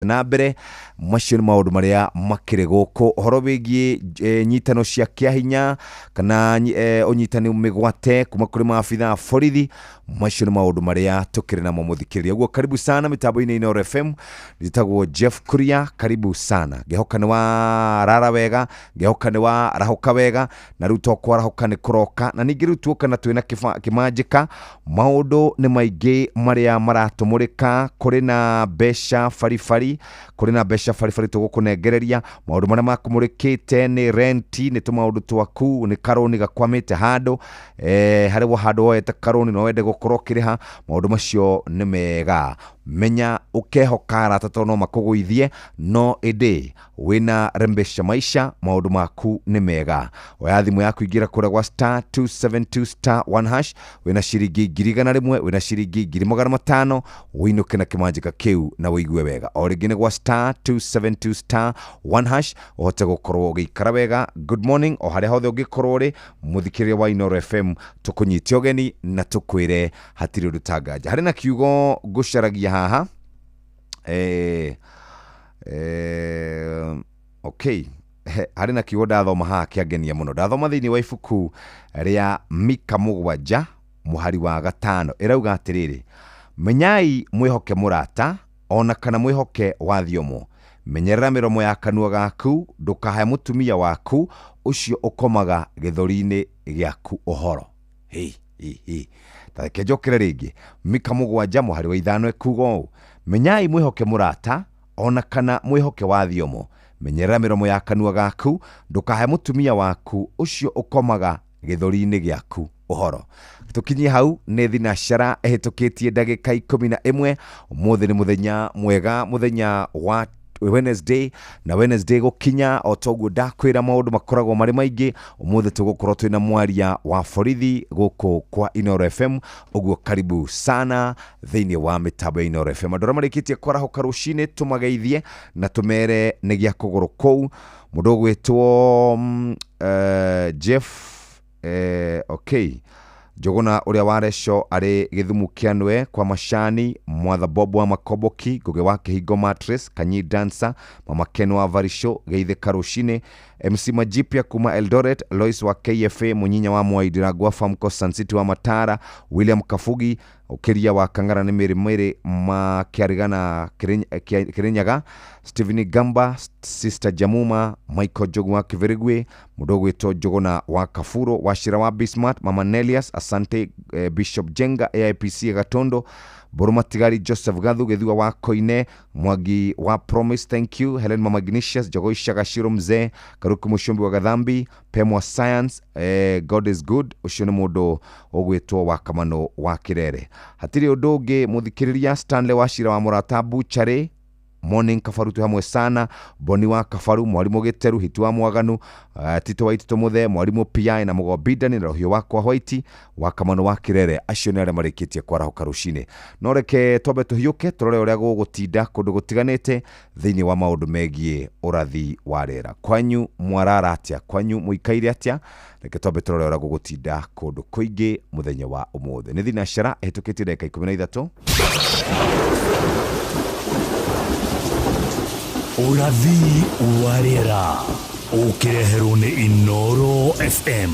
Na mbere macio nĩ maũndũ marĩa makĩrĩ gũkũ ũhoro wĩgiĩ nyitano cia kĩahinya kana ũnyitani mĩgwate kuma kũrĩ maabitha a borithi. Macio nĩ maũndũ marĩa tũkĩrĩ namo mũthikĩrĩria. Ũguo karibu sana mĩtambo-inĩ Inooro FM. Njĩtagwo Jeff Kuria, karibu sana. Ngĩhoka nĩ warara wega, ngĩhoka nĩ warahũka wega, na rĩu to kwarahũka nĩ kũroka. Na ningĩ rĩu tuoka na twĩna kĩmanjĩka, maũndũ nĩ maingĩ marĩa maratũmũrĩka. Kũrĩ na mbeca baribari, kũrĩ na mbeca baribari tũgũkũnengereria. Maũndũ marĩa makũmũrĩkĩte nĩ renti, nĩ tũmaũndũ twaku, nĩ karũni gakwamĩte handũ, harĩ handũ woete karũni no wende gũkorwo ũkĩrĩha. Maũndũ macio nĩ mega. Menya ũkehoka arata tondũ no makũgũithie, no ĩndĩ wĩna Rembesha Maisha maũndũ maku nĩ mega. Oya thimũ yaku, ingĩra kũrĩa gwa star 272 star 1 hash. Wĩna ciringi 100,000, wĩna ciringi 500,000, wĩinũke na kĩmanjĩka kĩu na wĩigue wega. O rĩngĩ nĩ gwa star 272 star 1 hash ũhote gũkorwo ũgĩikara wega. Good morning o harĩa hothe ũngĩkorwo ũrĩ mũthikĩrĩria wa Inooro FM, tũkũnyite ũgeni na tũkwĩre hatirĩ ũndũ tanganja. Harĩ na kiugo ngũcaragia haha, okay, harĩ na kiugo ndathoma haha kĩangenia mũno. Ndathoma thĩinĩ wa ibuku rĩa Mika 7 mũhari wa 5, ĩrauga atĩrĩrĩ: menyai mwĩhoke mũrata ona kana mwĩhoke wathiomo, menyerera mĩromo ya kanua gaku, ndũkahe mũtumia waku ũcio ũkomaga gĩthũri-inĩ gĩaku ũhoro. Hĩ, hĩ, hĩ. Ta reke njokere rĩngĩ. Mika 7 mũhari wa 5 ekuga ũũ: menyai mwĩhoke mũrata ona kana mwĩhoke wathiomo, menyerera mĩromo ya kanua gaku, ndũkahe mũtumia waku ũcio ũkomaga gĩthũri-inĩ gĩaku ũhoro. Tũkinyie hau nĩ thinacara ĩhĩtũkĩtie ndagĩka 11. Ũmũthĩ nĩ mũthenya mwega, mũthenya wa Wednesday, na Wednesday gũkinya o toguo ndakwĩra maũndũ makoragwo marĩ maingĩ. Ũmũthĩ tũgũkorwo twĩna mwaria wa borithi gũkũ kwa Inooro FM. Ũguo karibu sana thĩinĩ wa mĩtambo ya Inooro FM. Andũ arĩa marĩkĩtie kwarahũka rũcinĩ tũmageithie na tũmere nĩ gĩa kũgũrũ kũu. Mũndũ ũgwĩtwo Jeff, okay, Njũgũna ũrĩa wa Reco arĩ Gĩthumu kĩanwe kwa Macani, Mwatha Bob wa Makomboki, Ngũgĩ wa Kĩhingo Mattress, Kanyi Dancer, Mama Ken wa Varisho, Geithĩka rũcinĩ, MC Majipia kuma Eldoret, Lois wa KFA, Mũnyinya wa Mwai Ndirangwa Famco, Sun City wa Matara, William Kabugi, Ũkĩria wa Kang'ara nĩ Mĩrĩ Mĩrĩ Makĩarigana Kĩrĩnyaga, Stephen Gamba, Sister Jamuma, Michael Njogu wa Kĩbĩrĩgwĩ, mũndũ ũgwĩtwo Njũgũna wa Kaburo, Wachira wa Bismart, Mama Nelias, Asante, Bishop Jenga AIPC Gatondo, Mbũrũ Matigari, Joseph Gathu, Gĩthua wa Koine, Mwangi wa Promise, thank you, Helen Mama Ignatius, Jogoisha Gashiro Mzee, Karuku Mũcumbi wa Gathambi, Pemwa Science, God is good, ũcio nĩ mũndũ ũgwĩtwo wa Kamano wa Kĩrere. Hatirĩ ũndũ ũngĩ mũthikĩrĩria. Stanley Wachira wa Mũrata Buchari, Morning Kabaru, twĩ hamwe sana. Boni wa Kabaru, Mwarimũ Gĩteru, Hitu wa Mwaganu, Tito wa Itito Mũthee, Mwarimũ PI na Mũgobindani na Rũhiũ wakwa White wa Kamano wa Kĩrere. Acio nĩ arĩa marĩkĩtie kwarahũka rũcinĩ. No reke twambe tũhiũke tũrore ũrĩa gũgũtinda kũndũ gũtiganĩte thĩinĩ wa maũndũ megiĩ ũrathi wa rĩera. Kwanyu mwarara atĩa? Kwanyu mũikaire atĩa? Reke twambe tũrore ũrĩa gũgũtinda kũndũ kũingĩ mũthenya wa ũmũthĩ. Nĩ thinacara ĩhĩtũkĩtie ndagĩka 13. Ũrathi wa rĩera ũkĩreherwo nĩ Inooro FM.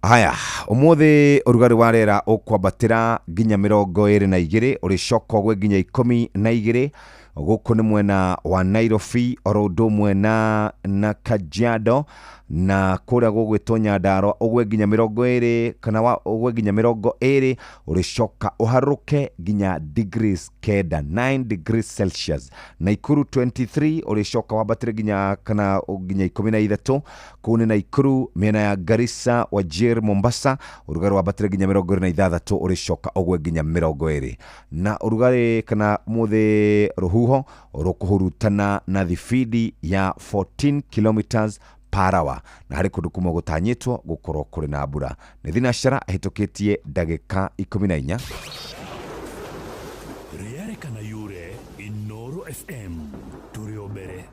Haya, ũmũthĩ ũrugarĩ wa rĩera ũkwambatĩra nginya 22, ũrĩcoka ũgwe nginya 12. Gũkũ nĩ mwena wa Nairobi oro ũndũ ũmwe na Kajiado, na kũrĩa gũgwĩtwo Nyandarua ũgwe nginya 20 kana ũgwe nginya 20, ũrĩcoka ũharũrũke nginya degrees 9, 9 degrees Celsius. Naikuru 23, ũrĩcoka wambatĩre nginya kana nginya 13. Kũu nĩ Naikuru. Mĩena ya Garissa, Wajir, Mombasa ũrugarĩ wambatĩre nginya 26, ũrĩcoka ũgwe nginya 20. Na ũrugarĩ kana mũthĩ rũhuho rũkũhurutana na thibindi ya 14 kilometers per hour, na harĩ kũndũ kumwe gũtanyĩtwo gũkorwo kũrĩ na mbura. Nĩ thinacara ĩhĩtũkĩtie ndagĩka 14. Rĩarĩkana yure Inooro FM tũrĩ o mbere.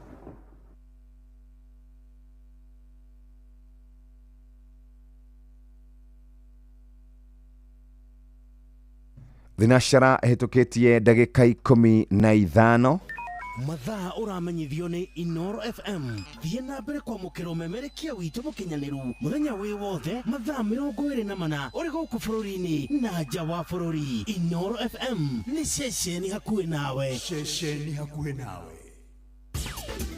Thinacara ĩhĩtũkĩtie ndagĩka 15. Mathaa ũramenyithio nĩ Inoro FM. Thiĩ na mbere kwamũkĩra ũmemerekia witũ mũkinyanĩru mũthenya wĩ wothe mathaa 24 ũrĩ gũkũ bũrũri-inĩ na nja wa bũrũri. Inoro FM nĩ ceceni hakuhĩ nawe. Ceceni hakuhĩ nawe.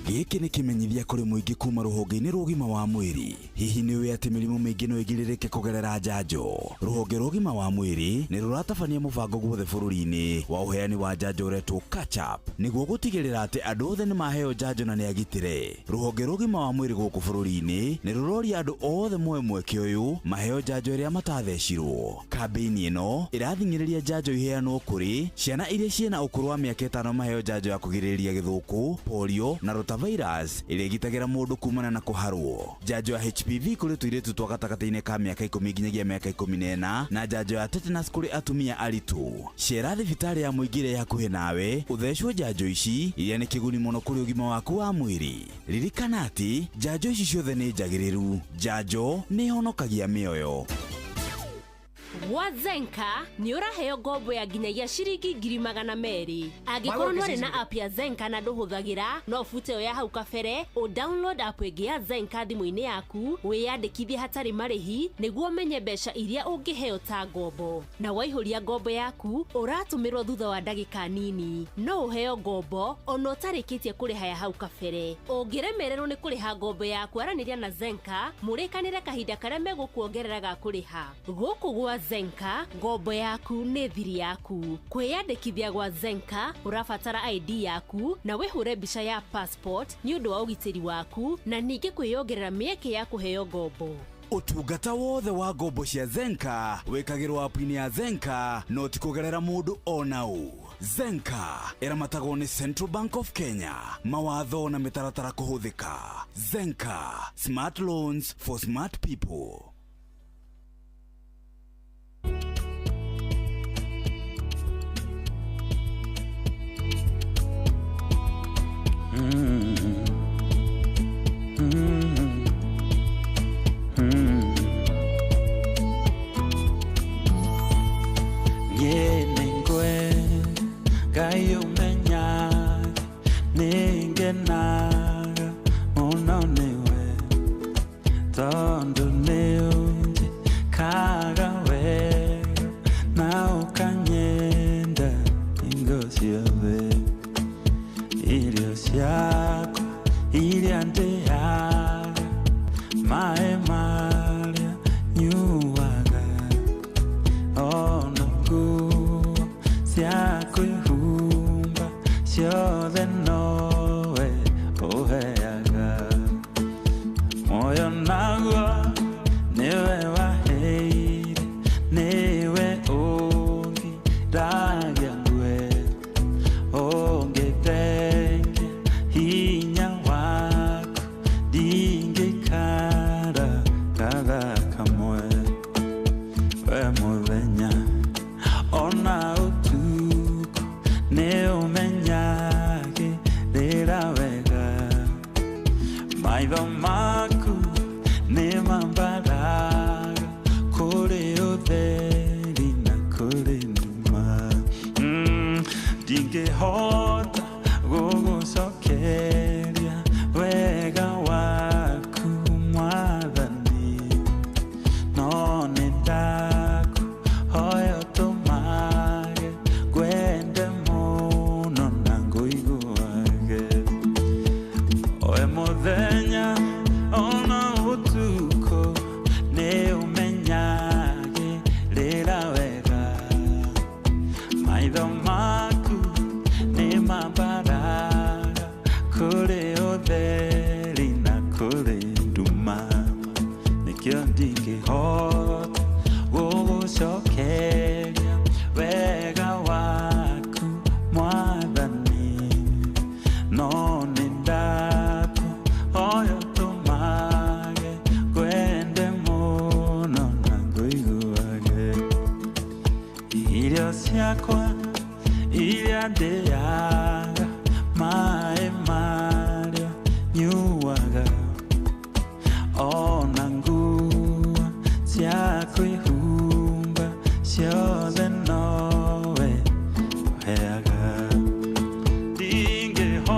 Gĩkĩ nĩ kĩmenyithia kũrĩ mũingĩ kuma rũhonge-inĩ rwa ũgima wa mwĩrĩ. Hihi nĩ ũĩ atĩ mĩrimũ mĩingĩ no ĩgirĩrĩke kũgerera njanjo? Rũhonge rwa ũgima wa mwĩrĩ nĩ rũratabania mũbango guothe bũrũri-inĩ wa ũheani wa njanjo ũretwo catch up nĩguo gũtigĩrĩra atĩ andũ othe nĩ maheo njanjo na nĩ agitĩre. Rũhonge rwa ũgima wa mwĩrĩ gũkũ bũrũri-inĩ nĩ rũroria andũ othe moe mweke ũyũ maheo njanjo ĩrĩa matathecirwo. Kambĩini ĩno ĩrathing'ĩrĩria njanjo iheanwo kũrĩ ciana iria ciĩna ũkũrũ wa mĩaka 5 maheo njanjo ya kũgirĩrĩria gĩthũkũ, polio na rotavirus ĩrĩa ĩgitagĩra mũndũ kumana na kũharwo. Njanjo ya HPV kũrĩ tũirĩtu twa gatagatĩ-inĩ ka mĩaka 10 nginyagia mĩaka 14 na njanjo ya tetanus kũrĩ atumia aritũ. Cera thibitarĩ ya mũingĩ ĩrĩa ĩ hakuhĩ nawe ũthecwo njanjo ici iria nĩ kĩguni mũno kũrĩ ũgima waku wa mwĩrĩ. Ririkana atĩ njanjo ici ciothe nĩ njagĩrĩru. Njanjo nĩ ĩhonokagia mĩoyo. Gwa Zenka nĩ ũraheo ngombo ya nginyagia ciringi 200,000. Angĩkorwo nĩ na app ya Zenka na ndũhũthagĩra, no ũbute ĩyo ya hau kabere, ũ download app ĩngĩ ya Zenka thimũ-inĩ yaku, wĩyandĩkithie hatarĩ marĩhi nĩguo ũmenye mbeca iria ũngĩheo ta ngombo. Na waihũria ngombo yaku, ũratũmĩrwo thutha wa ndagĩka nini. No ũheo ngombo ona ũtarĩkĩtie kũrĩha ya hau kabere. Ũngĩremererwo nĩ kũrĩha ngombo yaku, aranĩria na Zenka, mũrĩkanĩre kahinda karĩa megũkuongerera ga kũrĩha. Gũkũ gwa Zenka, ngombo yaku nĩ thiri yaku. Kwĩyandĩkithia gwa Zenka, ũrabatara ID yaku na wĩhũre mbica ya passport nĩ ũndũ wa ũgitĩri waku na ningĩ kwĩyongerera mĩeke ya kũheo ngombo. Ũtungata wothe wa ngombo cia Zenka wĩkagĩrwo app-inĩ ya Zenka no ti kũgerera mũndũ ona ũ. Zenka ĩramatagwo nĩ Central Bank of Kenya. Mawatho na mĩtaratara kũhũthĩka. Zenka, smart loans for smart people. Ningenaga mũno nĩwe tondũ nĩũnjĩkaga wega na ũkanyenda hingo ciothe. Irio ciakwa iria ndĩaga, maĩ marĩa nyuaga, ona nguo cia kwĩhumba ciothe nowe ũheaga. Muoyo naguo nĩwe waheire, nĩwe ũngiragia ngue, ũngĩthengia hinya waku ndingĩikara gathaa kamwe. We mũthenya ona ũtukũ nĩũmenyagĩrĩra wega, maitho maku nĩmambaraga kũrĩ ũtheri na kũrĩ nduma. Ndingĩhota gũgũcokeria wega waku Mwathani, no nĩndakũhoya ũtũmage ngwende mũno na ngũiguage. We mũthenya ona ũtukũ nĩũmenyagĩrĩra wega, maitho maku nĩmambaraga kũrĩ ũtheri na kũrĩ nduma. Nĩkĩo ndingĩhota gũgũcokeria wega waku Mwathani, no nĩndakũhoya ũtũmage ngwende mũno na ngũiguage. Irio ciakwa iria ndĩaga, maĩ marĩa nyuaga, ona nguo cia kwĩhumba ciothe nowe ũheaga. Ndingĩhota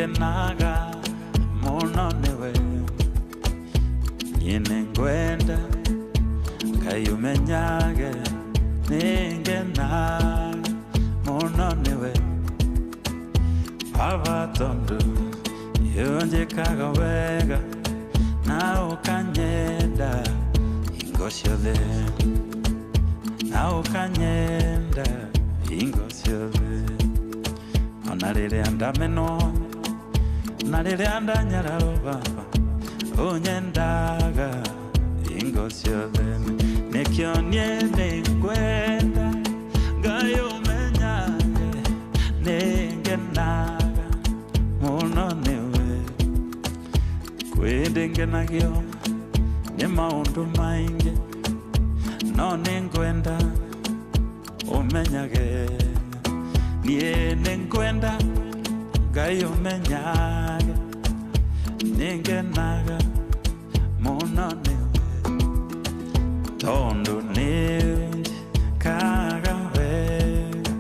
Nĩngenaga mũno nĩwe, niĩ nĩngwenda Ngai ũmenyage. Nĩngenaga mũno nĩwe Baba, tondũ nĩũnjĩkaga wega na ũkanyenda hingo ciothe, na ũkanyenda hingo ciothe, ona rĩrĩa ndamenwo na rĩrĩa ndanyararwo, Baba ũnyendaga hingo ciothe. Nĩkĩo niĩ nĩngwenda Ngai ũmenyage nĩngenaga mũno nĩwe. Kwĩ ndĩngenagio nĩ maũndũ maingĩ, no nĩngwenda ũmenyage, niĩ nĩngwenda Ngai ũmenyage nĩngenaga mũno nĩwe, tondũ nĩũnjĩkaga wega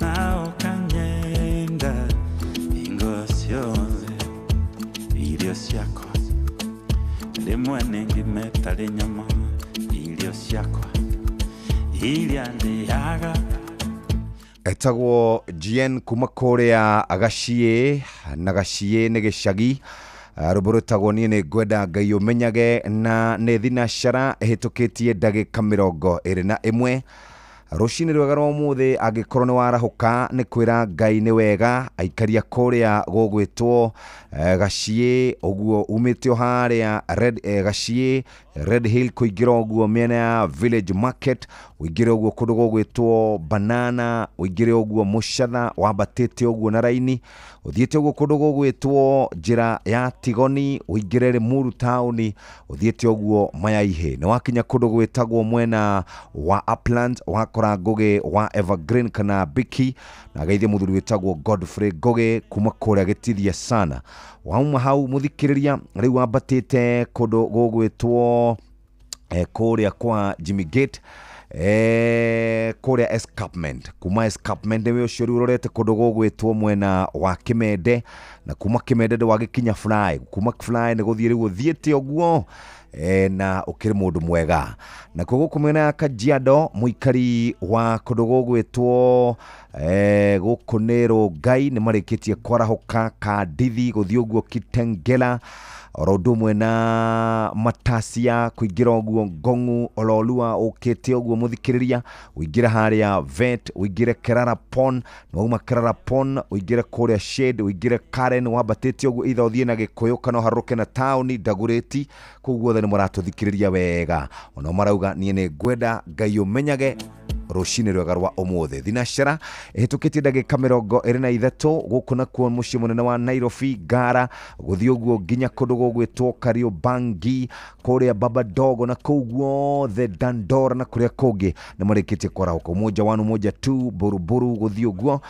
na ũkanyenda hingo ciothe. Irio ciakwa rĩmwe nĩ ngima ĩtarĩ nyama, irio ciakwa iria ndĩaga. Etagwo GN kuma kũrĩa Gaciĩ, na Gaciĩ nĩ gĩcagi. Rwĩmbo rwĩtagwo "Niĩ nĩ ngwenda Ngai ũmenyage", na nĩ thinacara ĩhĩtũkĩtie ndagĩka 21 rũcinĩ rwega rwa ũmũthĩ. Angĩkorwo nĩ warahũka nĩ kwĩra Ngai nĩ wega, aikaria kũrĩa gũgwĩtwo Gaciĩ ũguo, umĩte o harĩa Red, Gaciĩ Red Hill, kũingĩra ũguo mĩena ya Village Market, ũingĩre ũguo kũndũ gũgwĩtwo Banana, ũingĩre ũguo Mũcatha, wambatĩte ũguo na raini, ũthiĩte ũguo kũndũ gũgwĩtwo njĩra ya Tigoni, ũingĩre Limuru taũni, ũthiĩte ũguo Mayaihĩ, nĩ wakinya kũndũ gwĩtagwo mwena wa Uplands, wakora Ngũgĩ wa Evergreen kana Biki, na geithie mũthuri wĩtagwo Godfrey Ngũgĩ kuma kũrĩa Gĩtithia sana. Wauma hau, mũthikĩrĩria, rĩu wambatĩte kũndũ gũgwĩtwo kũrĩa kwa Jimmy Gate, kũrĩa Escarpment. Kuma Escarpment nĩwe ũcio rĩu ũrorete kũndũ gũgwĩtwo mwena wa Kĩmende, na kuma Kĩmende ndwagĩkinya Fly. Kuma Fly nĩ gũthiĩ rĩu ũthiĩte ũguo, na ũkĩrĩ mũndũ mwega. Nakuo gũkũ mwena ya Kajiado, mũikari wa kũndũ gũgwĩtwo gũkũ nĩ Rongai, nĩ marĩkĩtie kwarahũka. Kandithi gũthiĩ ũguo Kitengela, oro ũndũ ũmwe na Matasia, kũingĩra ũguo Ngong'u, Ololua, ũkĩte ũguo mũthikĩrĩria, ũingĩre harĩa Vet, ũingĩre Kerara Pond, na wauma Kerara Pond ũingĩre kũrĩa Shade, ũingĩre Karen, wambatĩte ũguo, either ũthiĩ na Gĩkũyũ kana ũharũrũke na taũni Ndagũrĩti. Kũu guothe nĩ mũratũthikĩrĩria wega, onao marauga "Niĩ nĩ ngwenda Ngai ũmenyage" rũcinĩ rwega rwa ũmũthĩ. Thinacara ĩhĩtũkĩtie ndagĩka 23. Gũkũ nakuo mũciĩ mũnene wa Nairobi, Ngara, gũthiĩ ũguo nginya kũndũ gũgwĩtwo Kariobangi, kũrĩa Baba Dogo, na kũu guothe Dandora na kũrĩa kũngĩ nĩ marĩkĩtie kwarahũka. Umoja 1, Umoja 2, Buruburu, gũthiĩ ũguo,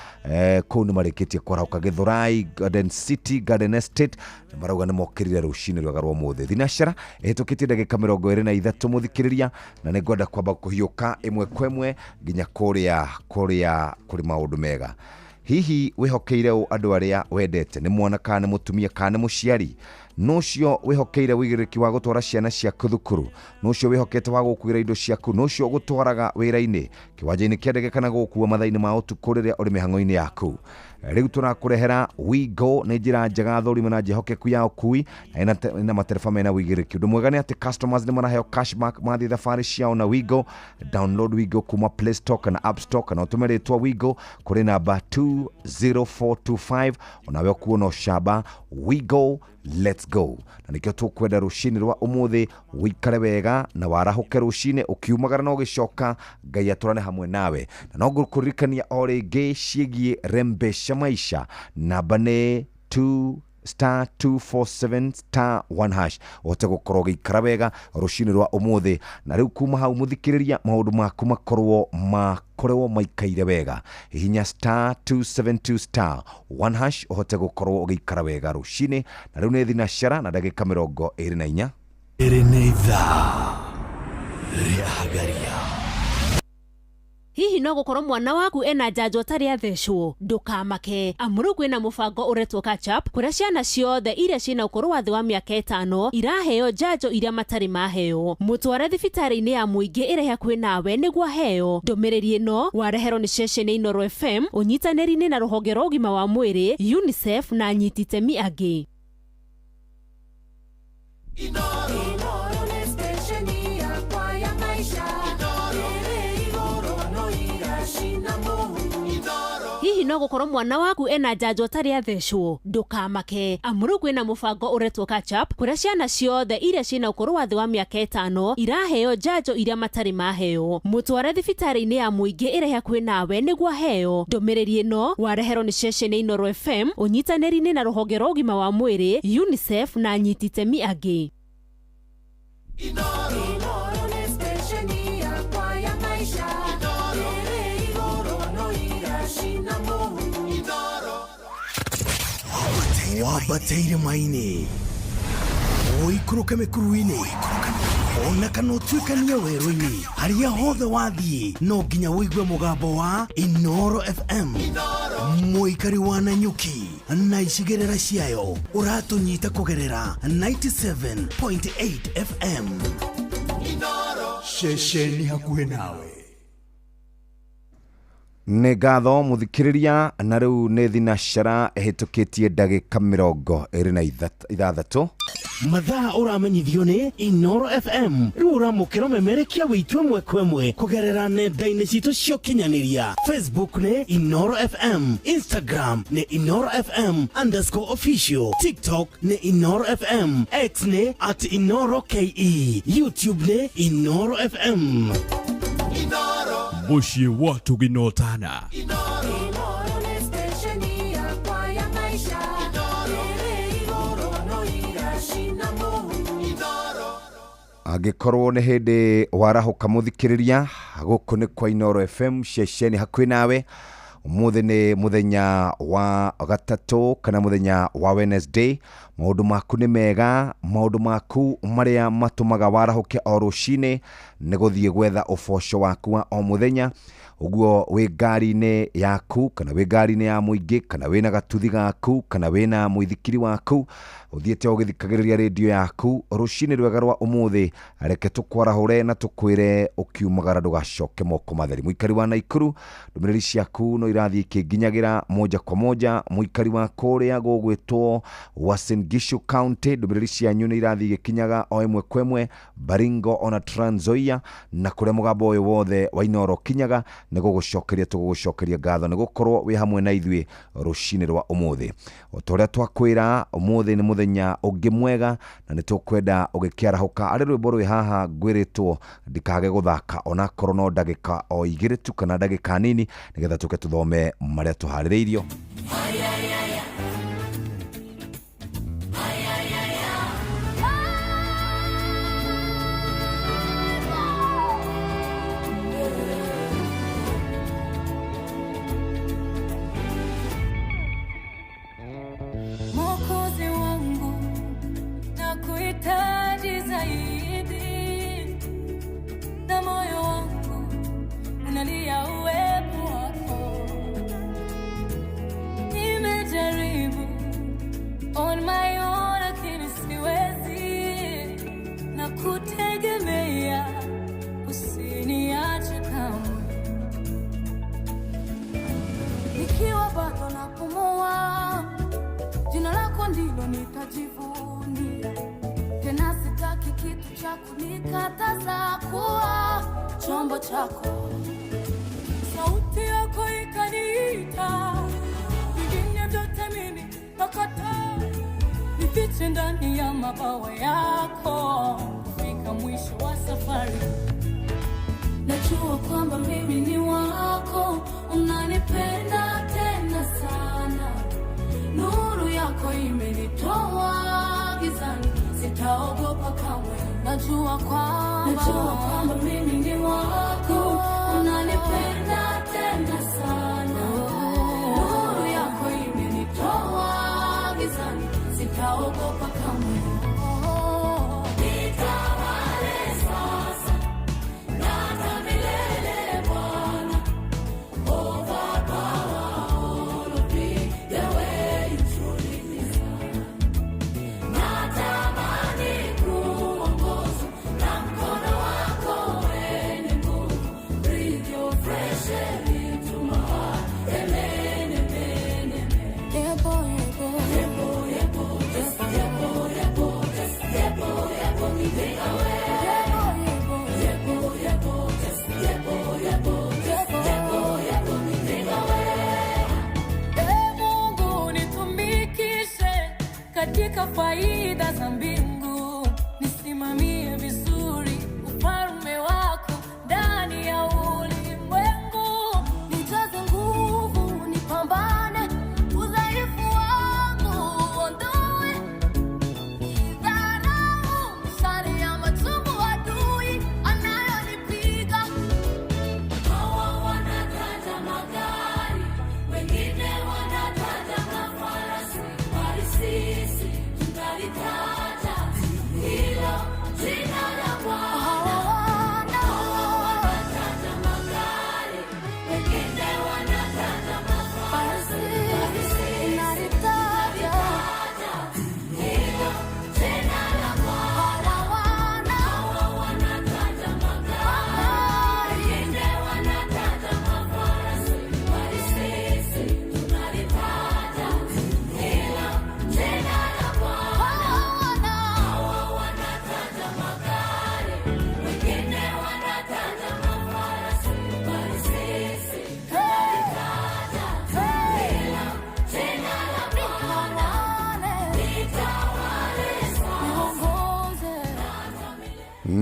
kũu nĩ marĩkĩtie kwarahũka. Gĩthũrai, Garden City, Garden Estate, nĩ marauga nĩ mokĩrire rũcinĩ rwega rwa ũmũthĩ. Thinacara ĩhĩtũkĩtie ndagĩka 23, mũthikĩrĩria, na nĩ ngwenda kwamba kũhiũka ĩmwe kwa ĩmwe nginya kũrĩa kũrĩ maũndũ mega. Hihi wĩhokeire ũ andũ arĩa wendete? Nĩ mwana kana nĩ mũtumia kana nĩ mũciari? Nũcio wĩhokeire ũigĩrĩrĩki wa gũtwara ciana ciaku thukuru? Nũcio wĩhokete wa gũkuĩra indo ciaku? Nũcio ũgũtwaraga wĩra-inĩ, kĩwanja-inĩ kĩa ndege, kana gũgũkua mathaa-inĩ ma ũtukũ rĩrĩa ũrĩ mĩhang'o-inĩ yaku? Rĩu tũrakũrehera Wigo. Nĩ njĩra njega, thũrime na njĩhokeku ya ũkui, na ĩna matereba mena ũigĩrĩrĩki. Ũndũ mwega nĩ atĩ customers nĩ maraheo cashback mathiĩ thabarĩ ciao na Wigo. Download Wigo kuma Play Store kana App Store, kana ũtũme rĩtwa Wigo kũrĩ namba 20425, onawe ũkuona ũcamba. Wigo, let's go. Na nĩkĩo tũkwenda rũcinĩ rwa ũmũthĩ ũikare wega na warahũke rũcinĩ ũkiumagara na ũgĩcoka, Ngai atũrane hamwe nawe. Na no ngũkũririkania o rĩngĩ ciĩgiĩ Rembesha Maisha, namba nĩ 2 star 247 star 1 hash, ũhote gũkorwo ũgĩikara wega rũcinĩ rwa ũmũthĩ. Na rĩu kuma hau, mũthikĩrĩria, maũndũ maku makorwo maikaire wega. Hihinya star 272 star 1 hash ũhote gũkorwo ũgĩikara wega rũcinĩ. Na rĩu nĩ thinacara na ndagĩka 24. Ĩrĩ nĩ ithaa rĩa Hagaria. Hihi. Hihi no gũkorwo mwana waku ena njanjo atarĩ athecwo? Ndũkamake, amu rĩu kwĩna mũbango ũretwo catch up kũrĩa ciana ciothe iria ciĩna ũkũrũ wa thĩ wa mĩaka 5 iraheo njanjo iria matarĩ maheo. Mũtware thibitarĩ-inĩ ya mũingĩ ĩrĩa hakuhĩ nawe nĩguo aheo. Ndũmĩrĩri ĩno wareherwo nĩ ceceni Inooro FM ũnyitanĩri-inĩ na rũhonge rwa ũgima wa mwĩrĩ UNICEF na anyiti itemi angĩ. Inooro nĩ stesheni yakwa ya maisha ĩrĩ igũrũ no iracina mũhu. Hihi no gũkorwo mwana waku ena njanjo atarĩ athecwo? Ndũkamake, amu rĩu kwĩna mũbango ũretwo catch up kũrĩa ciana ciothe iria ciĩna ũkũrũ wa thĩ wa mĩaka 5 iraheo njanjo iria matarĩ maheo. Mũtware thibitarĩ-inĩ ya mũingĩ ĩrĩa hakuhĩ nawe nĩguo aheo. Ndũmĩrĩri ĩno wareherwo nĩ ceceni Inooro FM ũnyitanĩri-inĩ na rũhonge rwa ũgima wa mwĩrĩ UNICEF na anyiti itemi angĩ. Inooro nĩ stesheni yakwa ya maisha ĩrĩ igũrũ no iracina mũhu. Wambateire maini ũikũrũke mĩkuru-inĩ ona kana ũtuĩkanie werũ-inĩ, harĩa hothe wathiĩ no nginya ũigue mũgambo wa Inooro FM. Mũikari wa Nanyuki na icigĩrĩra ciayo ũratũnyita kũgerera 97.8 FM. Ceceni hakuhĩ nawe. Nĩ ngatho mũthikĩrĩria, na rĩu nĩ thinacara ĩhĩtũkĩtie ndagĩka 26. Mathaa ũramenyithio nĩ Inooro FM. Rĩu ũramũkĩra ũmemerekia witũ ĩmwe kwa ĩmwe kũgerera nenda-inĩ citũ cia ũkinyanĩria. Facebook nĩ Inooro FM, Instagram nĩ Inooro FM underscore official, TikTok nĩ Inooro FM, X nĩ at Inooro KE, YouTube nĩ Inooro FM. Mũciĩ wa Tũginotana. Inooro nĩ stesheni yakwa ya maisha ĩrĩ igũrũ no iracina mũhu. Angĩkorwo nĩ hĩndĩ warahũka mũthikĩrĩria, gũkũ nĩ kwa Inooro FM ceceni hakuhĩ nawe. Ũmũthĩ nĩ mũthenya wa gatatũ kana mũthenya wa Wednesday. Maũndũ maku nĩ mega, maũndũ maku marĩa matũmaga warahũke o rũcinĩ nĩ gũthiĩ gwetha ũboco waku wa o mũthenya. Ũguo wĩ ngari-inĩ yaku kana wĩ ngari-inĩ ya mũingĩ kana wĩna gatuthi gaku kana wĩna mũithikiri waku ũthiĩte ũgĩthikagĩrĩria rĩndiũ yaku rũcinĩ rwega rwa ũmũthĩ, reke tũkwarahũre na tũkwĩre ũkiumagara ndũgacoke moko matheri. Mũikari wa Naikuru, ndũmĩrĩri ciaku no irathiĩ ikĩnginyagĩra moja kwa moja. Mũikari wa kũrĩa gũgwĩtwo Uasin Gishu County, ndũmĩrĩri cianyu nĩ irathiĩ igĩkinyaga o ĩmwe kwa ĩmwe. Baringo ona Trans Nzoia na kũrĩa mũgambo ũyũ wothe wa Inooro ũkinyaga, nĩ gũgũcokeria tũgũgũcokeria ngatho nĩ gũkorwo wĩ hamwe na ithuĩ rũcinĩ rwa ũmũthĩ. O ta ũrĩa twakwĩra, ũmũthĩ nĩ mũthenya ũngĩ mwega na nĩ tũkwenda ũgĩkĩarahũka. Arĩ rwĩmbo rwĩ haha ngwĩrĩtwo ndikage gũthaka onakorwo no ndagĩka o 2 tu kana ndagĩka nini, nĩgetha tũke tũthome marĩa tũharĩrĩirio. Mwokozi wangu nakuhitaji zaidi, na moyo wangu unalia uwepo wako. Nimejaribu on my own lakini siwezi, na kutegemea usiniache kamwe. Nikiwa bado napumua, jina lako ndilo nitajivunia. Tena sitaki kitu cha kunikataza kuwa chombo chako. Sauti yako ikaniita, vingine vyote mimi nakataa. Nifiche ndani ya mabawa yako kufika mwisho wa safari. Najua kwamba mimi ni wako, unanipenda tena sana. Nuru yako imenitoa gizani, sitaogopa kamwe. Najua kwamba mimi ni wako, unanipenda tena sana. Nuru yako imenitoa gizani, sitaogopa kamwe. Nitawale sasa na hata milele Bwana.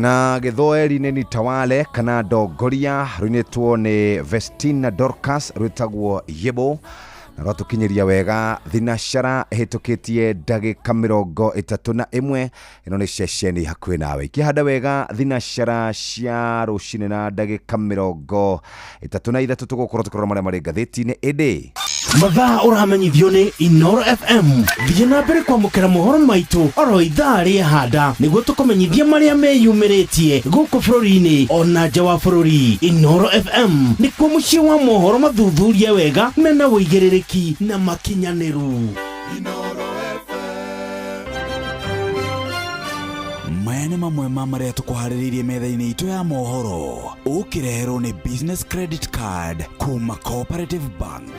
Na gĩthwaĩri-inĩ ni Tawale kana Ndongoria, rũinĩtwo nĩ Vestina Dorcas, rwĩtagwo Yebo, na rwatũkinyĩria wega thinacara ĩhĩtũkĩtie ndagĩka 31. Ĩno nĩ ceceni hakuhĩ nawe ikĩhanda wega thinacara cia rũcinĩ na ndagĩka 33. Tũgũkorwo tũkĩrora marĩa marĩ ngathĩti-inĩ ĩndĩ Mathaa ũramenyithio nĩ Inoro FM. Thiĩ na mbere kwamũkĩra mohoro maitũ oro ithaa rĩehanda nĩguo tũkũmenyithie marĩa meyumĩrĩtie gũkũ bũrũri-inĩ ona nja wa bũrũri. Inoro FM nĩkuo mũciĩ wa mohoro mathuthurie wega mena ũigĩrĩrĩki na makinyanĩru. Maya nĩ mamwe ma marĩa tũkũharĩrĩirie metha-inĩ itũ ya mohoro, ũkĩreherwo nĩ Business Credit Card kuma Cooperative Bank.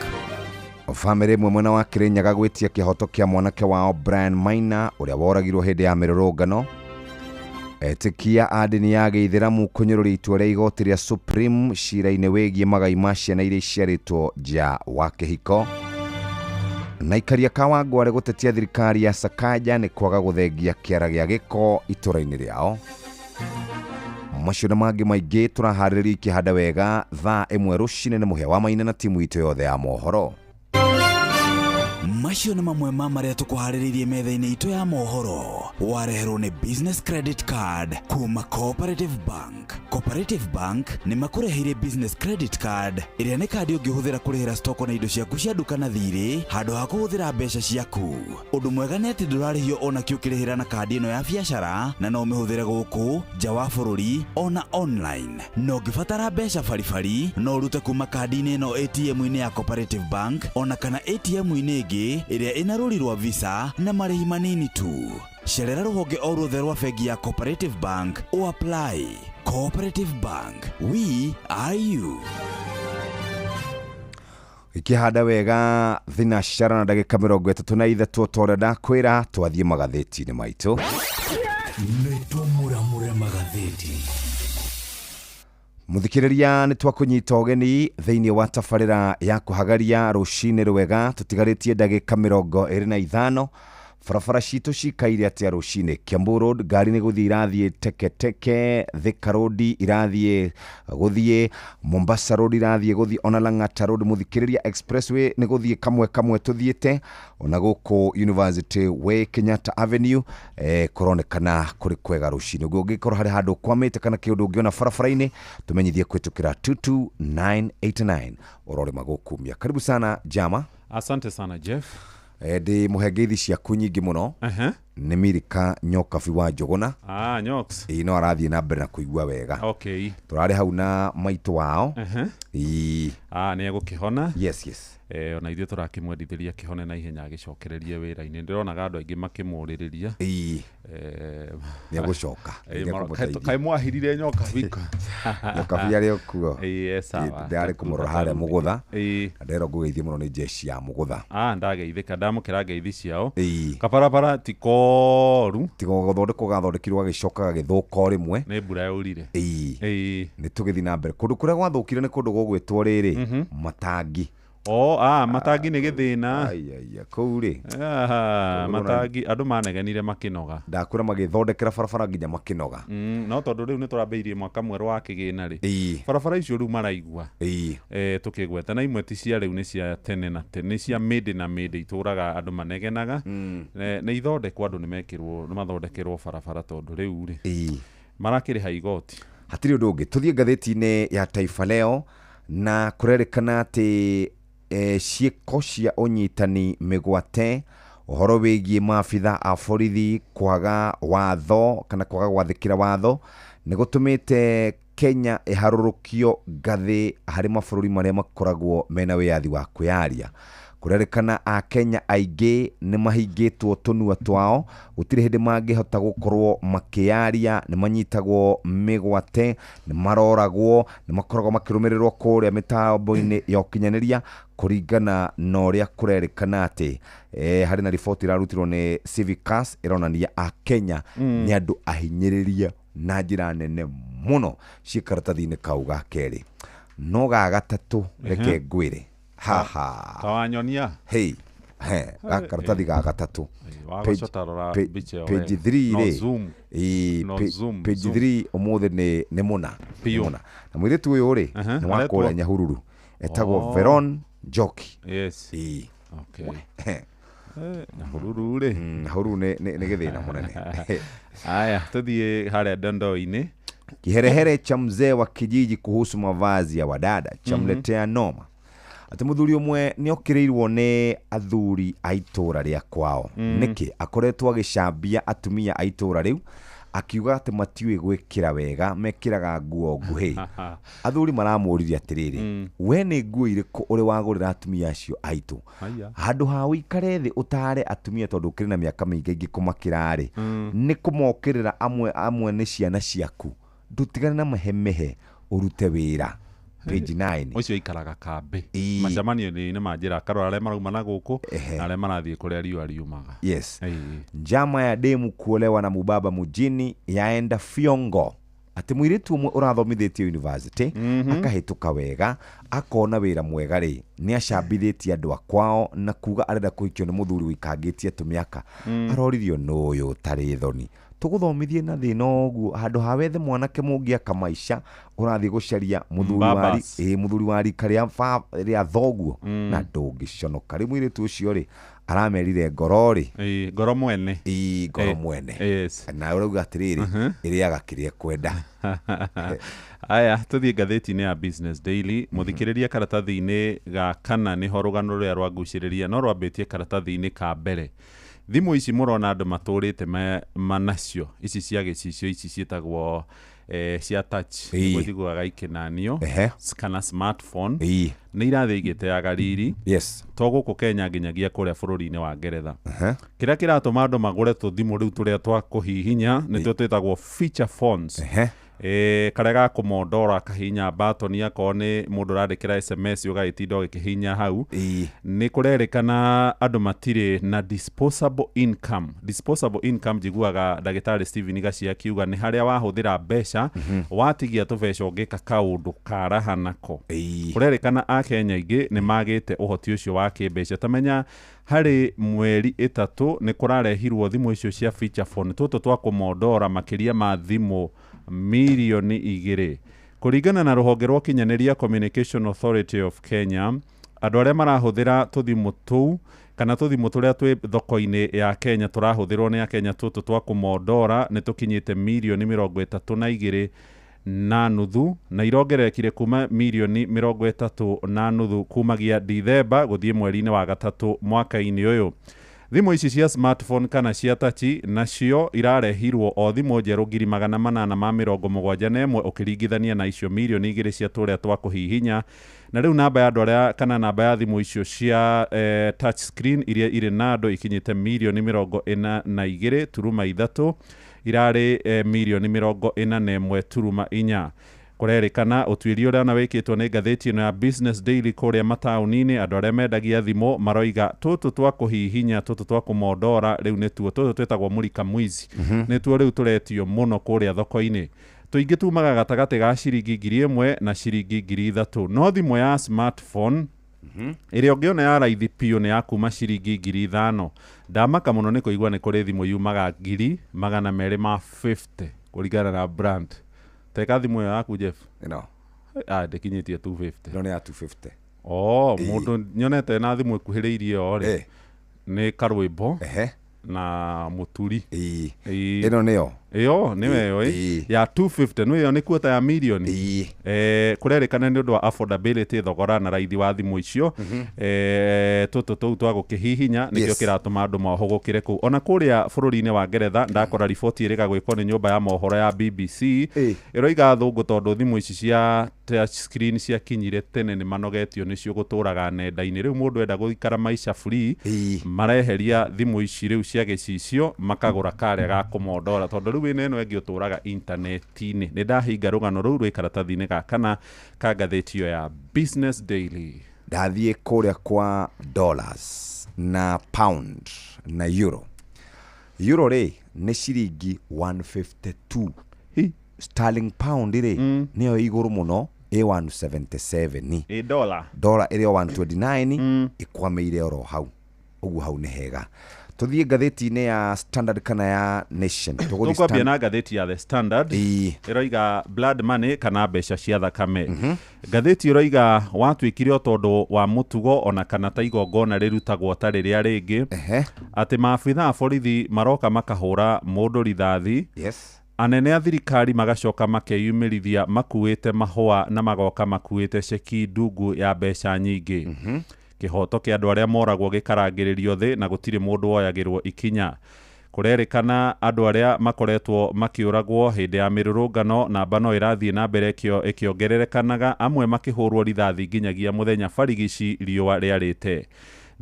Bamĩrĩ ĩmwe mwena wa Kĩrĩnyaga gwĩtia kĩhoto kĩa mwanake wao Brian Maina ũrĩa woragirwo hĩndĩ ya mĩrũrũngano. Etĩkia a ndini ya gĩithĩramu kũnyũrũria itua rĩa igoti rĩa Supreme cira-inĩ wĩgiĩ magai ma ciana iria iciarĩtwo nja wa kĩhiko. Na ikaria Kawangware gũtetia thirikari ya Sakaja nĩ kwaga gũthengia kĩara gĩa gĩko itũra-inĩ rĩao. Macio na mangĩ maingĩ tũraharĩrĩria ikĩhanda wega thaa 1 rũcinĩ nĩ Mũhĩa wa Maina na timu itũ yothe ya mohoro. Macio nĩ mamwe ma marĩa tũkũharĩrĩirie metha-inĩ itũ ya mohoro, wareherwo nĩ Business Credit Card kuma Cooperative Bank. Cooperative Bank nĩ makũreheire Business Credit Card ĩrĩa nĩ kandi ũngĩhũthĩra kũrĩhĩra stoko na indo ciaku cia nduka na thirĩ handũ ha kũhũthĩra mbeca ciaku. Ũndũ mwega nĩ atĩ ndũrarĩhio ona kĩ ũkĩrĩhĩra na kandi ĩno ya biacara, na no ũmĩhũthĩre gũkũ nja wa bũrũri ona online. Na ũngĩbatara mbeca baribari no ũrute kuma kandi-inĩ ĩno ATM-inĩ ya Cooperative Bank ona kana ATM-inĩ ĩngĩ ĩrĩa ĩna rũri rwa Visa na marĩhi manini tu. Cerera rũhonge o ruothe rwa bengi ya Cooperative Bank o apply. Cooperative Bank, we are you. Ikĩhanda wega thinacara na ndagĩka 33, ta ũrĩa ndakwĩra twathiĩ magathĩti-inĩ maitũ. Nĩ tũmũramũre magathĩti. Mũthikĩrĩria, nĩ twakũnyita ũgeni thĩinĩ wa tabarĩra ya kũhagaria rũcinĩ rwega. Tũtigarĩtie ndagĩka 25. Barabara citũ cikaire atĩa rũcinĩ? Kiambu Road ngari nĩ gũthiĩ irathiĩ teketeke, Thika Road irathiĩ gũthiĩ, Mombasa Road irathiĩ gũthiĩ, ona Lang'ata Road. Mũthikĩrĩria, Expressway nĩ gũthiĩ kamwe kamwe tũthiĩte, ona gũkũ University Way, Kenyatta Avenue, kũronekana kũrĩ kwega rũcinĩ. Ũguo ũngĩkorwo harĩ handũ ũkwamĩte kana kĩũndũ ũngĩona barabara-inĩ, tũmenyithie kũhĩtũkĩra 22989 ũrorĩma gũkumia. Karibu sana Jama. Asante sana Jeff. Ndĩ mũhe ngeithi ciaku nyingĩ mũno. Nĩ Mirika Nyokabi wa Njũgũna. Ah, Nyoks. Ĩĩ, no arathiĩ na mbere na kũigua wega. Tũrarĩ hau na maitũ wao. Ĩĩ. Ah, nĩ egũkĩhona. Yes, yes. Ona ithuĩ tũrakĩmwendithĩria kĩhone na ihenya agĩcokererie wĩra-inĩ. Ndĩronaga andũ aingĩ makĩmũrĩrĩria. Ĩĩ. Nĩ egũcoka. Nĩ egũmũteithia. Kaĩ mwahirire Nyokabi? Nyokabi arĩ o kuo. Ĩĩ, sawa. Ndĩrarĩ kũmũrora harĩa Mũgũtha. Ĩĩ. Na nderwo ngũgeithie mũno nĩ jeshi ya Mũgũtha. Ah, ndageithĩka, ndamũkĩra ngeithi ciao. Ĩĩ. Kabarabara ti koru. Tiga gũthondekwo gathondekirwo gagĩcoka gagĩthũka o rĩmwe. Nĩ mbura yaurire. Ĩĩ. Ĩĩ. Nĩ tũgĩthiĩ na mbere. Kũndũ kũrĩa gwathũkire nĩ kũndũ gũgwĩtwo rĩrĩ, Matangi. Oh, matangi nĩ gĩthĩna. Ai, ai, ai, kũu rĩ. Ah, matangi andũ manegenire makĩnoga. Ndakwĩra magĩthondekera barabara nginya makĩnoga. No tondũ rĩu nĩ tũrambĩrĩirie mwaka mwerũ wa kĩgĩna rĩ. Ĩĩ. Barabara icio rĩu maraigua. Ĩĩ. Tũkĩgweta na imwe ti cia rĩu, nĩ cia tene na tene, nĩ cia mĩndĩ na mĩndĩ itũraga andũ manegenaga. Nĩ ithondekwo, andũ nĩ mekĩrwo, nĩ mathondekerwo barabara tondũ rĩu rĩ. Ĩĩ. Marakĩrĩha igoti. Hatirĩ ũndũ ũngĩ. Tũthiĩ ngathĩti-inĩ ya Taifa Leo na kũrerĩkana atĩ ciĩko cia ũnyitani mĩgwate, ũhoro wĩgiĩ maabitha a borithi kwaga watho kana kwaga gwathĩkĩra watho nĩ gũtũmĩte Kenya ĩharũrũkio ngathĩ harĩ mabũrũri marĩa makoragwo mena wĩyathi wa kwĩyaria. Kũrerĩkana Akenya aingĩ nĩ mahingĩtwo tũnua twao, gũtirĩ hĩndĩ mangĩhota gũkorwo makĩyaria, nĩ manyitagwo mĩgwate, nĩ maroragwo, nĩ makoragwo makĩrũmĩrĩrwo kũrĩa mĩtambo-inĩ ya ũkinyanĩria kũringana na ũrĩa kũrerĩkana atĩ harĩ na riboti ĩrarutirwo nĩ Civicus ĩronania Akenya nĩ andũ ahinyĩrĩrie na njĩra nene mũno ciĩ karatathi-inĩ kau ga kerĩ. No ga gatatũ reke ngwĩre. Haha. Tawanyonia. Hey. He, karatathi ga gatatũ. Wagacota rora mbica ĩyo Page wega. 3 No rĩ. zoom. Ĩĩ, No zoom, page zoom. 3 ũmũthĩ nĩ mũna. Nĩ Piũ. mũna. Na mũirĩtu ũyũ rĩ, nĩ wa aretwo? kũrĩa Nyahururu. Etagwo Oh. Veron Njoki. Yes. Ĩĩ. Okay. Nyahururu rĩ. Nyahururu nĩ gĩthĩna mũnene. Aya, tũthiĩ harĩa ndondoo-inĩ. Kiherehere cha mzee wa kijiji kuhusu mavazi ya wadada chamletea noma. Atĩ mũthuri ũmwe nĩ okĩrĩirwo nĩ athuri a itũũra rĩa kwao. Nĩkĩ akoretwo agĩcambia atumia a itũũra rĩu akiuga atĩ matiũĩ gwĩkĩra wega, mekĩraga nguo nguhĩ. Athuri maramũririe atĩrĩrĩ, we nĩ nguo irĩkũ ũrĩ wagũrĩra atumia acio aitũ? Haya. Handũ ha ũikare thĩ ũtare atumia tondũ ũkĩrĩ na mĩaka mĩingĩ ingĩ kũmakĩra rĩ, nĩ kũmokĩrĩra amwe amwe nĩ ciana ciaku. Ndũtigane na mehemehe ũrute wĩra. Page 9. Ũcio aikaraga kambĩ. Ĩĩ. Macemanio-inĩ ma njĩra akarora arĩa marauma na gũkũ Ehe. na arĩa marathiĩ kũrĩa riũa riumaga. Yes. Ĩĩ. Njama ya demu kuolewa na mubaba mujini yaenda fiongo. Atĩ mũirĩtu ũmwe ũrathomithĩtie university akahĩtũka wega akona wĩra mwega rĩ, nĩ acambithĩtie andũ a kwao na kuga arenda kũhikio nĩ mũthuri wĩikangĩtie tũmĩaka. Aroririo nũyũ ũtarĩ thoni, tũgũthomithie na thĩna ũguo handũ ha wethe mwanake mũngĩaka maica ũrathiĩ gũcaria mũthuri wa Mbabas. mũthuri wa rika rĩa thoguo na ndũngĩconoka. Rĩu mũirĩtu ũcio rĩ aramerire ngoro rĩ. Ĩĩ, ngoro mwene. Ĩĩ, ngoro mwene. Yes. Na ũrauga atĩrĩrĩ, ĩrĩaga kĩrĩa ĩkwenda. Aya, tũthiĩ ngathĩti-inĩ ya Business Daily. Mũthikĩrĩria karatathi-inĩ ga kana nĩho rũgano rũrĩa rwangucĩrĩria no rwambĩtie karatathi-inĩ ka mbere. Thimũ ici mũrona andũ matũrĩte manacio ici cia gĩcicio ici ciĩtagwo cia touch. Ĩĩ. Nĩguo njiguaga ikĩnanio. Ehe. Kana smartphone. Ĩĩ. Nĩ irathiĩ igĩteaga riri. Yes. To gũkũ Kenya nginyagia kũrĩa bũrũri-inĩ wa Ngeretha. Ehe. Kĩrĩa kĩratũma andũ magũre tũthimũ rĩu tũrĩa twa kũhihinya nĩtuo twĩtagwo feature phones. Ehe. Karĩa ga kũmondora kahihinya batoni akorwo nĩ mũndũ ũrandĩkĩra SMS ũgagĩtinda ũgĩkĩhihinya hau. Ĩĩ. Nĩ kũrerĩkana andũ matirĩ na disposable income. Disposable income njiguaga ndagĩtarĩ Stephen Gachia akiuga nĩ harĩa wahũthĩra mbeca watigia tũbeca ũngĩka kaũndũ karaha nako. Ĩĩ. Kũrerĩkana akenya aingĩ nĩ magĩte ũhoti ũcio wa kĩmbeca. Tamenya harĩ mweri ĩtatũ nĩ kũrarehirwo thimũ icio cia feature phone tũtũ twa kũmondora makĩria ma thimũ mirioni 2. Kũringana na rũhonge rwa ũkinyanĩria Communication Authority of Kenya, andũ arĩa marahũthĩra tũthimũ tũu kana tũthimũ tũrĩa twĩ thoko-inĩ ya Kenya tũrahũthĩrwo nĩ akenya tũtũ twa kũmondora nĩ tũkinyĩte mirioni 32 na nuthu na irongererekire kuma mirioni 30 na nuthu kumagia Dithemba gũthiĩ mweri-inĩ wa gatatũ mwaka-inĩ ũyũ. Thimũ ici cia smartphone kana cia tachi nacio irarehirwo o thimũ njerũ 871,000 ũkĩringithania na icio mirioni 2 cia tũrĩa twa kũhihinya. Na rĩu namba ya andũ arĩa kana namba ya thimũ icio cia touch screen iria irĩ na andũ ikinyĩte mirioni 42.3 irarĩ mirioni 41.4. Kũrerĩkana ũtuĩria ũrĩa ona wĩkĩtwo nĩ ngathĩti ĩno ya Business Daily kũrĩa mataũni-inĩ andũ arĩa mendagia thimũ maroiga tũtũ twa kũhihinya tũtũ twa kũmondora rĩu nĩtuo tũtũ twĩtagwo mũrika mwizi. Nĩtuo rĩu tũretio mũno kũrĩa thoko-inĩ. Tũingĩ tumaga gatagatĩ ga ciringi 1,000 na ciringi 3,000. No thimũ ya smartphone ĩrĩa ũngĩona ya raithi piũ nĩ ya kuma ciringi 5,000. Ndamaka mũno nĩ kũigua nĩ kũrĩ thimũ yumaga 250,000 kũringana na brand. Teka thimũ ĩyo yaku Jeff. Ĩno. Ndĩkinyĩtie 250. Ĩno nĩ ya 250. Oh, mũndũ nyonete na thimũ ĩkuhĩrĩirie ĩyo rĩ. Eh. Nĩ karwĩmbo. Ehe. Na mũturi. Ĩĩ. Ĩĩ. Ĩno nĩyo. Ĩyo nĩyo ĩyo Ĩĩ. Ya 250 nĩ ĩyo nĩ kuota ya mirioni. Ĩĩ. Kũrerĩkana nĩ ũndũ wa affordability thogora na raithi wa thimũ icio. Tũtũ tũu twa gũkĩhihinya nĩkĩo Yes. kĩratũma andũ mohũgũkĩre kũu. Ona kũrĩa bũrũri-inĩ wa Ngeretha ndakora riboti ĩrĩga gwĩkwo nĩ nyũmba ya mohoro ya BBC. Ĩĩ. Ĩroiga athũngũ tondũ thimũ ici cia touch screen ciakinyire tene nĩ manogetio nĩcio gũtũraga nenda-inĩ. Rĩu mũndũ enda gũikara maica free mareheria thimũ ici rĩu cia gĩcicio makagũra karĩa ga kũmondora tondũ rĩu wĩna ĩno ĩngĩ ũtũraga intaneti-inĩ. Nĩ ndahinga rũgano rũu rwĩ karatathi-inĩ ga kana ka ngathĩti ĩyo ya Business Daily. Ndathiĩ kũrĩa kwa dollars na pound na euro. Euro rĩ nĩ ciringi 152. Sterling pound rĩ nĩyo igũrũ mũno ĩ 177. Ĩ dollar. Dollar ĩrĩ o 129 ĩkwamĩire oro hau. Ũguo hau nĩ hega. Tũthiĩ ngathĩti-inĩ ya Standard kana ya Nation? Tũgũthiĩ Tũkwambia Standard. na ngathĩti ya The Standard. Ĩĩ. Ĩroiga blood money kana mbeca cia thakame. Ngathĩti ĩroiga watuĩkire o tondũ wa mũtugo ona kana ta igongona rĩrutagwo ta rĩrĩa rĩngĩ, atĩ maabitha a borithi maroka makahũra mũndũ rithathi. Yes. Anene a thirikari magacoka makeyumĩrithia makuĩte mahũa na magoka makuĩte ceki ndungu ya mbeca nyingĩ. Kĩhoto kĩa andũ arĩa moragwo gĩkarangĩrĩrio thĩ na gũtirĩ mũndũ woyagĩrwo ikinya. Kũrerĩkana andũ arĩa makoretwo makĩũragwo hĩndĩ ya mĩrũrũngano namba no ĩrathiĩ na mbere ĩkĩongererekanaga, amwe makĩhũrwo rithathi nginyagia mũthenya barigici riũa rĩarĩte.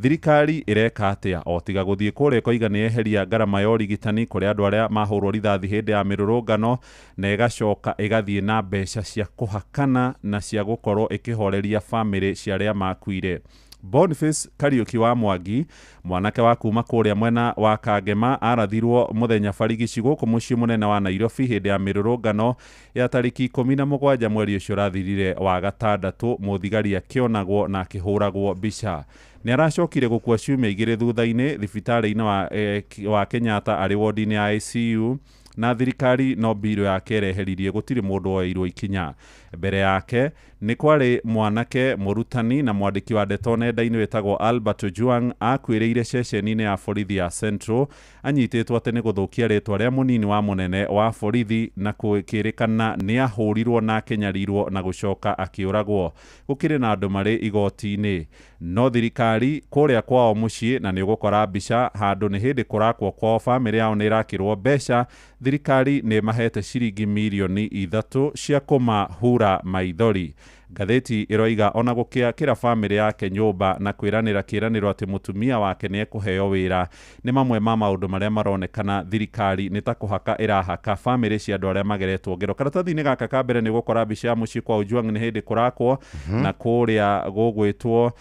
Thirikari ĩreka atĩa o tiga gũthiĩ kũrĩa ĩkoiga nĩ yeheria ngarama ya ũrigitani kũrĩ andũ arĩa mahũrwo rithathi hĩndĩ ya mĩrũrũngano, na ĩgacoka ĩgathiĩ na mbeca cia kũhakana na cia gũkorwo ĩkĩhoreria bamĩrĩ cia arĩa makuire. Boniface Kariuki wa Mwangi, mwanake wa kuma kũrĩa mwena wa Kangema, arathirwo mũthenya barigici gũkũ mũciĩ mũnene wa Nairobi hĩndĩ ya mĩrũrũngano ya tarĩki 17 mweri ũcio ũrathirire wa gatandatũ, mũthigari akĩonagwo na akĩhũragwo mbica. Nĩ aracokire gũkua ciumia 2 thutha-inĩ thibitarĩ-inĩ wa Kenyatta arĩ wodi-inĩ ya ICU, na thirikari no mbirũ yake ĩreheririe, gũtirĩ mũndũ woeirwo ikinya. Mbere yake nĩ kwarĩ mwanake mũrutani na mwandĩki wa ndeto nenda-inĩ wĩtagwo Albert Ojwang, akuĩrĩire ceceni-inĩ ya borithi ya Central anyitĩtwo atĩ nĩ gũthũkia rĩtwa rĩa mũnini wa mũnene wa borithi, na kũkĩrĩkana nĩ ahũrirwo na akĩnyarirwo na gũcoka akĩũragwo. Gũkĩrĩ na andũ marĩ igoti-inĩ, no thirikari kũrĩa kwao mũciĩ, na nĩ ũgũkora mbica handũ nĩ hĩndĩ kũrakwo kwao, bamĩrĩ yao nĩ ĩrakĩrwo mbeca, thirikari nĩ ĩmahete ciringi mirioni 3 cia kũmahura maithori. Ngathĩti ĩroiga ona gũkĩakĩra bamĩrĩ yake nyũmba na kwĩranĩra kĩĩranĩro atĩ mũtumia wake nĩ ekũheo wĩra nĩ mamwe ma maũndũ marĩa maronekana thirikari nĩ ta kũhaka ĩrahaka bamĩrĩ cia andũ arĩa mageretwo ngero. Karatathi-inĩ gaka ka mbere nĩ ũgũkora mbica ya mũciĩ kwa Ojwang nĩ hĩndĩ kũrakwo, na kũrĩa gũgwĩtwo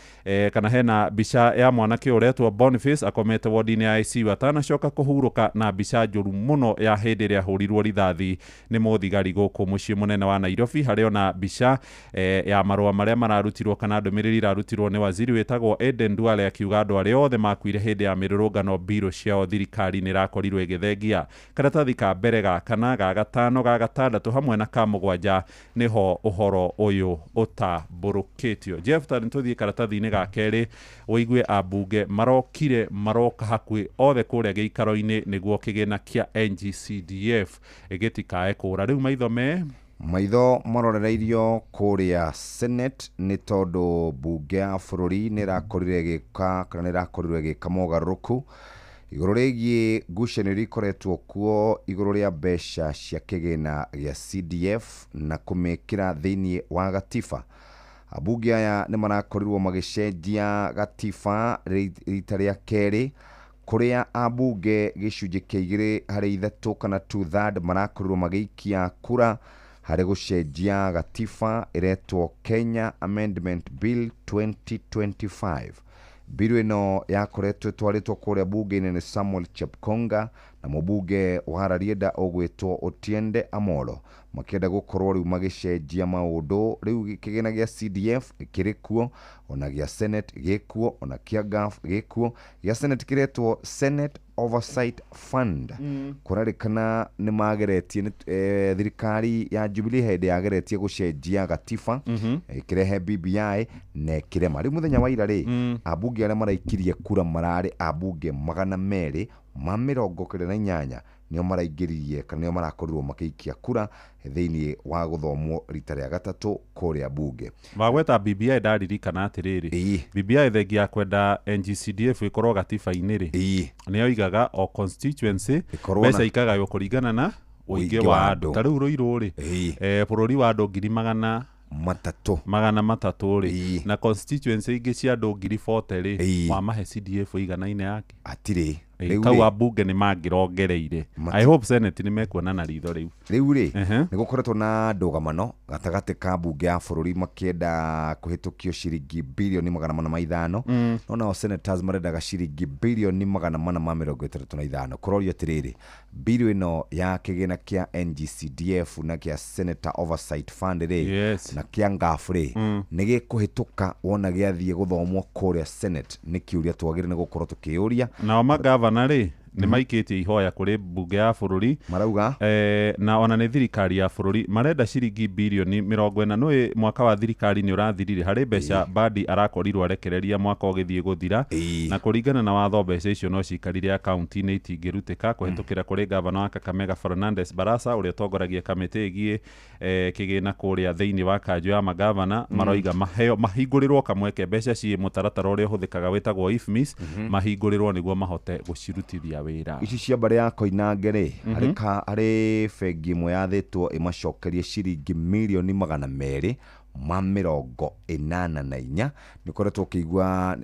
kana hena mbica ya mwanake ũretwo Boniface akomete wodi-inĩ ya ICU atanacoka kũhurũka, na mbica njũru mũno ya hĩndĩ ĩrĩa ahũrirwo rithathi nĩ mũthigari gũkũ mũciĩ mũnene wa Nairobi. Harĩ ona mbica ya marũa marĩa mararutirwo kana ndũmĩrĩri irarutirwo nĩ waziri wĩtagwo Aden Duale akiuga andũ arĩa othe makuire hĩndĩ ya mĩrũrũngano mbirũ ciao thirikari nĩ ĩrakorirwo ĩgĩthengia. Karatathi ka mbere ga kana ga gatano ga gatandatũ hamwe na ka mũgwanja nĩho ũhoro ũyũ ũtambũrũkĩtio. Jeff, ta nĩtũthiĩ karatathi-inĩ ga kerĩ ũigue ambunge marokire maroka hakuhĩ othe kũrĩa gĩikaro-inĩ nĩguo kĩgĩna kĩa NGCDF gĩtikae kũra. Rĩu maitho me maitho marorereirio kũrĩa Senate nĩ tondũ mbunge ya bũrũri nĩ ĩrakorire ĩgĩka kana nĩ ĩrakorirwo ĩgĩka mogarũrũku igũrũ rĩgiĩ ngucanio iria ikoretwo kuo igũrũ rĩa mbeca cia kĩgĩna gĩa CDF na kũmĩkĩra thĩinĩ wa gatiba. Ambunge aya nĩ marakorirwo magĩcenjia gatiba rita rĩa kerĩ, kũrĩa ambunge gĩcunjĩ kĩa 2 harĩ 3 kana 2/3 marakorirwo magĩikia kura harĩ gũcenjia gatiba ĩretwo Kenya Amendment Bill 2025. Bill ĩno yakoretwo ĩtwarĩtwo kũrĩa bunge-inĩ nĩ Samuel Chepkonga na mũbunge wa Rarieda ũgwĩtwo Otiende Amolo, makĩenda gũkorwo rĩu magĩcenjia maũndũ. Rĩu kĩgĩna gĩa CDF kĩrĩ kuo, ona gĩa Senate gĩkuo, ona kĩa GAF gĩkuo. Gĩa Senate kĩretwo Senate Oversight Fund. Kũrarĩkana nĩ mageretie thirikari ya Jubilee hĩndĩ yageretie gũcenjia gatiba, ĩkĩrehe BBI na ĩkĩrema. Rĩu mũthenya wa ira rĩ, ambunge arĩa maraikirie kura mararĩ ambunge 298 nĩo maraingĩririe kana nĩo marakorirwo makĩikia kura thĩinĩ wa gũthomwo rita rĩa gatatũ kũrĩa bunge. Wagweta BBI ndaririkana atĩrĩrĩ, BBI thengia ya kwenda NGCDF ĩkorwo gatiba-inĩ rĩ, nĩ yoigaga o constituency mbeca ikagaywo kũringana na ũingĩ wa andũ. Ta rĩu Ruiru rĩ, bũrũri wa andũ ngiri magana 300 rĩ, na constituency ingĩ cia andũ ngiri 40 rĩ, wamahe CDF iganaine yake atirĩ. Rĩu Kau rĩ- ambunge nĩ mangĩrongereire. I hope Senate nĩ mekuona na ritho rĩu. Rĩu rĩ, nĩ gũkoretwo na ndũgamano gatagatĩ ka mbunge ya bũrũri makĩenda kũhĩtũkio ciringi birioni 405, no nao senators marendaga ciringi birioni 465. Kũrorio atĩrĩrĩ, bill ĩno ya kĩgĩna kĩa NGCDF na kĩa Senator Oversight Fund rĩ, na kĩa ngabu rĩ, nĩ gĩkũhĩtũka wona gĩathiĩ gũthomwo kũrĩa Senate? Nĩ kĩũria twagĩrĩire nĩ gũkorwo tũkĩũria. Nao magavana rĩ, nĩ maikĩtie ihoya kũrĩ mbunge ya bũrũri. Marauga Na ona nĩ thirikari ya bũrũri marenda ciringi birioni 40. Nũĩ mwaka wa thirikari nĩ ũrathirire, harĩ mbeca Badi arakorirwo arekereria mwaka ũgĩthiĩ gũthira, na kũringana na watho mbeca icio no cikarire akaunti-inĩ, itingĩrutĩka kũhetũkĩra kũrĩ gavana wa Kakamega Fernandes Barasa ũrĩa ũtongoragia kamĩtĩ ĩgiĩ kĩgĩna kũrĩa thĩinĩ wa kanjũ ya magavana. Maroiga maheo, mahingũrĩrwo kamweke, mbeca ciĩ mũtaratara ũrĩa ũhũthĩkaga wĩtagwo IFMIS, mahingũrĩrwo nĩguo mahote gũcirutithia wĩra. Ici cia mbarĩ ya Koinange rĩ, harĩ harĩ bengi ĩmwe yathĩtwo ĩmacokerie ciringi mirioni 284. Nĩ ũkoretwo ũkĩigua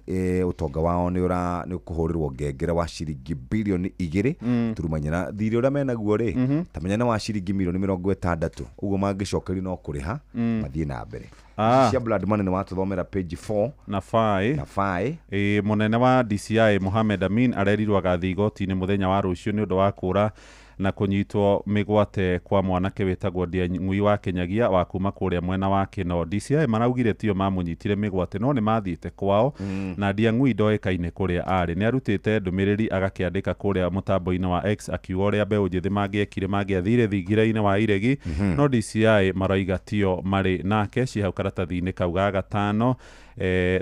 ũtonga wao nĩ ũra nĩ ũkũhũrĩrwo ngengere wa ciringi birioni 2 turuma inya. Thirĩ ũrĩa menaguo rĩ, ta menya nĩ wa ciringi mirioni 60. Ũguo mangĩcokerio no kũrĩha mathiĩ na mbere. Ici cia blood money nĩ watũthomera page 4 na 5. Na 5. Ĩ, mũnene wa DCI Mohamed Amin arerirwo agathiĩ igoti-inĩ mũthenya wa rũciũ nĩ ũndũ wa kũra na kũnyitwo mĩgwate kwa mwanake wĩtagwo Ndiang'ui wa Kinyagia wa kuma kũrĩa mwena wa Kĩno. DCI maraugire tio mamũnyitire mĩgwate, no nĩ mathiĩte kwao na Ndiang'ui ndoĩkaine kũrĩa arĩ. Nĩ arutĩte ndũmĩrĩri agakĩandĩka kũrĩa mũtambo-inĩ wa X akiuga ũrĩa mbeũ njĩthĩ mangĩekire mangĩathire thingira-inĩ wa iregi, no DCI maroiga tio marĩ nake. Ciĩ hau karatathi-inĩ kau ga gatano,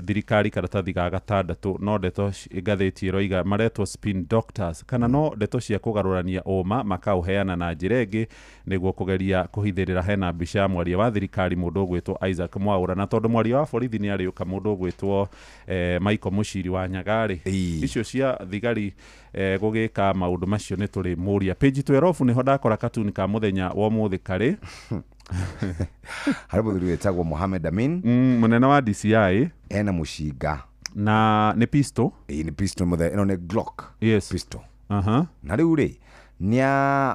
thirikari karatathi ga gatandatũ. No ndeto ngathĩti ĩroiga maretwo spin doctors, kana no ndeto cia kũgarũrania ũma makaũheana na njĩra ĩngĩ nĩguo kũgeria kũhithĩrĩra. Hena mbica ya mwaria wa thirikari mũndũ ũgwĩtwo Isaac Mwaũra, na tondũ mwaria wa borithi nĩ arĩũka mũndũ ũgwĩtwo Michael Mũciri wa Nyagarĩ, icio cia thigari gũgĩka maũndũ macio nĩ tũrĩ mũria. Page 12 nĩho ndakora katuni ka mũthenya wa ũmũthĩ karĩ. Harĩ mũthuri wĩtagwo Mohamed Amin, mũnene wa DCI, ena mũcinga na nĩ pistol. Ĩĩ, nĩ pistol mũthee, ĩno nĩ Glock pistol. Na rĩu rĩ, nĩ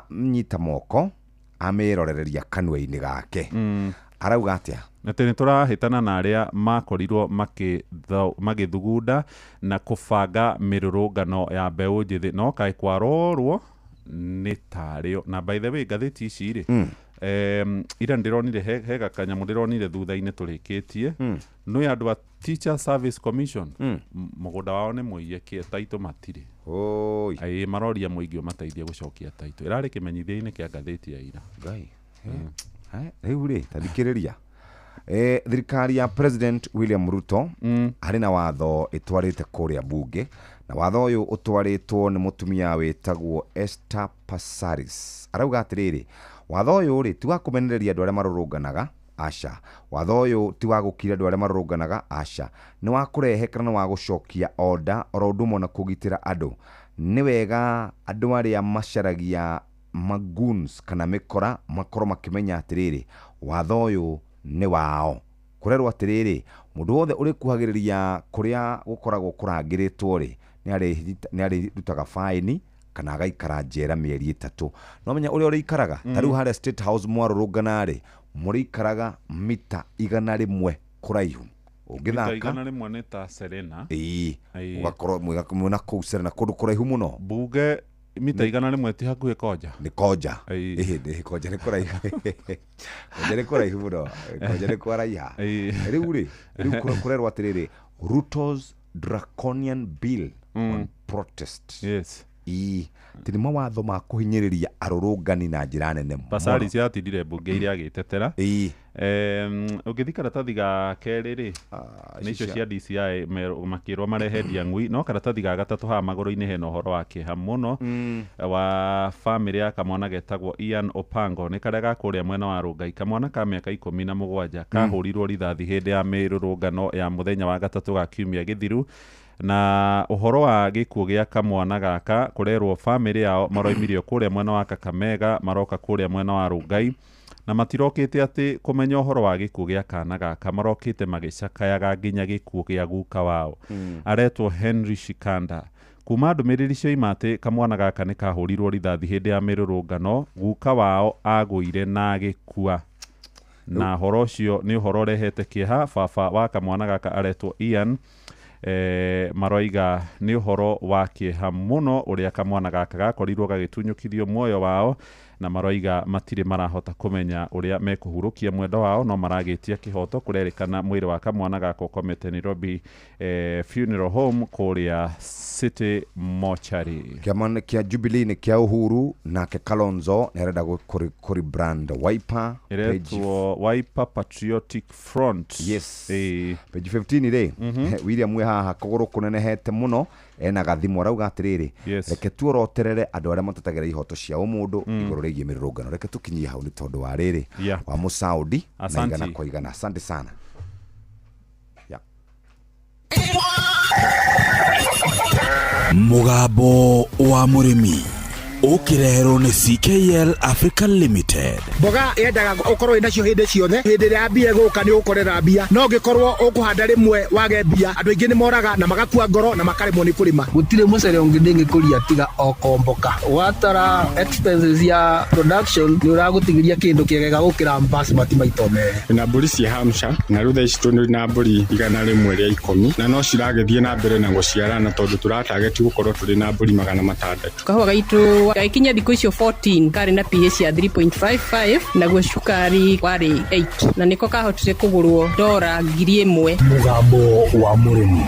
anyita moko amĩrorereria kanua-inĩ gake. Arauga atĩa? Atĩ nĩ tũrahĩtana na arĩa makorirwo magĩthugunda na kũbanga mĩrũrũngano ya mbeũ njĩthĩ, no kaĩ kwarorwo nĩ tarĩo. Na by the way, ngathĩti ici rĩ, ira ndĩronire he gakanyamũ ndĩronire thutha-inĩ tũrĩkĩtie. Nĩ andũ a Teacher Service Commission, mũgũnda wao nĩ mũiye kĩ taitũ matirĩ. Oi. Ĩĩ, maroria mũingĩ ũmateithie gũcokia taitũ. Ĩrarĩ kĩmenyithia-inĩ kĩa ngathĩti ya ira. Ngai. Rĩu rĩ, ta thikĩrĩria, thirikari ya President William Ruto harĩ na watho ĩtwarĩte kũrĩa bunge, na watho ũyũ ũtwarĩtwo nĩ mũtumia wĩtagwo Esther Passaris. Arauga atĩrĩrĩ, watho ũyũ rĩ, ti wa kũmenereria andũ arĩa marũrũnganaga, aca. Watho ũyũ ti wa gũkiria andũ arĩa marũrũnganaga, aca. Nĩ wa kũrehe kana nĩ wa gũcokia order oro ũndũ ũmwe na kũgitĩra andũ. Nĩ wega andũ arĩa macaragia magoons kana mĩkora makorwo makĩmenya atĩrĩrĩ, watho ũyũ nĩ wao. Kũrerwo atĩrĩrĩ, mũndũ wothe ũrĩkuhagĩrĩria kũrĩa gũkoragwo kũrangĩrĩtwo rĩ, nĩ arĩrutaga baĩni kana agaikara njera mĩeri 3. No menya ũrĩa ũrĩikaraga ta rĩu harĩa State House mwarũrũngana rĩ, mũrĩikaraga mita 100 kũraihu. Mita ũngĩthaka 100 nĩ ta Serena. Ĩĩ. Ĩĩ. Ũgakorwo mwĩna kũu Serena, kũndũ kũraihu mũno. Bunge mita 100 ti hakuhĩ konja. Nĩ konja. Ĩĩ. Ĩĩ, nĩ konja, nĩ kũraihu, konja nĩ kũraihu mũno, konja nĩ kwaraiha. Rĩu rĩ, rĩu kũrerwo atĩrĩrĩ, Ruto's draconian bill on protest. Ĩĩ, atĩ nĩ mawatho ma kũhinyĩrĩria arũrũngani na njĩra nene mũno. Passaris yatindire mbunge iria agĩtetera. Ũngĩthi karatathi ga kerĩ rĩ, nĩ icio cia DCI makĩrwo marehe Ndiang'ui. No karatathi ga gatatũ haha magũrũ-inĩ hena ũhoro wa kĩeha mũno wa bamĩrĩ ya kamwana getagwo Ian Opango, nĩ karĩa ga kũrĩa mwena wa Rũngai, kamwana ka mĩaka 17 kahũrirwo rithathi hĩndĩ ya mĩrũrũngano ya mũthenya wa gatatũ ga kiumia gĩthiru. Na ũhoro wa gĩkuũ gĩa kamwana gaka, kũrerwo bamĩrĩ yao maroimirio kũrĩa mwena wa Kakamega maroka kũrĩa mwena wa Rũngai, na matirokĩte atĩ kũmenya ũhoro wa gĩkuũ gĩa kana gaka, marokĩte magĩcakayaga nginya gĩkuũ gĩa guka wao aretwo Henry Shikanda. Kuma ndũmĩrĩri cioima atĩ kamwana gaka nĩ kahũrirwo rithathi hĩndĩ ya mĩrũrũngano, guka wao agũire na agĩkua. Na ũhoro ũcio nĩ ũhoro ũrehete kĩeha. Baba wa kamwana gaka aretwo Ian, maroiga nĩ ũhoro wa kĩeha mũno ũrĩa kamwana gaka gakorirwo gagĩtunyũkithio muoyo wao, na maroiga matirĩ marahota kũmenya ũrĩa mekũhurũkia mwendwa wao, no maragĩtia kĩhoto. Kũrerĩkana mwĩrĩ wa kamwana gaka ũkomete Nairobi Funeral Home kũrĩa City Mortuary. Kĩama kĩa Jubilee nĩ kĩa Uhuru, nake Kalonzo nĩ arenda kũ rebrand Wiper. Page Ĩretwo Wiper Patriotic Front. Yes. Ĩĩ. Page 15 rĩ, William wĩ haha kũgũrũ kũnenehete mũno, ena gathimũ, arauga atĩrĩrĩ, reke tuoroterere andũ arĩa matetagĩra ihoto cia ũmũndũ igũrũ rĩgiĩ mĩrũrũngano. Reke tũkinyie hau nĩ tondũ wa rĩrĩ wa mũsaudi na Asante. igana kwa igana. Asante sana, yeah. Mũgambo wa mũrĩmi ũkĩreherwo nĩ CKL Africa Limited. Mboga yendaga ũkorwo wĩ nacio hĩndĩ ciothe. Hĩndĩ ĩrĩa mbia ĩgũka nĩ ũgũkorera mbia, no ũngĩkorwo ũkũhanda rĩmwe wage mbia, andũ aingĩ nĩ moraga na magakua ngoro na makaremwo nĩ kũrĩma. Gũtirĩ mũcere ũngĩ ndĩngĩkũria tiga o komboka. Watara expenses ya production, nĩ ũragũtigĩria kĩndũ kĩega gũkĩra basmati maita merĩ. Na mbũri cia Hampshire, na rĩu thaa ici tũrĩ na mbũri 110, na no ciragĩthiĩ na mbere na gũciarana tondũ tũratageti gũkorwo tũrĩ na mbũri 600. Kahũa gaitũ gagĩkinya thikũ icio 14 karĩ na pH ya 3.55, naguo cukari warĩ 8, na nĩko kahotire kũgũrwo dora 1000. Mũgambo wa mũrĩmi.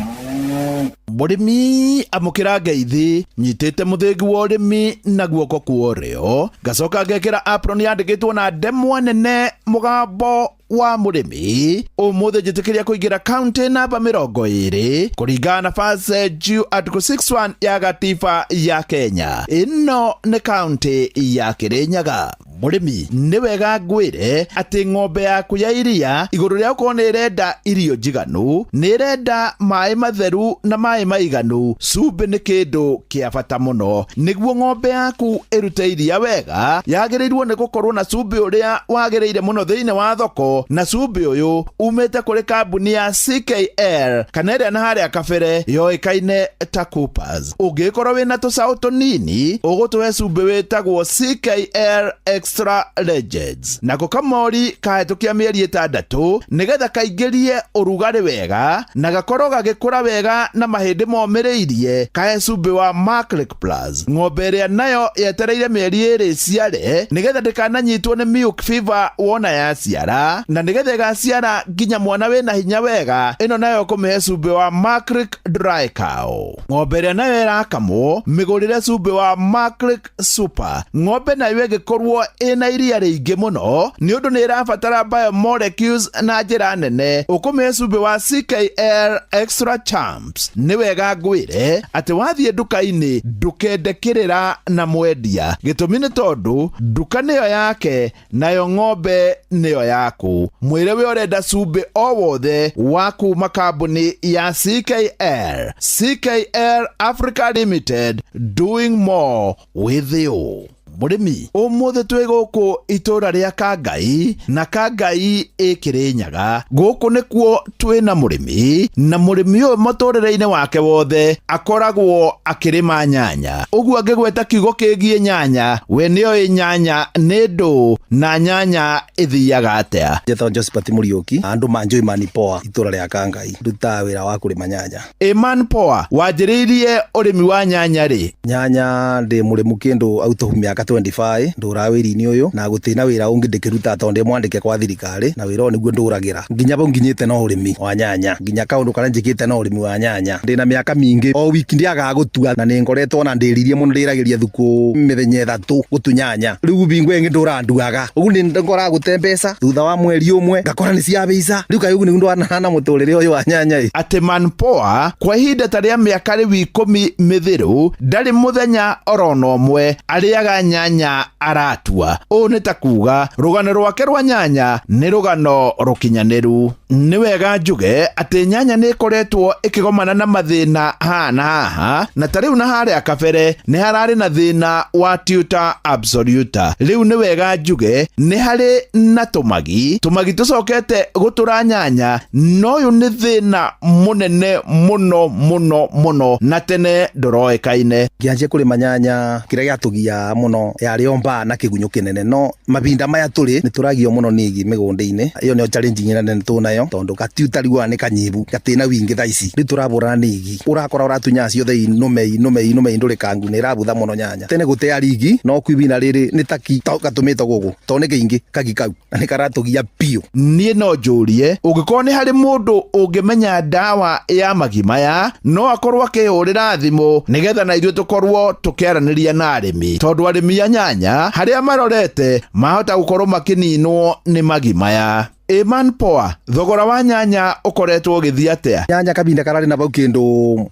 Mũrĩmi, amũkĩra ngeithi. Nyitĩte mũthĩgi wa ũrĩmi na guoko kwa ũrĩo, ngacoka ngekĩra apron yandĩkĩtwo na ndemwa nene, Mũgambo wa Mũrĩmi. Ũmũthĩ njĩtĩkĩria kũingĩra kaunti namba 20 kũringana na First Due Article 61 ya gatiba ya Kenya. Ĩno nĩ kaunti ya Kĩrĩnyaga. Mũrĩmi, nĩ wega ngwĩre atĩ ng'ombe yaku ya iria, igũrũ rĩa gũkorwo nĩ ĩrenda irio njiganu, nĩ ĩrenda maĩ matheru na maĩ maiganu. Cumbĩ nĩ kĩndũ kĩa bata mũno. Nĩguo ng'ombe yaku ĩrute iria wega, yagĩrĩirwo nĩ gũkorwo na cumbĩ ũrĩa wagĩrĩire mũno thĩinĩ wa thoko, na cumbĩ ũyũ umĩte kũrĩ kambuni ya CKL, kana ĩrĩa na harĩa kabere yoĩkaine ta Coopers. Ũngĩkorwo wĩna tũcaũ tũnini, ũgũtũhe cumbĩ wĩtagwo CKL Extra Legends. Nako kamori kahĩtũkia mĩeri 6, nĩgetha kaingĩrie ũrugarĩ wega na gakorwo gagĩkũra wega na mahĩndĩ momĩrĩirie, kahe cumbĩ wa Maclick Plus. Ng'ombe ĩrĩa nayo yetereire mĩeri 2 ĩciare, nĩgetha ndĩkananyitwo nĩ milk fever wona yaciara, na nĩgetha ĩgaciara nginya mwana wĩna hinya wega, ĩno nayo kũmĩhe cumbĩ wa Maclick Dry Cow. Ng'ombe ĩrĩa nayo ĩrakamwo, mĩgũrĩre cumbĩ wa Maclick Super. Ng'ombe nayo ĩngĩkorwo ĩna iria rĩingĩ mũno, nĩ ũndũ nĩ ĩrabatara biomolecules na njĩra nene, ũkũmĩhe cumbĩ wa CKL Extra Champs. Nĩ wega ngwĩre atĩ wathiĩ nduka-inĩ, ndũkende kĩrĩra na mwendia. Gĩtũmi nĩ tondũ nduka nĩyo yake, nayo ng'ombe nĩyo yaku. Mwĩre we ũrenda cumbĩ o wothe wa kuma kambuni ya CKL. CKL Africa Limited, doing more with you. Mũrĩmi, ũmũthĩ twĩ gũkũ itũra rĩa Kangai, na Kangai ĩ Kĩrĩnyaga. Gũkũ nĩkuo twĩna mũrĩmi, na mũrĩmi ũyũ mũtũrĩre-inĩ wake wothe akoragwo akĩrĩma nyanya. Ũguo angĩgweta kiugo kĩgiĩ nyanya, we nĩoĩ nyanya nĩ ndũ na nyanya ĩthiaga atĩa. Njĩtagwo Josephat Mũriũki, andũ manjũĩ Mani Poa, itũra rĩa Kangai. Ndutaga wĩra wa kũrĩma nyanya. Ĩman Poa, wanjĩrĩirie ũrĩmi wa nyanya rĩ? Nyanya ndĩ mũrĩmu kĩndũ out of mĩaka 25. Ndũraga wĩra-inĩ ũyũ na gũtirĩ wĩra ũngĩ ndĩkĩrutaga tondũ ndĩ mwandĩke kwa thirikari, na wĩra ũyũ nĩguo ndũragĩra nginya bau nginyĩte no ũrĩmi wa nyanya, nginya kaũndũ karĩa njĩkĩte no ũrĩmi wa nyanya. Ndĩna mĩaka mĩingĩ, o wiki ndiagaga gũtua, na nĩ ngoretwo na ndĩririe mũno, ndĩragĩria thukũ mĩthenya 3 gũtu nyanya. Rĩu bingo ĩngĩ ndũraga nduaga ũguo, nĩ ngoraga gũte mbeca, thutha wa mweri ũmwe ngakora nĩ cia mbeca. Rĩu kaĩ ũguo nĩguo ndwanana mũtũrĩre ũyũ wa nyanya ĩ. Atĩ Manpoa kwa ihinda ta rĩa mĩaka rĩu 10 mĩthiru, ndarĩ mũthenya orona ũmwe arĩaga. Nyanya aratua. Ũũ nĩ ta kuga rũgano rwake rwa nyanya nĩ rũgano rũkinyanĩru. Nĩ wega njuge atĩ nyanya nĩ ĩkoretwo ĩkĩgomana na mathĩna haha na haha, na ta rĩu na harĩa kabere nĩ hararĩ na thĩna wa Tuta absoluta. Rĩu nĩ wega njuge nĩ harĩ na tũmagi, tũmagi tũcokete gũtũra nyanya, na ũyũ nĩ thĩna mũnene mũno mũno mũno, na tene ndũroĩkaine. Ngĩanjia kũrĩma nyanya kĩrĩa gĩatũgiaga mũno yarĩ o mbaa na kĩgunyũ kĩnene, no mahinda maya tũrĩ nĩ tũragio mũno nĩ igi mĩgũnda-inĩ. Ĩyo nĩyo challenge ĩrĩa nene tũnayo, tondũ gatiuta riũa nĩ kanyihu, gatĩna wingĩ thaa ici. Rĩu tũrabũrana nĩ igi, ũrakora ũratunya ciothe inũme inũme inũme indũrĩkangu, nĩ ĩrabutha mũno nyanya. Tene gũtearĩ igi, no kwa ibinda rĩrĩ nĩ taki gatũmĩtwo gũkũ, tondũ nĩ kĩingĩ kagi kau na nĩ karatũgia biũ. Niĩ no njũrie, ũngĩkorwo nĩ harĩ mũndũ ũngĩmenya ndawa ya magi maya, no akorwo akĩhũrĩra thimũ nĩgetha na ithuĩ tũkorwo tũkĩaranĩria na arĩmi, tondũ arĩmi a nyanya harĩa marorete mahota gũkorwo makĩninwo nĩ magi maya. Ĩ Manpoa, thogora wa nyanya ũkoretwo ũgĩthiĩ atĩa? Nyanya kabinda kararĩ na bau kĩndũ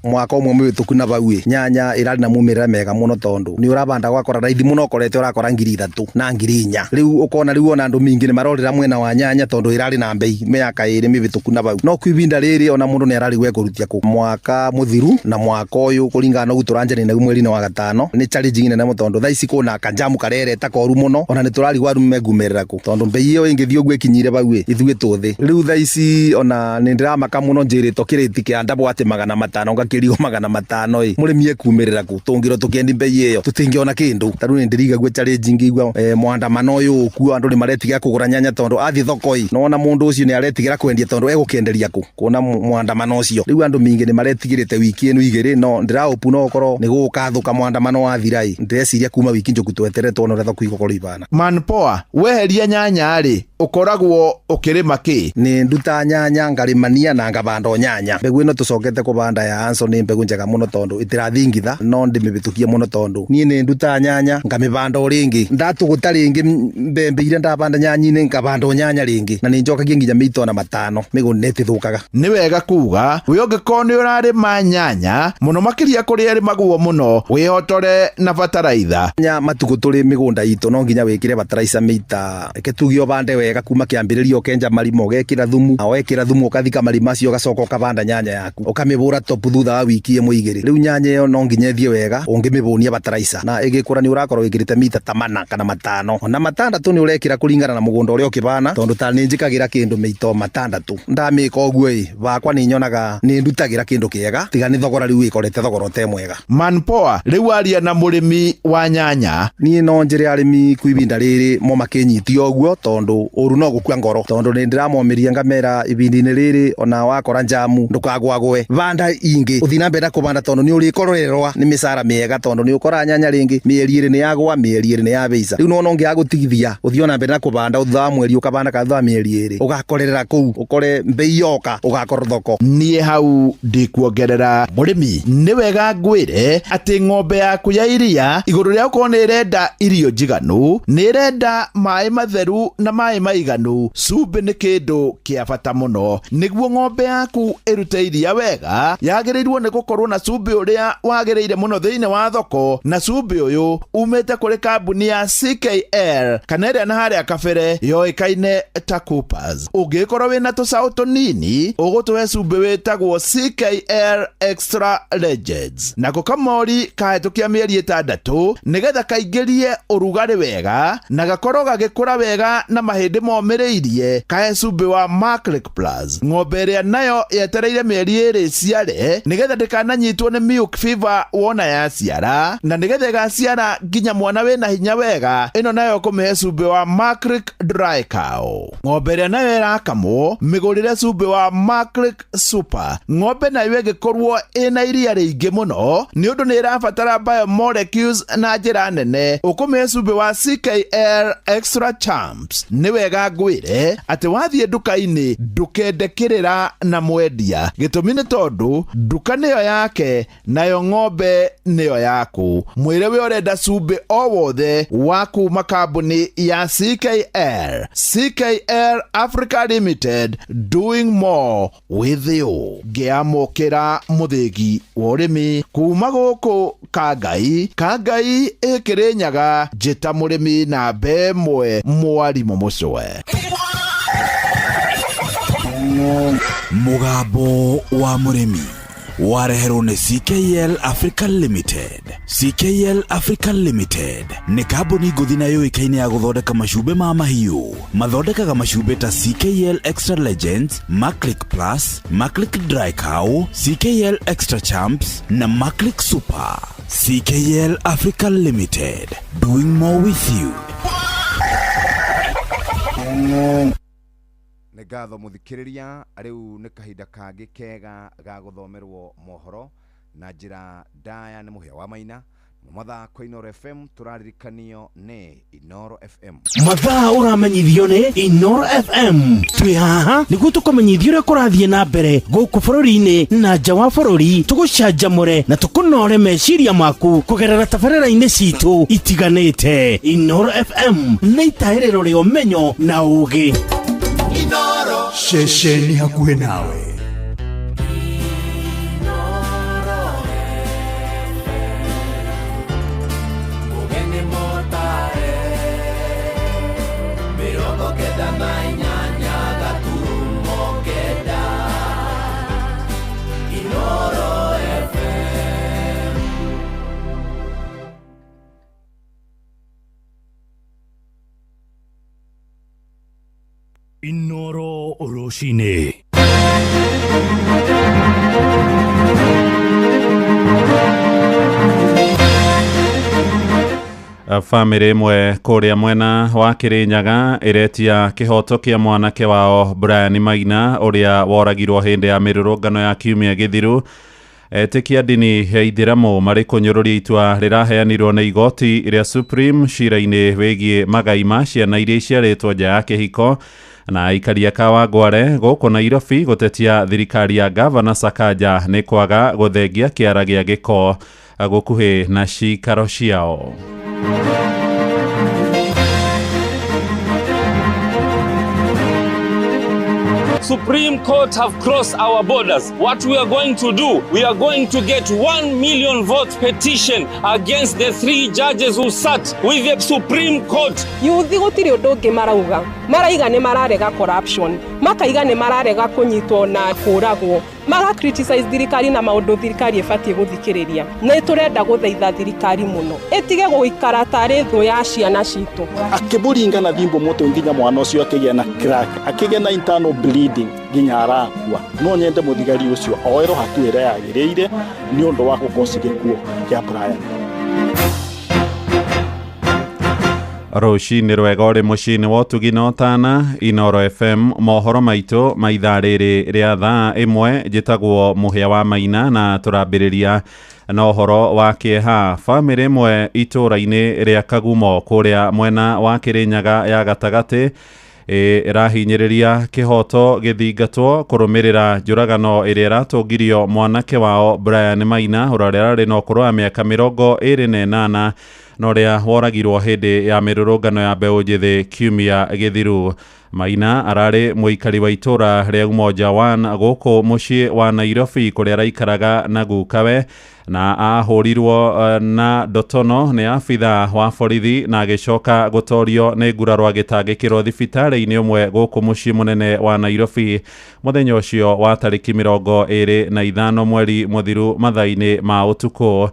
mwaka ũmwe mũhĩtũku na bau ĩ, nyanya ĩrarĩ na mumĩrĩra mega mũno, tondũ nĩ ũrabanda ũgakora raithi mũno ũkorete ũrakora 3000 na 4000. Rĩu ũkona rĩu ona andũ mingĩ nĩ marorĩra mwena wa nyanya, tondũ ĩrarĩ na mbei mĩaka ĩrĩ mĩhĩtũku na bau. No kwa ibinda rĩrĩ ona mũndũ nĩ ararigwo ekũrutia kũ. Mwaka mũthiru na mwaka ũyũ kũringana na ũguo tũranjania nagu mweri-inĩ wa gatano nĩ challenge nene mũno, tondũ thaa ici kwĩna kanjamu karereta koru mũno, ona nĩ tũrarigwo arũme mekumĩrĩra kũ, tondũ mbei ĩyo ĩngĩthiĩ ũguo ĩkinyire bau ĩ, ithuĩ tũthĩ. Rĩu thaa ici ona nĩ ndĩramaka mũno njĩrĩtwo kĩrĩti kĩa ndabũ atĩ 500 ngakĩrigwo 500 ĩ, mũrĩmi ekumĩrĩra kũ? Tũngĩrwo tũkĩendi mbei ĩyo tũtingĩona kĩndũ. Ta rĩu nĩ ndĩrigagua challenge ngĩigua mwandamano ũyũ ũkuo, andũ nĩ maretigĩra kũgũra nyanya, tondũ athiĩ thoko ĩ, nĩwona mũndũ ũcio nĩ aretigĩra kwendia, tondũ egũkĩenderia kũ? Kuona mwandamano ũcio rĩu andũ mingĩ nĩ maretigĩrĩte wiki ĩno igĩrĩ, no ndĩrahope no ũkorwo nĩ gũgũkathũka mwandamano wathira ĩ, ndĩreciria kuma wiki njũku tweterere tuone ũrĩa thoko igũkorwo ibana. Manpoa, weheria nyanya-rĩ, ũkoragwo ũkĩrĩma kĩ? Nĩ nduta nyanya, ngarĩmania na ngabanda o nyanya. Mbegũ ĩno tũcokete kũbanda ya Anso nĩ mbegũ njega mũno, tondũ ĩtĩrathingitha, no ndĩmĩbĩtũkie mũno, tondũ niĩ nĩ nduta nyanya ngamĩbanda o rĩngĩ, ndatũgũta rĩngĩ mbembe iria ndabanda nyanya-inĩ ngabanda o nyanya rĩngĩ, na nĩ njokagia nginya mĩito ona 5 mĩgũnda ĩtĩthũkaga. Nĩ wega kuga we ũngĩkorwo nĩ ũrarĩma nyanya mũno makĩria kũrĩa ĩrĩmagwo mũno, wĩhotore na bataraitha. Nya matukũ tũrĩ mĩgũnda itũ no nginya wĩkĩre bataraitha mĩita, reke tuge ũbande wega kuma kĩambĩrĩria, ũkenja marima, ũgekĩra thumu, na wekĩra thumu ũkathika marima macio, ũgacoka ũkabanda nyanya yaku, ũkamĩbũra top thutha wa wiki ĩmwe igĩrĩ. Rĩu nyanya ĩyo no nginya ĩthiĩ wega ũngĩmĩbũnia bataraitha, na ĩgĩkũra nĩ ũrakorwo wĩkĩrĩte mita ta 4 kana 5 ona 6 nĩ ũrekĩra kũringana na mũgũnda ũrĩa ũkĩbana, tondũ ta nĩ njĩkagĩra kĩndũ mĩito 6 ndamĩka ũguo ĩ, bakwa nĩ nyonaga nĩ ndutagĩra kĩndũ kĩega, tiga nĩ thogora rĩu ĩkorete thogora ũte mwega. Manpoa, rĩu aria na mũrĩmi wa nyanya. Niĩ no njĩre arĩmi kwa ibinda rĩrĩ mo makĩnyitie ũguo, tondũ ũru no gũkua ngoro, tondũ nĩ ndĩramomĩria ngamera ibinda-inĩ rĩrĩ ona wakora njamu ndũkagwagwe, banda ingĩ ũthiĩ na mbere na kũbanda, tondũ nĩ ũrĩkorererwa nĩ mĩcara mĩega, tondũ nĩ ũkoraga nyanya rĩngĩ mĩeri ĩrĩ nĩ yagwa, mĩeri ĩrĩ nĩ yabeica. Rĩu nĩwona ũngĩaga gũtigithia ũthiĩ ona mbere na kũbanda, thutha wa mweri ũkabanda kana thutha wa mĩeri ĩrĩ ũgakorerera kũu, ũkore mbei yoka ũgakorwo thoko. Niĩ hau ndikuongerera. Mũrĩmi, nĩ wega ngwĩre atĩ ng'ombe yaku ya iria igũrũ rĩa gũkorwo nĩ ĩrenda irio njiganu, nĩ ĩrenda maĩ matheru na maĩ maiganu. Cumbĩ nĩ kĩndũ kĩa bata mũno. Nĩguo ng'ombe yaku ĩrute iria wega, yagĩrĩirwo nĩ gũkorwo na cumbĩ ũrĩa wagĩrĩire mũno thĩinĩ wa thoko, na cumbĩ ũyũ umĩte kũrĩ kambuni ya CKL kana ĩrĩa na harĩa kabere yoĩkaine ta Coopers. Ũngĩkorwo wĩna tũcaũ tũnini, ũgũtũhe cumbĩ wĩtagwo CKL Extra Legends. Nako kamori kahĩtũkia mĩeri 6 nĩgetha kaingĩrie ũrugarĩ wega na gakorwo gagĩkũra wega na mahĩndĩ momĩrĩirie, kahe cumbĩ wa Maclick Plus. Ng'ombe ĩrĩa nayo yetereire mĩeri 2 ciare nĩgetha ndĩkananyitwo nĩ milk fever wona yaciara, na nĩgetha ĩgaciara nginya mwana wĩna hinya wega, ĩno nayo ũkũmĩhe cumbĩ wa Maclick Dry Cow. Ng'ombe ĩrĩa nayo ĩrakamwo, mĩgũrĩre cumbĩ wa Maclick Super. Ng'ombe nayo ĩngĩkorwo ĩna iria rĩingĩ mũno nĩ ũndũ nĩ ĩrabatara biomolecules na njĩra nene, ũkũmĩhe cumbĩ wa CKL Extra Champs. Nĩ wega ngwĩre Atĩ wathiĩ nduka-inĩ ndũkende kĩrĩra na mwendia, gĩtũmi nĩ tondũ nduka nĩyo yake nayo ng'ombe nĩyo yaku. Mwĩre we ũrenda cumbĩ o wothe wa kuma kambuni ya CKL. CKL Africa Limited, doing more with you. Ngĩamũkĩra mũthĩgi wa ũrĩmi kuma gũkũ Kangai. Kangai ĩkĩrĩ Nyaga, njĩta mũrĩmi namba ĩmwe, mwarimũ mũcwe. Mũgambo wa mũrĩmi wareherwo nĩ CKL Africa Limited. CKL Africa Limited nĩ kambuni ngũthi na yũĩkaine ya gũthondeka macumbĩ ma mahiũ. Mathondekaga macumbĩ ta CKL Extra Legends, Maclick Plus, Maclick Dry Cow, CKL Extra Champs na Maclick Super. CKL Africa Limited, doing more with you. Nĩ ngatho mũthikĩrĩria. Rĩu nĩ kahinda kangĩ kega ga gũthomerwo mohoro na njĩra ndaya nĩ Mũhĩa wa Maina. Mathako Inoro FM tũraririkanio nĩ Inoro FM. Mathaa ũramenyithio nĩ Inoro FM. Twĩ haha nĩguo tũkũmenyithia ũrĩa kũrathiĩ na mbere gũkũ bũrũri-inĩ na nja wa bũrũri, tũgũcanjamũre na tũkũnore meciria maku kũgerera tabarĩra-inĩ citũ itiganĩte. Inoro FM nĩ itahĩrĩro rĩa ũmenyo na ũgĩ. Ceceni hakuhĩ nawe. Mũgeni mũtare 98.9 Inoro FM. Inoro rũcinĩ. Bamĩrĩ ĩmwe kũrĩa mwena wa Kĩrĩnyaga ĩretia kĩhoto kĩa mwanake wao Brian Maina, ũrĩa woragirwo hĩndĩ ya mĩrũrũngano ya kiumia gĩthiru. Etĩkia ndini ya Ithĩramu marĩ kũnyũrũria itua rĩraheanirwo nĩ igoti rĩa Supreme cira-inĩ wĩgiĩ magai ma ciana iria iciarĩtwo nja ya kĩhiko, na aikari a Kawangware gũkũ Nairobi gũtetia thirikari ya Gavana Sakaja nĩ kwaga gũthengia kĩara gĩa gĩko gũkuhĩ na cikaro ciao. Supreme Court have crossed our borders. What we are going to do, we are going to get 1 million vote petition against the three judges who sat with the Supreme Court. Yuthi gũtirĩ ũndũ ũngĩ marauga, maraiga nĩ mararega corruption, makaiga nĩ mararega kũnyitwo na kũragwo, mara criticize thirikari na maũndũ thirikari ĩbatiĩ gũthikĩrĩria. Nĩ tũrenda gũthaitha thirikari mũno ĩtige gũikara tarĩ thũ ya ciana citũ. Akĩmũringa na thimbo mũtwe nginya mwana ũcio akĩgĩa na crack, akĩgĩa na internal bleeding nginya arakua. No nyende mũthigari ũcio oerwo hatua ĩrĩa yagĩrĩire nĩ ũndũ wa gũkosi gĩkuũ kĩa Brian. Rũcinĩ rwega ũrĩ mũciĩ-inĩ wa ũtugi na ũtana. Inoro FM, mohoro maitũ ma ithaa rĩrĩ rĩa thaa 1. Njĩtagwo Mũhĩa wa Maina na tũrambĩrĩria na ũhoro wa kĩeha. Bamĩrĩ ĩmwe itũũra-inĩ rĩa Kagumo kũrĩa mwena wa Kĩrĩnyaga ya gatagatĩ ĩrahinyĩrĩria kĩhoto gĩthingatwo kũrũmĩrĩra njũragano ĩrĩa ĩratũngirio mwanake wao Brian Maina, ũrĩa ararĩ na ũkũrũ wa mĩaka 28 na ũrĩa woragirwo hĩndĩ ya mĩrũrũngano ya mbeũ njĩthĩ kiumia gĩthiru. Maina ararĩ mũikari wa itũũra rĩa Umoja One gũkũ mũciĩ wa Nairobi, kũrĩa araikaraga na gukawe, na ahũrirwo na ndotono nĩ abitha wa borithi na agĩcoka gũtorio nĩ nguraro agĩtangĩkĩrwo thibitarĩ-inĩ ũmwe gũkũ mũciĩ mũnene wa Nairobi mũthenya ũcio wa tarĩki 25 mweri mũthiru mathaa-inĩ ma ũtukũ.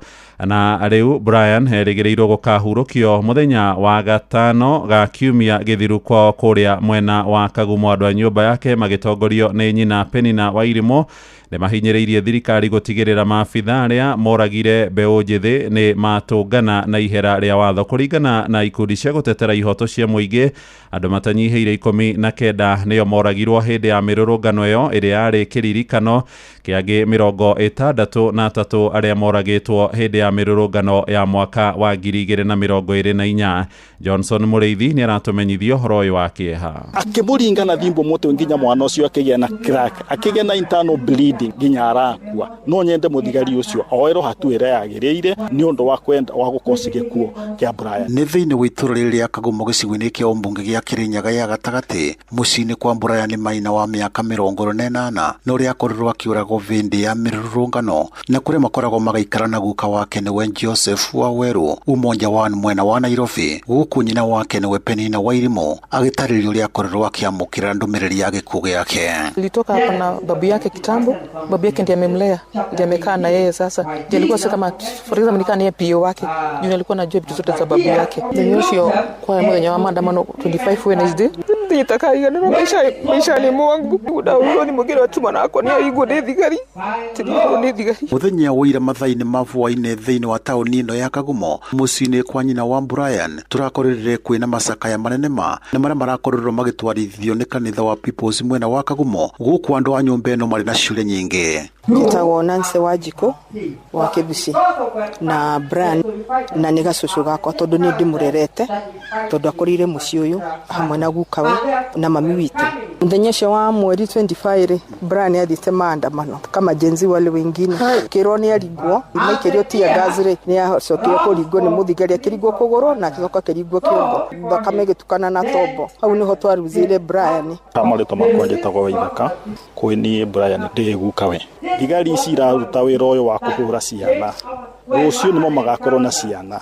Na rĩu Brian erĩgĩrĩirwo gũkahurũkio mũthenya wa gatano ga kiumia gĩthiru kwao kũrĩa mwena wa Kagumo. Andũ a nyũmba yake magĩtongorio nĩ nyina Penina Wairimu nĩ mahinyĩrĩirie thirikari gũtigĩrĩra maabitha arĩa moragire mbeũ njĩthĩ nĩ matũngana na ihera rĩa watho. Kũringana na ikundi cia gũtetera ihoto cia mũingĩ, andũ matanyihĩire 19 nĩo moragirwo hĩndĩ ya mĩrũrũngano ĩyo ĩrĩa yarĩ kĩririkano kĩa angĩ 63 arĩa moragĩtwo hĩndĩ ya mĩrũrũngano ya mwaka wa 2024. Johnson Mũrĩithi nĩ aratũmenyithia ũhoro ũyũ wa kĩeha. Akĩmũringa na thimbo mũtwe nginya mwana ũcio akĩgĩa na crack, akĩgĩa na internal bleeding nginya arakua. No nyende mũthigari ũcio oerwo hatua ĩrĩa yagĩrĩire nĩ ũndũ wa kwenda wa gũkosi gĩkuũ kĩa Brian. Nĩ thĩinĩ wa itũra rĩrĩ rĩa Kagumo gĩcigo-inĩ kĩa ũmbunge gĩa Kĩrĩnyaga ya gatagatĩ mũciĩ-inĩ kwa Brian Maina wa mĩaka 48 na ũrĩa akorirwo akĩũragwo bĩndĩ ya mĩrũrũngano na kũrĩa makoragwo magaikara na guka wake nĩwe Joseph Waweru Umoja One mwena wa Nairobi, gũkũ nyina wake nĩwe Penina Wairimu agĩtarĩria ũrĩa akorirwo akĩamũkĩra ndũmĩrĩri ya gĩkuũ gĩake. Nilitoka hapa na babu yake kitambo, babu yake ndiye amemlea, ndiye amekaa na yeye sasa. Ndiye alikuwa sasa kama for example nikaa naye PO wake, juu alikuwa anajua vitu zote za babu yake. Muthenya ucio kwa muthenya wa maandamano 25 Wednesday nditakaiganĩrwo maisha-inĩ mwangu ndaũrirwo nĩ mũgĩre wa mwana wakwa nĩ arigwo nĩ thigari tirigwo nĩ thigari. Muthenya wa ira mathaa-inĩ ma hwaĩ-inĩ thĩinĩ wa taũni ĩno ya Kagumo mũciĩ-inĩ kwa nyina wa Brian tũrakorire kwĩna macakaya manene ma na marĩa marakorirwo magĩtwarithio nĩ kanitha wa People's mwena wa Kagumo gũkũ andũ a nyũmba ĩno marĩ na ciũria nyingĩ. Njĩtagwo Nancy Wanjikũ wa Kĩbuci na Brian na nĩ gacũcũ gakwa tondũ nĩ ndĩmũrerete tondũ akũrĩire mũciĩ ũyũ hamwe na gukawe na mami witũ. Mũthenya ũcio wa mweri 25 rĩ, Brian athiĩte maandamano kama Gen Z wale wengine, kĩrwo nĩ arigwo maikĩrio tear gas rĩ, nĩ acokire kũringwo nĩ mũthigari akĩringwo kũgũrũ na agĩcoka akĩringwo kĩongo, thakame ĩgĩtukana na tombo. Hau nĩho twaruzire Brian. Marĩtwa makwa njĩtagwo Waithaka, kwĩ niĩ Brian ndĩ gukawe. Thigari ici iraruta wĩra ũyũ wa kũhũra ciana, rũciũ nĩmo magakorwo na ciana,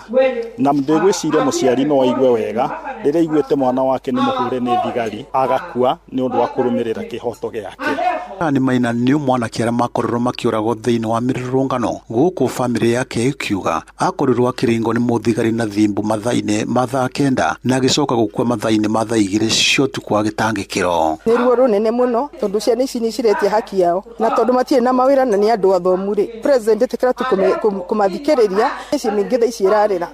na ndĩgwĩciria mũciari no aigue wega rĩrĩa aiguĩte mwana wake nĩ mũhũre nĩ thigari agakua nĩ ũndũ wa kũrũmĩrĩra kĩhoto gĩake. Nĩ Maina nĩ mwanake arĩa makorirwo makĩũragwo thĩinĩ wa mĩrũrũngano gũkũ bamĩrĩ yake ĩkiuga akorirwo akĩringwo nĩ mũthigari na thimbo mathaa-inĩ ma thaa 9 na agĩcoka gũkua mathaa-inĩ ma thaa 2 cia ũtukũ agĩtangĩkĩrwo. Nĩ ruo rũnene mũno tondũ ciana ici nĩ ciretia haki yao na tondũ matirĩ na mawĩra na nĩ andũ athomu rĩ, president ĩtĩkĩra tu kũmathikĩrĩria. Ici mĩingĩ thaa ici ĩrarĩra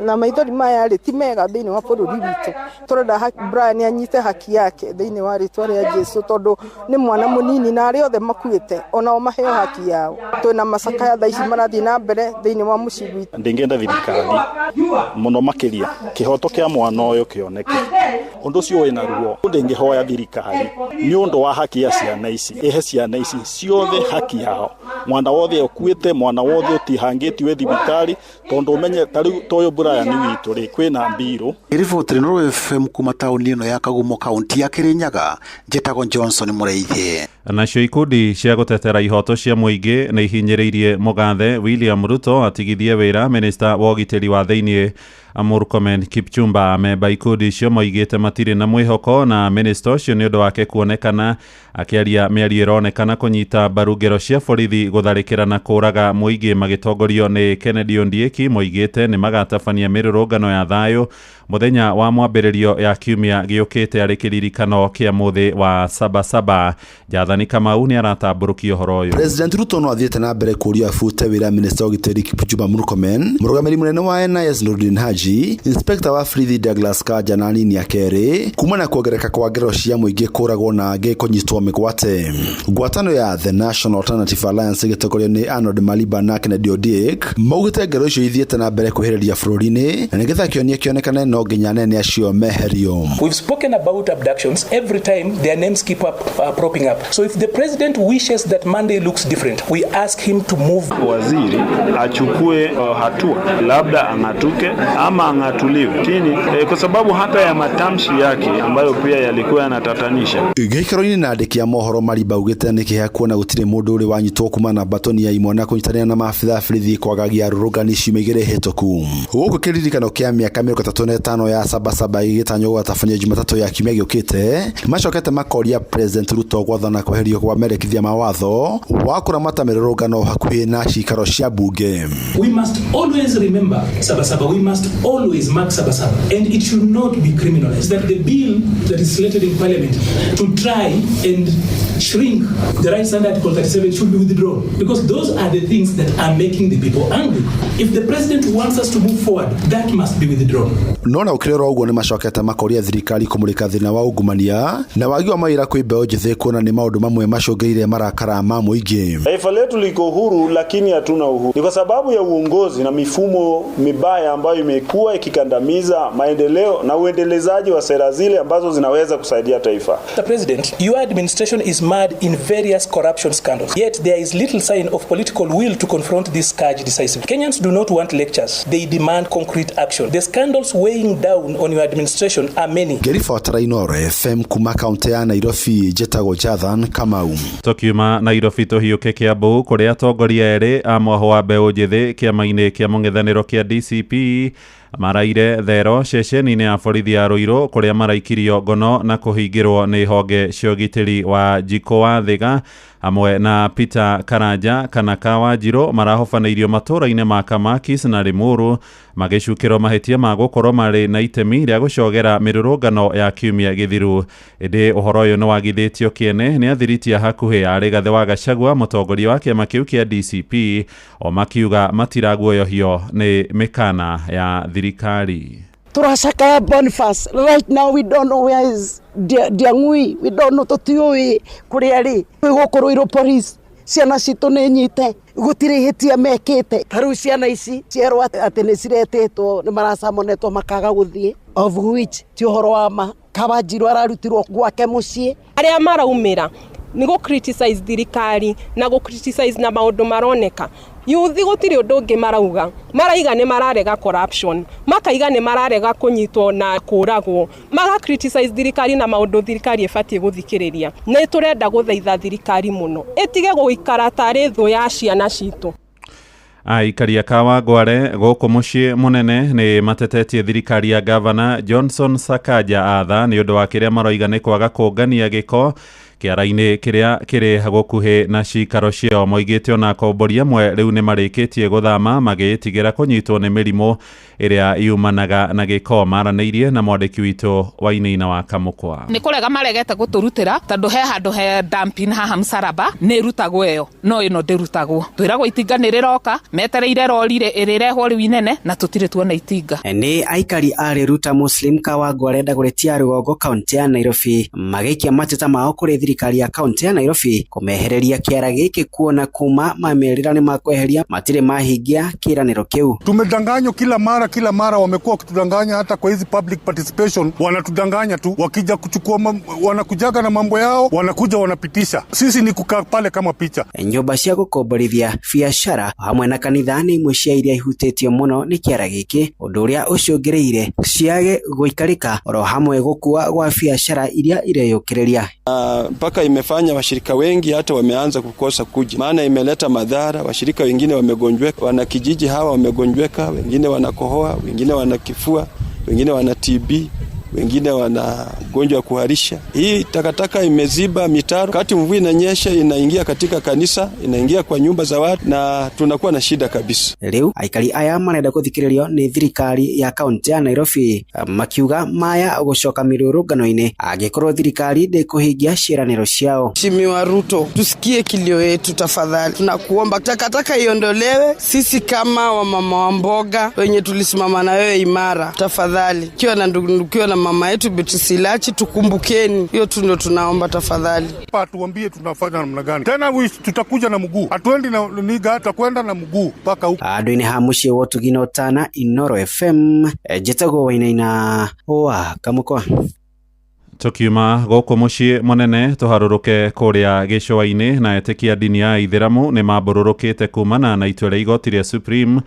na maithori maya rĩ ti mega thĩinĩ wa bũrũri witũ. Tũrenda Brian anyite haki yake thĩinĩ wa rĩtwa rĩa Jesu tondũ nĩ mwana mũnini na arĩa othe makuĩte onao maheo haki yao. Twĩna macakaya thaa ici marathiĩ na mbere thĩinĩ wa mũciĩ witũ. Ndingĩenda thirikari mũno makĩria kĩhoto kĩa mwana ũyũ kĩoneke, ũndũ ũcio wĩna ruo. Ndingĩhoya thirikari nĩ ũndũ wa haki ya ciana ici, ĩhe ciana ici ciothe haki yao, mwana wothe ũkuĩte, mwana wothe ũtihangĩtio thibitarĩ, tondũ ũmenye ta rĩu ta ũyũ Brian witũ rĩ kwĩna mbirũ. Riboti Inooro FM kuma taũni ĩno ya Kagumo kaunti ya Kĩrĩnyaga, njĩtagwo Johnson Mũrĩithi. Nacio ikundi cia gũtetera ihoto cia mũingĩ nĩ ihinyĩrĩirie mũgathe William Ruto atigithie wĩra minista wa ũgitĩri wa thĩinĩ Murkomen Kipchumba. Amemba ikundi icio moigĩte matirĩ na mwĩhoko na minista ũcio nĩ ũndũ wake kuonekana akĩaria mĩario ĩronekana kũnyita mbaru ngero cia borithi gũtharĩkĩra na kũũraga mũingĩ magĩtongorio nĩ Kennedy Ondieki. Moigĩte nĩ magatabania mĩrũrũngano ya thayũ mũthenya wa mwambĩrĩrio ya kiumia gĩũkĩte arĩ kĩririkano kĩa mũthĩ wa Sabasaba. Jathani Kamau nĩ aratambũrũkia ũhoro ũyũ. President Ruto no athiĩte na mbere kũũria abute wĩra minista wa ũgitĩri Kipchumba Murkomen, mũrũgamĩrĩri mũnene wa NIS Nurdin Haji, inspector wa borithi Douglas Kanja na anini ake erĩ kumana na kuongerereka kwa ngero cia mũingĩ kũragwo na angĩ kũnyitwo mĩgwate. Ngwatano ya The National Alternative Alliance ĩgĩtongorio nĩ Arnold Maliba na Kennedy Ondiek maugĩte ngero icio ithiĩte na mbere kwĩhĩrĩria bũrũri-inĩ na nĩgetha kĩonia kĩonekane no nginya anene acio meherio. We've spoken about abductions every time their names keep up propping up. So if the president wishes that Monday looks different, we ask him to move. Waziri achukue hatua, labda ang'atuke ama ang'atuliwe chini, kwa sababu hata ya matamshi yake ambayo pia yalikuwa yanatatanisha. Gĩikaro-inĩ na andĩki a mohoro Mariba augĩte nĩ kĩeha kuona gũtirĩ mũndũ ũrĩ wanyitwo kuma na batoni ya imwana kũnyitanĩra na maabitha a borithi kwagagia arũrũngani ciumia igĩrĩ hĩtũku. Gũkũ kĩririkano kĩa mĩaka 35 ya Sabasaba gĩgĩtanywo gũtabanio Jumatatũ ya kiumia gĩũkĩte, macokete makoria President Ruto gwathana kweherio kwa merekithia ma watho wa kũramata mĩrũrũngano hakuhĩ na cikaro cia bunge. We must always remember Sabasaba. We must always mark Sabasaba, and it should not be criminalized. That the bill that is slated in parliament to try and shrink the rights under Article 37 should be withdrawn, because those are the things that are making the people angry. If the president wants us to move forward, that must be withdrawn. No na ũkĩrĩ oro ũguo nĩ macokete makoria thirikari kũmũrĩka thĩna wa ungumania na wagi wa mawĩra kwĩ mbeũ njĩthĩ kuona nĩ maũndũ mamwe macũngĩrĩire marakara ma mũingĩ. Taifa letu liko huru lakini hatuna uhuru. Ni kwa sababu ya uongozi na mifumo mibaya ambayo imekuwa ikikandamiza maendeleo na uendelezaji wa sera zile ambazo zinaweza kusaidia taifa. Mr. President, your administration is marred in various corruption scandals. Yet there is little sign of political will to confront this scourge decisively. Kenyans do not want lectures. They demand concrete action. The scandals weighing down on your administration are many. Ngĩribotera Inooro FM kuma kaunti ya Nairobi, njĩtagwo Jathan Kamau. Tũkiuma Nairobi tũhiũke Kiambu kũrĩa atongoria erĩ a mwahũ wa mbeũ njĩthĩ kĩama-inĩ kĩa mũng'ethanĩro kĩa DCP maraire thero ceceni-inĩ ya borithi ya Ruiru kũrĩa maraikirio ngono na kũhingĩrwo nĩ honge cia ũgitĩri wa Njikũ wa Thiga hamwe na Peter Karanja kana Kawanjirũ marahobanĩirio matũũra-inĩ ma Kamakis na Limuru magĩcukĩrwo mahĩtia ma gũkorwo marĩ na itemi rĩa gũcogera mĩrũrũngano ya kiumia gĩthiru. Ĩndĩ ũhoro ũyũ nĩwagithĩtio kĩene nĩ athiriti a hakuhĩ a Rigathĩ wa Gachagua mũtongoria wa kĩama kĩu kĩa DCP o makiuga matiraguoyohio nĩ mĩkana ya thirikari. Turacakaya Boniface right now, we don't know where is Ndiang'ui, we don't know, tutiũĩ kũrĩa arĩ. Twĩ gũkũ Ruiru police, ciana citũ nĩ nyite, gũtirĩ ihĩtia mekĩte. Ta rĩu ciana ici cierwo atĩ nĩ ciretĩtwo, nĩ maracamonetwo makaga gũthiĩ, of which ti ũhoro wa ma. Kawanjirũ ararutirwo gwake mũciĩ. Arĩa maraumĩra nĩ gũ criticize thirikari na gũ criticize na maũndũ maroneka. Yuthi gũtirĩ ũndũ ũngĩ marauga, maraiga nĩ mararega corruption, makaiga nĩ mararega kũnyitwo na kũragwo, maga criticize thirikari na maũndũ thirikari ĩbatiĩ gũthikĩrĩria. Nĩ tũrenda gũthaitha thirikari mũno ĩtige gũikara tarĩ thũ ya ciana citũ. Aikari a Kawangware gũkũ mũciĩ mũnene nĩ matetetie thirikari ya gavana Johnson Sakaja atha nĩ ũndũ wa kĩrĩa maroiga nĩ kwaga kũngania gĩko kĩara-inĩ kĩrĩa kĩrĩ gũkuhĩ na cikaro ciao. Moigĩte ona akombori amwe rĩu nĩ marĩkĩtie gũthama magĩĩtigĩra kũnyitwo nĩ mĩrimũ ĩrĩa yumanaga na gĩko. Maranĩirie na mwandĩki witũ Wainaina wa Kamũkwa. Nĩ kũrega maregete gũtũrutĩra tondũ he handũ he dumping haha Msalaba nĩ ĩrutagwo ĩyo no ĩno ndĩrutagwo. Twĩragwo itinga nĩ rĩroka, metereire rori ĩrĩrehwo rĩu inene na tũtirĩ tuona itinga. Nĩ aikari a Riruta Muslim Kawangware Dagoretti ya Rũgongo kaunti ya Nairobi magĩikia mateta mao kũrĩ thirikari ya kaunti ya Nairobi kũmehereria kĩara gĩkĩ kuona kuma mamerĩra nĩ makweheria matirĩ mahingia kĩranĩro kĩu. Tumedanganywa kila mara wamekuwa wakitudanganya, hata kwa hizi public participation wanatudanganya tu, wakija kuchukua wanakujaga na mambo yao, wanakuja wanapitisha, sisi ni kukaa pale kama picha. Nyũmba cia gũkomborithia biacara hamwe na kanitha nĩ imwe cia iria ihutĩtio mũno nĩ kĩara gĩkĩ, ũndũ ũrĩa ũcũngĩrĩire ciage gũikarĩka oro hamwe gũkua gwa biacara iria ireyũkĩrĩria. Mpaka imefanya washirika wengi hata wameanza kukosa kuja, maana imeleta madhara. Washirika wengine wamegonjweka, wanakijiji hawa wamegonjweka, wengine wanakohoa, wengine wana kifua, wengine wana TB, wengine wana ugonjwa wa kuharisha. Hii takataka imeziba mitaro, wakati mvua inanyesha inaingia katika kanisa, inaingia kwa nyumba za watu na tunakuwa na shida kabisa. Rĩu aikari aya marenda gũthikĩrĩrio nĩ thirikari ya kaunti ya Nairobi makiuga maya gũcoka mĩrũrũngano-inĩ angĩkorwo thirikari ndĩkũhingia ciĩranĩro ciao. Mheshimiwa Ruto, tusikie kilio yetu tafadhali. Tunakuomba takataka iondolewe. Sisi kama wamama wa mboga wenye tulisimama na wewe imara, tafadhali. Kiwa na ndugu, kiwa na mama yetu Beatrice Elachi, tukumbukeni. Hiyo tu ndio tunaomba tafadhali. Hapa tuambie tunafanya namna gani. Tena tutakuja na mguu. Hatuendi na niga, tutakwenda na mguu mpaka huko. Andũ-inĩ ha mũciĩ wa Ũtugi na Ũtana, Inooro FM, njĩtagwo Wainaina wa Kamũkwa. Tukiuma gũkũ mũciĩ mũnene tũharũrũke kũrĩa gĩcũa-inĩ na etĩkia ndini ya Ithĩramu nĩ mambũrũrũkĩte kumana na itua rĩa igoti rĩa Supreme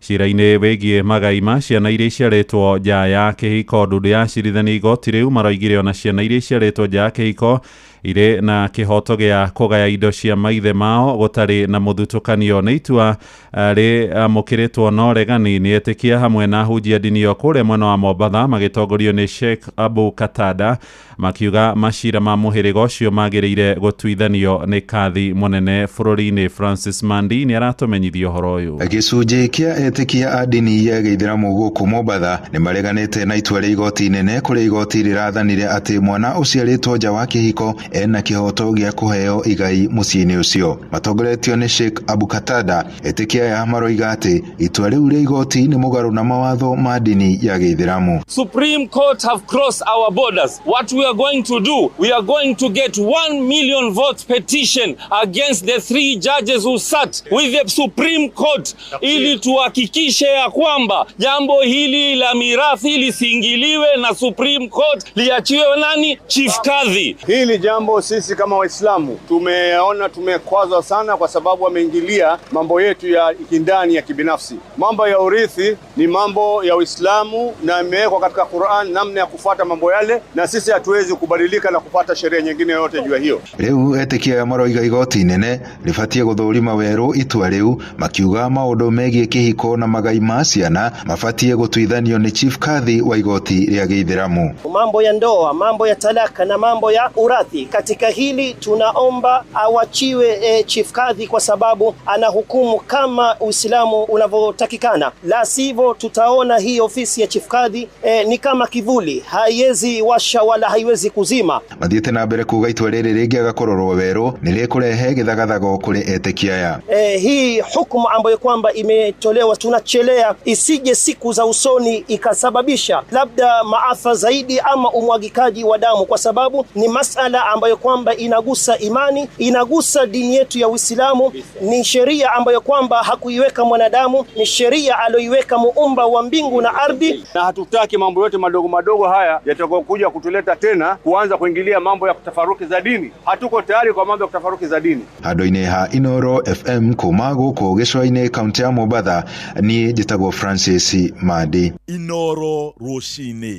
cira-inĩ wĩgiĩ magai ma ciana iria iciarĩtwo nja ya kĩhiko. Ndundu ya acirithania igoti rĩu maroigire ona ciana iria iciarĩtwo nja ya kĩhiko irĩ na kĩhoto gĩa kũgaya indo cia maithe mao gũtarĩ na mũthutũkanio. Nĩ itua rĩamũkĩrĩtwo na ũregani nĩ etĩkia hamwe na ahunjia ndini ĩyo kũrĩa mwena wa Mombatha magĩtongorio nĩ Sheikh Abu Katada makiuga macira ma mũhĩrĩga ũcio magĩrĩire gũtuithanio nĩ kathi mũnene bũrũri-inĩ. Francis Mandi nĩ aratũmenyithia ũhoro ũyũ. Gĩcunjĩ kĩa etĩkia a ndini ya gĩithĩramu gũkũ Mombatha nĩ mareganĩte na itua rĩa igoti inene kũrĩa igoti rĩrathanire atĩ mwana ũciarĩtwo nja wa kĩhiko ena kĩhoto gĩa kũheo igai mũciĩ-inĩ ũcio. Matongoretio nĩ Sheikh Abu Katada, etĩkia aya maroiga atĩ itua rĩu rĩa igoti nĩ mũgarũ na mawatho ma ndini ya Gĩithĩramu. Supreme Court have crossed our borders. What we are going to do, we are going to get 1 million vote petition against the three judges who sat with the Supreme Court ili tuhakikishe ya kwamba jambo hili la mirathi lisiingiliwe na Supreme Court, liachiwe nani? Chief Kadhi. Hili jambo sisi kama Waislamu tumeona tumekwazwa sana, kwa sababu wameingilia mambo yetu ya kindani ya kibinafsi. Mambo ya urithi ni mambo ya Uislamu na imewekwa katika Qur'an namna ya kufuata mambo yale, na sisi hatuwezi kubadilika na kufuata sheria nyingine yoyote juu ya hiyo. Rĩu etĩkia aya maroiga igoti inene rĩbatiĩ gũthũrima werũ itua rĩu, makiuga maũndũ megiĩ kĩhiko na magai ma ciana mabatiĩ gũtuithanio nĩ Chief Kadhi wa igoti rĩa Gĩithĩramu. Mambo ya ndoa, mambo ya talaka na mambo ya urathi. Katika hili tunaomba awachiwe Chief Kadhi kwa sababu anahukumu kama Uislamu unavyotakikana, la sivyo tutaona hii ofisi ya Chief Kadhi ni kama kivuli, haiwezi washa wala haiwezi kuzima. Mathiĩte na mbere kuga itua rĩrĩ rĩngĩaga kũrorwo werũ nĩ rĩkũrehe gĩthagathago kũrĩ etĩkia aya. Hii hukumu ambayo kwamba imetolewa tunachelea isije siku za usoni ikasababisha labda maafa zaidi ama umwagikaji wa damu, kwa sababu ni masala ambayo kwamba inagusa imani, inagusa dini yetu ya Uislamu. Ni sheria ambayo kwamba hakuiweka mwanadamu, ni sheria aliyoiweka muumba wa mbingu na ardhi. Na hatutaki mambo yote madogo madogo haya yatakayokuja kutuleta tena kuanza kuingilia mambo ya kutafaruki za dini. Hatuko tayari kwa mambo ya kutafaruki za dini. Handũ-inĩ ha Inoro FM kuma gũkũ gĩcũa-inĩ kaunti ya Mombatha, niĩ njĩtagwo Francis Mandi. Inoro rũcinĩ.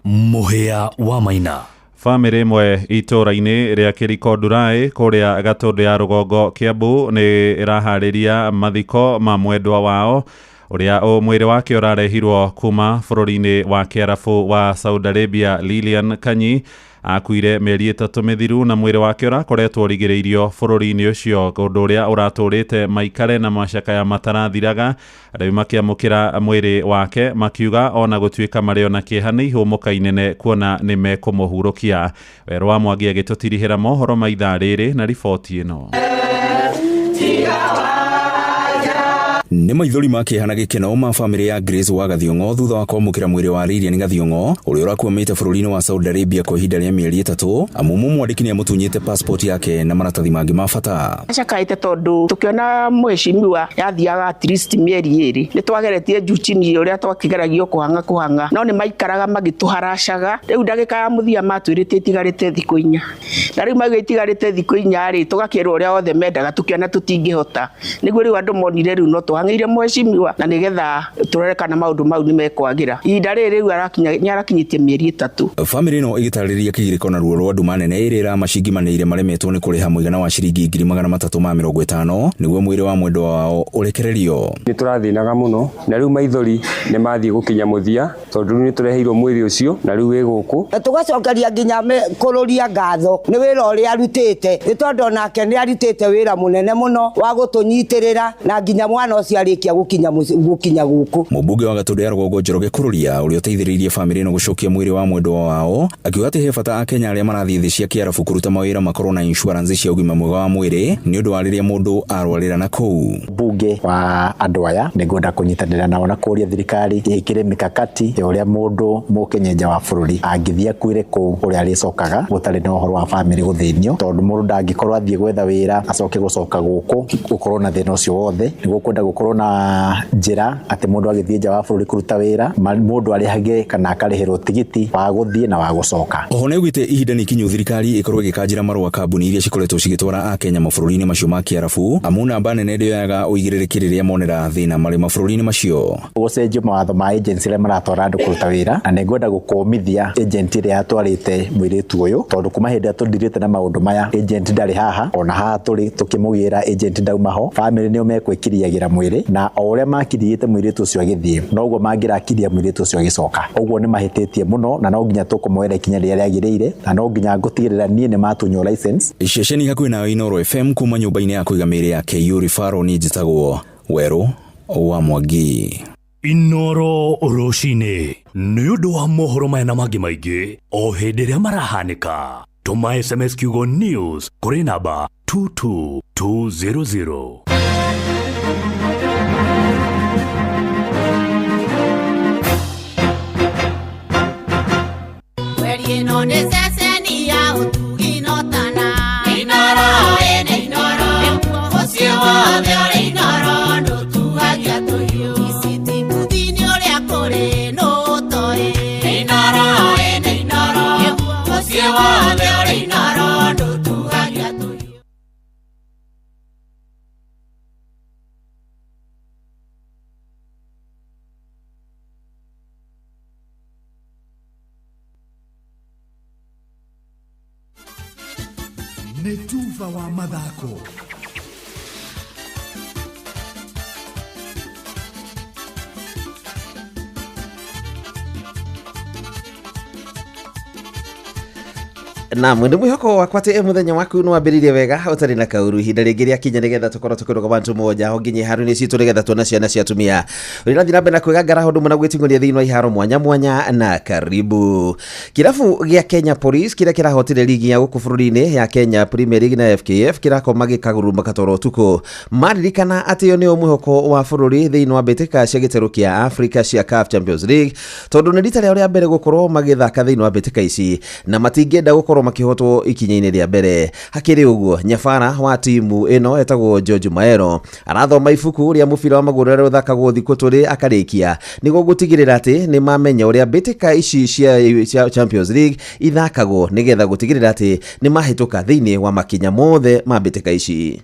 Mũhĩa wa Maina. Bamĩrĩ ĩmwe itũũra-inĩ rĩa Kĩriko Ndurai kũrĩa Gatũndũ ya rũgongo Kiambu nĩ ĩraharĩria mathiko ma mwendwa wao ũrĩa mwĩrĩ wake ũrarehirwo kuma bũrũri-inĩ wa Kĩarabu wa Saudi Arabia. Lilian Kanyi akuire mĩeri 3 mĩthiru na mwĩrĩ wake ũrakoretwo ũrigĩrĩirio bũrũri-inĩ ũcio, ũndũ ũrĩa ũratũrĩte maikare na macakaya matarathiraga. Rĩu makĩamũkĩra mwĩrĩ wake makiuga ona gũtuĩka marĩ ona kĩeha nĩ ihũmũka inene kuona nĩ mekũmũhurũkia. Werũ wa Mwangi agĩtũtirihĩra mohoro ma ithaa rĩrĩ na riboti ĩno. Nĩ maithori ma kĩeha na gĩkeno ma bamĩrĩ ya Grace wa Gathiong'o thutha wa kwamũkĩra mwĩrĩ wa Lilian Gathiong'o ũrĩa ũrakuamĩte bũrũri-inĩ wa Saudi Arabia kwa ihinda rĩa mĩeri 3 amu mũmwandĩki nĩ amũtunyĩte passport yake na maratathi mangĩ ma bata. Acakaĩte tondũ tũkĩona mheshimiwa yathiaga at least mĩeri 2 nĩ twageretie juu chini ũrĩa twakĩgeragio kũhang'a no nĩ maikaraga magĩtũharacaga. Rĩu ndagĩka ya mũthia matwĩrĩte itigarĩte thikũ 4 na rĩu mauga itigarĩte thikũ 4 rĩ tũgakĩrwo ũrĩa othe mendaga tũkĩona tũtingĩhota, nĩguo rĩu andũ monire rĩu no tũhang'ĩire mheshimiwa na nĩgetha tũrore kana maũndũ mau nĩ mekwagĩra. Ihinda rĩrĩ rĩu nĩ arakinyĩtie mĩeri 3. Bamĩrĩ ĩno ĩgĩtarĩria kĩgirĩko na ruo rwa nduma nene ĩrĩa ĩramacingimanĩire maremetwo nĩ kũrĩha mũigana wa ciringi 350,000 nĩguo mwĩrĩ wa mwendwa wao ũrekererio. Nĩ tũrathĩnaga mũno na rĩu maithori nĩ mathiĩ gũkinya mũthia tondũ rĩu nĩ tũreheirwo mwĩrĩ ũcio na rĩu wĩ gũkũ. Na tũgacokeria nginya kũrũria ngatho nĩ wĩra ũrĩa arutĩte, nĩ tondũ onake nĩ arutĩte wĩra mũnene mũno wa gũtũnyitĩrĩra na nginya mwana ũcio arĩkia gũkinya gũkũ. Mũmbunge wa Gatũndũ ya rũgongo Njoroge Kũrũria ũrĩa ũteithĩrĩirie bamĩrĩ ĩno gũcokia mwĩrĩ wa mwendwa wao akiuga atĩ he bata Akenya arĩa marathiĩ thĩ cia Kĩarabu kũruta mawĩra makorwo na insurance cia ũgima mwega wa mwĩrĩ nĩ ũndũ wa rĩrĩa mũndũ arwarĩra na kũu. Mbunge wa andũ aya nĩ ngwenda kũnyitanĩra nao na kũria thirikari ĩkĩre mikakati ya ũrĩa mũndũ mũkenya nja wa bũrũri angĩthiĩ akuĩre kũu ũrĩa arĩcokaga gũtarĩ na ũhoro wa bamĩrĩ gũthĩnio, tondũ mũndũ ndangĩkorwo athiĩ gwetha wĩra acoke gũcoka gũkũ gũkorwo na thĩna ũcio wothe. Nĩguo kwenda gũkorwo na njĩra atĩ mũndũ agĩthiĩ nja wa bũrũri kũruta wĩra mũndũ arĩhage kana akarĩhĩrwo tigiti wa gũthiĩ na wa gũcoka. Oho nĩ augĩte ihinda nĩ ikinyu thirikari ĩkorwo ĩgĩkanjĩra marũa kambuni iria cikoretwo cigĩtwara Akenya mabũrũri-inĩ macio ma Kĩarabu amu namba nene ndĩoyaga ũigĩrĩrĩki rĩrĩa monera thĩna marĩ mabũrũri-inĩ macio. Gũcenjio mawatho ma agency arĩa maratwara andũ kũruta wĩra, na nĩngwenda gũkũmithia agent ĩrĩa yatwarĩte mũirĩtu ũyũ tondũ kuma hĩndĩ ĩrĩa tũndirĩte na maũndũ maya agent ndarĩ haha, ona haha tũrĩ tũkĩmũgĩra agent ndauma ho. Bamĩrĩ nĩo mekwĩkiriagĩra mwĩrĩ na o ũrĩa makiriĩte mũirĩtu ũcio agĩthiĩ noguo mangĩrakiria mũirĩtu ũcio agĩcoka. Ũguo nĩ mahĩtĩtie mũno na no nginya tũkũmoera ikinya rĩrĩa rĩagĩrĩire na no nginya ngũtigĩrĩra niĩ nĩ matunywo license. Ceceni hakuhĩ nayo Inoro FM kuma nyũmba-inĩ ya kũiga mĩĩrĩ ya KU Referral, niĩ njĩtagwo Werũ wa Mwangi. Inoro rũcinĩ nĩ ũndũ wa mohoro maya na mangĩ maingĩ o hĩndĩ ĩrĩa marahanĩka, tũma SMS kiugo news kũrĩ namba 22200. Mweri ĩno nĩ ceceni ya ũtugi no tana. Inoro ĩnĩ Inoro, mũciĩ wothe ũrĩ Inoro ndũtuhagia tũhiũ. Ici kuthini ũrĩa kũrĩ nũ ũtoĩ. Inoro ĩnĩ Inoro, mũciĩ wothe ũrĩ Inoro ndũtuhagia tũhiũ. Nĩ tuba wa mathako. Naam, nĩ mwĩhoko wakwa atĩ mũthenya waku nĩ wambĩrĩirie wega ũtarĩ na kaũru. Ihinda rĩngĩ rĩakinya nĩgetha tũkorwo tũkĩrũgama bantu moja ho nginya iharo-inĩ citũ nĩgetha tuona ciana cia atumia ũrĩa ũrathiĩ na mbere na kwĩgangara ũndũ ũmwe na gwĩting'ũria thĩinĩ wa iharo mwanya mwanya. Na karibu kĩrabu gĩa Kenya Police kĩrĩa kĩrahotire ligi ya gũkũ bũrũri-inĩ ya Kenya Premier League na FKF kĩrakoma gĩkaguruma toro ũtukũ. Maririkana atĩ ũyũ nĩo mwĩhoko wa bũrũri thĩinĩ wa mbĩtĩka cia gĩtarũ kĩa Africa cia CAF Champions League, tondũ nĩ rita rĩao rĩa mbere gũkorwo magĩthaka thĩinĩ wa mbĩtĩka ici na matingĩenda gũkorwo makĩhotwo ikinya-inĩ rĩa mbere. Hakĩrĩ ũguo, nyabara wa timu ĩno etagwo George Maero arathoma ibuku rĩa mũbira wa magũrũ ũrĩa ũthakagwo thikũ tũrĩ akarĩkia nĩguo gũtigĩrĩra atĩ nĩ mamenya ũrĩa mbĩtĩka ici cia Champions League ithakagwo nĩgetha gũtigĩrĩra atĩ nĩ mahĩtũka thĩinĩ wa makinya mothe ma mbĩtĩka ici.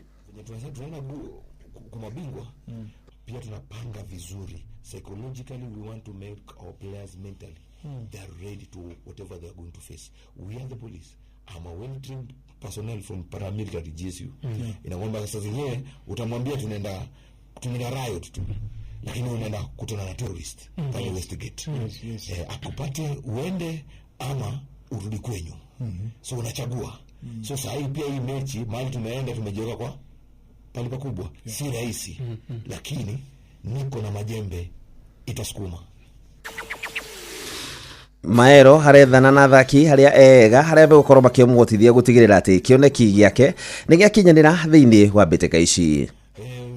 Kumabingwa pia tunapanga vizuri psychologically, we want to make our players mentally they are ready to whatever they are going to face. We are the police. I'm a well trained personnel from paramilitary GSU. Ina kwamba saa zingine utamwambia tunaenda riot tu, lakini unaenda kutana na terrorist pale Westgate. Yes. Akupate uende ama urudi kwenyu. So unachagua. So saa hii pia hii mechi mahali tumeenda tumejiweka kwa pali pakubwa. Si rahisi, lakini niko na majembe itasukuma. Maero harethana na athaki harĩa ega harĩa megũkorwo makĩmũhotithia gũtigĩrĩra atĩ kĩoneki gĩake nĩ gĩakinyanĩra thĩinĩ wa mbĩtĩka ici.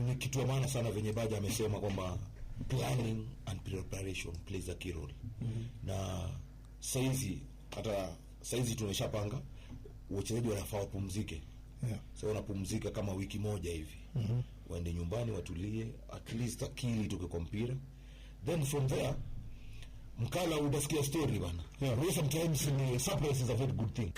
Ni kitu ya maana sana venye Baja amesema kwamba planning and preparation plays a key role. Na saizi hata saizi tumeshapanga wachezaji wanafaa wapumzike. Sasa wanapumzika kama wiki moja hivi. Waende nyumbani watulie, at least akili itoke kwa mpira. Then from there mkala utasikia story bana. Yeah. Sometimes ni surprise is a very good thing.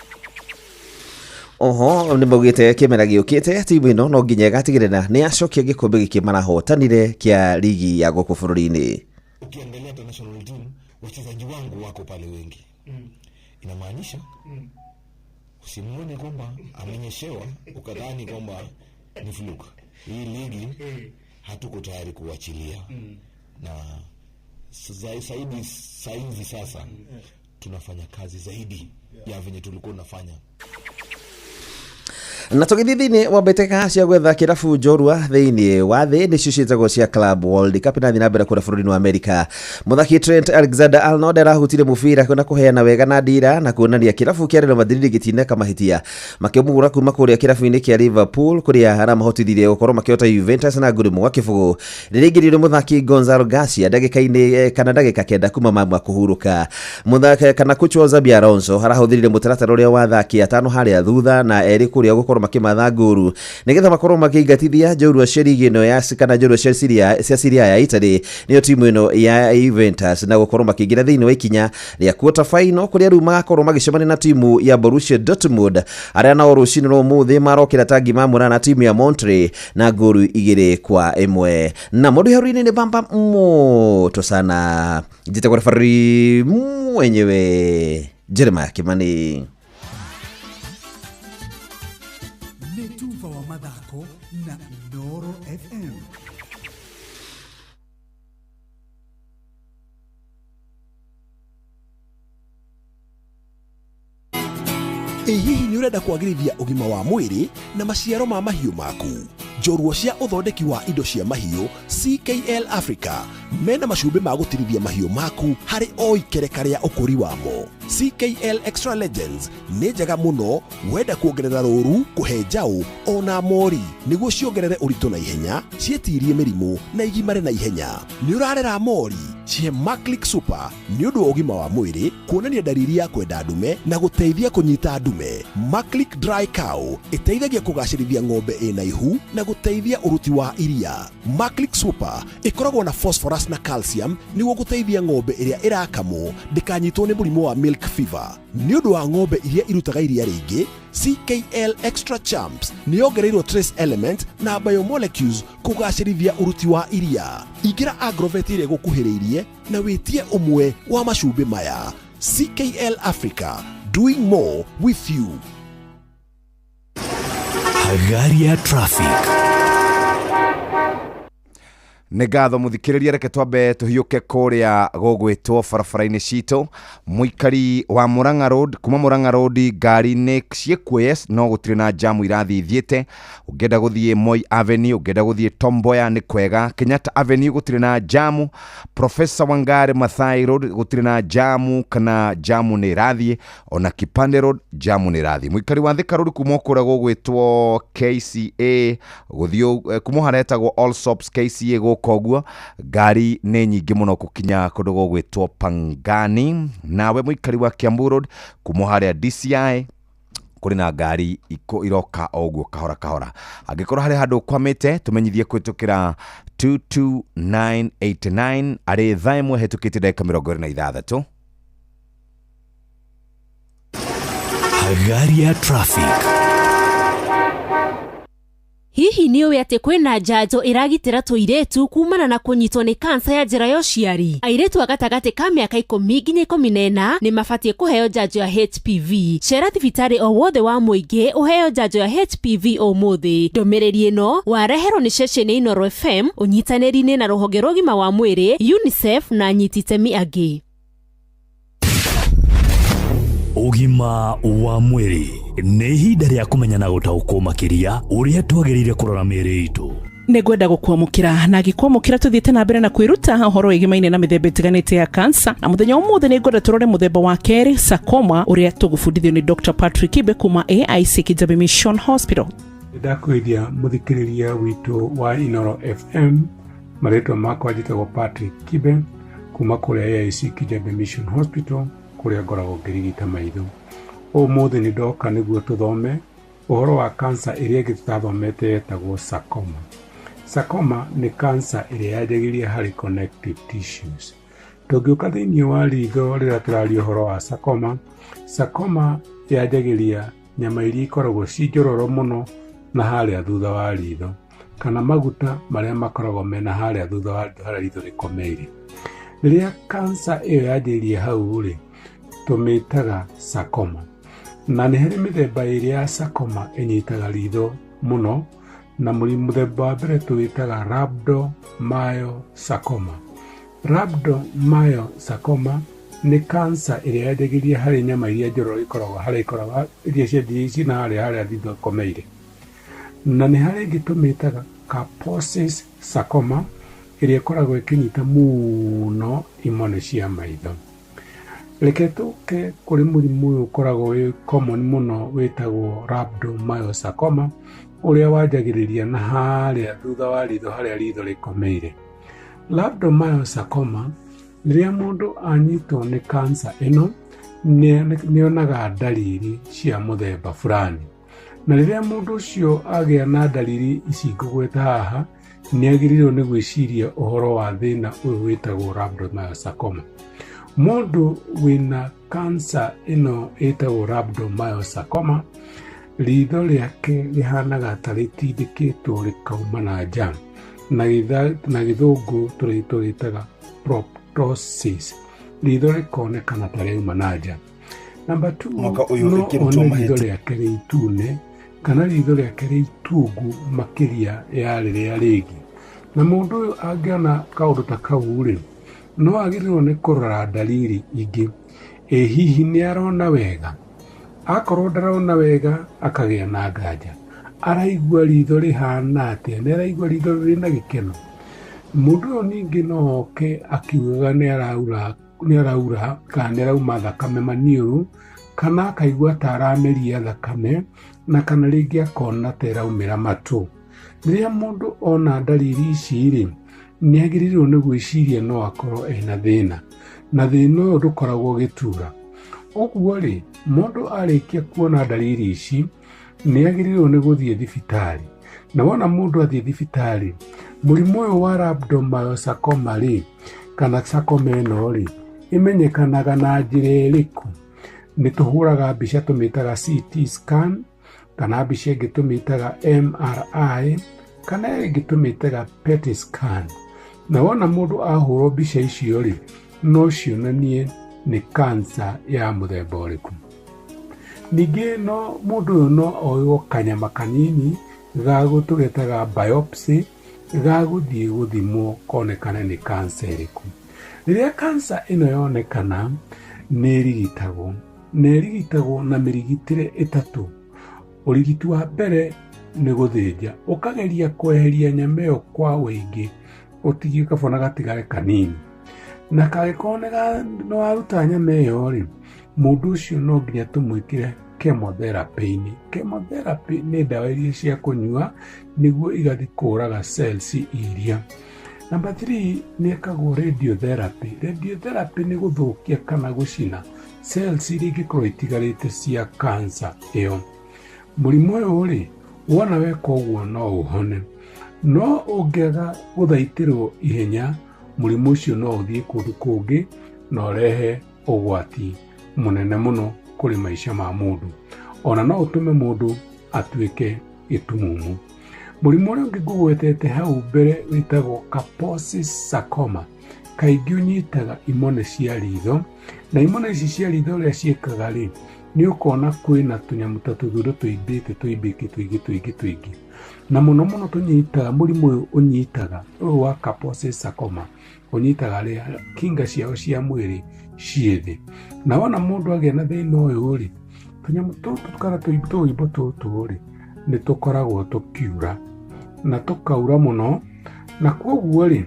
Oho nĩ maugĩte kĩmera gĩũkĩte timu ĩno no nginya ĩgatigĩrĩra nĩ yacokia gĩkombe gĩkĩ marahotanire kĩa ligi ya gũkũ bũrũri-inĩ. Ukiangalia hata national team wachezaji wangu wako pale wengi. Inamaanisha usimuone kwamba amenyeshewa ukadhani kwamba ni fluke. Hii ligi hatuko tayari kuachilia. Na zaidi saizi sasa tunafanya kazi zaidi ya venye tulikuwa tunafanya. Na tũgĩthiĩ thĩinĩ wa mbĩtĩka cia gwetha kĩrabu njorua thĩinĩ wa thĩ nĩcio ciĩtagwo cia Club World Cup inathiĩ na mbere kũrĩa bũrũri-inĩ wa Amerika. Mũthaki Trent Alexander-Arnold arahutire mũbira na kũheana wega na ndira na kuonania kĩrabu kĩa Real Madrid gĩtineka mahĩtia makĩmũgũra kuma kũrĩa kĩrabu-inĩ kĩa Liverpool kũrĩa aramahotithirie gũkorwo makĩhota Juventus na nguru ĩmwe kĩbũgũ. Rĩrĩa aingĩririo mũthaki Gonzalo Garcia ndagĩka-inĩ kana ndagĩka 9 kuma mamwa kũhurũka. Mũthaki kana kocha wa Xabi Alonso arahũthĩrire mũtaratara ũrĩa wa athaki atano harĩa thutha na erĩ kũrĩa gũkorwo makĩmatha ngũru nĩgetha makorwo makĩingatithia njorua cia ligi ĩno ya kana njorua cia Serie A ya Italy nĩyo timu ĩno ya Juventus na gũkorwo makĩingĩra thĩinĩ wa ikinya rĩa quarter final kũrĩa rĩu magakorwo magĩcemania na timu ya Borussia Dortmund arĩa nao rũcinĩ rwa ũmũthĩ marokĩra tangi mamũra na timu ya Monterrey na ngũru 2-1. Na mũndũ iharo-inĩ nĩ bamba moto sana njĩtagwo referee mwenyewe Jeremiah Kimani. Tuva wa mathako na Inooro FM. Ĩ hihi nĩ ũrenda kwagĩrithia ũgima wa mwĩrĩ na maciaro ma mahiũ maku? Njorua cia ũthondeki wa indo cia mahiũ CKL Africa mena macumbĩ ma gũtirithia mahiũ maku harĩ o ikereka rĩa ũkũri wamo. CKL Extra Legends nĩ njega mũno wenda kuongerera rũru, kũhe njaũ ona mori nĩguo ciongerere ũritũ na ihenya, ciĩtirie mĩrimũ na igimare na ihenya. Nĩ ũrarera mori, cihe Maclick Super nĩ ũndũ wa ũgima wa mwĩrĩ, kuonania ndariri ya kwenda ndume na gũteithia kũnyita ndume. Maclick Dry Cow ĩteithagia kũgacĩrithia ng'ombe ĩna ihu na gũteithia ũruti wa iria. Maclick Super ĩkoragwo na phosphorus na calcium nĩguo gũteithia ng'ombe ĩrĩa ĩrakamwo ndĩkanyitwo nĩ mũrimũ wa milk fever. Nĩ ũndũ wa ng'ombe iria irutaga iria rĩingĩ, CKL Extra Champs nĩ yongereirwo trace element na biomolecules kũgacĩrithia ũruti wa iria. Ingĩra Agrovet ĩrĩa ĩgũkuhĩrĩirie na wĩtie ũmwe wa macumbĩ maya. CKL Africa, doing more with you. Hagaria traffic. Nĩ ngatho mũthikĩrĩria, reke twambe tũhiũke kũrĩa gũgwĩtwo barabara-inĩ citũ. Mũikari wa Murang'a Road, kuma Murang'a Road ngari nĩ ciĩkuo, yes, no gũtirĩ na jamu irathiĩ ithiĩte. Ũngĩenda gũthiĩ Moi Avenue, ũngĩenda gũthiĩ Tomboya nĩ kwega. Kenyatta Avenue gũtirĩ na jamu. Professor Wangari Maathai Road gũtirĩ na jamu kana jamu nĩ ĩrathiĩ. Ona Kipande Road jamu nĩ ĩrathiĩ. Mũikari wa Thika Road kuma kũrĩa gũgwĩtwo KCA gũthiĩ kuma haretagwo All Sops KCA gũka ũguo ngari nĩ nyingĩ mũno gũkinya kũndũ gũgwĩtwo Pangani. Nawe mũikari wa Kiambu Road kuma harĩa DCI kũrĩ na ngari iroka o ũguo kahora kahora. Angĩkorwo harĩ handũ ũkwamĩte, tũmenyithie kũhĩtũkĩra 22989 arĩ thaa 1 hetũkĩte ndagĩka 26. Hagaria traffic. Hihi nĩ ũĩ atĩ kwĩna njanjo ĩragitĩra tũirĩtu kumana na kũnyitwo nĩ kansa ya njĩra ya ũciari? Airĩtu a gatagatĩ ka mĩaka 10 nginya 14 nĩ mabatiĩ kũheo njanjo ya HPV. Cera thibitarĩ o wothe wa mũingĩ ũheo njanjo ya HPV ũmũthĩ. Ndũmĩrĩri ĩno wareherwo nĩ ceceni Inooro FM ũnyitanĩri-inĩ na rũhonge rwa ũgima wa mwĩrĩ UNICEF na anyiti itemi angĩ. Ũgima wa mwĩrĩ nĩ ihinda rĩa kũmenya na gũtaũkwo makĩria ũrĩa twagĩrĩire kũrora mĩĩrĩ itũ. Nĩ ngwenda gũkwamũkĩra na ngĩkwamũkĩra tũthiĩte na mbere na kwĩruta ũhoro wĩgimaine na mĩthemba ĩtiganĩte ya kansa, na mũthenya wa ũmũthĩ nĩ ngwenda tũrore mũthemba wa kerĩ, sarcoma, ũrĩa tũgũbundithio nĩ Dr. Patrick Kibe kuma AIC Kijabe Mission Hospital. Ndakwĩria mũthikĩrĩria witũ wa Inooro FM, marĩtwa makwa njĩtagwo Patrick Kibe kuma kũrĩa AIC Kijabe Mission Hospital kũrĩa ngoragwo ngĩrigita maitho. Ũmũthĩ nĩ ndoka nĩguo tũthome ũhoro wa kansa ĩrĩa ĩngĩ tũtathomete yetagwo sarcoma. Sarcoma nĩ kansa ĩrĩa yanjagĩrĩria harĩ connective tissues. Tũngĩũka thĩinĩ wa ritho rĩrĩa tũraria ũhoro wa sarcoma, sarcoma yanjagĩrĩria nyama iria ikoragwo ci njororo mũno na harĩa thutha wa ritho, kana maguta marĩa makoragwo mena harĩa thutha wa ritho harĩa ritho rĩkomeire. Rĩrĩa kansa ĩyo yanjĩrĩria hau rĩ, tũmĩtaga sarcoma. Na nĩ harĩ mĩthemba ĩrĩ ya sarcoma ĩnyitaga ritho mũno, na mũthemba wa mbere tũwĩtaga rhabdomyosarcoma. Rhabdomyosarcoma nĩ kansa ĩrĩa yanjagĩrĩria harĩ nyama iria njororo ikoragwo harĩa ikoragwo iria cianjĩrĩirie ciĩna harĩa harĩa ritho ĩkomeire. Na nĩ harĩ ĩngĩ tũmĩtaga Kaposi's sarcoma ĩrĩa ĩkoragwo ĩkĩnyita mũno imone cia maitho. Reke tũke kũrĩ mũrimũ ũyũ ũkoragwo wĩ common mũno wĩtagwo rhabdomyosarcoma ũrĩa wanjagĩrĩria na harĩa thutha wa ritho harĩa ritho rĩkomeire. Rhabdomyosarcoma rĩrĩa mũndũ anyitwo nĩ kansa ĩno nĩonaga ndariri cia mũthemba fulani, na rĩrĩa mũndũ ũcio agĩa na ndariri ici ngũgweta haha nĩagĩrĩirwo nĩ gwĩciria ũhoro wa thĩna ũyũ wĩtagwo rhabdomyosarcoma. Mũndũ wĩna kansa ĩno ĩtagwo rhabdomyosarcoma ritho rĩake rĩhanaga ta rĩtindĩkĩtwo rĩkauma na nja, na gĩthũngũ tũrĩtaga proptosis, ritho rĩkonekana ta rĩauma na nja. Namba 2, Mwaka ũyũ no ĩkĩrutwo one ritho mahĩtia. rĩake rĩ itune kana ritho rĩake rĩ itungu makĩria ya rĩrĩa rĩngĩ. Na mũndũ ũyũ angĩona kaũndũ ta kau rĩ, no agĩrĩirwo nĩ kũrora ndariri ingĩ. Ĩ hihi nĩ arona wega? Akorwo ndarona wega akagĩa na nganja. Araigua ritho rĩhana atĩa? Nĩ araigua ritho rĩna gĩkeno? Mũndũ ũyũ ningĩ no oke akiugaga nĩ araura nĩ araura kana nĩ arauma thakame maniũrũ, kana akaigua ta arameria thakame, na kana rĩngĩ akona ta ĩraumĩra matũ. Rĩrĩa mũndũ ona ndariri ici rĩ, nĩ agĩrĩirwo nĩ gwĩciria no akorwo ena thĩna, na thĩna ũyũ ndũkoragwo ũgĩtura. Ũguo rĩ, mũndũ arĩkia kuona ndariri ici, nĩ agĩrĩirwo nĩ gũthiĩ thibitarĩ. Na wona mũndũ athiĩ thibitarĩ, mũrimũ ũyũ wa rhabdomyosarcoma rĩ, kana sarcoma ĩno rĩ, ĩmenyekanaga na njĩra ĩrĩkũ? Nĩ tũhũraga mbica tũmĩtaga CT scan, kana mbica ĩngĩ tũmĩtaga MRI, kana ĩngĩ tũmĩtaga PET scan. Na wona mũndũ ahũrwo mbica icio rĩ, no cionanie nĩ cancer ya mũthemba ũrĩkũ. Ningĩ no mũndũ ũyũ no oywo kanyama kanini ga tũgetaga biopsy ga gũthiĩ gũthimwo konekane nĩ cancer ĩrĩkũ. Rĩrĩa cancer ĩno yonekana nĩ ĩrigitagwo, na ĩrigitagwo na mĩrigitĩre ĩtatũ. Ũrigiti wa mbere nĩ gũthĩnja, ũkageria kweheria nyama ĩyo kwa ũingĩ, ũtigie kabona gatigare kanini. Na kangĩkorwo nĩ waruta nyama ĩyo rĩ, mũndũ ũcio no nginya tũmwĩkĩre chemotherapy-inĩ. Chemotherapy nĩ ndawa iria cia kũnyua nĩguo igathiĩ kũraga cells iria. Number 3 nĩ ĩkagwo radiotherapy. Radiotherapy nĩ gũthũkia kana gũcina cells iria ingĩkorwo itigarĩte cia cancer ĩyo. Mũrimũ ũyũ rĩ, wona weka ũguo no ũhone, no ũngĩaga gũthaitĩrwo ihenya, mũrimũ ũcio no ũthiĩ kũndũ kũngĩ na ũrehe ũgwati mũnene mũno kũrĩ maica ma mũndũ. Ona no ũtũme mũndũ atuĩke gĩtumumu. Mũrimũ ũrĩa ũngĩ ngũgwetete hau mbere wĩtagwo Kaposi's sarcoma. Kaingĩ ũnyitaga imone cia ritho, na imone ici cia ritho ũrĩa ciĩkaga rĩ, nĩ ũkona kwĩna tũnyamũ ta tũthundo tũimbĩte tũimbĩke tũingĩ tũingĩ tũingĩ. Na mũno mũno tũnyitaga mũrimũ ũyũ ũnyitaga ũyũ wa Kaposi's sarcoma ũnyitaga arĩa kinga ciao cia mwĩrĩ ciĩ thĩ. Na wona mũndũ agĩa na thĩna ũyũ rĩ, tũnyamũ tũtũ kana tũimbo tũtũ rĩ, nĩ tũkoragwo tũkiura na tũkaura mũno, na kwoguo rĩ,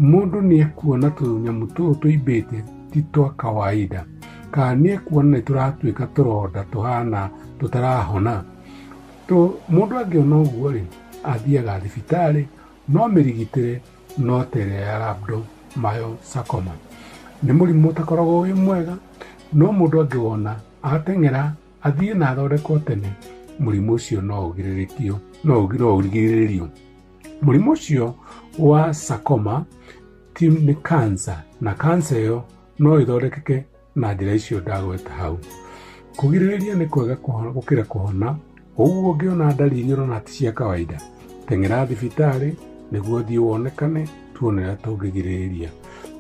mũndũ nĩ ekuona tũnyamũ tũtũ tũimbĩte ti twa kawaida, kana nĩ ekuona nĩ tũratuĩka tũronda tũhana tũtarahona. Mũndũ angĩona ũguo rĩ, athiaga thibitarĩ, no mĩrigitĩre no ta ĩrĩa ya rhabdomyosarcoma. Nĩ mũrimũ ũtakoragwo wĩ mwega, no mũndũ angĩwona ateng'era athiĩ na athondekwo tene, mũrimũ ũcio no ũgirĩrĩkio, no ũrigĩrĩrio. Mũrimũ ũcio wa sarcoma ti nĩ cancer, na cancer ĩyo no ĩthondekeke na njĩra icio ndagweta hau. Kũgirĩrĩria nĩ kwega gũkĩra kũhona, ũguo ũngĩona ndariri ũrona ti cia kawaida, teng'era thibitarĩ nĩguo ũthiĩ wonekane tuone ũrĩa tũngĩgirĩrĩria.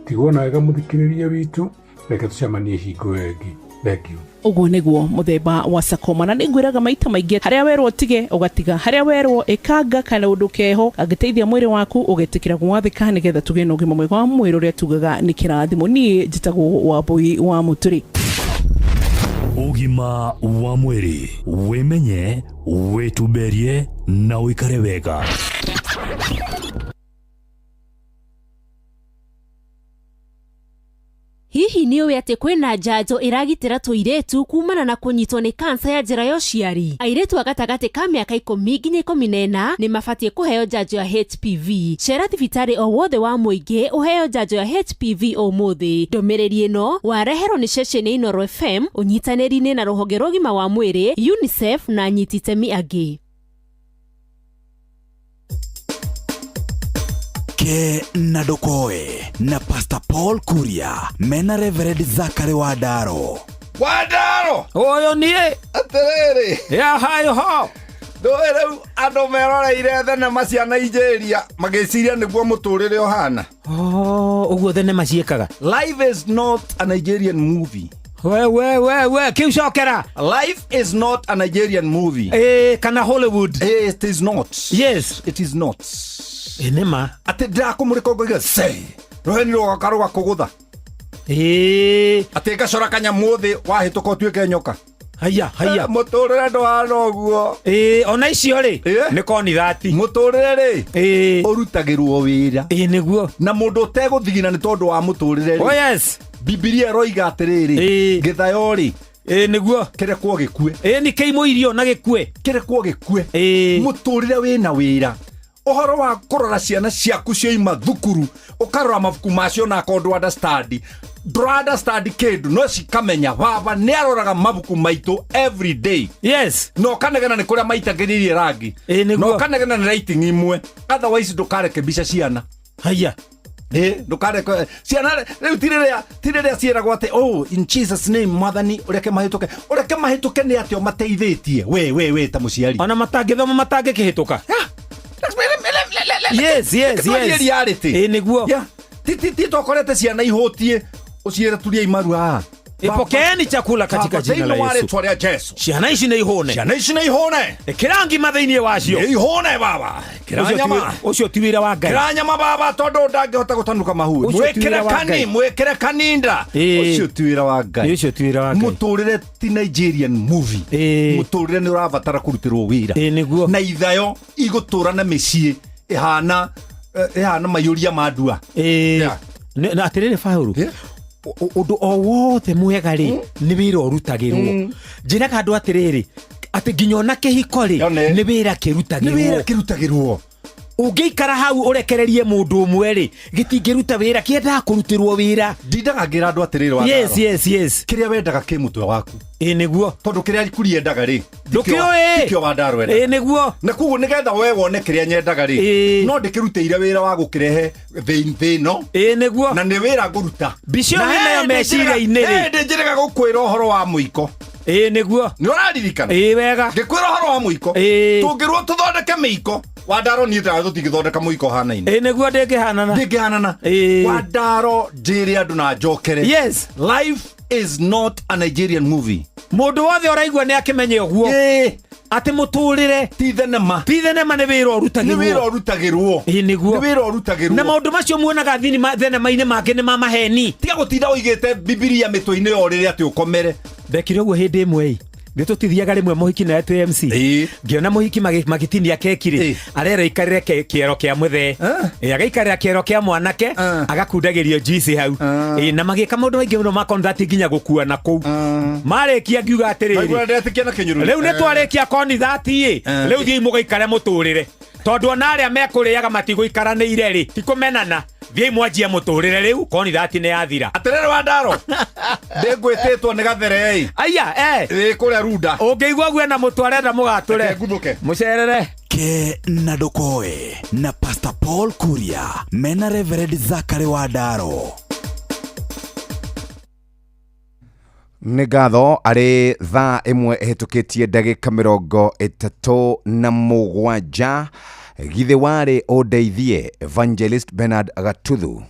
Tigwo na wega mũthikĩrĩria witũ, reke tũcemanie hingo ĩyo ĩngĩ. Thank you. Ũguo nĩguo mũthemba wa sarcoma, na nĩ ngwĩraga maita maingĩ, harĩa werwo ũtige ũgatiga, harĩa werwo ĩkanga kana ũndũ keho kangĩteithia mwĩrĩ waku ũgetĩkĩra gwathĩka, nĩgetha tũgĩe na ũgima mwega wa mwĩrĩ ũrĩa tugaga nĩ kĩrathimo. Niĩ njĩtagwo Wambui wa Mũturi. Ũgima wa mwĩrĩ, wĩmenye, wĩtumberie na ũikare wega. Hihi nĩ ũĩ atĩ kwĩna njanjo ĩragitĩra tũirĩtu kumana na kũnyitwo nĩ kansa ya njĩra ya ũciari? Airĩtu a gatagatĩ ka mĩaka 10 nginya 14 nĩ mabatiĩ kũheo njanjo ya HPV. Cera thibitarĩ o wothe wa mũingĩ ũheo njanjo ya HPV ũmũthĩ. Ndũmĩrĩri ĩno wareherwo nĩ ceceni Inooro FM ũnyitanĩri-inĩ na rũhonge rwa ũgima wa mwĩrĩ, UNICEF na anyiti itemi angĩ. Ke na Ndokoe na Pastor Paul Kuria mena Reverend Zachary Wandaro. Wandaro ũyũ niĩ atĩrĩrĩ ya hayo ho ndũĩ rĩu andũ meroreire thenema cia Nigeria magĩciria nĩguo mũtũrĩre ũhana. Oh, ũguo thenema ciĩkaga. Life is not a Nigerian movie. We we we we kĩu cokera. Life is not a Nigerian movie. Eh, kana Hollywood. Eh, it is not. Yes. It is not. Ĩ nĩ ma. Atĩ ndĩrakũmũrĩka ngoiga sei rũheni rũgoka rũgakũgũtha. Ĩĩ. Atĩ ngacora kanyamũ thĩ wahĩtũka ũtuĩke nyoka. Haya haya. Mũtũrĩre ndũhana ũguo. Ĩĩ, ona icio rĩ nĩ konithati. Mũtũrĩre rĩ ũrutagĩrwo wĩra. Ĩĩ nĩguo. Na mũndũ ũtegũthigina nĩ tondũ wa mũtũrĩre rĩ. Oh yes. Bibilia ĩroiga atĩrĩrĩ, gĩthayo rĩ, ĩĩ nĩguo, kĩrekwo gĩkue. Ĩĩ nĩ kĩimũ irio na gĩkue. Kĩrekwo gĩkue. Mũtũrĩre wĩna wĩra. Ũhoro wa kũrora ciana ciaku cioima thukuru, ũkarora mabuku macio na akorwo ndũ understand, ndũra understand kĩndũ no cikamenya baba nĩ aroraga mabuku maitũ every day. Yes. Na ũkanegena nĩ kũrĩa maitagĩrĩrie rangi. Na ũkanegena nĩ writing imwe. Otherwise ndũkareke mbica ciana. Haya. Ndũkareke ciana rĩu ti rĩrĩa ciĩragwo atĩ oh in Jesus name mwathani ũreke mahĩtũke. Ũreke mahĩtũke nĩ atĩa ũmateithĩtie we ta mũciari. Ona matangĩthoma matangĩkĩhĩtũka. Yes, yes, yes. Reality. Ĩĩ nĩguo. Yeah. Ti tokorete ciana ihũtie ũciĩre turiai maru haha. Ipokeeni chakula katika jina la Yesu. Rĩtwa rĩa Jesu. Ciana ici nĩ ihũne. Ciana ici nĩ ihũne. Ĩkĩra ngima thĩinĩ wacio. Nĩ ihũne baba. Ĩkĩra nyama. Ũcio ti wĩra wa Ngai. Ĩkĩra nyama baba tondũ ndangĩhota gũtanuka mahu. Mwĩkĩre kani, mwĩkĩre kaninda. Ũcio ti wĩra wa Ngai. Ũcio ti wĩra wa Ngai. Mũtũrĩre ti Nigerian movie. Mũtũrĩre nĩ ũrabatara kũrutĩrwo wĩra. Nĩguo. Na ithayo igũtũra na mĩciĩ ĩhana ĩhana mayũria ma ndua. Na atĩrĩrĩ Paũlũ, ũndũ o wothe mwega rĩ nĩ wĩra ũrutagĩrwo. Njĩraga andũ atĩrĩrĩ atĩ nginya ona kĩhiko rĩ nĩ wĩra kĩrutagĩrwo. Nĩ wĩra kĩrutagĩrwo. Ũngĩikara hau ũrekererie mũndũ ũmwe rĩ gĩtingĩruta wĩra, kĩendaga kũrutĩrwo wĩra. Ndindaga ngĩra andũ atĩrĩrĩ wa Yes, yes, yes. Kĩrĩa wendaga kĩ mũtwe waku. Ĩĩ nĩguo. Tondũ kĩrĩa kuri endaga rĩ ndũkĩũĩ. Tikĩo Wandaro endaga. Ĩĩ nĩguo. Na koguo nĩgetha we wone kĩrĩa nyendaga rĩ no ndĩkĩrutĩire wĩra wa gũkĩrehe thĩ ĩno. Ĩĩ nĩguo. Na nĩ wĩra ngũruta. Mbica ĩyo wĩnayo meciria-inĩ rĩ. Hĩndĩ njĩrĩga gũkwĩra ũhoro wa mũiko. Ĩĩ nĩguo. Nĩ ũraririkana? Ĩĩ wega. Ngĩkwĩra ũhoro wa mũiko. Tũngĩrwo tũthondeke mĩiko. Wandaro niĩ tawe tũtingĩthondeka mũiko hanaine. Ĩĩ nĩguo ndĩngĩhanana. Ndĩngĩhanana. Wandaro njĩre andũ na njokere. Yes. Life is not a Nigerian movie. Mũndũ wothe ũraigua nĩ akĩmenye ũguo. Atĩ mũtũrĩre ti thenema. Ti thenema nĩ wĩra ũrutagĩrwo. Nĩ wĩra ũrutagĩrwo. Ĩĩ nĩguo. Nĩ wĩra ũrutagĩrwo. Na maũndũ macio muonaga thenema-inĩ mangĩ nĩ ma maheni. Tiga gũtinda ũigĩte Bibilia mĩtwe-inĩ ya ũrĩrĩ atĩ ũkomere. Ndekire ũguo hĩndĩ ĩmwe ĩ. Nĩ tũtithiaga rĩmwe mũhiki nawe twĩ MC. Ngĩona mũhiki magĩtinia keki rĩ, arera aikarĩre kĩero kĩa mũthee. Agaikarĩra kĩero kĩa mwanake, agakundagĩrio juice hau. Na magĩka maũndũ maingĩ mũno ma konithati nginya gũkuana kũu. Marĩkia ngiuga atĩrĩrĩ, rĩu nĩ twarĩkia konithati ĩ, rĩu thiĩi mũgaikare mũtũrĩre. Tondũ ona arĩa mekũrĩaga matigũikaranĩire rĩ, ti kũmenana. Thiĩi mwanjie mũtũrĩre rĩu konithati nĩ yathira. Atĩrĩrĩ Wandaro, ndĩngwĩtĩtwo nĩ gathere ĩ. Aya, Ĩ kũrĩa Runda. Ũngĩigua guo ena mũtũ arenda mũgatũre. Mũcerere. Ke na ndũkoe na Pastor Paul Kuria mena Reverend Zachary Wandaro. Nĩ ngatho arĩ thaa ĩmwe ĩhĩtũkĩtie ndagĩka 37. Githĩ warĩ ũndeithie Evangelist Bernard Gatuthu.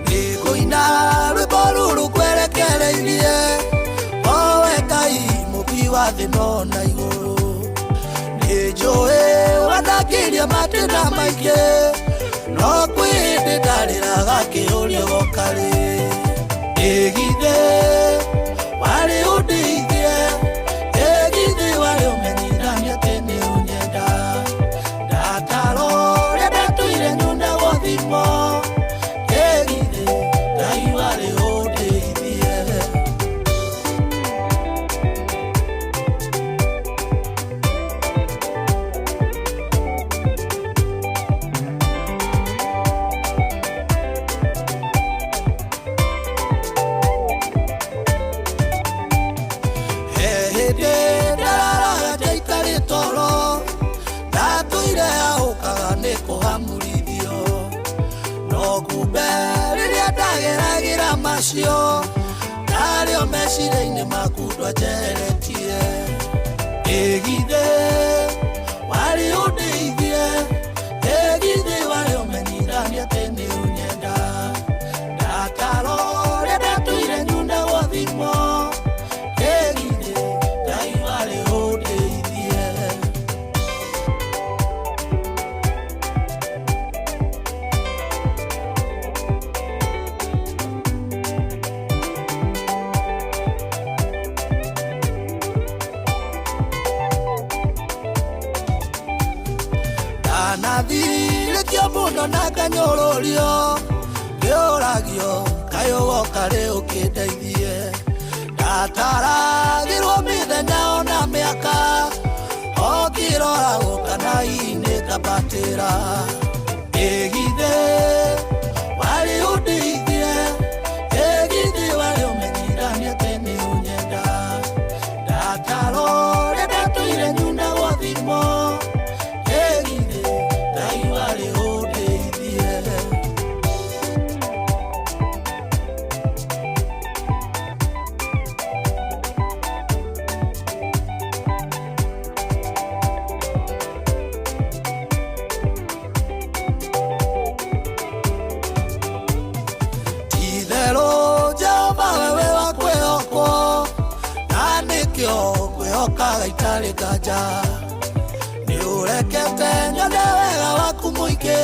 Nĩngũina rwĩmbo rũrũ ngwerekereirie owe Ngai mũmbi wa thĩ no na igũrũ. Nĩnjũĩ wanangĩria matĩna maingĩ no kwĩ hĩndĩ ndarĩraga kĩũria gokarĩ. Ĩgithĩ warĩ ũndeithie, ĩgithĩ warĩ ũmenyithanie atĩ nĩ ũnyenda. Ndataro ũrĩa ndatũire nyunagwo thimo, ĩgithĩ Ngai warĩ ũndeithie. Hĩndĩ ndararaga njaikarĩ toro, ndatũire ahũkaga nĩ kũhamũrithio. No kumbe rĩrĩa ndageragĩra macio, ndarĩo meciria-inĩ maku ndwanjeheretie. Ĩgithĩ warĩ ũndeithie, ĩgithĩ warĩ ũmenyithanie atĩ nĩ ũnyenda. Ndataro ũrĩa ndatũire nyunagwo thimo, ĩgithĩ Ngai Ndanathirĩtio mũno na nganyũrũrio ngĩũragio kaĩ ũgoka rĩ ũkĩndeithie ndataragĩrwo mĩthenya ona mĩaka okĩroragwo kana inĩ kambatĩra ĩgithĩ warĩ ũndeithie ĩgithĩ warĩ ũmenyithanie atĩ nĩ ũnyenda ndatarore ndatũire nyunagwo thimo ĩgithĩ Ngai warĩ ũndeithie. Itherũ Jehova wewe wa kwĩhokwo na nĩkĩo ngwĩhokaga itarĩ nganja nĩũrekete nyone wega waku mũingĩ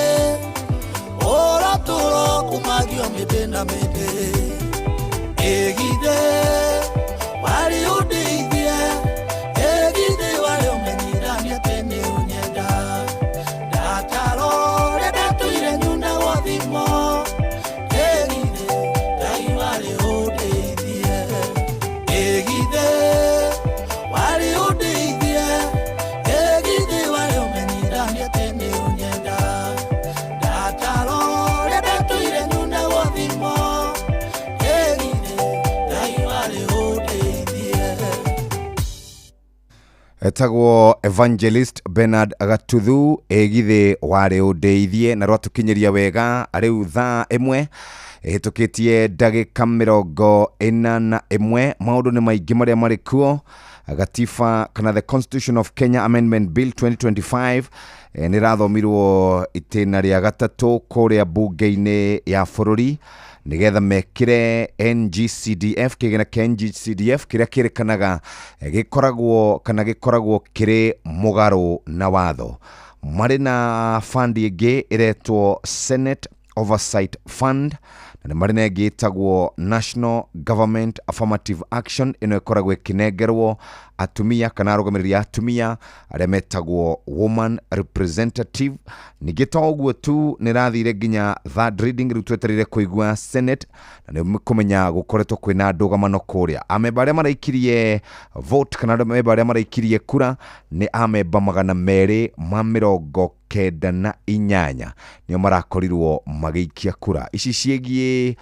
ũratũũra kumagio mĩndĩ na mĩndĩ ĩgithĩ warĩ ũndeithie ĩgithĩ warĩ ũmenyithanie atĩ nĩ ũnyenda ndatarore ndatũire nyunagwo thimo ĩgithĩ Ngai warĩ ũndeithie ĩgithĩ warĩ ũndeithie ĩgithĩ warĩ ũmenyithanie atĩ nĩ ũnyenda ndatarore ndatũire nyunagwo thimo ĩgithĩ Ngai warĩ ũndeithie. Etagwo Evangelist Bernard Gatuthu ĩgithĩ warĩ ũndeithie na rwatũkinyĩria wega rĩu thaa 1 ĩhĩtũkĩtie ndagĩka 41. Maũndũ nĩ maingĩ marĩa marĩ kuo. Gatiba kana the Constitution of Kenya Amendment Bill 2025 nĩ ĩrathomirwo itĩna rĩa gatatũ kũrĩa bunge-inĩ ya bũrũri nĩgetha mekĩre NGCDF kĩgĩna kĩa NGCDF kĩrĩa kĩrĩkanaga gĩkoragwo kana gĩkoragwo kĩrĩ mũgarũ na watho. Marĩ na fund ĩngĩ ĩretwo Senate Oversight Fund na nĩ marĩ na ĩngĩ ĩtagwo National Government Affirmative Action. Ĩno ĩkoragwo ĩkĩnengerwo atumia kana arũgamĩrĩri a atumia arĩa metagwo woman representative. Ningĩ to ũguo tu, nĩ ĩrathire nginya third reading. Rĩu twetereire kũigua Senate na nĩ kũmenya gũkoretwo kwĩna ndũgamano kũrĩa. Amemba arĩa maraikirie vote kana amemba arĩa maraikirie kura nĩ amemba 298 nĩo marakorirwo magĩikia kura ici ciĩgiĩ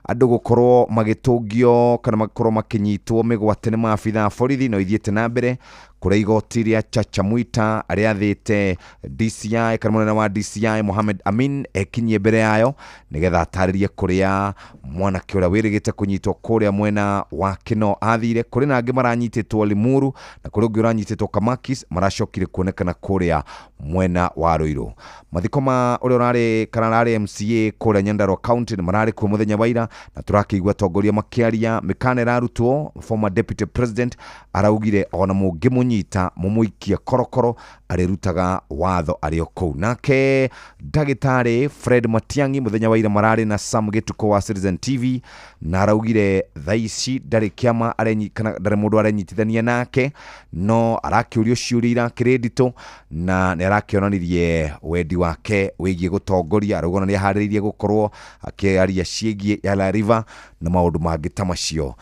andũ gũkorwo magĩtũngio kana makorwo makĩnyitwo mĩgwate nĩ maabitha a borithi. No ithiĩte na mbere kũrĩa igoti rĩa Chacha Mwita rĩathĩte DCI kana mũnene wa DCI Mohamed Amin ekinyie mbere yayo nĩgetha atarĩrie kũrĩa mwanake ũrĩa wĩrĩgĩte kũnyitwo kũrĩa mwena wa Kino athire. Kũrĩ na angĩ maranyitĩtwo Limuru na kũrĩ ũngĩ ũranyitĩtwo Kamakis maracokire kuonekana kũrĩa mwena wa Ruiru. Mathiko ma ũrĩa ũrarĩ kana ararĩ MCA kũrĩa Nyandarua County nĩ mararĩ kuo mũthenya wa ira na tũrakĩigua atongoria makĩaria. Mĩkana ĩrarutwo, former deputy president araugire ona mũngĩmũnyita mũmũikie korokoro arĩrutaga watho arĩ o kũu. Nake ndagĩtarĩ Fred Matiang'i mũthenya wa ira mararĩ na Sam Gĩtukũ wa Citizen TV na araugire thaa ici ndarĩ kĩama kana ndarĩ mũndũ arenyitithania nake, no arakĩũrio ciũria irakĩrĩ nditũ na nĩ arakĩonanirie wendi wake wĩgiĩ gũtongoria. Arauga ona nĩ aharĩrĩirie gũkorwo akĩaria ciĩgiĩ Yala River na maũndũ mangĩ ta macio.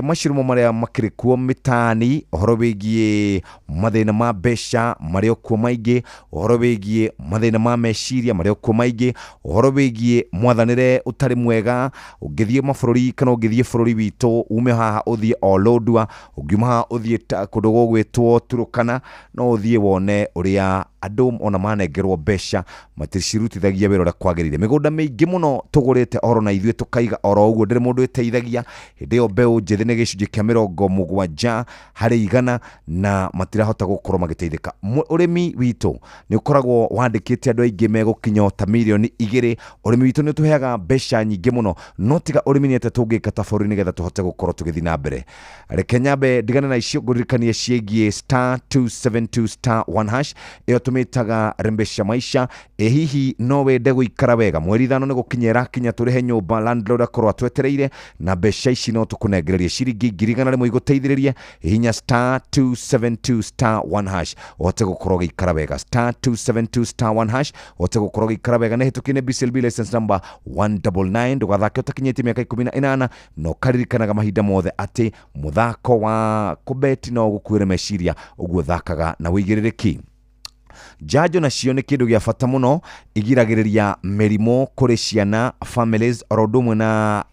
Macio nĩmo marĩa makĩrĩ kuo mĩtaani, ũhoro wĩgiĩ mathĩna ma mbeca marĩ o kuo maingĩ, ũhoro wĩgiĩ mathĩna ma meciria marĩ o kuo maingĩ, ũhoro wĩgiĩ mwathanĩre ũtarĩ mwega. Ũngĩthiĩ mabũrũri kana ũngĩthiĩ bũrũri witũ ume haha ũthiĩ o Lodwar, ũngiuma haha ũthiĩ kũndũ gũgwĩtwo Turukana, no ũthiĩ wone ũrĩa andũ ona manengerwo mbeca maticirutithagia wĩra ũrĩa kwagĩrĩire. Mĩgũnda mĩingĩ mũno tũgũrĩte oro na ithuĩ tũkaiga oro ũguo, ndĩrĩ mũndũ ĩteithagia. Hĩndĩ ĩyo mbeũ njĩthĩ nĩ gĩcunjĩ kĩa 70% na matirahota gũkorwo magĩteithĩka. Ũrĩmi witũ nĩ ũkoragwo wandĩkĩte andũ aingĩ megũkinya o ta mirioni 2. Ũrĩmi witũ nĩ ũtũheaga mbeca nyingĩ mũno, no tiga ũrĩmi nĩ atĩa tũngĩka ta bũrũri nĩgetha tũhote gũkorwo tũgĩthiĩ na mbere. Reke nyambe ndigane na icio ngũririkanie ciĩgiĩ star 272 star 1 hash ĩyo tũmĩtaga rembesha maisha. Ĩ hihi no wende gũikara wega? Mweri 5 nĩ gũkinya ĩrakinya tũrĩhe nyũmba, landlord akorwo atwetereire na mbeca ici no tũkũnengererie ciringi 100,000 igũteithĩrĩrie. Hihinya star 2 272 star 1 hash ũhote gũkorwo ũgĩikara wega. Star 272 star 1 hash ũhote gũkorwo ũgĩikara wega. Nĩ hĩtũkie nĩ BCLB license number 199. Ndũgathake ũtakinyĩtie mĩaka 18, na ũkaririkanaga mahinda mothe atĩ mũthako wa kũbeti no ũgũkuĩre meciria, ũguo thakaga na wĩigĩrĩrĩki. Njanjo nacio nĩ kĩndũ gĩa bata mũno, igiragĩrĩria mĩrimũ kũrĩ ciana, families oro ũndũ ũmwe na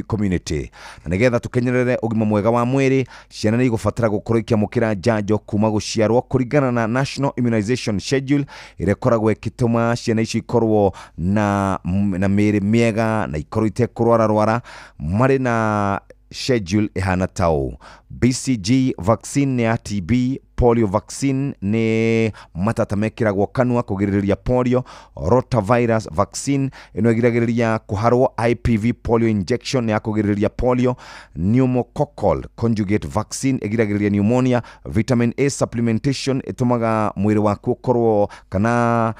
community, na nĩgetha tũkenyerere ũgima mwega wa mwĩrĩ, ciana nĩ igũbatara gũkorwo ikĩamũkĩra njanjo kuma gũciarwo kũringana na National Immunization Schedule ĩrĩa ĩkoragwo ĩgĩtũma ciana icio ikorwo na mĩĩrĩ mĩega na ikorwo itekũrwararwara. Marĩ na schedule ĩhana ta ũũ: BCG vaccine nĩ ya TB, polio vaccine nĩ matata mekĩragwo kanua kũgirĩrĩria polio, rotavirus vaccine ĩno ĩgiragĩrĩria kũharwo, IPV polio injection nĩ ya kũgirĩrĩria polio, pneumococcal conjugate vaccine ĩgiragĩrĩria pneumonia, vitamin A supplementation ĩtũmaga mwĩrĩ waku ũkorwo kana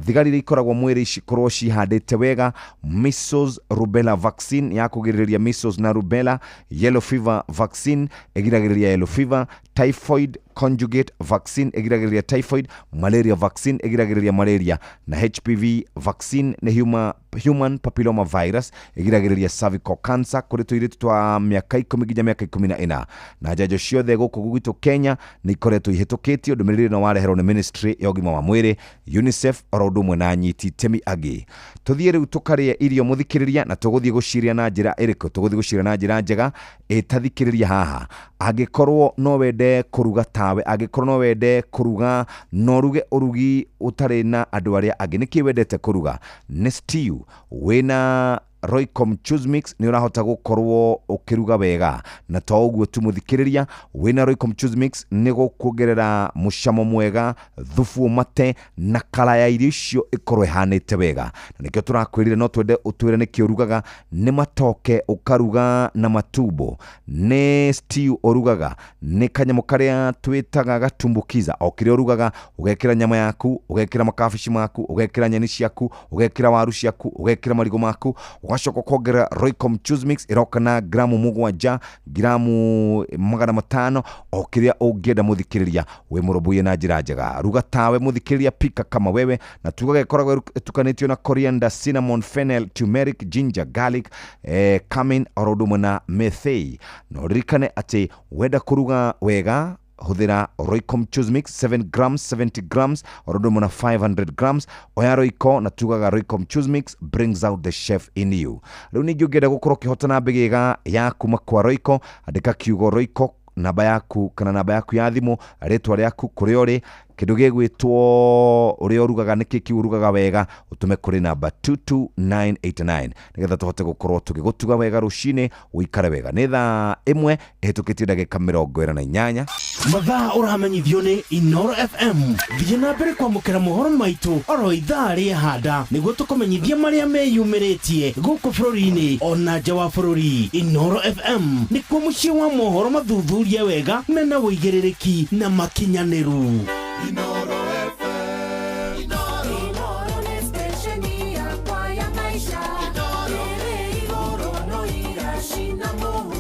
thigari iria ikoragwo mwĩrĩ cikorwo cihandĩte wega, measles rubella vaccine ya kũgirĩrĩria measles na rubella, yellow fever vaccine ĩgiragĩrĩria yellow fever, typhoid conjugate vaccine ĩgiragĩrĩria typhoid, malaria vaccine ĩgiragĩrĩria malaria, na HPV vaccine nĩ human papilloma virus ĩgiragĩrĩria cervical cancer kũrĩ tũirĩtu twa mĩaka 10 nginya mĩaka 14. Na njanjo ciothe gũkũ gwitũ Kenya nĩ ikoretwo ihĩtũkĩtio. Ndũmĩrĩri ĩno wareherwo nĩ Ministry ya ũgima wa mwĩrĩ, UNICEF oro ũndũ ũmwe na anyiti itemi angĩ. Tũthiĩ rĩu tũkarĩe irio, mũthikĩrĩria, na tũgũthiĩ gũciria na njĩra ĩrĩkũ? Tũgũthiĩ gũciria na njĩra njega. Ĩtathikĩrĩria haha, angĩkorwo no wende kũruga tawe, angĩkorwo no wende kũruga no ũruge ũrugi ũtarĩ na andũ arĩa angĩ, nĩkĩ wendete kũruga? Nĩ stew wĩna Royco Mchuzi Mix nĩ ũrahota gũkorwo ũkĩruga wega. Na to ũguo tu, mũthikĩrĩria, wĩna Royco Mchuzi Mix nĩ gũkuongerera mũcamo mwega, thubu ũmate na kala ya irio icio ĩkorwo ĩhanĩte wega. Na nĩkĩo tũrakwĩrire no twende ũtwĩre nĩkĩ ũrugaga. Nĩ matoke ũkaruga na matumbo, nĩ stew ũrugaga, nĩ kanyamũ karĩa twĩtaga gatumbukiza, o kĩrĩa ũrugaga ũgekĩra nyama yaku, ũgekĩra makabici maku, ũgekĩra nyeni ciaku, ũgekĩra waru ciaku, ũgekĩra marigũ maku, ũgacoka ũkongerera Royco Mchuzi Mix ĩroka na gramu 7, gramu 500, o kĩrĩa ũngĩenda, mũthikĩrĩria, wĩ mũrũmbũiye na njĩra njega. Ruga tawe, mũthikĩrĩria, pika kama wewe. Na tugaga ĩkoragwo ĩtukanĩtio na coriander, cinnamon, fennel, turmeric, ginger, garlic, cumin oro ũndũ ũmwe na methei. Na ũririkane atĩ wenda kũruga wega, hũthĩra Royco Mchuzi Mix 7 grams, 70 grams oro ũndũ ũmwe na 500 grams. Oya Royco, na tugaga Royco Mchuzi Mix brings out the chef in you. Rĩu ningĩ ũngĩenda gũkorwo ũkĩhotana mbĩgĩga ya kuma kwa Royco, andĩka kiugo Royco, namba yaku kana namba yaku ya thimũ, rĩtwa rĩaku, kũrĩa ũrĩ, kĩndũ gĩgwĩtwo ũrĩa ũrugaga, nĩkĩ kĩu ũrugaga wega, ũtũme kũrĩ namba 22989 nĩgetha tũhote gũkorwo tũgĩgũtuga wega rũcinĩ, ũikare wega. Nĩ thaa 1 ĩhĩtũkĩtie ndagĩka 48. Mathaa ũramenyithio nĩ Inoro FM. Thiĩ na mbere kwamũkĩra mohoro maitũ oro ithaa rĩa handa nĩguo tũkũmenyithia marĩa meyumĩrĩtie gũkũ bũrũri-inĩ ona nja wa bũrũri. Inoro FM nĩkuo mũciĩ wa mohoro mathuthurie wega mena ũigĩrĩrĩki na makinyanĩru. Inoro FM. Inoro nĩ stesheni yakwa ya maisha. Ĩrĩ igũrũ no iracina mũhu.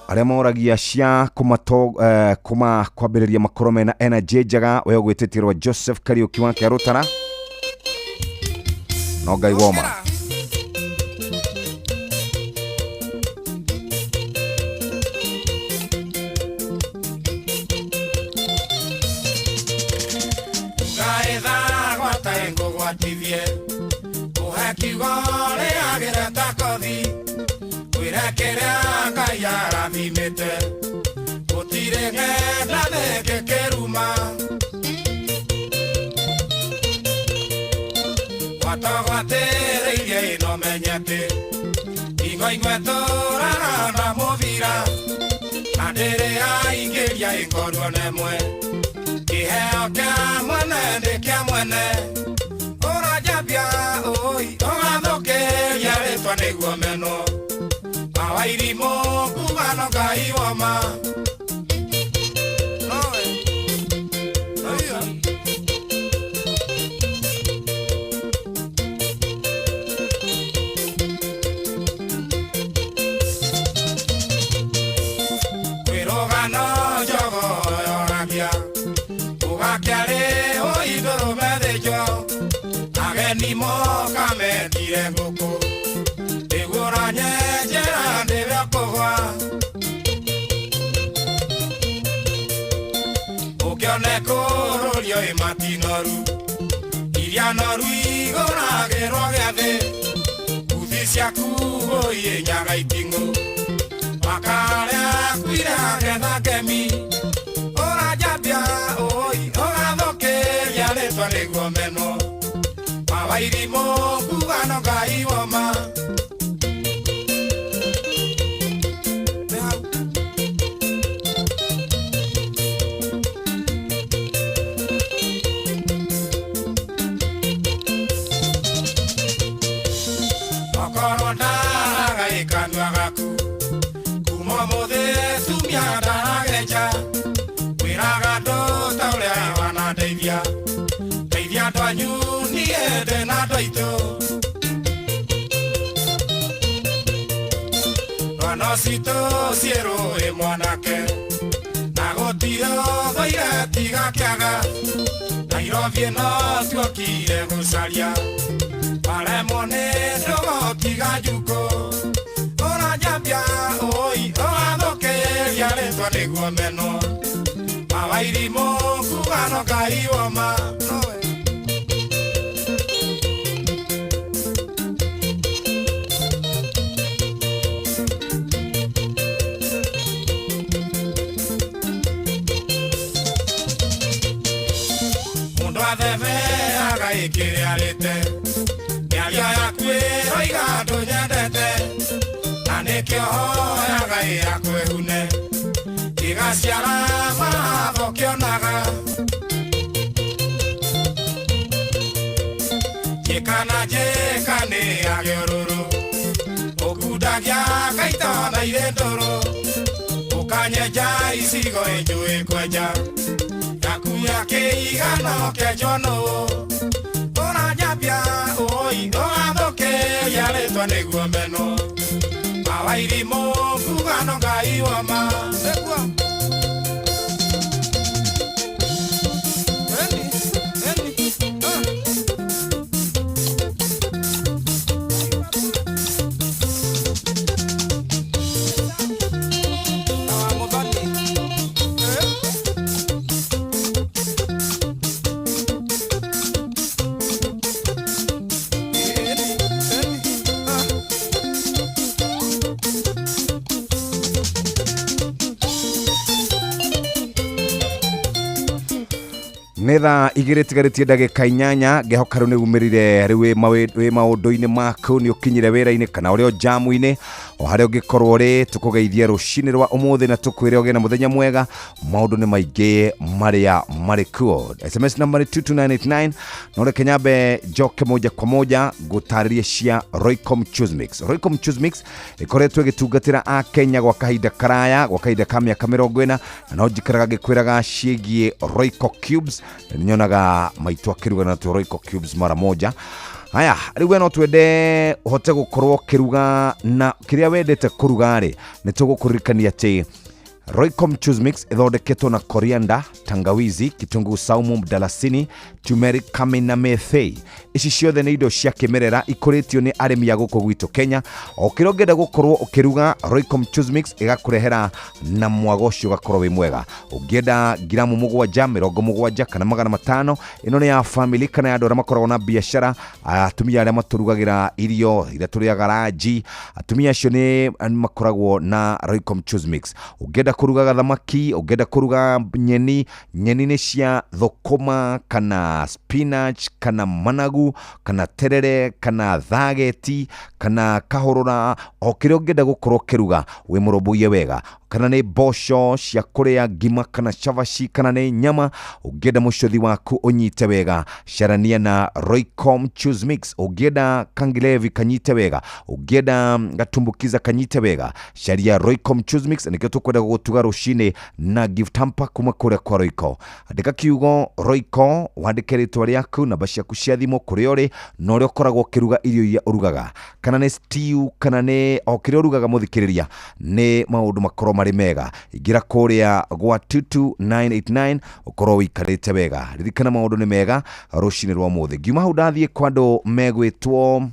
Arĩa moragia cia kuma kwambĩrĩria makorwo mena energy njega, we ũgwĩtĩtie rwa Joseph Kariũki wa Kĩarũtara, no Ngai woma. Ngaĩtha gwata ngũgwatithie kũhe kiugo rĩagĩre ta kothi kwĩre kĩrĩa Ngai arathimĩte gũtirĩ ng'enda thĩngĩ kĩruma gwatogwatĩrĩirie ĩno menye atĩ ingo imwe tũrarana mũthira na ndĩrĩ aingĩria ĩngorwo nemwe kĩheo kĩa mwene nĩ kĩa mwene ũranjambia ũi ũgathũkĩria rĩtwa nĩguo menwo mawairimũ kuga no Ngai woma. Nowe. Noia. Kwĩrũgano njogo ĩrathĩnjwo ageni moka metire ngũkũ nĩguo ũranyenjera nĩwe ũkũgwa ũkĩone kũrũrio ĩ matinoru iria noru igũragĩrwo gĩathĩ uthi ciaku ũiĩ nyaga iting'ũ makarĩa kuire agetha ngemi ũranjambia ũi ũgathũkĩria rĩtwa nĩguo menwo mawairimũ kuga no Ngai woma. Okorwo ndaraga ĩkanua gaku kuma ũmũthĩ tumia ndaragenja kwĩraga andũ ta ũrĩa wanandeithia ndeithia andũ anyu niĩ ndĩ na andũ aitũ rwano citũ ciĩ rũĩ mwanake na gũtirĩ ũthũire tiga kĩaga Nairobi ĩno tuokire gũcaria maremwo nĩ ndũgũ tiga njukũ ũranjambia ũi ũgathũkĩria rĩtwa nĩguo menwo mawairimũ kuga no Ngai woma. Mũndũ athebeaga ĩkĩrĩa arĩte mĩario yaku ĩroiga ndũnyendete na nĩkĩo hoyaga ĩyakwĩhune ĩgaciara matho kĩonaga njĩka na njĩka nĩ yage ũrũrũ ũkundagia ngaita na irĩ ndũrũ ũkanyenja icigo ĩnjũĩ kwenja yaku ya kĩigano kĩenjwo nũũ ũranjambia ũi ũgathũkĩria rĩtwa nĩguo menwo mawairimũ kuga no Ngai woma. Nĩguo. Nĩ thaa igĩrĩ tigarĩtie ndagĩka 8 ngĩhoka rĩu nĩ umĩrire rĩu wĩ maũndũ-inĩ maku nĩ ũkinyire wĩra-inĩ kana ũrĩ o jamu-inĩ o harĩa ũngĩkorwo ũrĩ tũkũgeithie rũcinĩ rwa ũmũthĩ na tũkwĩre ũgĩe na mũthenya mwega maũndũ nĩ maingĩ marĩa marĩ kuo. SMS namba nĩ 22989 no reke nyambe njoke moja kwa moja ngũtarĩrie cia Roycom Choose Mix. Roycom Choose Mix ĩkoretwo ĩgĩtungatĩra a Kenya gwa kahinda karaya gwa kahinda ka mĩaka 40 na no njikaraga ngĩkwĩraga ciĩgiĩ Royco Cubes nyonaga maitũ akĩruga na Royco Cubes mara moja. Haya rĩu we no twende ũhote gũkorwo ũkĩruga na kĩrĩa wendete kũruga rĩ nĩ tũgũkũririkania atĩ Roycom Choose Mix ĩthondeketwo na coriander, tangawizi, kitunguu saumu, mdalasini, turmeric, cumin na methei. Ici ciothe nĩ indo cia kĩmerera ikũrĩtio nĩ arĩmi a gũkũ gwitũ Kenya. O kĩrĩa ũngĩenda gũkorwo ũkĩruga Roycom Choose Mix ĩgakũrehera na mwago ũcio ũgakorwo wĩ mwega. Ũngĩenda giramu 7, 70 kana 500, ĩno nĩ ya family kana ya andũ arĩa makoragwo na biacara, atumia arĩa matũrugagĩra irio iria tũrĩaga ranji, atumia acio nĩ makoragwo na Roycom Choose Mix. Ũngĩenda kũrugaga thamaki, ũngĩenda kũruga nyeni, nyeni nĩ cia thũkũma kana spinach kana managu kana terere kana thageti kana kahũrũra, o kĩrĩa ũngĩenda gũkorwo ũkĩruga wĩ mũrũmbũiye wega, kana nĩ mboco cia kũrĩa ngima kana cabaci kana nĩ nyama, ũngĩenda mũcothi waku ũnyite wega carania na Roycom Choose Mix. Ũngĩenda kangilevi kanyite wega, ũngĩenda gatumbukiza kanyite wega, caria Roycom Choose Mix. Nĩkĩo tũkwenda gũgũtuga rũcinĩ na gift hamper kuma kũrĩa kwa Royco. Andĩka kiugo Royco, wandĩke rĩtwa rĩaku, namba ciaku cia thimũ, kũrĩa ũrĩ na ũrĩa ũkoragwo ũkĩruga irio iria ũrugaga, kana nĩ stew kana nĩ o kĩrĩa ũrugaga mũthikĩrĩria, nĩ maũndũ makorwo marĩ mega. Ingĩra kũrĩa gwa 22989 ũkorwo ũikarĩte wega. Ririkana maũndũ nĩ mega rũcinĩ rwa ũmũthĩ. Ngiuma hau ndathiĩ kwa andũ megwĩtwo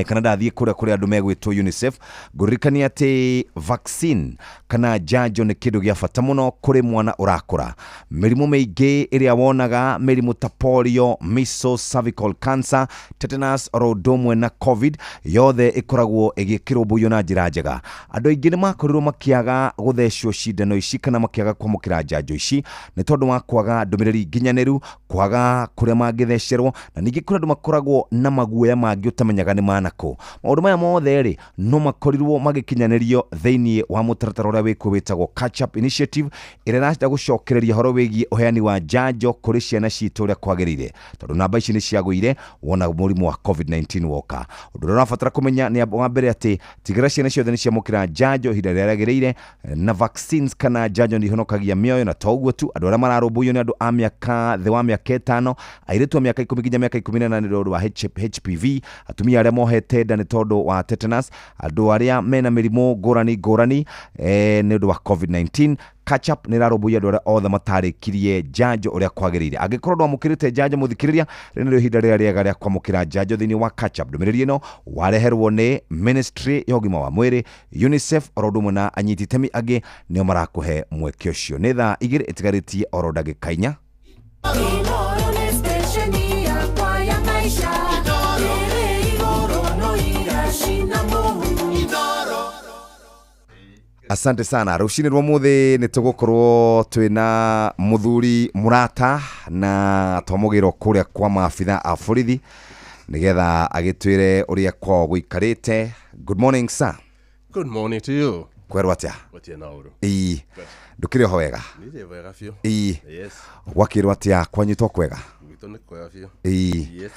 kana ndathiĩ kũrĩa kũrĩ andũ megwĩtwo UNICEF, ngũririkania atĩ vaccine kana njanjo nĩ kĩndũ gĩa bata mũno kũrĩ mwana ũrakũra. Mĩrimũ mĩingĩ ĩrĩa wonaga, mĩrimũ ta polio, measles, cervical cancer, tetanus oro ũndũ ũmwe na covid, yothe ĩkoragwo ĩgĩkĩrũmbũiyo na njĩra njega. Andũ aingĩ nĩ makorirwo makĩaga gũthecwo cindano ici kana makĩaga kwamũkĩra njanjo ici nĩ tondũ wa kwaga ndũmĩrĩri nginyanĩru, kwaga kũrĩa mangĩthecerwo, na ningĩ kũrĩ andũ makoragwo na maguoya mangĩ ũtamenyaga nĩ manakũ. Maũndũ maya mothe rĩ no makorirwo magĩkinyanĩrio thĩinĩ wa mũtaratara ũrĩa wĩkuo wĩtagwo Catch Up Initiative, ĩrĩa ĩrenda gũcokereria ũhoro wĩgiĩ ũheani wa njanjo kũrĩ ciana citũ ũrĩa kwagĩrĩire, tondũ namba ici nĩ ciagũire wona mũrimũ wa COVID-19 woka. Ũndũ ũrĩa ũrabatara kũmenya nĩ wa mbere atĩ tigĩrĩra ciana ciothe nĩ ciamũkĩra njanjo ihinda rĩrĩa rĩagĩrĩire, na vaccines kana njanjo nĩ ihonokagia mĩoyo. Na to ũguo tu, andũ arĩa mararũmbũiyo nĩ andũ a mĩaka thĩ wa mĩaka 5, airĩtu a mĩaka 10 nginya mĩaka 18 nĩ ũndũ wa HPV, atumia arĩa mohete nda nĩ tondũ wa tetanus, andũ arĩa mena mĩrimũ ngũrani ngũrani nĩ ũndũ wa COVID-19. Catch Up nĩ ĩrarũmbũiya andũ arĩa othe matarĩkirie njanjo ũrĩa kwagĩrĩire. Angĩkorwo ndwamũkĩrĩte njanjo, mũthikĩrĩria, rĩrĩ nĩrĩo ihinda rĩrĩa rĩega rĩa kwamũkĩra njanjo thĩinĩ wa Catch Up. Ndũmĩrĩri ĩno wareherwo nĩ Ministry ya ũgima wa mwĩrĩ, UNICEF oro ũndũ ũmwe na anyiti itemi angĩ nĩo marakũhe mweke ũcio. Nĩ thaa 2 ĩtigarĩtie oro ndagĩka 4. Inoro nĩ stesheni yakwa ya maisha ĩrĩ igũrũ no iracina mũhu. Asante sana. Rũcinĩ rwa mũthĩ nĩ tũgũkorwo twĩna mũthuri mũrata na twamũgĩrwo kũrĩa kwa maabitha a borithi nĩgetha agĩtwĩre ũrĩa kwao gũikarĩte. Good morning, sir. Good morning to you. Kwerwo atĩa? Gũtirĩ na ũru. Ĩĩ, ndũkĩrĩ oho wega? Ndirĩ wega biũ. Ĩĩ. Yes. Gwakĩrwo atĩa kwanyu to kwega? Gwitũ nĩ kwega biũ. Ĩĩ. Yes.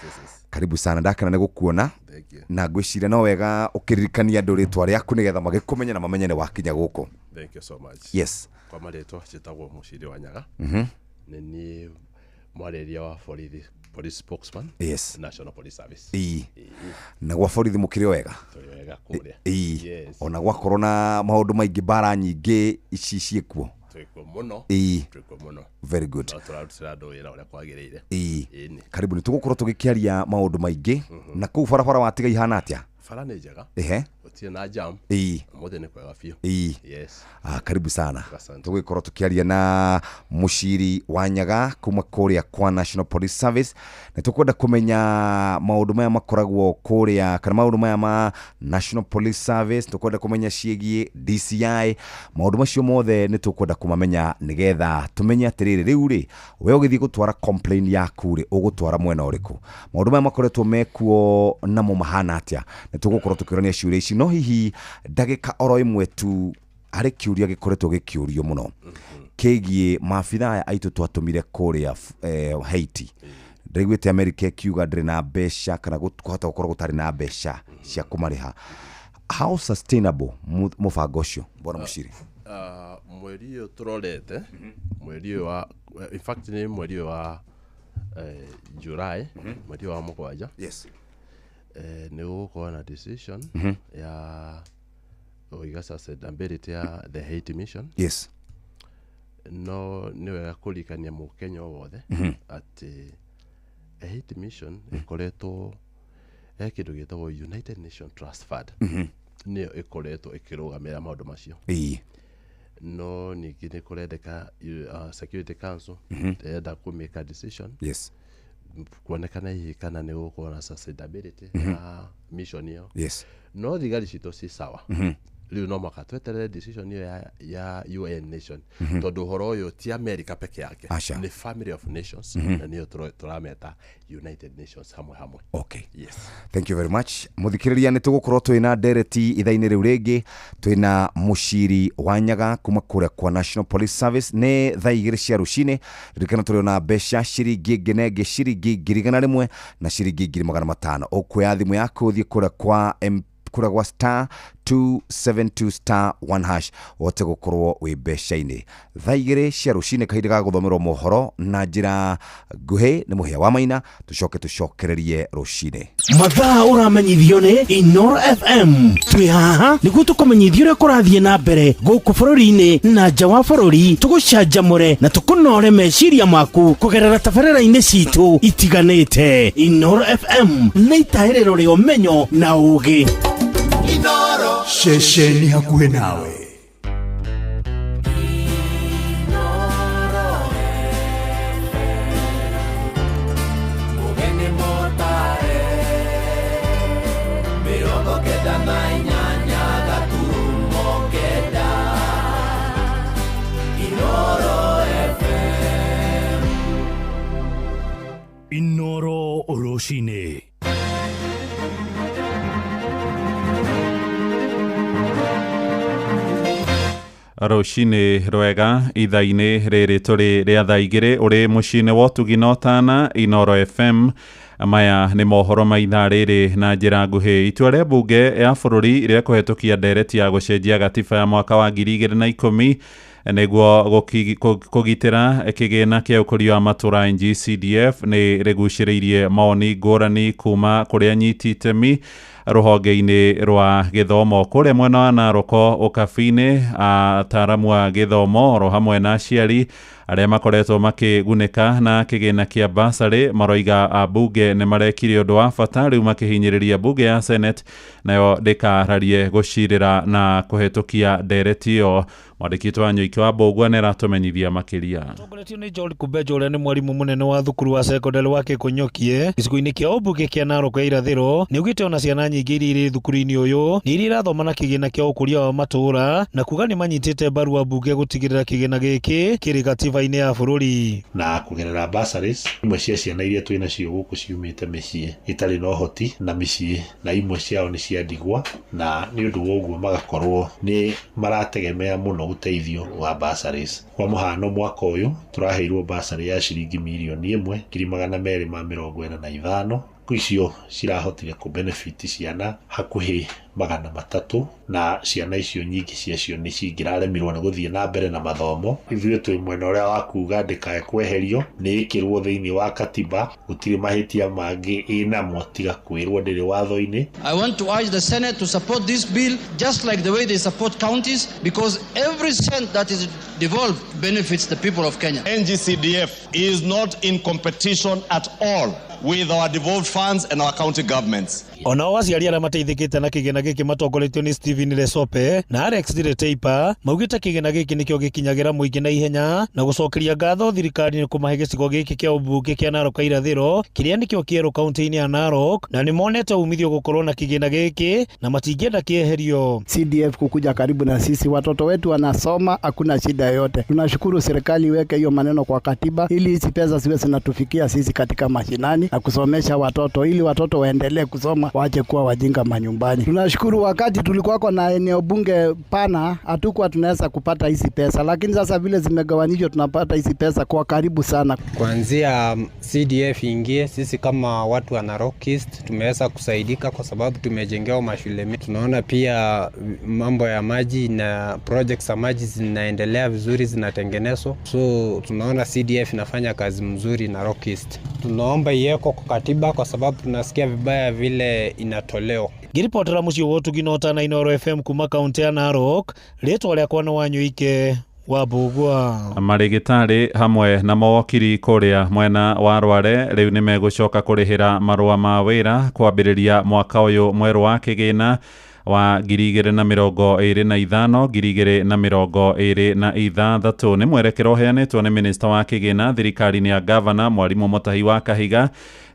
Karibu sana, ndakena nĩ gũkuona. Thank you. Na ngwĩciria no wega ũkĩririkania andũ rĩtwa rĩaku nĩgetha magĩkũmenye na mamenye nĩ wakinya gũkũ. Thank you so much. Yes. Kwa marĩtwa njĩtagwo Mũciri wa Nyaga. Nĩ niĩ mwarĩria wa borithi, police spokesman. Yes. National Police Service. Ĩĩ. Na gwa borithi mũkĩrĩ o wega? Tũrĩ wega kũrĩa. Ĩĩ. Yes. Ona gwakorwo na maũndũ maingĩ, mbara nyingĩ ici ciĩkuo. Twĩkuo mũno. Ĩĩ. Twĩkuo mũno. Very good. No tũrarutĩra andũ wĩra ũrĩa kwagĩrĩire. Ĩĩ. Ĩĩ. Karibu, nĩ tũgũkorwo tũgĩkĩaria maũndũ maingĩ. Na kũu barabara watiga ihana atĩa? Bara nĩ njega. Ehe. Gũtirĩ na jam. Ĩĩ. Ũmũthĩ nĩ kwega biũ. Ĩĩ. Yes. Karibu sana. Asante. Tũgũgĩkorwo tũkĩaria na Mũciri wa Nyaga kuma kũrĩa kwa National Police Service. Nĩ tũkwenda kũmenya maũndũ maya makoragwo kũrĩa, kana maũndũ maya ma National Police Service, tũkwenda kũmenya ciĩgiĩ DCI, maũndũ macio mothe nĩ tũkwenda kũmamenya nĩgetha tũmenye atĩrĩrĩ, rĩu rĩ we ũgĩthiĩ gũtwara complain yaku rĩ, ũgũtwara mwena ũrĩkũ? Maũndũ maya makoretwo mekuo namo mahana atĩa? Nĩ tũgũkorwo tũkĩũrania ciũria ici, no hihi ndagĩka oro ĩmwe tu harĩ kĩũria gĩkoretwo gĩkĩũrio mũno kĩgiĩ maabitha aya aitũ twatũmire kũrĩa Haiti. Ndaiguĩte America ĩkiuga ndĩrĩ na mbeca, kana kũhota gũkorwo gũtarĩ na mbeca cia kũmarĩha. How sustainable mũbango ũcio, bwana Mũciri? Mweri ũyũ tũrorete, mweri ũyũ wa, in fact nĩ mweri ũyũ wa July, mweri ũyũ wa 7. Yes. Nĩ gũgũkorwo na decision ya kũiga sustainability ya the Haiti mission. Yes. No nĩ wega kũririkania mũkenya o wothe atĩ Haiti mission ĩkoretwo he kĩndũ gĩtagwo United Nation Trust Fund. Nĩyo ĩkoretwo ĩkĩrũgamĩrĩra maũndũ macio. Ĩĩ. No ningĩ nĩ kũrendeka Security Council ĩrenda kũ make a decision. Yes. Kuonekana hihi kana nĩ gũgũkorwo na sustainability ya mission ĩyo. Yes. No thigari citũ ci sawa. Rĩu no mũhaka tweterere decision ĩyo ya UN nation, tondũ ũhoro ũyũ ti America peke yake. Aca. Nĩ family of nations, na nĩyo tũrameta United Nations hamwe hamwe. Okay. Yes. Thank you very much. Mũthikĩrĩria, nĩ tũgũkorwo twĩna ndereti ithaa-inĩ rĩu rĩngĩ, twĩna Mũciri wa Nyaga kuma kũrĩa kwa National Police Service. Nĩ thaa 2 cia rũcinĩ. Ririkana tũrĩ ona mbeca ciringi ĩngĩ ciringi 100,000 na ciringi 500,000. Ũkuoya thimũ yaku ũthiĩ kũrĩa kwa kũrĩa gwa star 272 star 1 hash ũhote gũkorwo wĩ mbeca-inĩ. Thaa 2 cia rũcinĩ, kahinda ga gũthomerwo mohoro na njĩra nguhĩ nĩ Mũhĩa wa Maina, tũcoke tũcokererie rũcinĩ. Mathaa ũramenyithio nĩ Inoro FM. Twĩ haha nĩguo tũkũmenyithia ũrĩa kũrathiĩ na mbere gũkũ bũrũri-inĩ na nja wa bũrũri, tũgũcanjamũre na tũkũnore meciria maku kũgerera tabarĩra-inĩ citũ itiganĩte. Inoro FM nĩ itahĩrĩro rĩa ũmenyo na ũgĩ. Inoro. Ceceni hakuhĩ nawe. Mũgeni mũtare 98.9 Inoro FM. Inoro rũcinĩ. Rũcinĩ rwega, ithaa-inĩ rĩrĩ tũrĩ rĩa thaa 2 ũrĩ mũciĩ-inĩ wa ũtugi na ũtana Inoro FM. Maya nĩ mohoro ma ithaa rĩrĩ na njĩra nguhĩ. Itua rĩa mbunge ya bũrũri rĩa kũhetũkia ndereti ya gũcenjia gatiba ya mwaka wa 2010 nĩguo kũgitĩra kĩgĩna kĩa ũkũria wa matũra NGCDF nĩ rĩgucĩrĩirie mawoni ngũrani kuma kũrĩ anyiti itemi rũhonge-inĩ rwa gĩthomo. Kũrĩa mwena wa Naroko ũkabi-inĩ, ataaramu a gĩthomo oro hamwe na aciari arĩa makoretwo makĩgunĩka na kĩgĩna kĩa basarĩ maroiga ambunge nĩ marekire ũndũ wa bata rĩu makĩhinyĩrĩria mbunge ya Senate nayo ndĩkararie gũcirĩra na kũhetũkia ndereti ĩyo. Mwandĩki witũ wa Nyũiki wa Mbũgua nĩ aratũmenyithia makĩria. Atongoretio nĩ John Kumbenjo ũrĩa nĩ mwarimũ mũnene wa thukuru wa cekondarĩ wa Kĩkũnyokie gĩcigo-inĩ kĩa ũmbunge kĩa Narok ya irathĩro, nĩ augĩte ona ciana nyingĩ iria irĩ thukuru-inĩ ũyũ nĩ iria irathoma na kĩgĩna kĩa ũkũria wa matũũra, na kuga nĩ manyitĩte mbaru ambunge gũtigĩrĩra kĩgĩna gĩkĩ kĩrĩ gatiba-inĩ ya bũrũri. Na kũgerera bursaries, imwe cia ciana iria twĩ nacio gũkũ ciumĩte mĩciĩ ĩtarĩ na ũhoti na mĩciĩ na imwe ciao nĩ cia ndigwa, na nĩ ũndũ wa ũguo magakorwo nĩ marategemea mũno ũteithio wa bursaries. Kwa mũhano, mwaka ũyũ tũraheirwo bursary ya ciringi 1,245,000. Icio cirahotire kũ benefit ciana hakuhĩ 300, na ciana icio nyingĩ ciacio nĩ cingĩraremirwo nĩ gũthiĩ na mbere na mathomo. Ithuĩ twĩ mwena ũrĩa wa kuga ndĩkae kweherio, nĩ ĩkĩrwo thĩinĩ wa katiba, gũtirĩ mahĩtia mangĩ ĩnamo tiga kwĩrwo ndĩrĩ watho-inĩ. I want to urge the Senate to support this bill just like the way they support counties, because every cent that is devolved benefits the people of Kenya. NGCDF is not in competition at all with our devolved funds and our county governments. Onao aciari arĩa mateithĩkĩte na kĩgĩna gĩkĩ matongoretio nĩ Stephen Lesope na Alex Direteipa maugĩte kĩgĩna gĩkĩ nĩkĩo gĩkinyagĩra mũingĩ na ihenya, na gũcokeria ngatho thirikari nĩ kũmahe gĩcigo gĩkĩ kĩa ũmbunge kĩa Narok irathĩro kĩrĩa nĩkĩo kĩerũ kaunti-inĩ ya Narok, na nĩ monete umithio gũkorwo na kĩgĩna gĩkĩ na matingĩenda kĩeherio. CDF kukuja karibu na sisi, watoto wetu wanasoma, hakuna shida yoyote. Tunashukuru serikali iweke hiyo maneno kwa katiba ili hizi pesa ziwe zinatufikia sisi katika mashinani na kusomesha watoto ili watoto waendelee kusoma, waache kuwa wajinga manyumbani. Tunashukuru wakati tulikuwako na eneo bunge pana hatukuwa tunaweza kupata hizi pesa, lakini sasa vile zimegawanishwa tunapata hizi pesa kwa karibu sana. Kuanzia CDF ingie, sisi kama watu wa Narok East tumeweza kusaidika kwa sababu tumejengewa mashule. Tunaona pia mambo ya maji na projects za maji zinaendelea vizuri, zinatengenezwa. So tunaona CDF inafanya kazi mzuri Narok East. Tunaomba iwekwe kwa katiba kwa sababu tunasikia vibaya vile inatolewa. Ngĩribotera mũciĩ wa ũtugi na ũtana Inooro FM kuma kaunti ya Narok, rĩtwa rĩakwa nĩ Wanyũike wa Mbũgua. Marĩgĩtarĩ hamwe na mawakiri kũrĩa mwena wa Rware rĩu nĩ megũcoka kũrĩhĩra marũa ma wĩra kwambĩrĩria mwaka ũyũ mwerũ wa kĩgĩna wa 2025 2026. Nĩ mwerekero ũheanĩtwo nĩ minista wa kĩgĩna thirikari-inĩ ya gavana mwarimũ Mũtahi wa Kahiga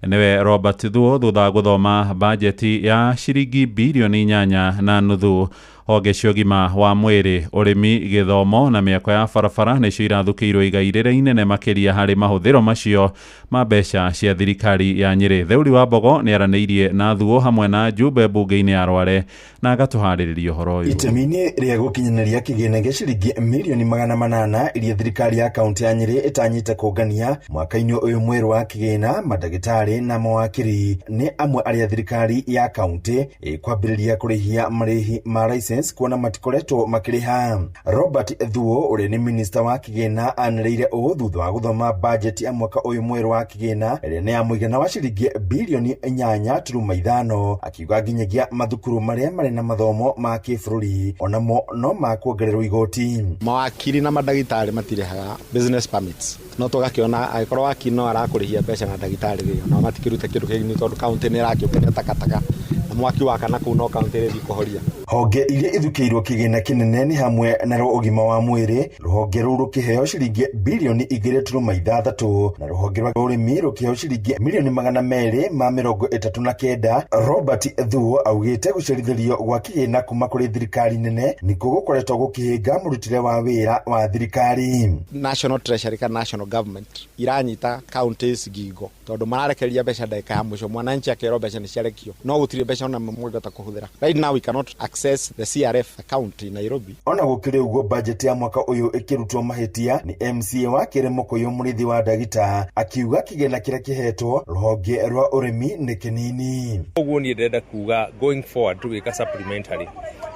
nĩwe Robert Thuo thutha wa gũthoma bajeti ya ciringi bilioni 8.5. Honge cia ũgima wa mwĩrĩ, ũrĩmi, gĩthomo na mĩako ya barabara nĩcio irathukĩirwo igai rĩrĩa inene makĩria harĩ mahũthĩro macio ma mbeca cia thirikari ya Nyĩrĩ. Theuri wa Mbogo nĩaranĩirie na Thuo hamwe na Njumbe mbunge-inĩ ya Rware na agatũharĩrĩria ũhoro ũyũ. Itemi-inĩ rĩa gũkinyanĩria kĩgĩna gĩa ciringi mirioni 800 iria thirikari ya kaunti ya Nyĩrĩ ĩtanyĩte kũngania mwaka-inĩ ũyũ mwerũ wa kĩgĩna, mandagĩtarĩ na mawakiri nĩ amwe arĩa thirikari ya kaunti ĩkwambĩrĩria kũrĩhia marĩhi ma license kuona matikoretwo makĩrĩha. Robert Thuo ũrĩa nĩ minista wa kĩgĩna anĩrĩire ũũ thutha wa gũthoma bajeti ya mwaka ũyũ mwerũ wa kĩgĩna ĩrĩa nĩ ya mũigana wa ciringi bilioni 8.5, akiuga nginyagia mathukuru marĩa marĩ na mathomo ma kĩbũrũri onamo no makuongererwo igoti. Mawakiri na mandagĩtarĩ matirĩhaga business permits, no tũgakĩona angĩkorwo wakiri no arakũrĩhia mbeca na ndagĩtarĩ rĩ, onao matikĩrute kĩndũ kĩngĩ nĩ tondũ kaunti nĩ ĩrakĩũngania takataka na mwaki wakana kũu no kaunti ĩrĩthiĩ kũhoria. Honge iria ithukĩirwo kĩgĩna kĩnene nĩ hamwe na rwa ũgima wa mwĩrĩ, rũhonge rũu rũkĩheo ciringi bilioni 2.6 na rũhonge rwa ũrĩmi rũkĩheo ciringi milioni 239. Robert Thuo augĩte gũcerithĩrio gwa kĩgĩna kuma kũrĩ thirikari nene nĩkuo gũkoretwo gũkĩhĩnga mũrutĩre wa wĩra wa thirikari. National Treasury kana national government iranyita counties ngingo tondũ mararekereria mbeca ndagĩka ya mũico, mwananchi akerwo mbeca nĩ ciarekio no gũtirĩ mbeca ona mũngĩhota kũhũthĩra. Right now we cannot access the CRF account in Nairobi. Ona gũkĩrĩ ũguo, bajeti ya mwaka ũyũ ĩkĩrutwo mahĩtia nĩ MCA wa Kĩrĩmũkũyũ Mũrĩithi wa Ndagita, akiuga kĩgĩna kĩrĩa kĩhetwo rũhonge rwa ũrĩmi nĩ kĩnini. Ũguo niĩ ndĩrenda kuga going forward tũgĩka supplementary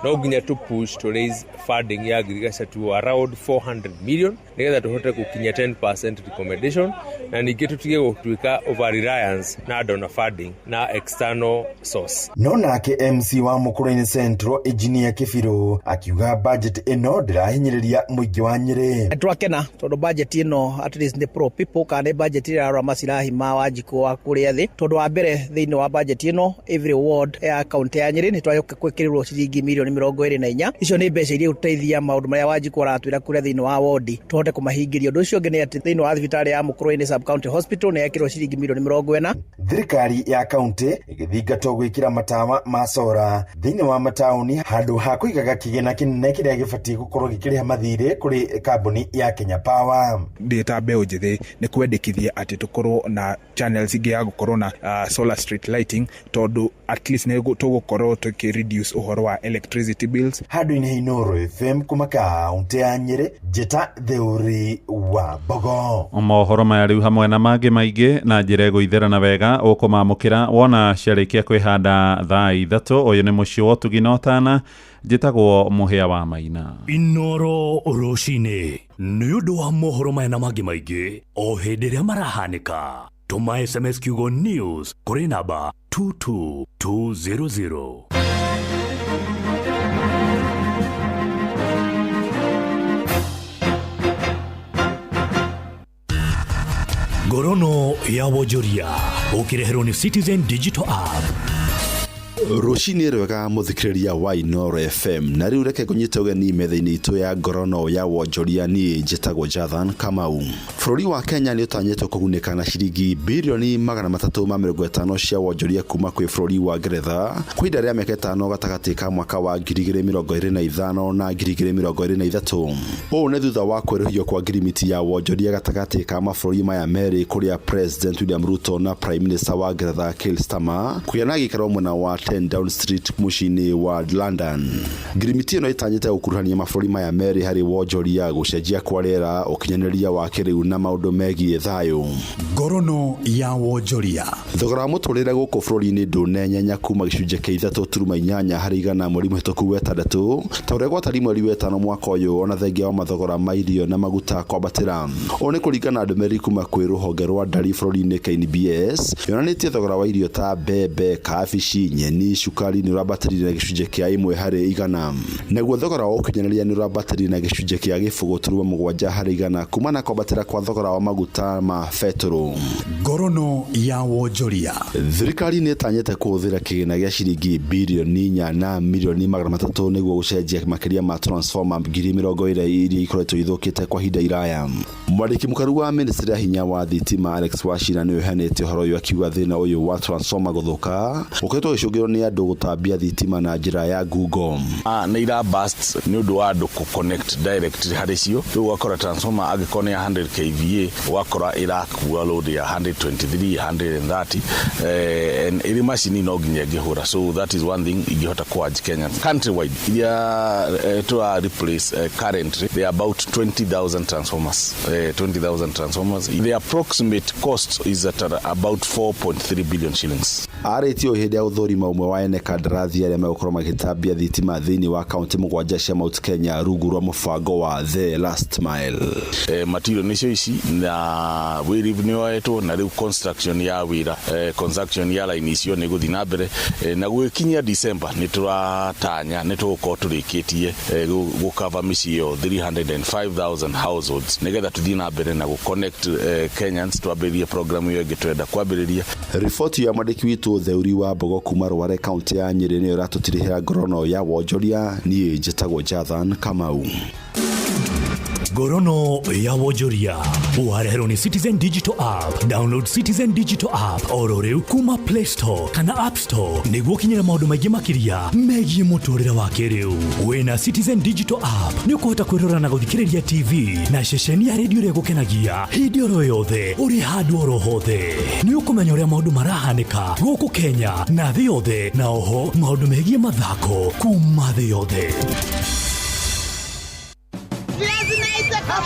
no nginya to push to raise funding ya agriculture to around 400 million nĩgetha tũhote gũkinya 10% recommendation, na ningĩ tũtige gũtuĩka over reliance na donor funding na external source. No nake MC wa Mũkũrũinĩ Central Engineer Kĩbirũ akiuga budget ĩno ndĩrahinyĩrĩria mũingĩ wa Nyĩrĩ. Twakena tondũ budget ĩno at least nĩ pro people kana nĩ budget ĩrĩa ĩrarora macilahi ma Wanjikũ wa kũrĩa thĩ, tondũ wa mbere thĩinĩ wa budget ĩno every ward ya kaunti ya Nyĩrĩ nĩ twacoka gwĩkĩrĩrwo ciringi milioni 24. Icio nĩ mbeca iria igũteithia maũndũ marĩa Wanjikũ aratwĩra kũrĩa thĩinĩ wa wondi tũhote kũmahingĩria. Ũndũ ũcio ũngĩ nĩ atĩ thĩinĩ wa thibitarĩ ya Mũkũrũinĩ Sub County Hospital nĩ yekĩrwo ciringi milioni 40. Thirikari ya kaunti ĩgĩthingatwo gwĩkĩra matawa ma sora thĩinĩ wa mataũni handũ ha kũigaga kĩgĩna kĩnene kĩrĩa gĩbatiĩ gũkorwo gĩkĩrĩha mathirĩ kũrĩ kambuni ya Kenya Power. Ndĩ ta mbeũ njĩthĩ nĩ kwendekithia atĩ tũkorwo na channels ingĩ ya gũkorwo na solar street lighting, tondũ at least nĩ tũgũkorwo tũkĩ reduce ũhoro wa electricity bills. Handũ-inĩ ha Inooro FM kuma kaunti ya Nyĩrĩ, njĩta Theuri wa Mbogo. Mohoro maya rĩu hamwe na mangĩ maingĩ na njĩra ĩgũitherana wega ũkũmamũkĩra wona ciarĩkia kwĩhanda thaa 3. Ũyũ nĩ mũciĩ wa ũtugi na ũtana, njĩtagwo Mũhĩa wa Maina. Inooro rũcinĩ nĩ ũndũ wa mohoro maya na mangĩ maingĩ o hĩndĩ ĩrĩa marahanĩka, tũma SMS kiugo news kũrĩ namba 22200. Ngorono ya wonjoria ũkĩreherwo nĩ Citizen Digital App. Rũcinĩ rwega mũthikĩrĩria wa Inooro FM, na rĩu reke ngũnyite ũgeni metha-inĩ itũ ya ngorono ya wonjoria. Niĩ njĩtagwo Jathan Kamau. Bũrũri wa Kenya nĩ ũtanyĩtwo kũgunĩka na ciringi birioni 350 cia wonjoria kuma kwĩ bũrũri wa Ngeretha kwa ihinda rĩa mĩaka 5 gatagatĩ ka mwaka wa 2025 na 2023. Ũũ nĩ thutha wa kwerũhio kwa ngirimiti ya wonjoria gatagatĩ ka mabũrũri maya merĩ, kũrĩa President William Ruto na Prime Minister wa Ngeretha Keir Starmer kũgĩa na gĩikaro mwena wa 10 Down Street mũciĩ-inĩ wa London. Ngirimiti ĩno ĩtanyĩte gũkuruhania mabũrũri maya merĩ harĩ wonjoria, gũcenjia kwa rĩera, ũkinyanĩria wa kĩrĩu na maũndũ megiĩ thayũ. Ngorono ya wonjoria. Thogora wa mũtũrĩre gũkũ bũrũri-inĩ ndũnenyenya kuma gĩcunjĩ kĩa 3.8 harĩ igana mweri mũhĩtũku wetandatũ ta ũrĩa gwatariĩ mweri wetano mwaka ũyũ, ona thengia wa mathogora ma irio na maguta kwambatĩra. Ũũ nĩ kũringana na ndũmĩrĩri kuma kwĩ rũhonge rwa ndari bũrũri-inĩ KNBS, yonanĩtie thogora wa irio ta mbembe, kabici, nyeni, cukari nĩ ũrambatĩrire na gĩcunjĩ kĩa 1 harĩ igana. Naguo thogora wa ũkinyanĩria nĩ ũrambatĩrire na gĩcunjĩ kĩa 0.7 harĩ igana kuma na kwambatĩra kwa thogora wa maguta ma betũrũ. Ngorono ya wonjoria. Thirikari nĩ ĩtanyĩte kũhũthĩra kĩgĩna gĩa ciringi birioni 4 na milioni 300 nĩguo gũcenjia makĩria ma transformer 20,000 iria ikoretwo ithũkĩte kwa ihinda iraya. Mwandĩki mũkaru wa ministry ya hinya wa thitima Alex Wachira nĩwe ũheanĩte ũhoro ũyũ akiuga thĩna ũyũ wa transformer gũthũka ũkoretwo ũgĩcũngĩrwo nĩ andũ gũtambia thitima na njĩra ya ngungo. Nĩ ira burst nĩ ũndũ wa andũ kũ connect direct harĩ cio. Rĩu ũgakora transformer angĩkorwo nĩ ya 100 kVA, ũgakora ĩrakua load ya 123, 130, and ĩrĩ macini no nginya ĩngĩhũra. So that is one thing ingĩhota kũ urge Kenyans countrywide iria tũra replace currently they are about 20,000 transformers, 20,000 transformers. The approximate cost is at about 4.3 billion shillings. Arĩtie ũũ hĩndĩ ya gũthũrima ũmwe wa ene kandarathi arĩa megũkorwo magĩtambia thitima thĩinĩ wa kaunti mũgwanja cia Mount Kenya rungu rwa mũbango wa The Last Mile. Material nĩcio ici na wĩra nĩ woetwo, na rĩu construction ya wĩra, construction ya line icio nĩ gũthiĩ na mbere, na gũgĩkinyia December nĩ tũratanya nĩ tũgũkorwo tũrĩkĩtie gũcover mĩciĩ ĩyo 305,000 households, nĩgetha tũthiĩ na mbere na gũ-connect Kenyans, twambĩrĩrie program ĩyo ĩngĩ tũrenda kwambĩrĩria. Riboti ya mwandĩki witũ Theuri wa Mbogo kuma Rware, kaunti ya Nyĩrĩ, nĩyo ĩratũtirihĩra ngorono ya wonjoria. Niĩ njĩtagwo Jathan Kamau. Ngorono ya wonjoria wareherwo nĩ Citizen Digital App. Download Citizen Digital App oro rĩu kuma Play Store kana App Store nĩguo ũkinyĩre maũndũ maingĩ makĩria megiĩ mũtũrĩre wa kĩrĩu. Wĩna Citizen Digital App nĩ ũkũhota kwĩrora na gũthikĩrĩria TV na ceceni ya redio ĩrĩa ĩgũkenagia hĩndĩ oro yothe, ũrĩ handũ oro hothe. Nĩ ũkũmenya ũrĩa maũndũ marahanĩka gũkũ Kenya na thĩ yothe, na oho maũndũ megiĩ mathako kuma thĩ yothe. Viazi naitaka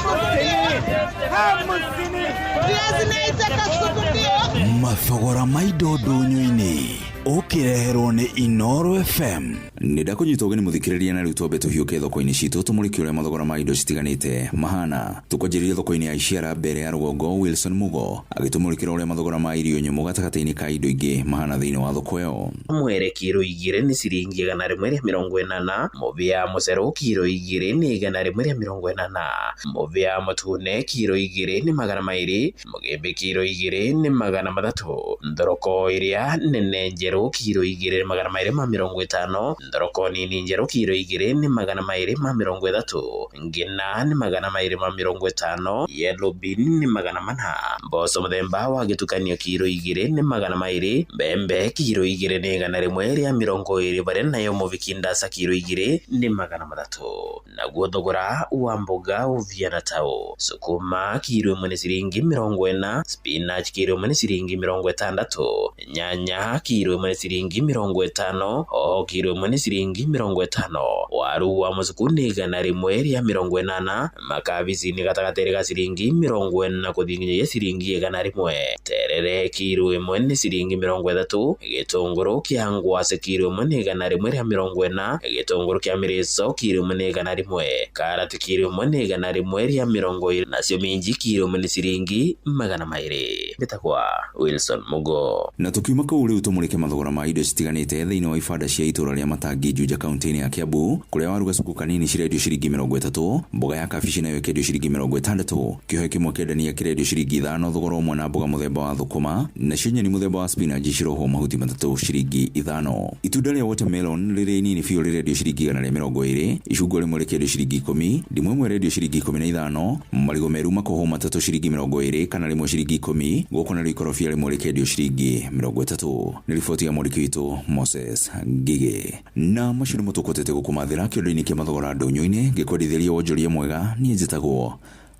viazi naitaka sukudio. Mathogora ma indo ndũnyũ-inĩ ũkĩreherwo nĩ Inoro FM. Nĩ ndakũnyita ũgeni mũthikĩrĩria, na rĩu twambe tũhiũke thoko-inĩ citũ tũmũrĩke ũrĩa mathogora ma indo citiganĩte mahana. Tũkwanjĩrĩria thoko-inĩ ya Iciara mbere ya rũgongo, Wilson Mugo agĩtũmũrĩkĩra ũrĩa mathogora ma irio nyũmũ gatagatĩ-inĩ ka indo ingĩ mahana thĩinĩ wa thoko ĩyo. Mwere kiro 2 nĩ ciringi 180, mũbĩa mũcerũ kiro 2 nĩ 180, mũbĩa mũtune kiro 2 nĩ 200, mũgĩmbĩ kiro 2 nĩ 300, thoroko ĩrĩa nene njerũ kiro 2 nĩ 250, thoroko nini njerũ kiro 2 nĩ 230, ngina nĩ 250, yellow bean nĩ 400, mboco mũthemba wa gĩtukanio kiro 2 nĩ 200, mbembe kiro 2 nĩ 120, barĩa nayo mũbiki ndasa kiro 2 nĩ 300. Naguo thogora wa mboga ũviana tao: sukuma kiro 1 nĩ ciringi 40, spinach kiro 1 nĩ ciringi 60, nyanya kiro 1 nĩ ciringi 50, hoho kiro 1 nĩ ciringi 50, waru wa mũcuku nĩ 180, makabici nĩ gatagatĩ ga ciringi 40 gũthiĩ nginyagia ciringi 100, terere kiro 1 nĩ ciringi 30, gĩtũngũrũ kĩa ngwacĩ kiro 1 nĩ 140, gĩtũngũrũ kĩa mĩrĩco kiro 1 nĩ 100, karati kiro 1 nĩ 120, nacio minji kiro 1 nĩ ciringi 200. Mbĩtagwa Wilson Mugo. Na tukiuma kũu rĩu tũmũrĩke mathogora ma indo citiganĩte thĩinĩ wa ibanda cia itũra rĩa Matangi, Juja, kaunti-inĩ ya Kiambu, kũrĩa waru gacuku kanini cirendio ciringi 30, mboga ya kabici nayo ĩkendio ciringi 60, kĩohe kĩmwe kĩendania kĩrendio ciringi 5, thogora ũmwe na mboga mũthemba wa thũkũma, nacio nyeni mũthemba wa spinach cirohwo mahuti 3 ciringi 5. Itunda rĩa watermelon rĩrĩa inini biũ rĩrendio ciringi 120, icungwa rĩmwe rĩkendio ciringi 10, ndimũ ĩmwe ĩrendio ciringi 15, marigũ meru makohwo 3 ciringi 20 kana rĩmwe ciringi 10, gũkũ narĩo ikorobia rĩmwe rĩkendio ciringi 30. Nĩ riboti ya mwandĩki witũ Moses Ngigĩ. Na macio nĩmo tũkũtete gũkũmathĩra kĩondo-inĩ kĩa mathogora ndũnyũ-inĩ, ngĩkwendithĩria wonjoria mwega. Niĩ njĩtagwo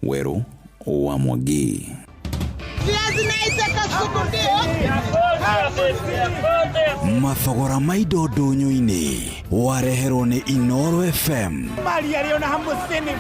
Werũ wa Mwangi. Viazi naitaka sukudio. Mathogora ma indo ndũnyũ-inĩ wareherwo nĩ Inoro FM. Mali aliona 50.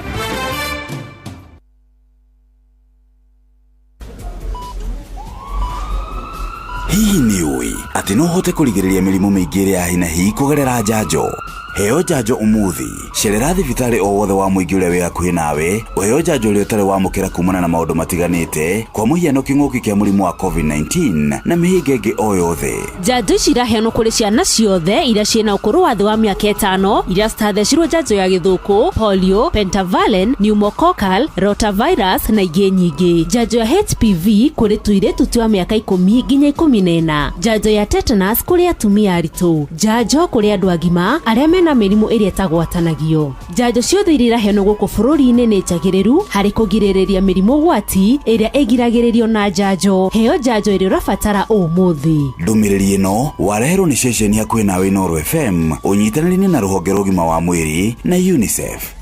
Hihi nĩ ũĩ atĩ no ũhote kũrigĩrĩria mĩrimũ mĩingĩ ĩrĩa ya hi na hi kũgerera njanjo? Heo njanjo ũmũthĩ. Cerera thibitarĩ o wothe wa mũingĩ ũrĩa wĩ hakuhĩ nawe ũheo njanjo ũrĩa ũtarĩ wamũkĩra kumana na maũndũ matiganĩte, kwa mũhiano kĩng'ũki kĩa mũrimũ wa COVID-19 na mĩhĩnga ĩngĩ o yothe. Njanjo ici iraheanwo kũrĩ ciana ciothe iria ciĩna ũkũrũ wa thĩ wa mĩaka 5, iria citathecirwo njanjo ya gĩthũkũ, polio, pentavalent, pneumococcal, rotavirus na ingĩ nyingĩ. Njanjo ya HPV kũrĩ tũirĩtu twa mĩaka 10 nginya 14, njanjo ya tetanus kũrĩ atumia aritũ, njanjo kũrĩ andũ agima arĩa mena mĩrimũ ĩrĩa ĩtagwatanagio. polio. Njanjo ciothe iria iraheanwo gũkũ bũrũri-inĩ nĩ njagĩrĩru harĩ kũgirĩrĩria mĩrimũ ũgwati ĩrĩa ĩgiragĩrĩrio na njanjo. Heo njanjo ĩrĩa ũrabatara ũmũthĩ. Ndũmĩrĩri ĩno wareherwo nĩ ceceni hakuhĩ nawe Inooro FM ũnyitanĩri-inĩ na rũhonge rwa ũgima wa mwĩrĩ na UNICEF.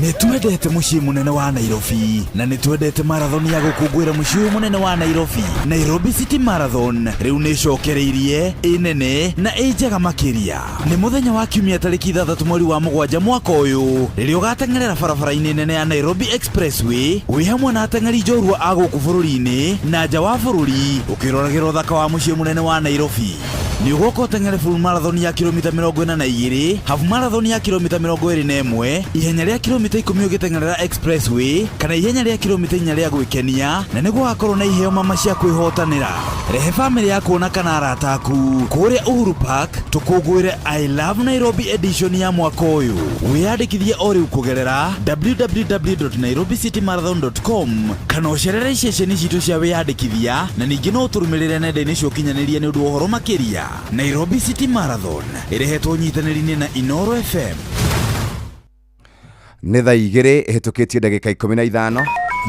Nĩ twendete mũciĩ mũnene wa Nairobi na nĩ twendete marathon ya gũkũngũĩra mũciĩ ũyũ mũnene wa Nairobi. Nairobi City Marathon rĩu nĩ ĩcokereirie, ĩ nene na ĩ njega makĩria. Nĩ mũthenya wa kiumia tarĩki 6 mweri wa 7 mwaka ũyũ rĩrĩa ũgateng'erera barabara-inĩ nene ya Nairobi Expressway wĩ hamwe na ateng'eri njorua a gũkũ bũrũri-inĩ na nja wa bũrũri ũkĩroragĩra ũthaka wa mũciĩ mũnene wa Nairobi. Nĩ ũgoka ũteng'ere full marathon ya kilomita 42, half marathon ya kilomita 21, ihenya rĩa kilomita 10 ũgĩteng'erera expressway kana ihenya rĩa kilomita 4 rĩa gwĩkenia, na nĩguo gakorwo na iheo mama cia kwĩhotanĩra. Rehe bamĩrĩ yaku ona kana arata aku kũrĩa Uhuru Park tũkũngũĩre I Love Nairobi edition ya mwaka ũyũ. Wĩyandĩkithie o rĩu kũgerera www.nairobicitymarathon.com kana ũcerere ceceni citũ cia wĩyandĩkithia, na ningĩ no ũtũrũmĩrĩre nenda-inĩ cia ũkinyanĩria nĩ ũndũ wa ũhoro makĩria. Nairobi City Marathon ĩrehetwo nyitanĩri-inĩ na Inooro FM. Nĩ thaa 2 ĩhĩtũkĩtie ndagĩka 15.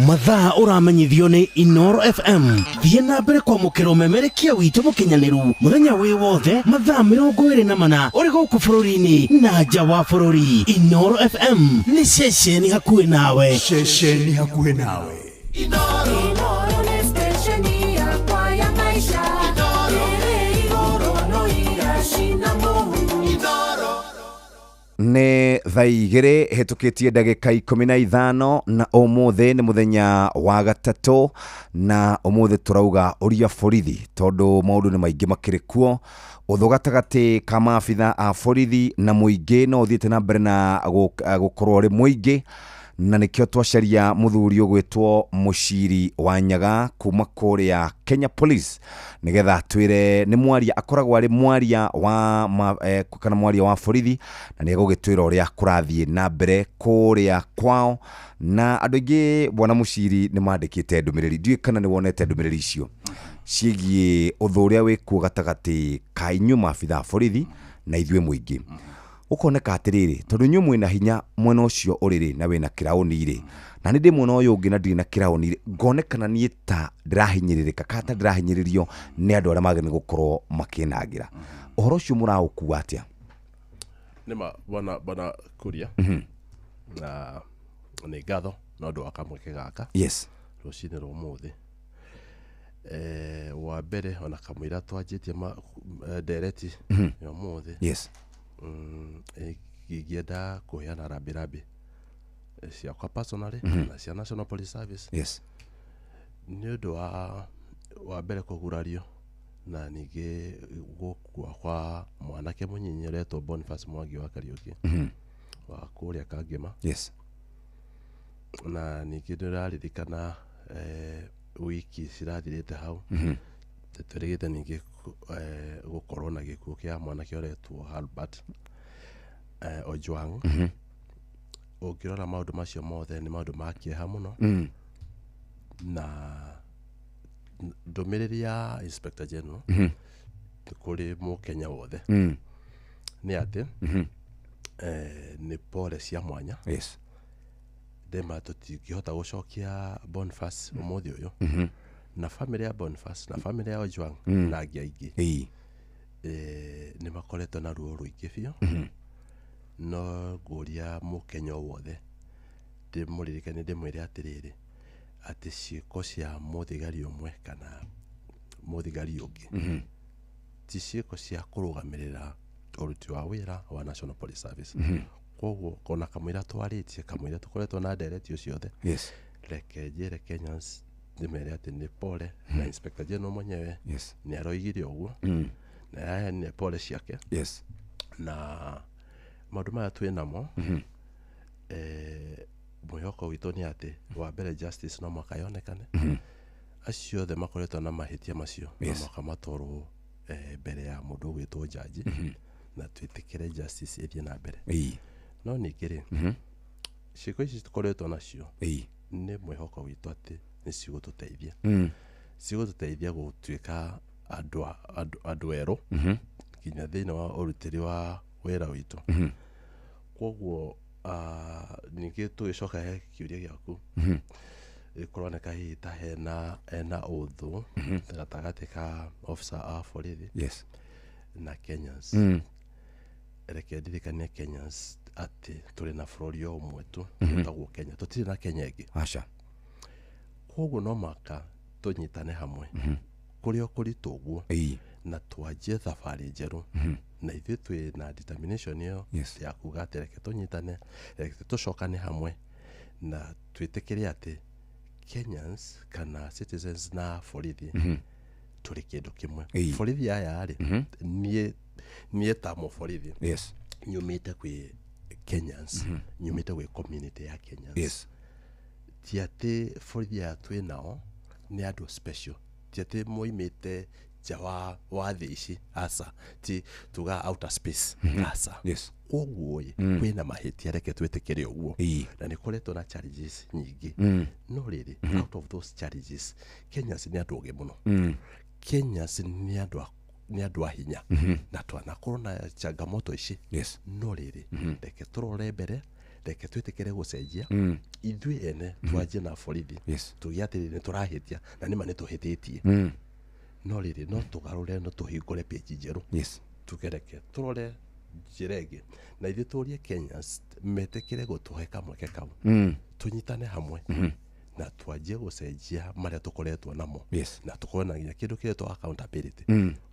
Mathaa ũramenyithio nĩ Inooro FM. Thiĩ na mbere kwamũkĩra ũmemerekia witũ mũkinyanĩru mũthenya wĩ wothe mathaa 24 ũrĩ gũkũ bũrũri-inĩ na nja wa bũrũri. Inooro FM nĩ ceceni hakuhĩ nawe. Ceceni hakuhĩ nawe. Inooro nĩ stesheni yakwa ya maisha. Ĩrĩ igũrũ no iracina mũhu. Nĩ thaa 2 ĩhĩtũkĩtie ndagĩka 15 na ũmũthĩ nĩ mũthenya wa gatatũ, na ũmũthĩ tũrauga ũria borithi tondũ maũndũ nĩ maingĩ makĩrĩ kuo. Ũthũ gatagatĩ ka maabitha a borithi na mũingĩ no ũthiĩte na mbere na gũkorwo ũrĩ mũingĩ, na nĩkĩo twacaria mũthuri ũgwĩtwo Mũciri wa Nyaga kuma kũrĩa Kenya Police nĩgetha twĩre nĩ mwaria akoragwo arĩ mwaria wa kana mwaria wa borithi, na nĩ egũgĩtwĩra ũrĩa kũrathiĩ na mbere kũrĩa kwao. Na andũ aingĩ bwana Mũciri nĩ mandĩkĩte ndũmĩrĩri, ndiũĩ kana nĩ wonete ndũmĩrĩri icio ciĩgiĩ ũthũ ũrĩa wĩkuo gatagatĩ ka inyuĩ maabitha a borithi na ithuĩ mũingĩ. Ũkoneka atĩrĩrĩ, tondũ inyuĩ mwĩna hinya mwena ũcio ũrĩrĩ na wĩna kĩraũni rĩ, na nĩ ndĩ mwena ũyũ ũngĩ na ndirĩ na kĩraũni rĩ, ngonekana niĩ ta ndĩrahinyĩrĩrĩka kana ta ndĩrahinyĩrĩrio nĩ andũ arĩa magĩrĩirwo gũkorwo makĩnangĩra. Ũhoro ũcio mũraũkua atĩa? Nĩma bwana Kuria. Na nĩ ngatho na ũndũ wa kamweke gaka. Yes. Rũcinĩ rwa ũmũthĩ. Wa mbere ona kamũira twanjĩtie ndereti ya ũmũthĩ. Yes. Ingĩenda kũheana rambirambi ciakwa personally na cia National Police Service. Yes. Nĩ ũndũ wa mbere kũgurario na ningĩ gũkua kwa mwanake mũnyinyi ũretwo Boniface Mwangi wa Kariũki wa kũrĩa Kangema. Yes. Na ningĩ ndĩraririkana wiki cirathirĩte hau. Twĩrĩgĩte ningĩ gũkorwo na gĩkuũ kĩa mwanake ũretwo Albert Ojwang. Ũngĩrora maũndũ macio mothe nĩ maũndũ ma kĩeha mũno. Na ndũmĩrĩri ya Inspector General kũrĩ mũkenya wothe nĩ atĩ nĩ pole cia mwanya. Yes. Ndĩma tũtingĩhota gũcokia Boniface ũmũthĩ ũyũ. Na family ya Boniface na family ya Ojwang na angĩ aingĩ. Nĩ makoretwo na ruo rũingĩ biũ. No ngũria mũkenya o wothe ndĩmũririkanie ndĩmwĩre atĩrĩrĩ atĩ ciĩko cia mũthigari ũmwe kana mũthigari ũngĩ ti ciĩko cia kũrũgamĩrĩra ũruti wa wĩra wa National Police Service. Koguo ona kamũira twarĩtie kamũira tũkoretwo na ndereti ciothe. Yes. Reke njĩre Kenyans ndĩmere atĩ nĩ pole na Inspector General mwenyewe Yes. nĩ aroigire ũguo na araheanire pole ciake. Yes. Na maũndũ maya twĩ namo mwĩhoko witũ nĩ atĩ wa mbere justice no mũhaka yonekane. Acio othe makoretwo na mahĩtia macio no mũhaka matwarwo mbere ya mũndũ ũgwĩtwo jaji na twĩtĩkĩre justice ĩthiĩ na mbere. No ningĩ rĩ, ciĩko ici tũkoretwo nacio nĩ mwĩhoko witũ atĩ nĩ cigũtũteithia. Cigũtũteithia gũtuĩka andũ erũ nginya thĩinĩ wa ũrutĩri wa Wĩra witũ. Koguo ningĩ tũgĩcoka he kĩũria gĩaku, kũroneka hihi ta hena ũthũ gatagatĩ ka officer a borithi na Kenyans. Reke ndirikanie Kenyans atĩ tũrĩ na bũrũri o ũmwe tu wĩtagwo Kenya, tũtirĩ na Kenya ĩngĩ. Aca. Koguo no mũhaka tũnyitane hamwe kũrĩ o kũritũ ũguo na twanjie thabarĩ njerũ, na ithuĩ twĩ na determination ĩyo ya kuga atĩ reke tũnyitane, reke tũcokane hamwe na twĩtĩkĩre atĩ Kenyans kana citizens na borithi tũrĩ kĩndũ kĩmwe. Borithi aya rĩ, niĩ ta mũborithi nyumĩte kwĩ Kenyans, nyumĩte gwĩ community ya Kenyans. Ti atĩ borithi aya twĩ nao nĩ andũ special, ti atĩ moimĩte nja wa thĩ ici, aca, ti tuga outer space, aca. Koguo ĩ, kwĩna mahĩtia, reke twĩtĩkĩre ũguo, na nĩ koretwo na challenges nyingĩ. No rĩrĩ, out of those challenges, Kenyans nĩ andũ ogĩ mũno. Kenyans nĩ andũ a hinya, na twanakorwo na changamoto ici, no rĩrĩ, reke tũrore mbere, reke twĩtĩkĩre gũcenjia ithuĩ ene, twanjie na borithi, tuge atĩrĩ nĩ tũrahĩtia, na nĩma nĩ tũhĩtĩtie, no rĩrĩ, no tũgarũre, no tũhingũre page njerũ, tuge reke tũrore njĩra ĩngĩ, na ithuĩ tũrie Kenyans metĩkĩre gũtũhe kamweke kau, tũnyitane hamwe na twanjie gũcenjia marĩa tũkoretwo namo, na tũkorwo na nginya kĩndũ kĩretwo accountability.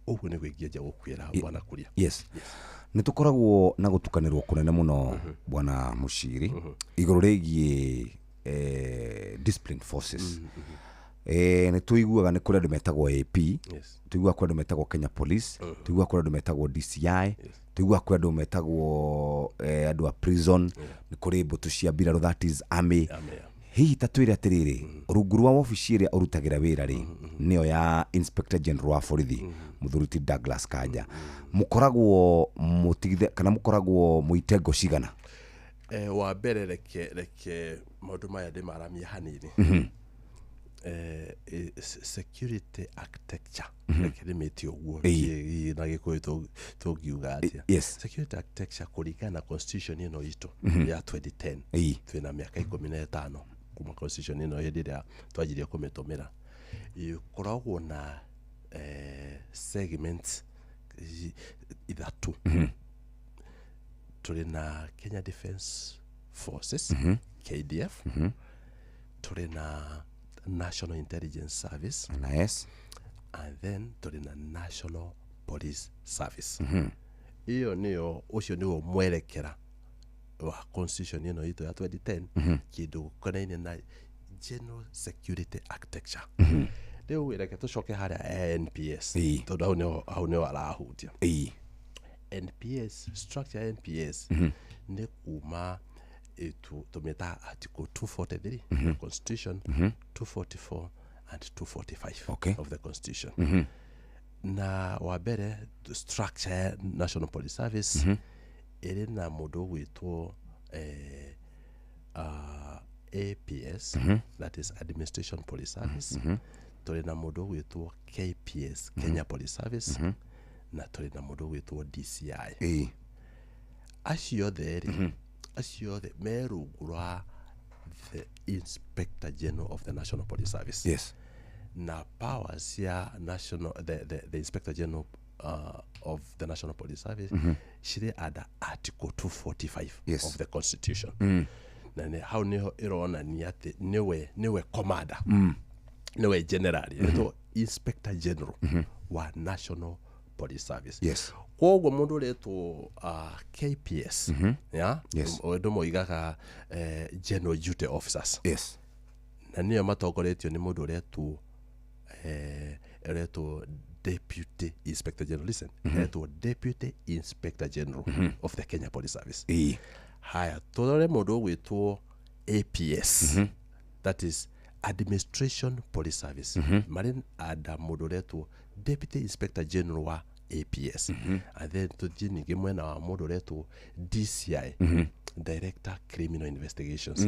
Ũguo nĩguo ingĩanjia gũkwĩra, bwana Kuria. Yes, nĩ tũkoragwo na gũtukanĩrwo kũnene mũno, bwana Mũciri, igũrũ rĩgiĩ discipline forces. Nĩ tũiguaga nĩ kũrĩ andũ metagwo AP, tũiguaga kũrĩ andũ metagwo Kenya Police, tũiguaga kũrĩ andũ metagwo DCI, tũiguaga kũrĩ andũ metagwo andũ a prison, nĩ kũrĩ mbũtũ cia mbirarũ, that is army. Hihi ta twĩre atĩrĩrĩ, rungu rwa wabici ĩrĩa ũrutagĩra wĩra rĩ, nĩyo ya Inspector General wa borithi, mũthuri ti Douglas Kanja, mũkoragwo mũtigithe kana mũkoragwo mũitengo cigana? Wa mbere, reke maũndũ maya ndĩmaramie hanini. Security architecture, reke ndĩmĩte ũguo. Na Gĩkũyũ tũngiuga atĩa? Security architecture kũringana na constitution ĩno itũ ya 2010, twĩna mĩaka 15 kuma constitution ĩno hĩndĩ ĩrĩa twanjirie kũmĩtũmĩra, ĩkoragwo na segments ithatũ. Tũrĩ na Kenya Defence Forces, KDF, tũrĩ na National Intelligence Service, NIS, and then tũrĩ na National Police Service. Ĩyo nĩyo, ũcio nĩwo mwerekera wa constitution ĩno itũ ya 2010, kĩndũ gĩkonainie na general security architecture. Rĩu reke tũcoke harĩa NPS, tondũ hau nĩho arahutia. NPS, structure ya NPS nĩ kuma tũmĩtaga article 243 of the constitution, 244 and 245 of the constitution. Na wa mbere, the structure ya National Police Service ĩrĩ na mũndũ ũgwĩtwo APS, that is Administration Police Service. Tũrĩ na mũndũ ũgwĩtwo KPS, Kenya Police Service, na tũrĩ na mũndũ ũgwĩtwo DCI. Acio othe rĩ, acio othe me rungu rwa the Inspector General of the National Police Service. Na powers ya national the Inspector General of the National Police Service cirĩ under article 245 of the constitution. Na nĩ hau nĩho ĩronania atĩ nĩwe commander, nĩwe general, etwo Inspector General wa National Police Service. Koguo mũndũ ũretwo KPS, ya andũ moigaga general duty officers, na nĩyo matongoretio nĩ mũndũ ũretwo Deputy Inspector General. Listen, etwo Deputy Inspector General of the Kenya Police Service. Haya, tũrore mũndũ ũgwĩtwo APS, that is Administration Police Service, marĩ under mũndũ ũretwo Deputy Inspector General wa APS. And then tũthiĩ ningĩ mwena wa mũndũ ũretwo DCI, Director Criminal Investigations,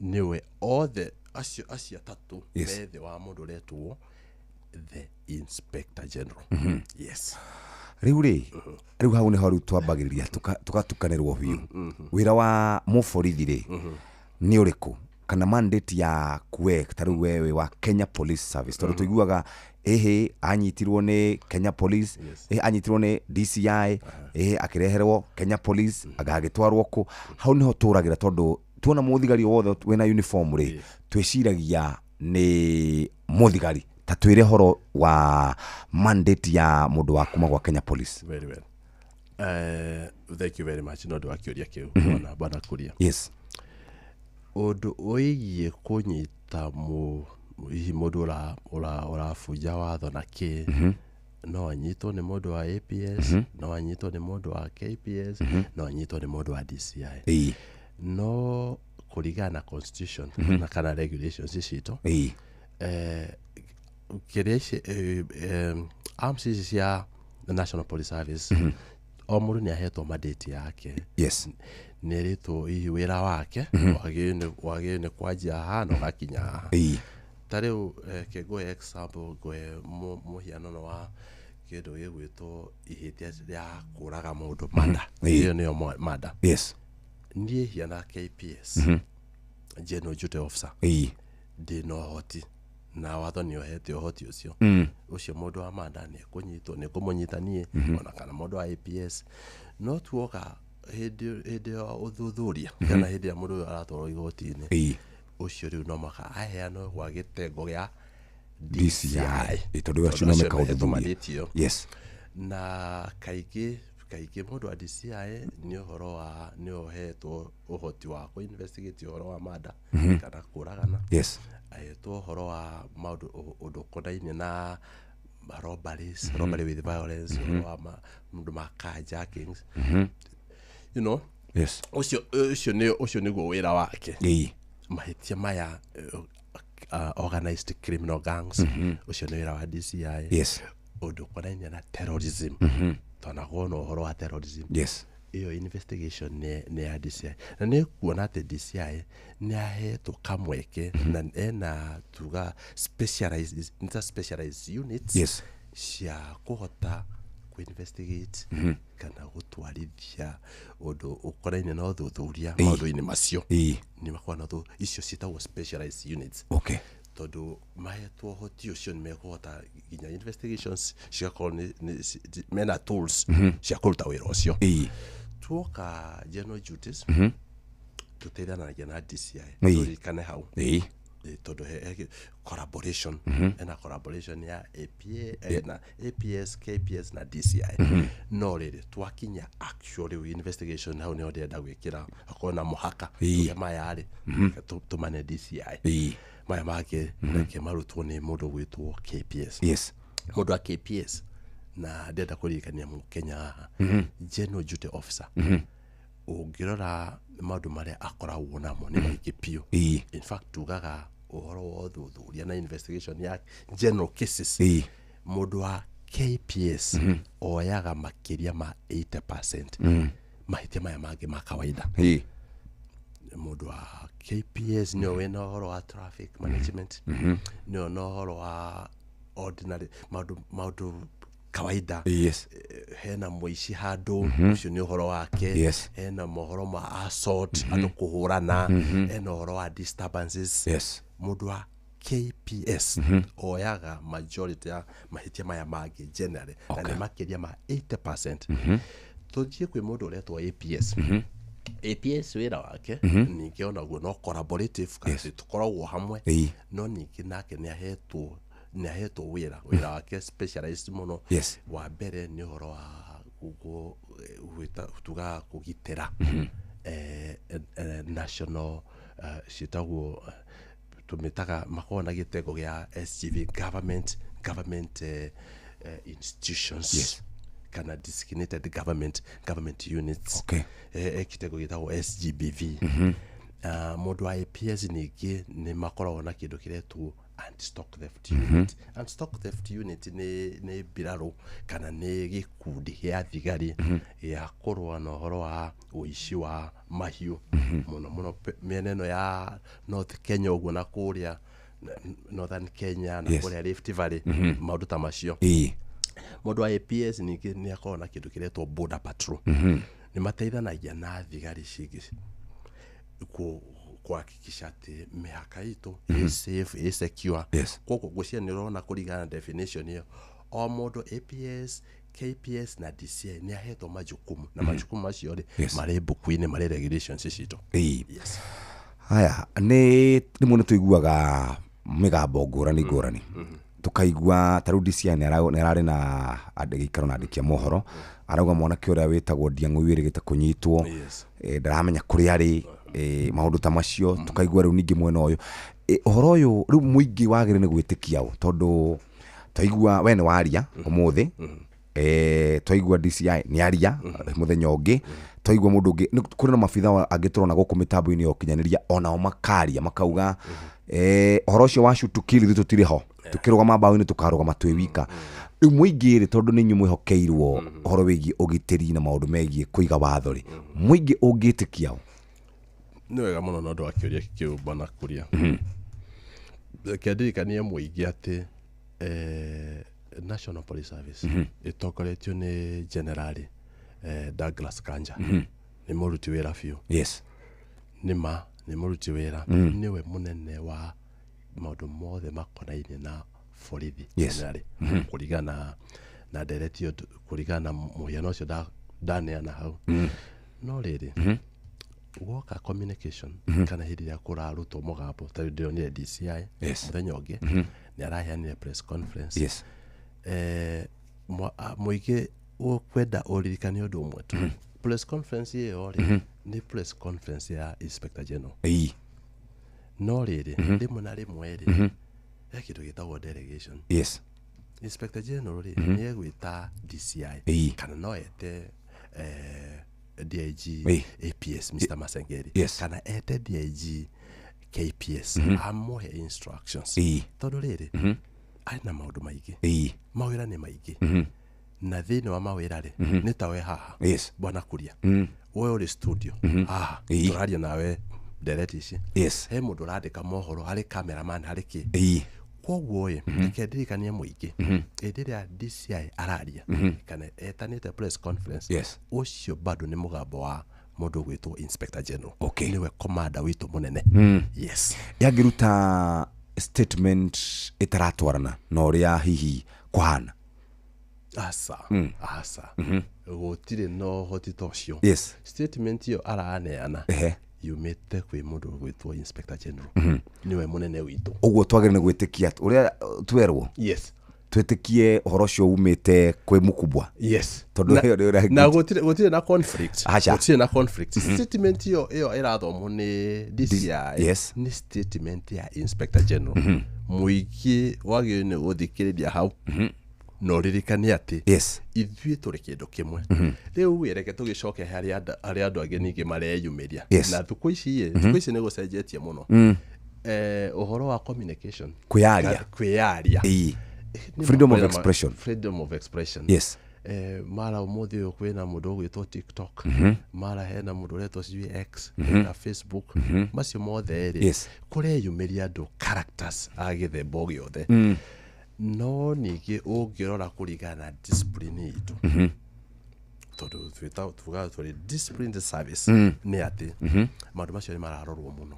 nĩwe othe acio atatũ me thĩ wa mũndũ ũretwo the Inspector General. Yes. Rĩu rĩ, rĩu hau nĩho rĩu twambagĩrĩria tũgatukanĩrwo biũ. Wĩra wa mũborithi rĩ nĩ ũrĩkũ, kana mandate yaku we ta rĩu wewe wa Kenya Police Service, tondũ tũiguaga ĩhĩ anyitirwo nĩ Kenya Police, ĩhĩ anyitirwo nĩ DCI, ĩhĩ akĩreherwo Kenya Police, agagĩtwarwo kũ. Hau nĩho tũragĩra, tondũ tuona mũthigari o wothe wĩna uniform rĩ, twĩciragia nĩ mũthigari. Ta twĩre horo wa mandate ya mũndũ wa kuma gwa Kenya Police. Very well. Thank you very much nĩ ũndũ wa kĩũria kĩu, bwana bwana Kuria. Ũndũ wĩgiĩ kũnyita hihi mũndũ ũrabunja watho na kĩ, no anyitwo nĩ mũndũ wa APS, no anyitwo nĩ mũndũ wa KPS, no anyitwo nĩ mũndũ wa DCI. No kũringana na constitution na kana regulations citũ, kĩrĩa ici arms ici cia National Police Service, o mũndũ nĩ ahetwo mandate yake. Nĩ ĩrĩtwo hihi wĩra wake wagĩrĩirwo nĩ kwanjia haha na ũgakinya haha. Ta rĩu kĩngũhe example, ngũhe mũhianano wa kĩndũ gĩgwĩtwo ihĩtia rĩa kũraga mũndũ, murder. Ĩyo nĩyo murder. Niĩ hiana KPS, general duty officer, ndĩna ũhoti na watho nĩ ũhete ũhoti ũcio. Ũcio mũndũ wa murder nĩ ekũnyitwo, nĩ kũmũnyita niĩ, ona kana mũndũ wa APS. No tuoka hĩndĩ ya ũthuthuria kana hĩndĩ ya mũndũ ũyũ aratwarwo igoti-inĩ, ũcio rĩu no mũhaka aheanwo gwa gĩtengo gĩa DCI. Tondũ acio no meka acio ũthuthuria. mandate ĩyo. Na kaingĩ kaingĩ mũndũ wa DCI nĩ ũhoro wa nĩ ũhetwo ũhoti wa kũ investigate ũhoro wa murder kana kũragana. Ahetwo ũhoro wa maũndũ ũndũ ũkonainie na robberies, robbery with violence, ũhoro wa maũndũ ma carjackings. Ũcio nĩguo wĩra wake. Mahĩtia maya, organized criminal gangs, ũcio nĩ wĩra wa DCI. Ũndũ ũkonainie na terrorism, twanagwo na ũhoro wa terrorism, ĩyo investigation nĩ ya DCI. Na nĩ kuona atĩ DCI nĩ ahetwo kamweke na ena tuga specialized, nĩ ta specialized units cia kũhota kũ-investigate kana gũtwarithia ũndũ ũkonainie na ũthuthuria maũndũ-inĩ macio. Nĩ makoragwo na icio ciĩtagwo specialized units, tondũ mahetwo ũhoti ũcio nĩ mekũhota nginya investigations cigakorwo mena tools cia kũruta wĩra ũcio. Tuoka general duties, tũteithanagia na DCI. Tũririkane hau. Tondũ he collaboration, ena collaboration ya APA, na APS, KPS na DCI. No rĩrĩ twakinya actual rĩu investigation, hau nĩho ndĩrenda gwĩkĩra akorwo na mũhaka. Tuge maya rĩ, tũmane DCI, maya mangĩ reke marutwo nĩ mũndũ gwĩtwo KPS. Mũndũ wa KPS, na ndĩrenda kũririkania mũkenya haha, general duty officer, ũngĩrora maũndũ marĩa akoragwo namo nĩ maingĩ biũ. In fact, tugaga ũhoro wa ũthuthuria na investigation ya general cases, mũndũ wa KPS oyaga makĩria ma 80%. Mahĩtia maya mangĩ ma kawaida, mũndũ wa KPS nĩwe wĩna ũhoro wa traffic management, nĩwe na ũhoro wa ordinary maũndũ kawaida. Hena mũici handũ, ũcio nĩ ũhoro wake. Hena mohoro ma assault, andũ kũhũrana, hena ũhoro wa disturbances. Mũndũ wa KPS oyaga majority ya mahĩtia maya mangĩ generally, na nĩ makĩria ma 80%. Tũthiĩ kwĩ mũndũ ũretwo APS. APS wĩra wake ningĩ onaguo no collaborative, kana tũkoragwo hamwe, no ningĩ nake nĩ ahetwo wĩra wake specialized mũno. Wa mbere nĩ ũhoro wa gwĩta tugaga kũgitĩra national, ciĩtagwo, tũmĩtaga makoragwo na gĩtengo gĩa SGV, government institutions kana designated government units. Kĩtengo gĩtagwo SGBV. Mũndũ wa APS ningĩ nĩ makoragwo na kĩndũ kĩretwo anti-stock theft unit. Anti-stock theft unit nĩ mbirarũ kana nĩ gĩkundi gĩa thigari gĩa kũrũa na ũhoro wa ũici wa mahiũ, mũno mũno mĩena ĩno ya North Kenya ũguo, na kũrĩa Northern Kenya na kũrĩa Rift Valley, maũndũ ta macio. Mũndũ wa APS ningĩ nĩ akoragwo na kĩndũ kĩretwo border patrol. Nĩ mateithanagia na thigari cingĩ kuhakikisha atĩ mĩhaka itũ ĩ safe, ĩ secure. Koguo ngwĩciria nĩ ũrona kũringana na definition ĩyo, o mũndũ APS, KPS na DCI nĩ ahetwo majukumu, na majukumu macio rĩ, marĩ mbuku-inĩ, marĩ regulations citũ. Yes. Haya, nĩ rĩmwe nĩ tũiguaga mĩgambo ngũrani ngũrani, tũkaigua ta rĩu DCI nĩ ararĩ na gĩikaro na andĩki a mohoro, arauga mwanake ũrĩa wĩtagwo Ndiang'ũ wĩrĩgĩte kũnyitwo, ndaramenya kũrĩa arĩ, maũndũ ta macio. Tũkaigua rĩu ningĩ mwena ũyũ, ũhoro ũyũ rĩu mũingĩ wagĩrĩire nĩ gwĩtĩkia ũ? Tondũ twaigua we nĩ waria ũmũthĩ, twaigua DCI nĩ aria mũthenya ũngĩ, twaigua mũndũ ũngĩ, kũrĩ na mabitha angĩ tũrona gũkũ mĩtambo-inĩ ya ũkinyanĩria onao makaria makauga, ũhoro ũcio wa shoot to kill ithuĩ tũtirĩ ho, tũkĩrũgama mbaũ-inĩ tũkarũgama twĩ wika. Rĩu mũingĩ rĩ, tondũ nĩ inyuĩ mwĩhokeirwo ũhoro wĩgiĩ ũgitĩri na maũndũ megiĩ kũiga watho rĩ, mũingĩ ũngĩtĩkia ũ? Nĩ wega mũno na ũndũ wa kĩũria kĩu, bwana Kuria. Reke ndirikanie mũingĩ atĩ National Police Service ĩtongoretio nĩ General Douglas Kanja. Nĩ mũruti wĩra biũ. Nĩ ma nĩ mũruti wĩra. Nĩwe mũnene wa maũndũ mothe makonainie na borithi generally, kũringana na ndereti ĩyo, kũringana na mũhiano ũcio ndaneana hau. No rĩrĩ, woka communication kana hĩndĩ ĩrĩa kũrarutwo mũgambo, ta rĩu ndĩronire DCI mũthenya ũngĩ nĩ araheanire press conference. Mũingĩ ũkwenda ũririkane ũndũ ũmwe tu. Press conference ĩyo rĩ, nĩ press conference ya Inspector General. No rĩrĩ, rĩmwe na rĩmwe rĩ, he kĩndũ gĩtagwo delegation. Inspector General rĩ, nĩ egwĩta DCI kana no ete DIG APS Mr Masengeri kana ete DIG KPS amũhe instructions, tondũ rĩrĩ, arĩ na maũndũ maingĩ. Mawĩra nĩ maingĩ. Na thĩinĩ wa mawĩra rĩ, nĩ ta we haha, bwana Kuria, we ũrĩ studio haha, tũraria nawe ndereti ici. He mũndũ ũrandĩka mohoro, harĩ cameraman, harĩ kĩ. Koguo ĩ, reke ndirikanie mũingĩ, hĩndĩ ĩrĩa DCI araria kana etanĩte press conference, ũcio bado nĩ mũgambo wa mũndũ ũgwĩtwo Inspector General. Nĩwe commander witũ mũnene. Yes. Yangĩruta statement ĩtaratwarana na ũrĩa hihi kũhana? Aca. Aca, gũtirĩ na ũhoti ta ũcio. Statement ĩyo araneana yumĩte kwĩ mũndũ ũgwĩtwo Inspector General. Nĩwe mũnene witũ. Ũguo twagĩrĩire nĩ gwĩtĩkia ũrĩa twerwo? Yes. Twĩtĩkie ũhoro ũcio umĩte kwĩ mkubwa? Yes. Tondũ ĩyo nĩ ũrĩa Na gũtirĩ na conflict. Aca. Gũtirĩ na conflict. Statement ĩyo ĩrathomwo nĩ DCI nĩ statement ya Inspector General. Mũingĩ wagĩrĩirwo nĩ gũthikĩrĩria hau na ũririkane atĩ ithuĩ tũrĩ kĩndũ kĩmwe. Rĩu ĩ, reke tũgĩcoke harĩ andũ angĩ ningĩ mareyumĩria. Na thukũ ici ĩ, thukũ ici nĩ gũcenjetie mũno. Ũhoro wa communication. Kwĩyaria. Kwĩyaria. Nĩ Freedom of kwĩna expression. Freedom of expression. Mara ũmũthĩ ũyũ kwĩna mũndũ ũgwĩtwo TikTok, mara hena mũndũ ũretwo sijui X, na Facebook. Macio mothe rĩ, kũreyumĩria andũ characters a gĩthemba o gĩothe. No ningĩ ũngĩrora kũringana na discipline itũ, tondũ tugaga tũrĩ disciplined service, nĩ atĩ maũndũ macio nĩ mararorwo mũno.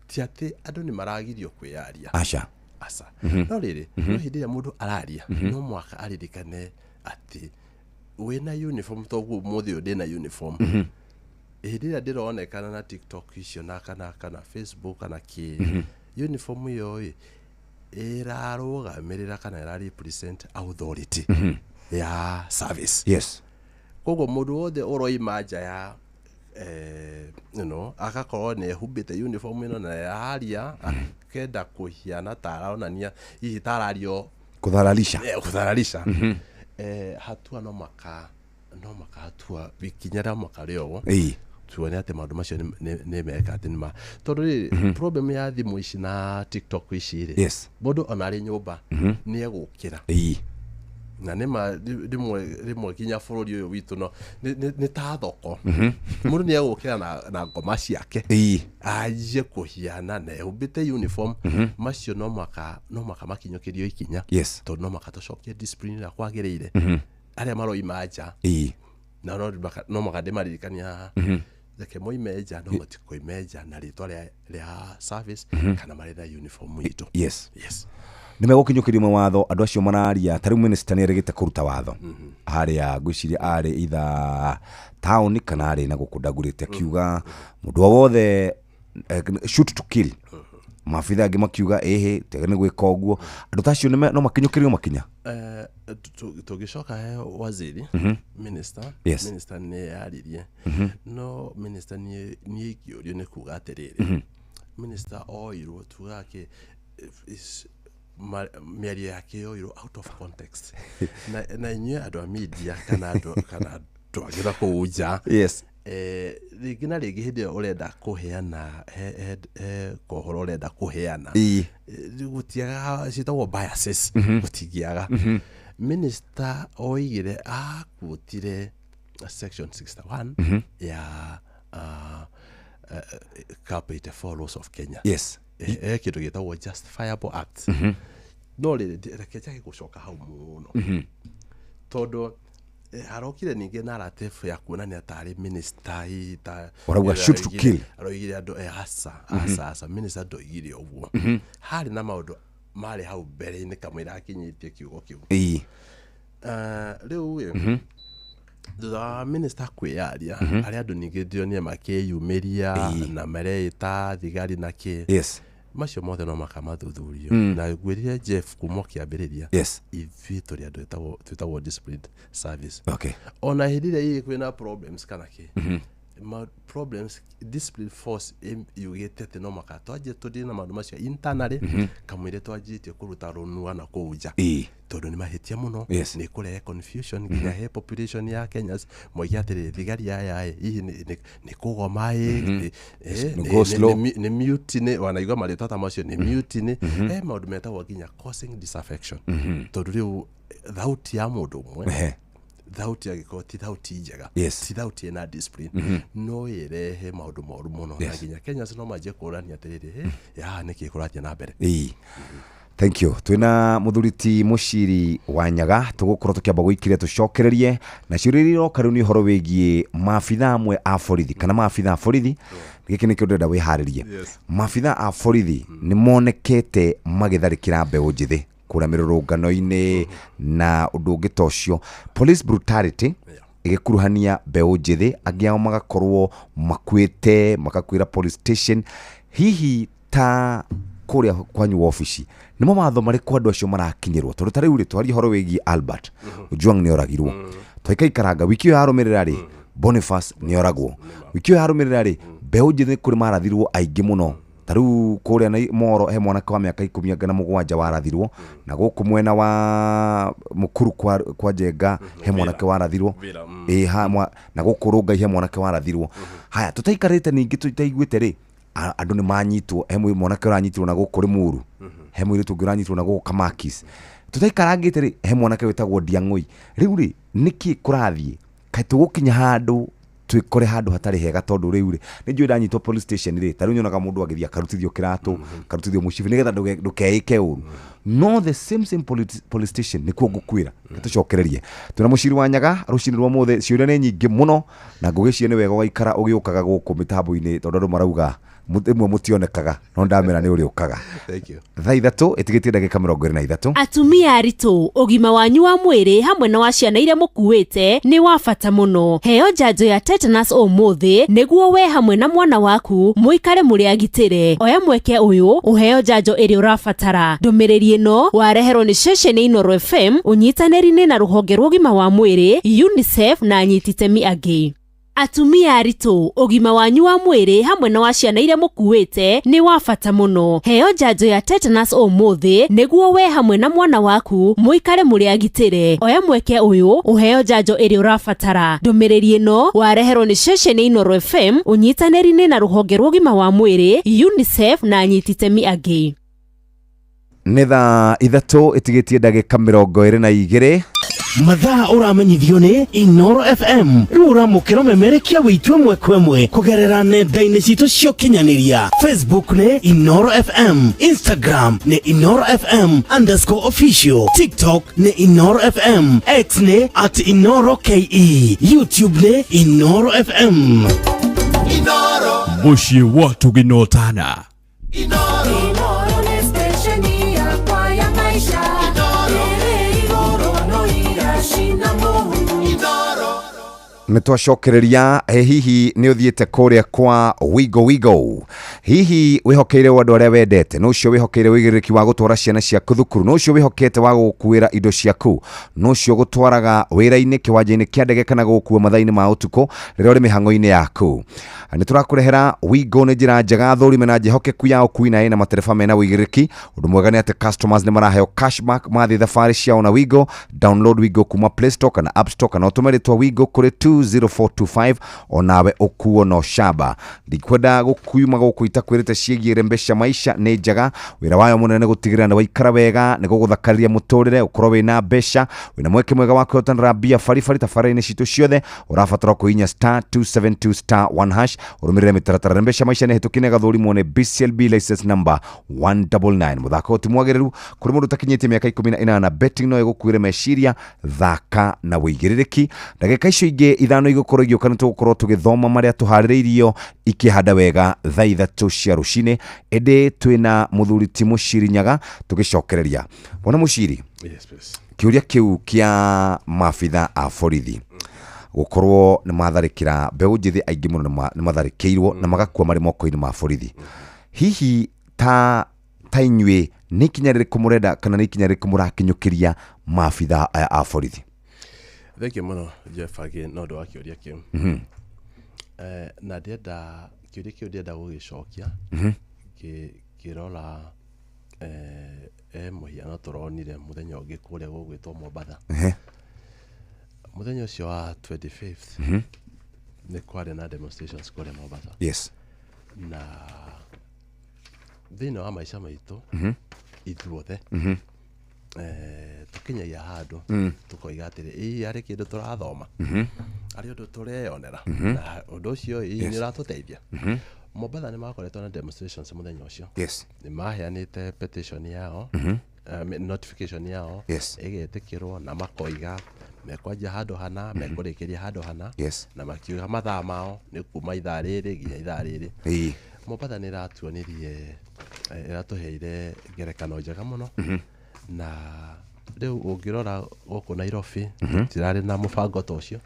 Ti atĩ andũ nĩ maragirio kwĩyaria. Aca. Aca. No rĩrĩ, no hĩndĩ ĩrĩa mũndũ araria, no mwaka aririkane atĩ wĩna uniform, toguo ũmũthĩ ũyũ ndĩna uniform. Hĩndĩ ĩrĩa ndĩronekana na TikTok icio na kana Facebook kana kĩ, uniform ĩyo ĩ ĩrarũgamĩrĩra kana ĩra represent authority ya service. Koguo mũndũ wothe ũroima nja ya agakorwo nĩ ehumbĩte uniform ĩno na yaria akenda kũhiana ta aronania hihi ta arario Kudhalalisha. Kudhalalisha. Hatua no maka hatua ikinya rĩa mwaka rĩowo, tuone atĩ maũndũ macio nĩ meka atĩ nĩ ma, tondũ rĩrĩ, problem ya thimũ ici na TikTok ici rĩ, mũndũ ona arĩ nyũmba nĩ egũkĩra. Na nĩma rĩmwe rĩmwe nginya bũrũri ũyũ witũ no nĩ ta thoko. Mũndũ nĩ egũkĩra na ngoma ciake, anjie kũhiana na ehumbĩte uniform. Macio no mũhaka makinyũkĩrio ikinya, tondũ no mũhaka tũcokie discipline ĩrĩa kwagĩrĩire. Arĩa maroima nja, na no mũhaka ndĩmaririkania haha, reke moime nja, no matikoime nja na rĩtwa rĩa service kana marĩ na uniform itũ. Yes. Nĩ megũkinyũkĩrio mawatho andũ acio mararia. Ta rĩu minister nĩ erĩgĩte kũruta watho harĩa, ngwĩciria arĩ either town kana arĩ na gũkũ ndagurĩte, akiuga mũndũ o wothe shoot to kill. Maabitha angĩ makiuga ĩhĩ, tega nĩ gwĩka ũguo. Andũ ta acio no makinyũkĩrio makinya. Tũngĩcoka he waziri, minister, minister nĩ yaririe. No minister niĩ ingĩũrio nĩ kuga atĩrĩrĩ, minister oirwo tugaga kĩ mĩario yake yoirwo out of context, na inyuĩ andũ a media kana andũ angĩ na kũu nja, rĩngĩ na rĩngĩ hĩndĩ ĩyo ũrenda kũheana he kohoro ũrenda kũheana, gũtiagaga ciĩtagwo biases. Gũtingĩaga. Minister oigire akuotire section 61 ya Cap 84 laws of Kenya. He kĩndũ gĩtagwo justifiable acts. No rĩrĩ, reke njage gũcoka hau mũno, tondũ harokire ningĩ narrative ya kuonania tarĩ minister hihi ta Ũrauga shoot to kill. Aroigire andũ, aca, aca, aca, minister ndoigire ũguo. Harĩ na maũndũ marĩ hau mbere-inĩ kamũira akinyĩtie kiugo kĩu. Rĩu ĩ, thutha wa minister kwĩyaria, arĩa andũ ningĩ ndĩronire makĩyumĩria na mareĩta thigari na kĩ, macio mothe no makamathuthurio. Na ngwĩrire Jeff kuma o kĩambĩrĩria, ithuĩ tũrĩ andũ twĩtagwo disciplined service. Ona hĩndĩ ĩrĩa ĩ kwĩna problems kana kĩ, ma problems, discipline force yugĩte atĩ no maka twanjie tũdeal na maũndũ macio internally, kamũira twanjĩtie kũruta rũnua na kũu nja, tondũ nĩ mahĩtia mũno. Nĩ kũrehe confusion nginya he population ya Kenyans, moige atĩrĩrĩ, thigari aya ĩ hihi nĩ kũgoma ĩ, Nĩ go slow. Nĩ mutiny, wanaigua marĩtwa ta macio, nĩ mutiny. He maũndũ metagwo nginya causing disaffection, tondũ rĩu thauti ya mũndũ ũmwe, thauti angĩkorwo ti thauti njega, ti thauti ĩna discipline, no ĩrehe maũndũ moru mũno, na nginya Kenyans no manjie kũrania atĩrĩrĩ, "Eh, ya nĩkĩ kũrathiĩ na mbere?" Thank you. Twina muthuri ti Muciri wa Nyaga. Tũgũkorwo tũkĩamba gũikiria, tũcokererie na ciũria iria iroka rĩu nĩ ũhoro wĩgiĩ maabitha amwe a borithi kana maabitha a borithi. Gĩkĩ nĩkĩo ndĩrenda wĩharĩrie. Maabitha a borithi nĩ monekete magĩtharĩkĩra mbeũ njĩthĩ kũrĩa mĩrũrũngano-inĩ na ũndũ ũngĩ ta ũcio, police brutality ĩgĩkuruhania mbeũ njĩthĩ, angĩ ao magakorwo makuĩte, makakuĩra police station. Hihi ta kũrĩa kwanyu wabici nĩ mawatho marĩkũ andũ acio marakinyĩrwo? Tondũ ta rĩu rĩ, twaria ũhoro wĩgiĩ Albert Ojwang nĩ oragirwo, twaikaikaranga wiki ĩyo yarũmĩrĩra rĩ, Boniface nĩ oragwo wiki ĩyo yarũmĩrĩra rĩ, mbeũ njĩthĩ kũrĩ marathirwo aingĩ mũno. Ta rĩu kũrĩa na Moro he mwanake wa mĩaka 17 warathirwo, na gũkũ mwena wa Mũkuru kwa Njenga he mwanake warathirwo. Villa. Ĩ, na gũkũ Rũngai he mwanake warathirwo. Haya, tũtaikarĩte ningĩ tũtaiguĩte rĩ, andũ nĩ manyitwo, he mwanake ũranyitirwo na gũkũ Rĩmuru, he mũirĩtu ũngĩ ũranyitirwo na gũkũ Kamakis. Tũtaikarangĩte rĩ, he mwanake wĩtagwo Ndiang'ũi. Rĩu rĩ, nĩkĩ kũrathiĩ? Kaĩ tũgũkinya handũ twĩkore handũ hatarĩ hega? Tondũ rĩu rĩ, nĩ njũĩ ndanyitwo police station rĩ, ta rĩu nyonaga mũndũ agĩthiĩ akarutithio kĩratũ, akarutithio mũcibi nĩgetha ndũkeĩke ũru, no the same same police station nĩkuo ngũkwĩra. Tũcokererie twĩna Mũciri wa Nyaga rũcinĩ rwa mũthĩ. Ciũria nĩ nyingĩ mũno na ngũgĩcia nĩ wega ũgaikara ũgĩũkaga gũkũ mĩtambo-inĩ, tondũ andũ marauga rĩmwe mũtionekaga, no ndamera nĩ ũrĩũkaga. Thank you. Thaa 3 ĩtigĩtie ndagĩka 23. Atumia aritũ, ũgima wanyu wa mwĩrĩ hamwe na wa ciana iria mũkuĩte nĩ wa bata mũno. Heo njanjo ya tetanus ũmũthĩ nĩguo we hamwe na mwana waku mũikare mũrĩ agitĩre. Oya mweke ũyũ ũheo njanjo ĩrĩa ũrabatara. Ndũmĩrĩri ĩno wareherwo nĩ ceceni Inooro FM ũnyitanĩri-inĩ na rũhonge rwa ũgima wa mwĩrĩ, UNICEF na anyiti itemi angĩ. Atumia aritũ, ũgima wanyu wa mwĩrĩ hamwe na wa ciana iria mũkuĩte nĩ wa bata mũno. Heo njanjo ya tetanus ũmũthĩ nĩguo we hamwe na mwana waku mũikare mũrĩ agitĩre. Oya mweke ũyũ ũheo njanjo ĩrĩa ũrabatara. Ndũmĩrĩri ĩno wareherwo nĩ ceceni Inooro FM ũnyitanĩri-inĩ na rũhonge rwa ũgima wa mwĩrĩ, UNICEF na anyiti itemi angĩ. Nĩ thaa 3 ĩtigĩtie ndagĩka 22. Mathaa ũramenyithio nĩ Inoro FM. Rĩu ũramũkĩra ũmemerekia wĩitũ ĩmwe kwa ĩmwe kũgerera nenda-inĩ citũ cia ũkinyanĩria. Facebook nĩ Inoro FM, Instagram nĩ Inoro FM underscore official, TikTok nĩ Inoro FM, X nĩ at Inoro KE, YouTube nĩ Inoro FM. Mũciĩ wa Tũginotana. Inoro nĩ stesheni yakwa ya maisha. Ĩrĩ igũrũ no iracina mũhu. Nĩ twacokereria. Hihi nĩ ũthiĩte kũrĩa kwa Wigo Wigo? Hihi wĩhokeire andũ arĩa wendete? Nũ ũcio wĩhokeire wĩigĩrĩrĩki wa gũtwara ciana ciaku thukuru? Nũ ũcio wĩhokete wa gũgũkuĩra indo ciaku? Nũ ũcio gũtwaraga wĩra-inĩ, kĩwanja-inĩ kĩa ndege, kana gũgũkua mathaa-inĩ ma ũtukũ rĩrĩa ũrĩ mĩhang'o-inĩ yaku? Nĩ tũrakũrehera Wigo. Nĩ njĩra njega, thũrime na njĩhokeku ya ũkui na ĩna matereba mena wĩigĩrĩrĩki. Ũndũ mwega nĩ atĩ customers nĩ maraheo cashback mathiĩ thabarĩ ciao na Wigo. Download Wigo kuma Play Store kana App Store, kana ũtũme rĩtwa Wigo kũrĩ 20425, onawe ũkuo no shaba. Ndikwenda gũkiuma gũkũ itakwĩrĩte ciĩgiĩ Rembesha Maisha. Nĩ njega, wĩra wayo mũnene nĩ gũtigĩrĩra nĩ waikara wega, nĩ gũgũthakarĩria mũtũrĩre, ũkorwo wĩna mbeca, wĩna mweke mwega wa kwĩhotanĩra mbia baribari tabarĩra-inĩ citũ ciothe. Ũrabatara kũhihinya star 272 star 1 hash, ũrũmĩrĩre mĩtaratara. Rembesha Maisha nĩ hĩtũkie nĩ gathũrimwo nĩ BCLB license number 199. Mũthako ũyũ ti mwagĩrĩru kũrĩ mũndũ ũtakinyĩtie mĩaka 18. Betting no ĩgũkuĩre meciria. Thaka na wĩigĩrĩrĩki. Ndagĩka icio ingĩ 5 igũkorwo igĩũka, nĩ tũgũkorwo tũgĩthoma marĩa tũharĩrĩirio ikĩhanda wega thaa 3 cia rũcinĩ, ĩndĩ twĩna mũthuri ti Mũciri Nyaga tũgĩcokereria. Bwana Mũciri, Yes, please. kĩũria kĩu kĩa maabitha a borithi gũkorwo nĩ matharĩkĩra mbeũ njĩthĩ aingĩ mũno, nĩ matharĩkĩirwo na magakua marĩ moko-inĩ ma borithi, hihi ta inyuĩ nĩ ikinya rĩrĩkũ mũrenda kana nĩ ikinya rĩrĩkũ mũrakinyũkĩria maabitha aya a borithi? Thank you mũno, Jeff, again no ũndũ wa kĩũria kĩu. Na ndĩenda kĩũria kĩu, ndĩenda gũgĩcokia ngĩrora mũhiano tũronire mũthenya ũngĩ kũrĩa gũgwĩtwo Mombatha. Mũthenya ũcio wa 25th nĩ kwarĩ na demonstrations kũrĩa Mombatha. Na thĩinĩ wa maica maitũ ithuothe tũkinyagia handũ tũkoiga atĩrĩ, ĩĩ, harĩ kĩndũ tũrathoma, harĩ ũndũ tũreyonera, na ũndũ ũcio ĩĩ nĩ ũratũteithia. Mombatha nĩ makoretwo na demonstrations mũthenya ũcio. Nĩ maheanĩte petition yao, notification yao, ĩgetĩkĩrwo na makoiga mekwanjia handũ hana, mekũrĩkĩria handũ hana, na makiuga mathaa mao nĩ kuma ithaa rĩrĩ nginya ithaa rĩrĩ. Mombatha nĩ ĩratuonirie, ĩratũheire ngerekano njega mũno. Na rĩu ũngĩrora gũkũ Nairobi, tirarĩ na mũbango ta ũcio.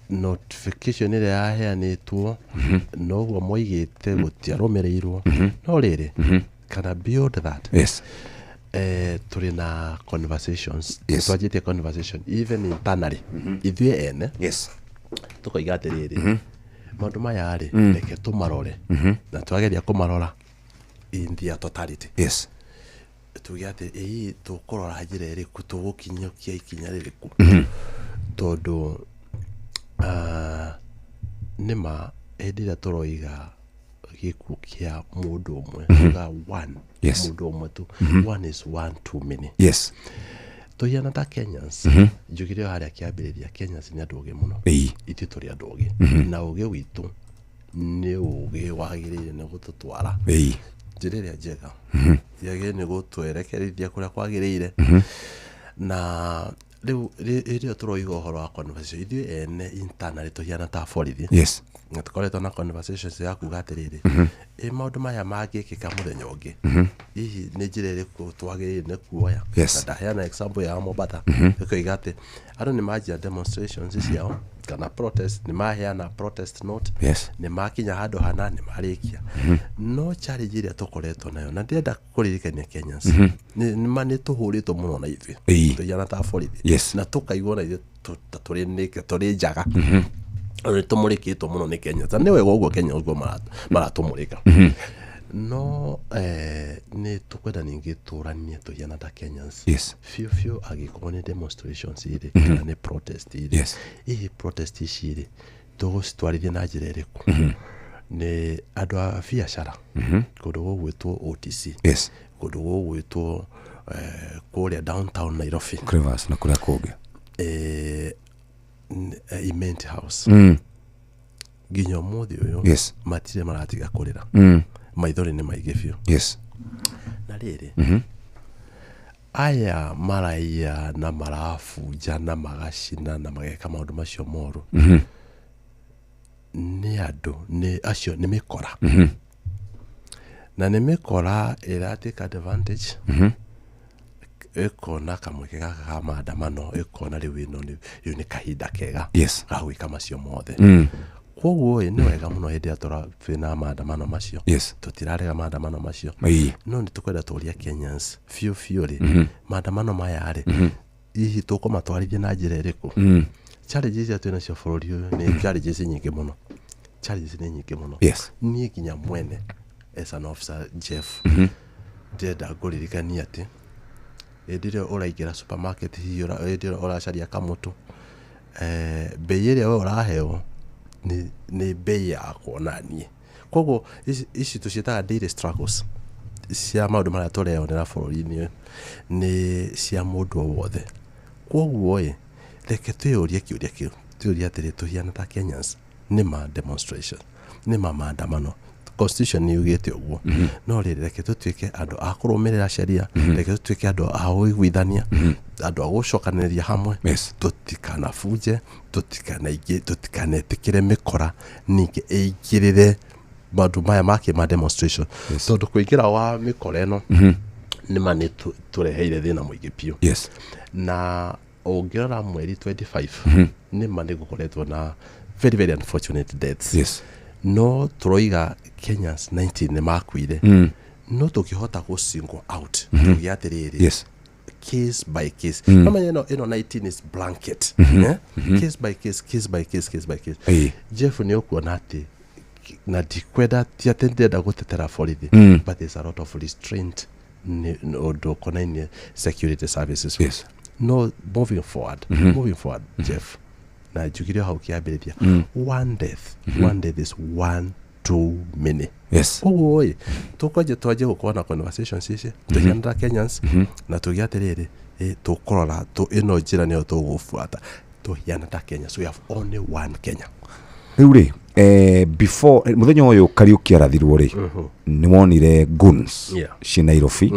Notification ĩrĩa yaheanĩtwo noguo moigĩte gũtiarũmĩrĩirwo. No rĩrĩ, kana beyond that, tũrĩ na conversations. Twanjĩtie conversation even internally ithuĩ ene, tũkoiga atĩrĩrĩ, maũndũ maya rĩ, reke tũmarore, na twageria kũmarora in their totality, tuge atĩ ĩĩ, tũkũrora njĩra ĩrĩkũ, tũgũkinyũkia ikinya rĩrĩkũ, tondũ nĩma hĩndĩ ĩrĩa tũroiga gĩkuũ kĩa mũndũ ũmwe, tuga one, mũndũ ũmwe tu, one is one too many. Tũhiana ta Kenyans, njugire o harĩa kĩambĩrĩria, Kenyans nĩ andũ ogĩ mũno. Ithuĩ tũrĩ andũ ogĩ, na ũgĩ witũ nĩ ũgĩ wagĩrĩire nĩ gũtũtwara njĩra ĩrĩa njega, yagĩrĩire nĩ gũtwerekerithia kũrĩa kwagĩrĩire. Na rĩu hĩndĩ ĩyo tũroiga ũhoro wa conversation ithuĩ ene internally tũhiana ta borithi, na tũkoretwo na conversations ya kuga atĩrĩrĩ, ĩ maũndũ maya mangĩkĩka mũthenya ũngĩ, hihi nĩ njĩra ĩrĩkũ twagĩrĩire nĩ kuoya? Na ndaheana example ya Mombatha, ĩkoiga atĩ andũ nĩ manjia demonstrations ciao kana protest, nĩ maheana protest note, nĩ makinya handũ hana, nĩ marĩkia. No challenge ĩrĩa tũkoretwo nayo, na ndĩrenda kũririkania Kenyans, nĩ tũhũrĩtwo mũno na ithuĩ tũhiana ta borithi, na tũkaigua na ithuĩ ta tũrĩ tũrĩ njaga. Nĩ tũmũrĩkĩtwo mũno nĩ Kenya, ta nĩ wega ũguo Kenya ũguo maratũmũrĩka. No nĩ tũkwenda ningĩ tũranie tũhiana ta Kenyans biũ biũ, angĩkorwo nĩ demonstrations irĩ kana nĩ protest irĩ, hihi protest ici rĩ, tũgũcitwarithia na njĩra ĩrĩkũ? Nĩ andũ a biacara kũndũ gũgwĩtwo OTC, kũndũ gũgwĩtwo kũrĩa downtown Nairobi, Crevasse na kũrĩa kũngĩ. Imenti House, nginya ũmũthĩ ũyũ matirĩ maratiga kũrĩra. Maithori nĩ maingĩ biũ. Na rĩrĩ, aya maraiya na marabunja na magacina na mageka maũndũ macio moru, nĩ andũ, nĩ acio nĩ mĩkora, na nĩ mĩkora ĩra take advantage, ĩkona kamweke gaka ka maandamano, ĩkona rĩu ĩno nĩ rĩu nĩ kahinda kega ga gwĩka macio mothe. Koguo ĩ nĩ wega mũno hĩndĩ ĩrĩa twĩna maandamano macio. Tũtirarega maandamano macio, no nĩ tũkwenda tũrie Kenyans biũ biũ rĩ, maandamano maya rĩ, hihi tũkũmatwarithia na njĩra ĩrĩkũ? Challenges iria twĩ nacio bũrũri ũyũ nĩ challenges nyingĩ mũno, challenges nĩ nyingĩ mũno. Niĩ nginya mwene as an officer, Jeff, ndĩrenda ngũririkanie atĩ hĩndĩ ĩrĩa ũraingĩra supermarket, hihi hĩndĩ ĩrĩa ũracaria kamũtũ, mbei ĩrĩa we ũraheo nĩ mbei yakwa naniĩ. Koguo ici tũciĩtaga daily struggles cia maũndũ marĩa tũreyonera bũrũri-inĩ ũyũ nĩ cia mũndũ o wothe. Koguo ĩ reke twĩyũrie kĩũria kĩu, twĩyũrie atĩrĩ, tũhiana ta Kenyans, nĩ ma demonstration, nĩ ma maandamano, constitution nĩ yugĩte ũguo, no rĩrĩ, reke tũtuĩke andũ a kũrũmĩrĩra sheria, reke tũtuĩke andũ a ũiguithania, andũ a gũcokanĩrĩria hamwe. Tũtikanabunje, tũtikanetĩkĩre mĩkora ningĩ ĩingĩrĩre maũndũ maya make ma demonstration, tondũ kũingĩra wa mĩkora ĩno nĩma nĩ tũreheire thĩna mũingĩ biũ. Na ũngĩrora mweri 25, nĩma nĩ gũkoretwo na very very unfortunate deaths. No tũroiga Kenyans 19 nĩ makuire, no tũkĩhota gũ single out, tuge atĩrĩrĩ, case by case, no menya ĩno 19 is blanket, eh? Case by case, case by case, case by case. Jeff, nĩ ũkuona atĩ na ndikwenda, ti atĩ ndĩrenda gũtetera borithi, but there's a lot of restraint nĩ ũndũ ũkonainie security services. No moving forward, moving forward, Jeff, na njugire o hau kĩambĩrĩria, one death, one death is one too many. Koguo ĩ tũkwanjia twanjie gũkorwo na conversations ici tũhianĩra Kenyans, na tuge atĩrĩrĩ, tũkũrora ĩno njĩra nĩyo tũgũbuata tũhiana ta Kenya. So we have only one Kenya. Rĩu rĩ, before mũthenya ũyũ Kariũki arathirwo rĩ, nĩ wonire guns ci Nairobi,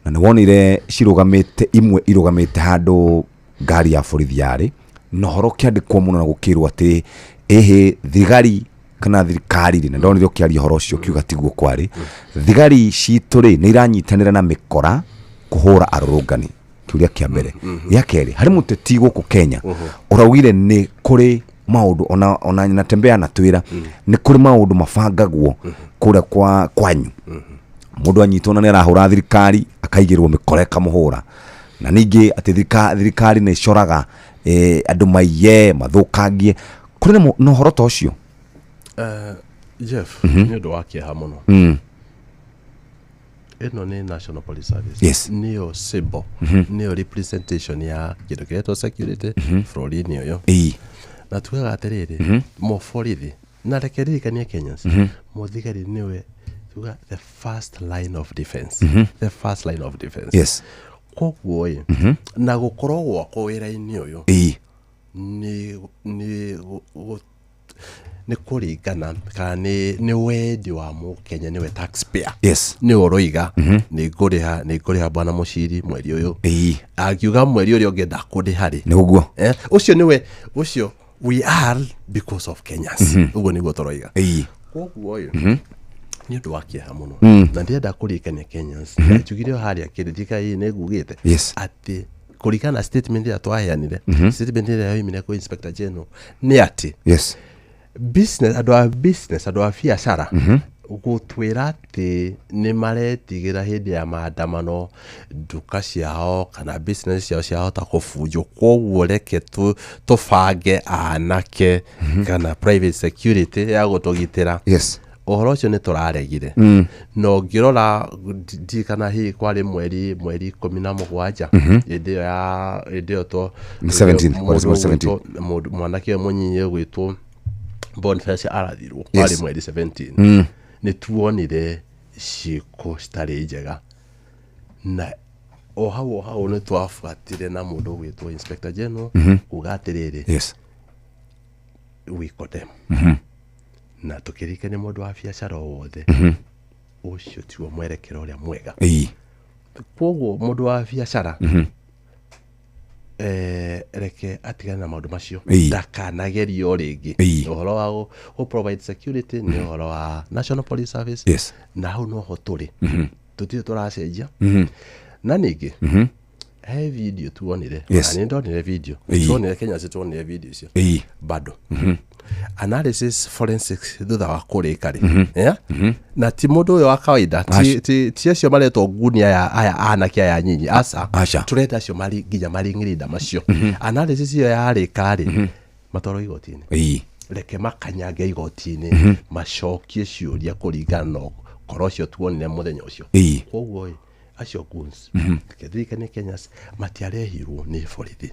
na nĩ wonire cirũgamĩte, imwe irũgamĩte handũ ngari ya borithi yarĩ, na ũhoro ũkĩandĩkwo mũno na gũkĩrwo atĩ ĩhĩ thigari kana thirikari rĩ, na ndonire ũkĩaria ũhoro ũcio ũkiuga tiguo kwarĩ, thigari citũ rĩ nĩ iranyitanĩra na mĩkora kũhũra arũrũngani. Kĩũria kĩa mbere. Gĩa kerĩ, harĩ mũteti gũkũ Kenya ũraugire nĩ kũrĩ maũndũ ona Natembea anatwĩra nĩ kũrĩ maũndũ mabangagwo kũrĩa kwa kwanyu, mũndũ anyitwo na nĩ arahũra thirikari akaigĩrwo mĩkora ĩkamũhũra, na ningĩ atĩ thirikari nĩ ĩcoraga andũ maiye mathũkangie. Kũrĩ na ũhoro ta ũcio? Jeff, nĩ ũndũ wa kĩeha mũno. Ĩno nĩ National Police Service, nĩyo symbol, nĩyo representation ya kĩndũ kĩretwo security bũrũri-inĩ ũyũ. Na tugaga atĩrĩrĩ, mũborithi, na reke ririkanie Kenyans, mũthigari nĩwe tuga the first line of defense, the first line of defense. Koguo ĩ, na gũkorwo gwakwa wĩra-inĩ ũyũ nĩ kũringana kana nĩ wendi wa mũkenya, nĩwe taxpayer, nĩwe ũroiga nĩ ngũrĩha bwana mũciri mweri ũyũ, angiuga mweri ũrĩa ũngĩ ndakũrĩha rĩ. Nĩ ũguo. Ũcio nĩwe ũcio, we are because of Kenyans. Ũguo nĩguo tũroiga. Koguo ĩ, nĩ ũndũ wa kĩeha mũno, na ndĩrenda kũririkania Kenyans, njugire o harĩa kĩrĩthika nĩ ngugĩte atĩ kũringana na statement ĩrĩa twaheanire, statement ĩrĩa yoimire kwĩ Inspector General, nĩ atĩ business, andũ a business, andũ a biacara gũtwĩra atĩ nĩ maretigĩra hĩndĩ ya maandamano nduka ciao kana business ciao ciahota kũbunjwo, koguo reke tũbange anake kana private security ya gũtũgitĩra. Ũhoro ũcio nĩ tũraregire. Na ũngĩrora ndirikana hihi kwarĩ mweri 17, hĩndĩ ĩyo ya hĩndĩ ĩyo to 17, kwarĩ mũndũ 17. Mwanake ũyũ mũnyinyi ũgwĩtwo Boniface arathirwo Yes. warĩ mweri 17 nĩ tuonire ciĩko citarĩ njega na o hau nĩ twabuatire na mũndũ ũgwĩtwo Inspector General kuga atĩrĩrĩ, we condemn na tũkĩririkania mũndũ wa biacara o wothe ũcio tiguo mwerekero ũrĩa mwega. Koguo mũndũ wa biacara reke atigane na maũndũ macio, ndakanagerio rĩngĩ. Ũhoro wa gũ provide security nĩ ũhoro wa National Police Service na hau noho tũrĩ, tũtirĩ tũracenjia. Na ningĩ he video tuonire, na nĩ ndonire video, tuonire Kenya, ci tuonire video icio bado analysis forensics thutha wa kũrĩka rĩ, yeah? Na ti mũndũ ũyũ wa kawaida, ti acio maretwo ngunia ya aya anake aya nyinyi, aca. Aca. Tũrenda acio mari nginya maring'ĩrĩnda macio. Analysis ĩyo yarĩka rĩ, matwarwo igoti-inĩ, reke makanyange igoti-inĩ, macokie ciũria kũringana na ũkoro ũcio tuonire mũthenya ũcio. Koguo ĩ acio goons, reke ndirikanie Kenyans, matiarehirwo nĩ borithi,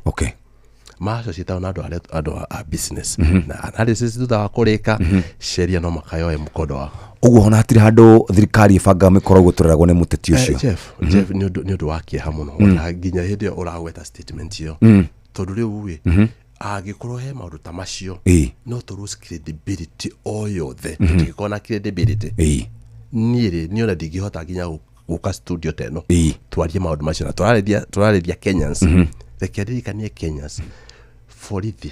macio ciĩtagwo na andũ arĩa andũ a business, na analysis thutha wa kũrĩka sheria no makayoe mũkondo wao. Ũguo ona hatirĩ handũ thirikari ĩbangaga mĩkoro ũguo tũreragwo nĩ mũteti ũcio? Jeff, Jeff, nĩ ũndũ wa kĩeha mũno ona nginya hĩndĩ ĩyo ũragweta statement ĩyo, tondũ rĩu ĩ angĩkorwo he maũndũ ta macio, no tũ lose credibility o yothe. Tũtingĩkorwo na credibility. Niĩ rĩ, niĩ ona ndingĩhota nginya gũka studio ta ĩno twarie maũndũ macio na tũrarĩria Kenyans. Reke ndirikanie Kenyans, borithi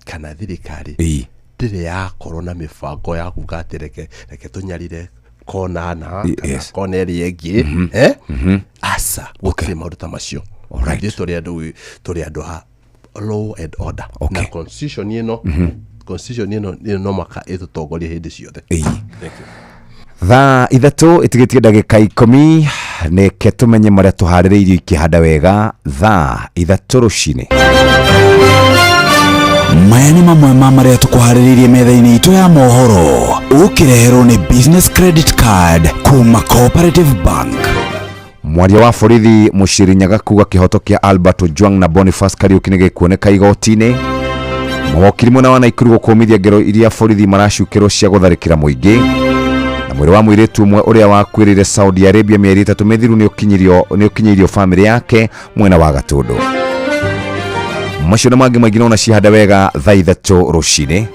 kana thirikari ndĩrĩ yakorwo na mĩbango ya kuga atĩ reke tũnyarire kona na kana kona ĩrĩa ĩngĩ, eh? Aca, gũtirĩ maũndũ ta macio. Ithuĩ tũrĩ andũ a law and order na constitution ĩno, constitution ĩno no maka ĩtũtongorie hĩndĩ ciothe. Thank you. 3:00 ĩtigĩtie ndagĩka 10, neke tũmenye marĩa tũharĩrĩirio ikĩhanda wega 3:00 rũcinĩ. Maya nĩ mamwe ma marĩa tũkũharĩrĩirie metha-inĩ itũ ya mohoro, ũkĩreherwo nĩ Business Credit Card kuma Cooperative Bank. Mwaria wa borithi Mũciri Nyaga kuga kĩhoto kĩa Albert Ojwang na Boniface Kariuki nĩ gĩkuoneka igoti-inĩ. Mawokiri mwena wa Naikuru gũkũmithia ngero iria borithi maracukĩrwo cia gũtharĩkĩra mũingĩ. Na mwĩrĩ wa mũirĩtu ũmwe ũrĩa wakuĩrĩire Saudi Arabia mĩeri 3 mĩthiru nĩ ũkinyĩirio bamĩrĩ yake mwena wa Gatũndũ. Macio na mangĩ maingĩ nona cihanda wega 3:00 rũcinĩ.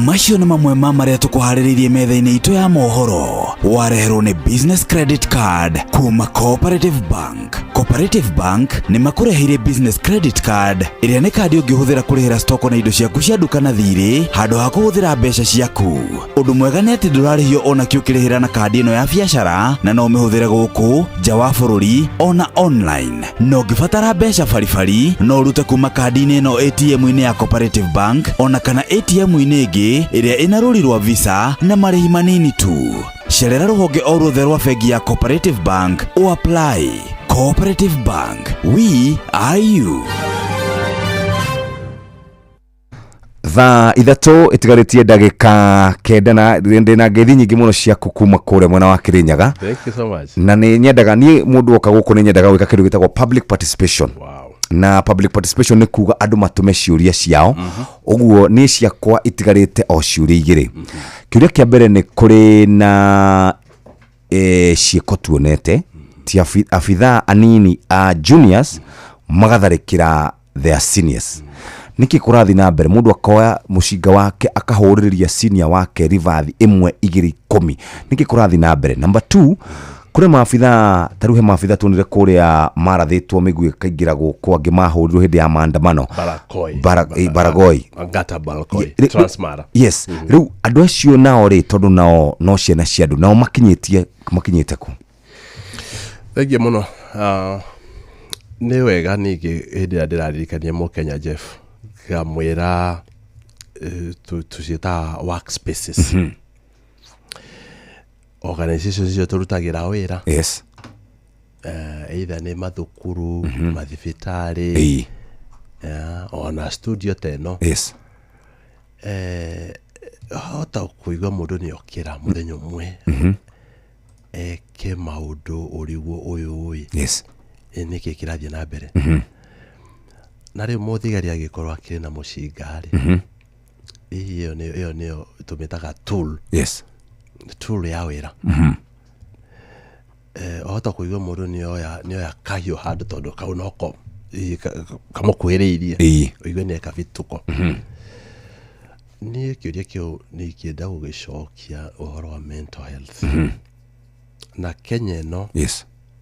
Macio nĩ mamwe ma marĩa tũkũharĩrĩirie metha-inĩ itũ ya mohoro, wareherwo nĩ Business Credit Card kuma Cooperative Bank. Cooperative Bank nĩ makũreheire Business Credit Card, ĩrĩa nĩ kandi ũngĩhũthĩra kũrĩhĩra stoko na indo ciaku cia nduka na thirĩ handũ ha kũhũthĩra mbeca ciaku. Ũndũ mwega nĩ atĩ ndũrarĩhio ona kĩ ũkĩrĩhĩra na kandi ĩno ya biacara, na no ũmĩhũthĩre gũkũ nja wa bũrũri ona online. Na ũngĩbatara mbeca baribari, no ũrute kuma kandi-inĩ ĩno ATM-inĩ ya Cooperative Bank ona kana ATM-inĩ ĩngĩ ĩrĩa ĩna rũri rwa Visa na marĩhi manini tu. Cerera rũhonge o ruothe rwa bengi ya Cooperative Bank o apply. Cooperative Bank, we are you. 3:00 ĩtigarĩtie ndagĩka 9, na ndĩna ngeithi nyingĩ mũno ciaku kuma kũrĩa mwena wa Kĩrĩnyaga. Thank you so much. Na nĩ nyendaga niĩ mũndũ oka gũkũ, nĩ nyendaga gwĩka kĩndũ gĩtagwo public participation. Na public participation nĩ kuga andũ matũme ciũria ciao. Ũguo niĩ ciakwa itigarĩte o ciũria igĩrĩ. Kĩũria kĩa mbere nĩ kũrĩ na ciĩko tuonete ti abithaa anini a juniors magatharĩkĩra their seniors. Nĩkĩ kũrathiĩ na mbere mũndũ akoya mũcinga wake akahũrĩrĩria senior wake ribathi ĩmwe, igĩrĩ, 10? Nĩkĩ kũrathiĩ na mbere? Number two, kũrĩ maabithaa, ta rĩu he maabithaa tuonire kũrĩa marathĩtwo mĩguĩ ĩkaingĩra gũkũ, angĩ mahũrirwo hĩndĩ ya maandamano. Barakoi. Baragoi. Angata Baragoi. Transmara. Yes. Rĩu andũ acio nao rĩ, tondũ nao no ciana cia andũ, nao makinyĩte ku? Thengia mũno. Nĩ wega ningĩ hĩndĩ ĩrĩa ndĩraririkania mũkenya Jeff, ngamwĩra tũciĩtaga work spaces, organization icio tũrutagĩra wĩra, either nĩ mathukuru, mathibitarĩ, yeah, ona studio ta ĩno. Hota kũigua mũndũ nĩ okĩra mũthenya ũmwe eke maũndũ ũrigwo ũyũ ĩ nĩkĩ kĩrathiĩ na mbere. Na rĩu mũthigari angĩkorwo akĩrĩ na mũcinga rĩ, Hihi ĩyo nĩyo tũmĩtaga tool. Tool ya wĩra. Wahota kũigua mũndũ nĩoya kahiũ handũ tondũ kau noko hihi kamũkuhĩrĩirie. Ũigue nĩeka bituko. Niĩ kĩũria kĩu nĩ ingĩenda gũgĩcokia ũhoro wa mental health. Na Kenya ĩno,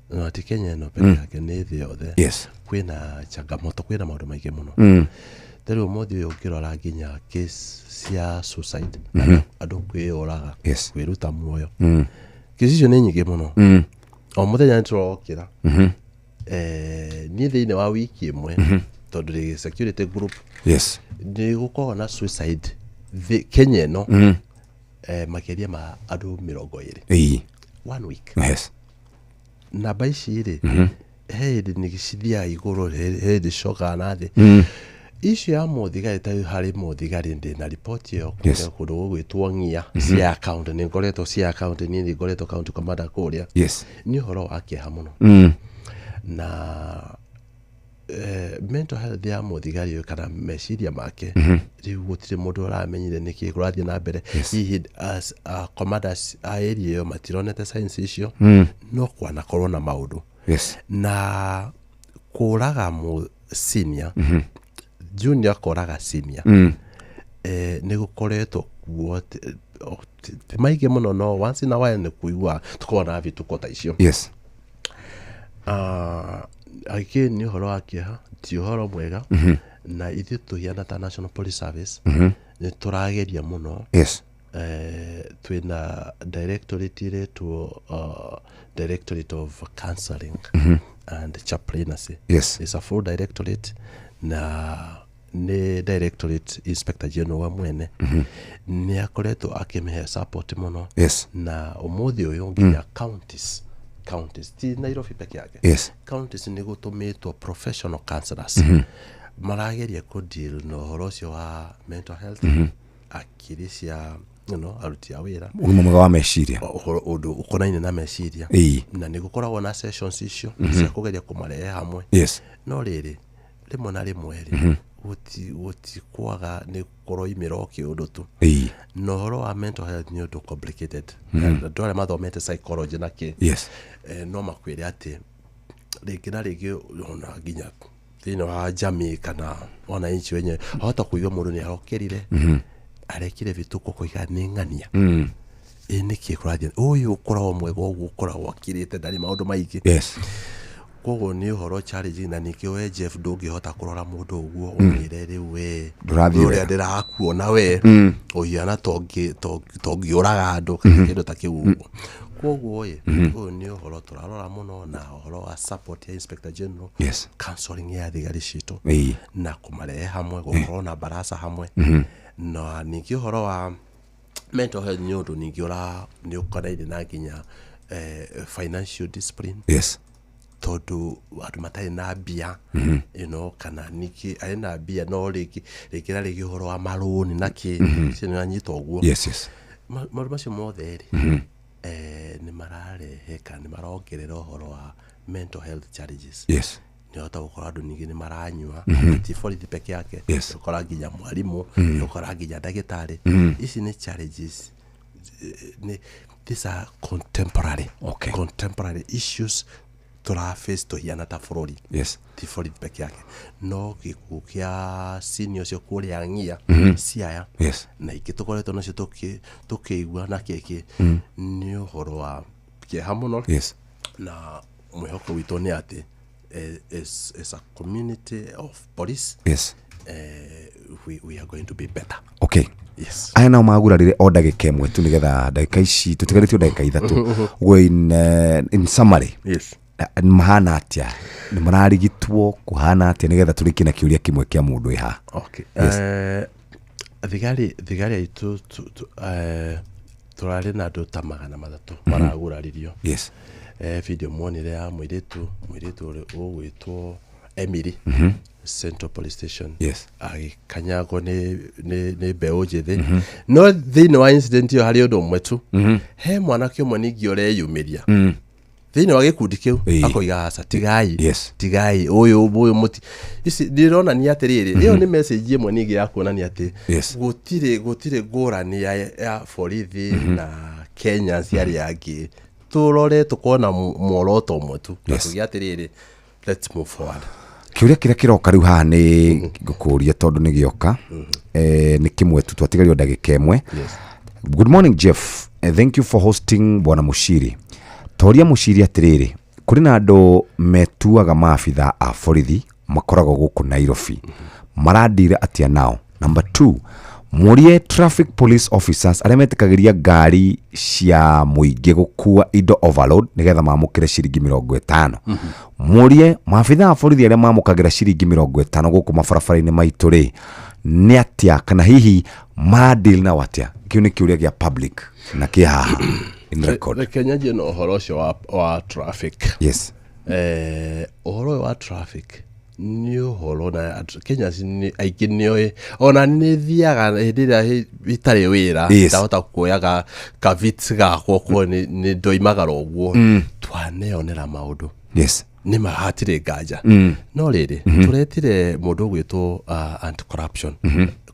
na ti Kenya ĩno peke yake, nĩ thĩ yothe. Kwĩna changamoto, kwĩna maũndũ maingĩ mũno. Ta rĩu ũmũthĩ ũyũ ũngĩrora nginya case cia suicide, andũ kwĩyũraga, kwĩruta muoyo, case icio nĩ nyingĩ mũno. O mũthenya nĩ tũrokĩra. Niĩ thĩinĩ wa wiki ĩmwe, tondũ rĩ security group, nĩ gũkoragwo na suicide Kenya ĩno, makĩria ma andũ 20 one week. Namba ici rĩ, he hĩndĩ nĩ cithiaga igũrũ, he hĩndĩ cicokaga na thĩ. Icio ya mũthigari, ta harĩ mũthigari ndĩ na riboti ĩyo kũrĩa kũndũ gũgwĩtwo Ng'ia, Siaya County. Nĩ ngoretwo Siaya County, niĩ nĩ ngoretwo county commander kũrĩa. Nĩ ũhoro wa kĩeha mũno. Na mental health ya mũthigari ũyũ kana meciria make, rĩu gũtirĩ mũndũ ũramenyire nĩkĩ kũrathiĩ na mbere. Hihi as commanders a area ĩyo matironete signs icio, no kwanakorwo na maũndũ. Na kũraga mũ senior, junior kũraga senior, nĩ gũkoretwo kuo ti maingĩ mũno, no once in a while nĩ kuigua tũkoragwo na bituko ta icio. Again, nĩ ũhoro wa kĩeha, ti ũhoro mwega. Na ithuĩ tũhiana ta National Police Service, nĩ tũrageria mũno. Twĩna directorate ĩretwo Directorate of Counseling and Chaplaincy. It's a full directorate, na nĩ directorate Inspector General wa mwene nĩ akoretwo akĩmĩhe support mũno. Na ũmũthĩ ũyũ nginya counties, ti Nairobi peke yake, counties nĩ gũtũmĩtwo professional counselors marageria kũ deal na ũhoro ũcio wa mental health, akiri cia aruti a wĩra. Ũgima mwega wa meciria. Ũhoro ũndũ ũkonainie na meciria. Na nĩ gũkoragwo na sessions icio cia kũgeria kũmarehe hamwe. No rĩrĩ, rĩmwe na rĩmwe rĩ, gũtikwaga nĩ kũroimĩra o kĩũndũ tu. Na ũhoro wa mental health nĩ ũndũ complicated. Andũ arĩa mathomete psychology na kĩ, no makwĩre atĩ rĩngĩ na rĩngĩ ona nginya thĩinĩ wa jamii kana wananchi wenyewe, ahota kũigua mũndũ nĩ arokĩrire, arekire vituko, kũiga nĩ ng'ania. Ĩ nĩkĩ kũrathiĩ? Ũyũ ũkoragwo mwega ũguo, ũkoragwo akirĩte, ndarĩ maũndũ maingĩ. Koguo nĩ ũhoro challenging, na ningĩ we Jeff ndũngĩhota kũrora mũndũ ũguo ũmwĩre rĩu we Ndũrathiĩ ũrĩa wega. Ndĩrakuona we ũhiana tongĩũraga andũ kana kĩndũ ta kĩu ũguo. Koguo ĩ, ũyũ nĩ ũhoro tũrarora mũno, na ũhoro wa support ya Inspector General, counseling ya thigari citũ, na kũmarehe hamwe, gũkorwo na barasa hamwe. Na ningĩ ũhoro wa mental health nĩ ũndũ ningĩ ũra nĩ ũkonaine na nginya financial discipline, tondũ andũ matarĩ na mbia, kana ningĩ arĩ na mbia, no rĩngĩ rĩngĩ na rĩngĩ ũhoro wa marũni na kĩ, icio nĩ wanyita ũguo. Maũndũ macio mothe rĩ, nĩ mararehe kana nĩ marongerera ũhoro wa mental health challenges. Nĩ hota gũkora andũ ningĩ nĩ maranyua, ti borithi peke yake. Ũkora nginya mwarimũ, ũkora nginya ndagĩtarĩ. Ici nĩ challenges, nĩ these are contemporary contemporary issues tũraface tũhiana ta bũrũri, ti borithi peke yake. No gĩkuũ kĩa senior ũcio kũrĩa Ng'ia, Siaya, na ingĩ tũkoretwo nacio tũkĩigua na kĩkĩ, nĩ ũhoro wa kĩeha mũno. Na mwĩhoko witũ nĩ atĩ as a community of police, we are going to be better. Yes. Aya nao magurarire o ndagĩka ĩmwe tu, nĩgetha ndagĩka ici tũtigarĩtio ndagĩka 3 ũguo, in summary, mahana atĩa? Nĩ mararigitwo? Kũhana atĩa, nĩgetha tũrĩkie na kĩũria kĩmwe kĩa mũndũ ĩ haha? Okay. Yes. Thigari aitũ tũrarĩ na andũ ta 300 maraguraririo. Video muonire ya mũirĩtu ũrĩa ũgwĩtwo Emily, Central Police Station, agĩkanyagwo nĩ mbeũ njĩthĩ. No thĩinĩ wa incident ĩyo harĩ ũndũ ũmwe tu, he mwanake ũmwe ningĩ ũreyumĩria. Thĩinĩ wa gĩkundi kĩu Ĩĩ. akoiga aca tigai, Yes. tigai ũyũ ũyũ mũti ici ndĩronania atĩrĩrĩ, ĩyo nĩ message ĩmwe ningĩ ya kuonania atĩ Yes. gũtirĩ ngũrani ya borithi na Kenyans arĩa angĩ, tũrore tũkorwo na muoroto ũmwe tu na Yes. tuge atĩrĩrĩ, let's move forward. Kĩũria kĩrĩa kĩroka rĩu haha nĩ ngũkũria tondũ nĩ gĩoka, nĩ kĩmwe tu, twatigario ndagĩka ĩmwe. Good morning Jeff. Thank you for hosting Bwana Mushiri. Toria Mushiri atĩrĩrĩ, kũrĩ na andũ metuaga maabitha a borithi makoragwo gũkũ Nairobi, maradira atĩa nao? Number 2, mũrie traffic police officers arĩa metĩkagĩria ngari cia mũingĩ gũkua indo overload nĩgetha mamũkĩre ciringi 50. Mũrie maabitha a borithi arĩa mamũkagĩra ciringi 50 gũkũ mabarabara-inĩ maitũ rĩ, nĩ atĩa kana hihi maradil nao atĩa? Kĩu nĩ kĩũria gĩa public na kĩ haha in record. Reke nyanjie na ũhoro ũcio wa traffic. Yes. Ũhoro ũyũ wa traffic nĩ ũhoro na Kenyans nĩ aingĩ nĩoĩ, ona nĩ thiaga hĩndĩ ĩrĩa itarĩ wĩra, Yes. ndahota kuoyaga kavit gakwa ko nĩ ndoimagara ũguo, twaneyonera maũndũ. Yes. Nĩ ma hatirĩ nganja. No rĩrĩ, tũretire mũndũ ũgwĩtwo anti corruption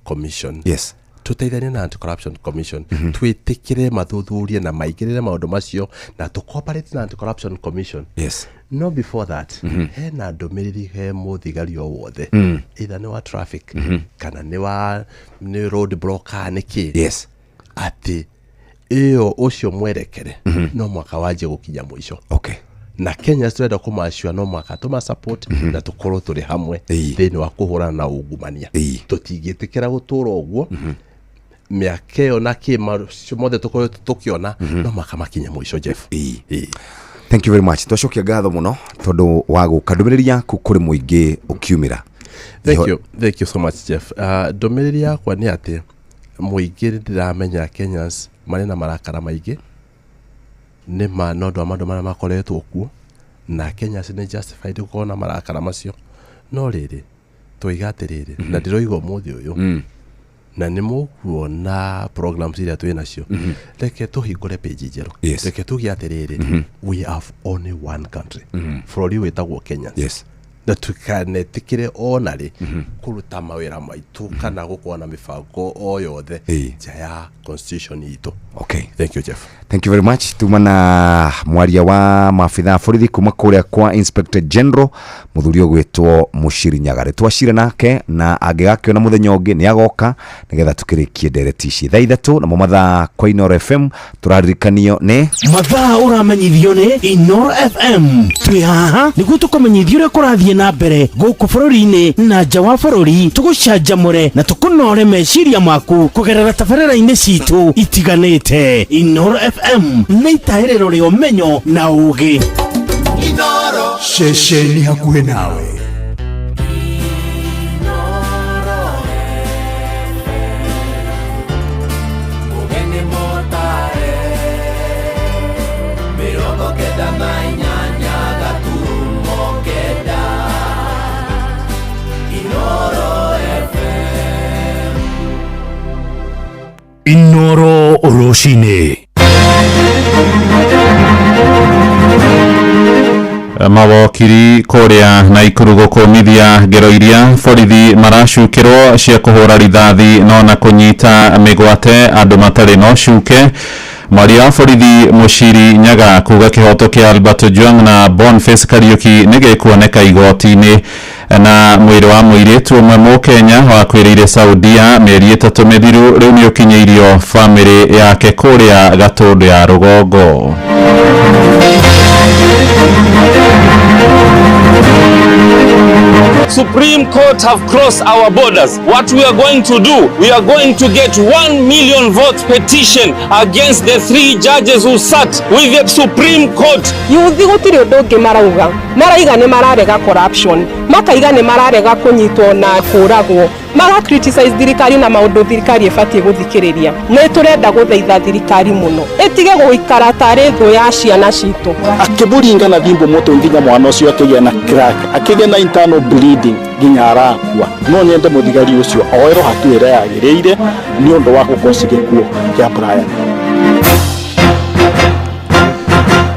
commission. Yes. Tũteithanie na anti corruption commission, twĩtĩkĩre mathuthurie na maingĩrĩre maũndũ macio na tũ cooperate na anti corruption commission. Yes. No before that, hena ndũmĩrĩri he mũthigari o wothe, either nĩ wa traffic kana nĩ wa nĩ road block kana nĩ kĩ, Yes. atĩ ĩyo ũcio mwerekere no mwaka wanjie gũkinya mũico. Okay. Na Kenya tũrenda kũmacua no mwaka tũma support na tũkorwo tũrĩ hamwe thĩinĩ wa kũhũrana na ungumania. Tũtingĩtĩkĩra gũtũra ũguo mĩaka ĩyo na kĩ macio mothe tũkoretwo tũkĩona, no mwaka makinye mũico, Jeff. Thank you very much. Twacokia ngatho mũno tondũ wa gũka, ndũmĩrĩri yaku kũrĩ mũingĩ ũkiumĩra. Thank you, thank you so much Jeff. Ndũmĩrĩri yakwa nĩ atĩ mũingĩ nĩ ndĩramenya Kenyans marĩ na marakara maingĩ nĩ ma no ũndũ wa maũndũ marĩa makoretwo kuo, na Kenyans nĩ justified gũkorwo na marakara macio, no rĩrĩ twoiga atĩrĩrĩ, na ndĩroiga ũmũthĩ ũyũ, na nĩ mũkuona programs iria twĩ nacio, reke tũhingũre page njerũ. Yes. Reke tuge atĩrĩrĩ, we have only one country, bũrũri wĩtagwo Kenya. Yes. Na tũkanetĩkĩre ona rĩ kũruta mawĩra maitũ kana gũkorwo na mĩbango o yothe nja ya constitution itũ. Okay. Thank you Jeff. Thank you very much. Tuma na mwaria wa maabitha a borithi kuma kũrĩa kwa Inspector General mũthuri ũgwĩtwo Mushiri Nyaga. Twacira nake na angĩgakĩona mũthenya ũngĩ nĩ agoka nĩgetha tũkĩrĩkie ndereti ici thaa 3 namo mathaa kwa Inoro FM tũraririkanio nĩ Mathaa ũramenyithio nĩ Inoro FM. Twĩ haha nĩguo tũkũmenyithia ũrĩa kũrathiĩ na mbere gũkũ bũrũri-inĩ na nja wa bũrũri, tũgũcanjamũre na tũkũnore meciria maku kũgerera tabarĩra-inĩ citũ itiganĩte. Inoro FM nĩ itahĩrĩro rĩa ũmenyo na ũgĩ. Ceceni hakuhĩ nawe. Mũgeni mũtare 98.9 Inoro FM. Inoro rũcinĩ. Mawokiri kũrĩa Naikuru gũkũmithia ngero iria borithi maracukĩrwo cia kũhũra rithathi no na kũnyita mĩgwate andũ matarĩ na ũcuke. Mwaria wa borithi Mushiri Nyaga kuga kĩhoto kĩa Albert Ojwang na Boniface Kariuki nĩ gĩkuoneka igoti-inĩ. Na mwĩrĩ wa mũirĩtu ũmwe mũkenya wakuĩrĩire Saudia mĩeri 3 mĩthiru rĩu nĩ ũkinyĩirio bamĩrĩ yake kũrĩa Gatũndũ ya rũgongo. Supreme Court have crossed our borders. What we are going to do, we are going to get 1 million vote petition against the 3 judges who sat with the Supreme Court. Yuthi gutiri undu ungi marauga, maraiga ni mararega corruption, makaiga ni mararega kunyitwo na kuragwo, mara criticize thirikari na maundu thirikari ibatie guthikiriria. Ni turenda guthaitha thirikari muno itige guikara tari thu ya ciana citu. Akimuringa na thimbo mutu nginya mwana ucio akigia na crack, akigia na internal bleeding nginya arakua. No nyende muthigari ucio oerwo hatua ĩrĩa yagĩrĩire nĩ ũndũ wa gũkosi gĩkuũ kĩa Brian.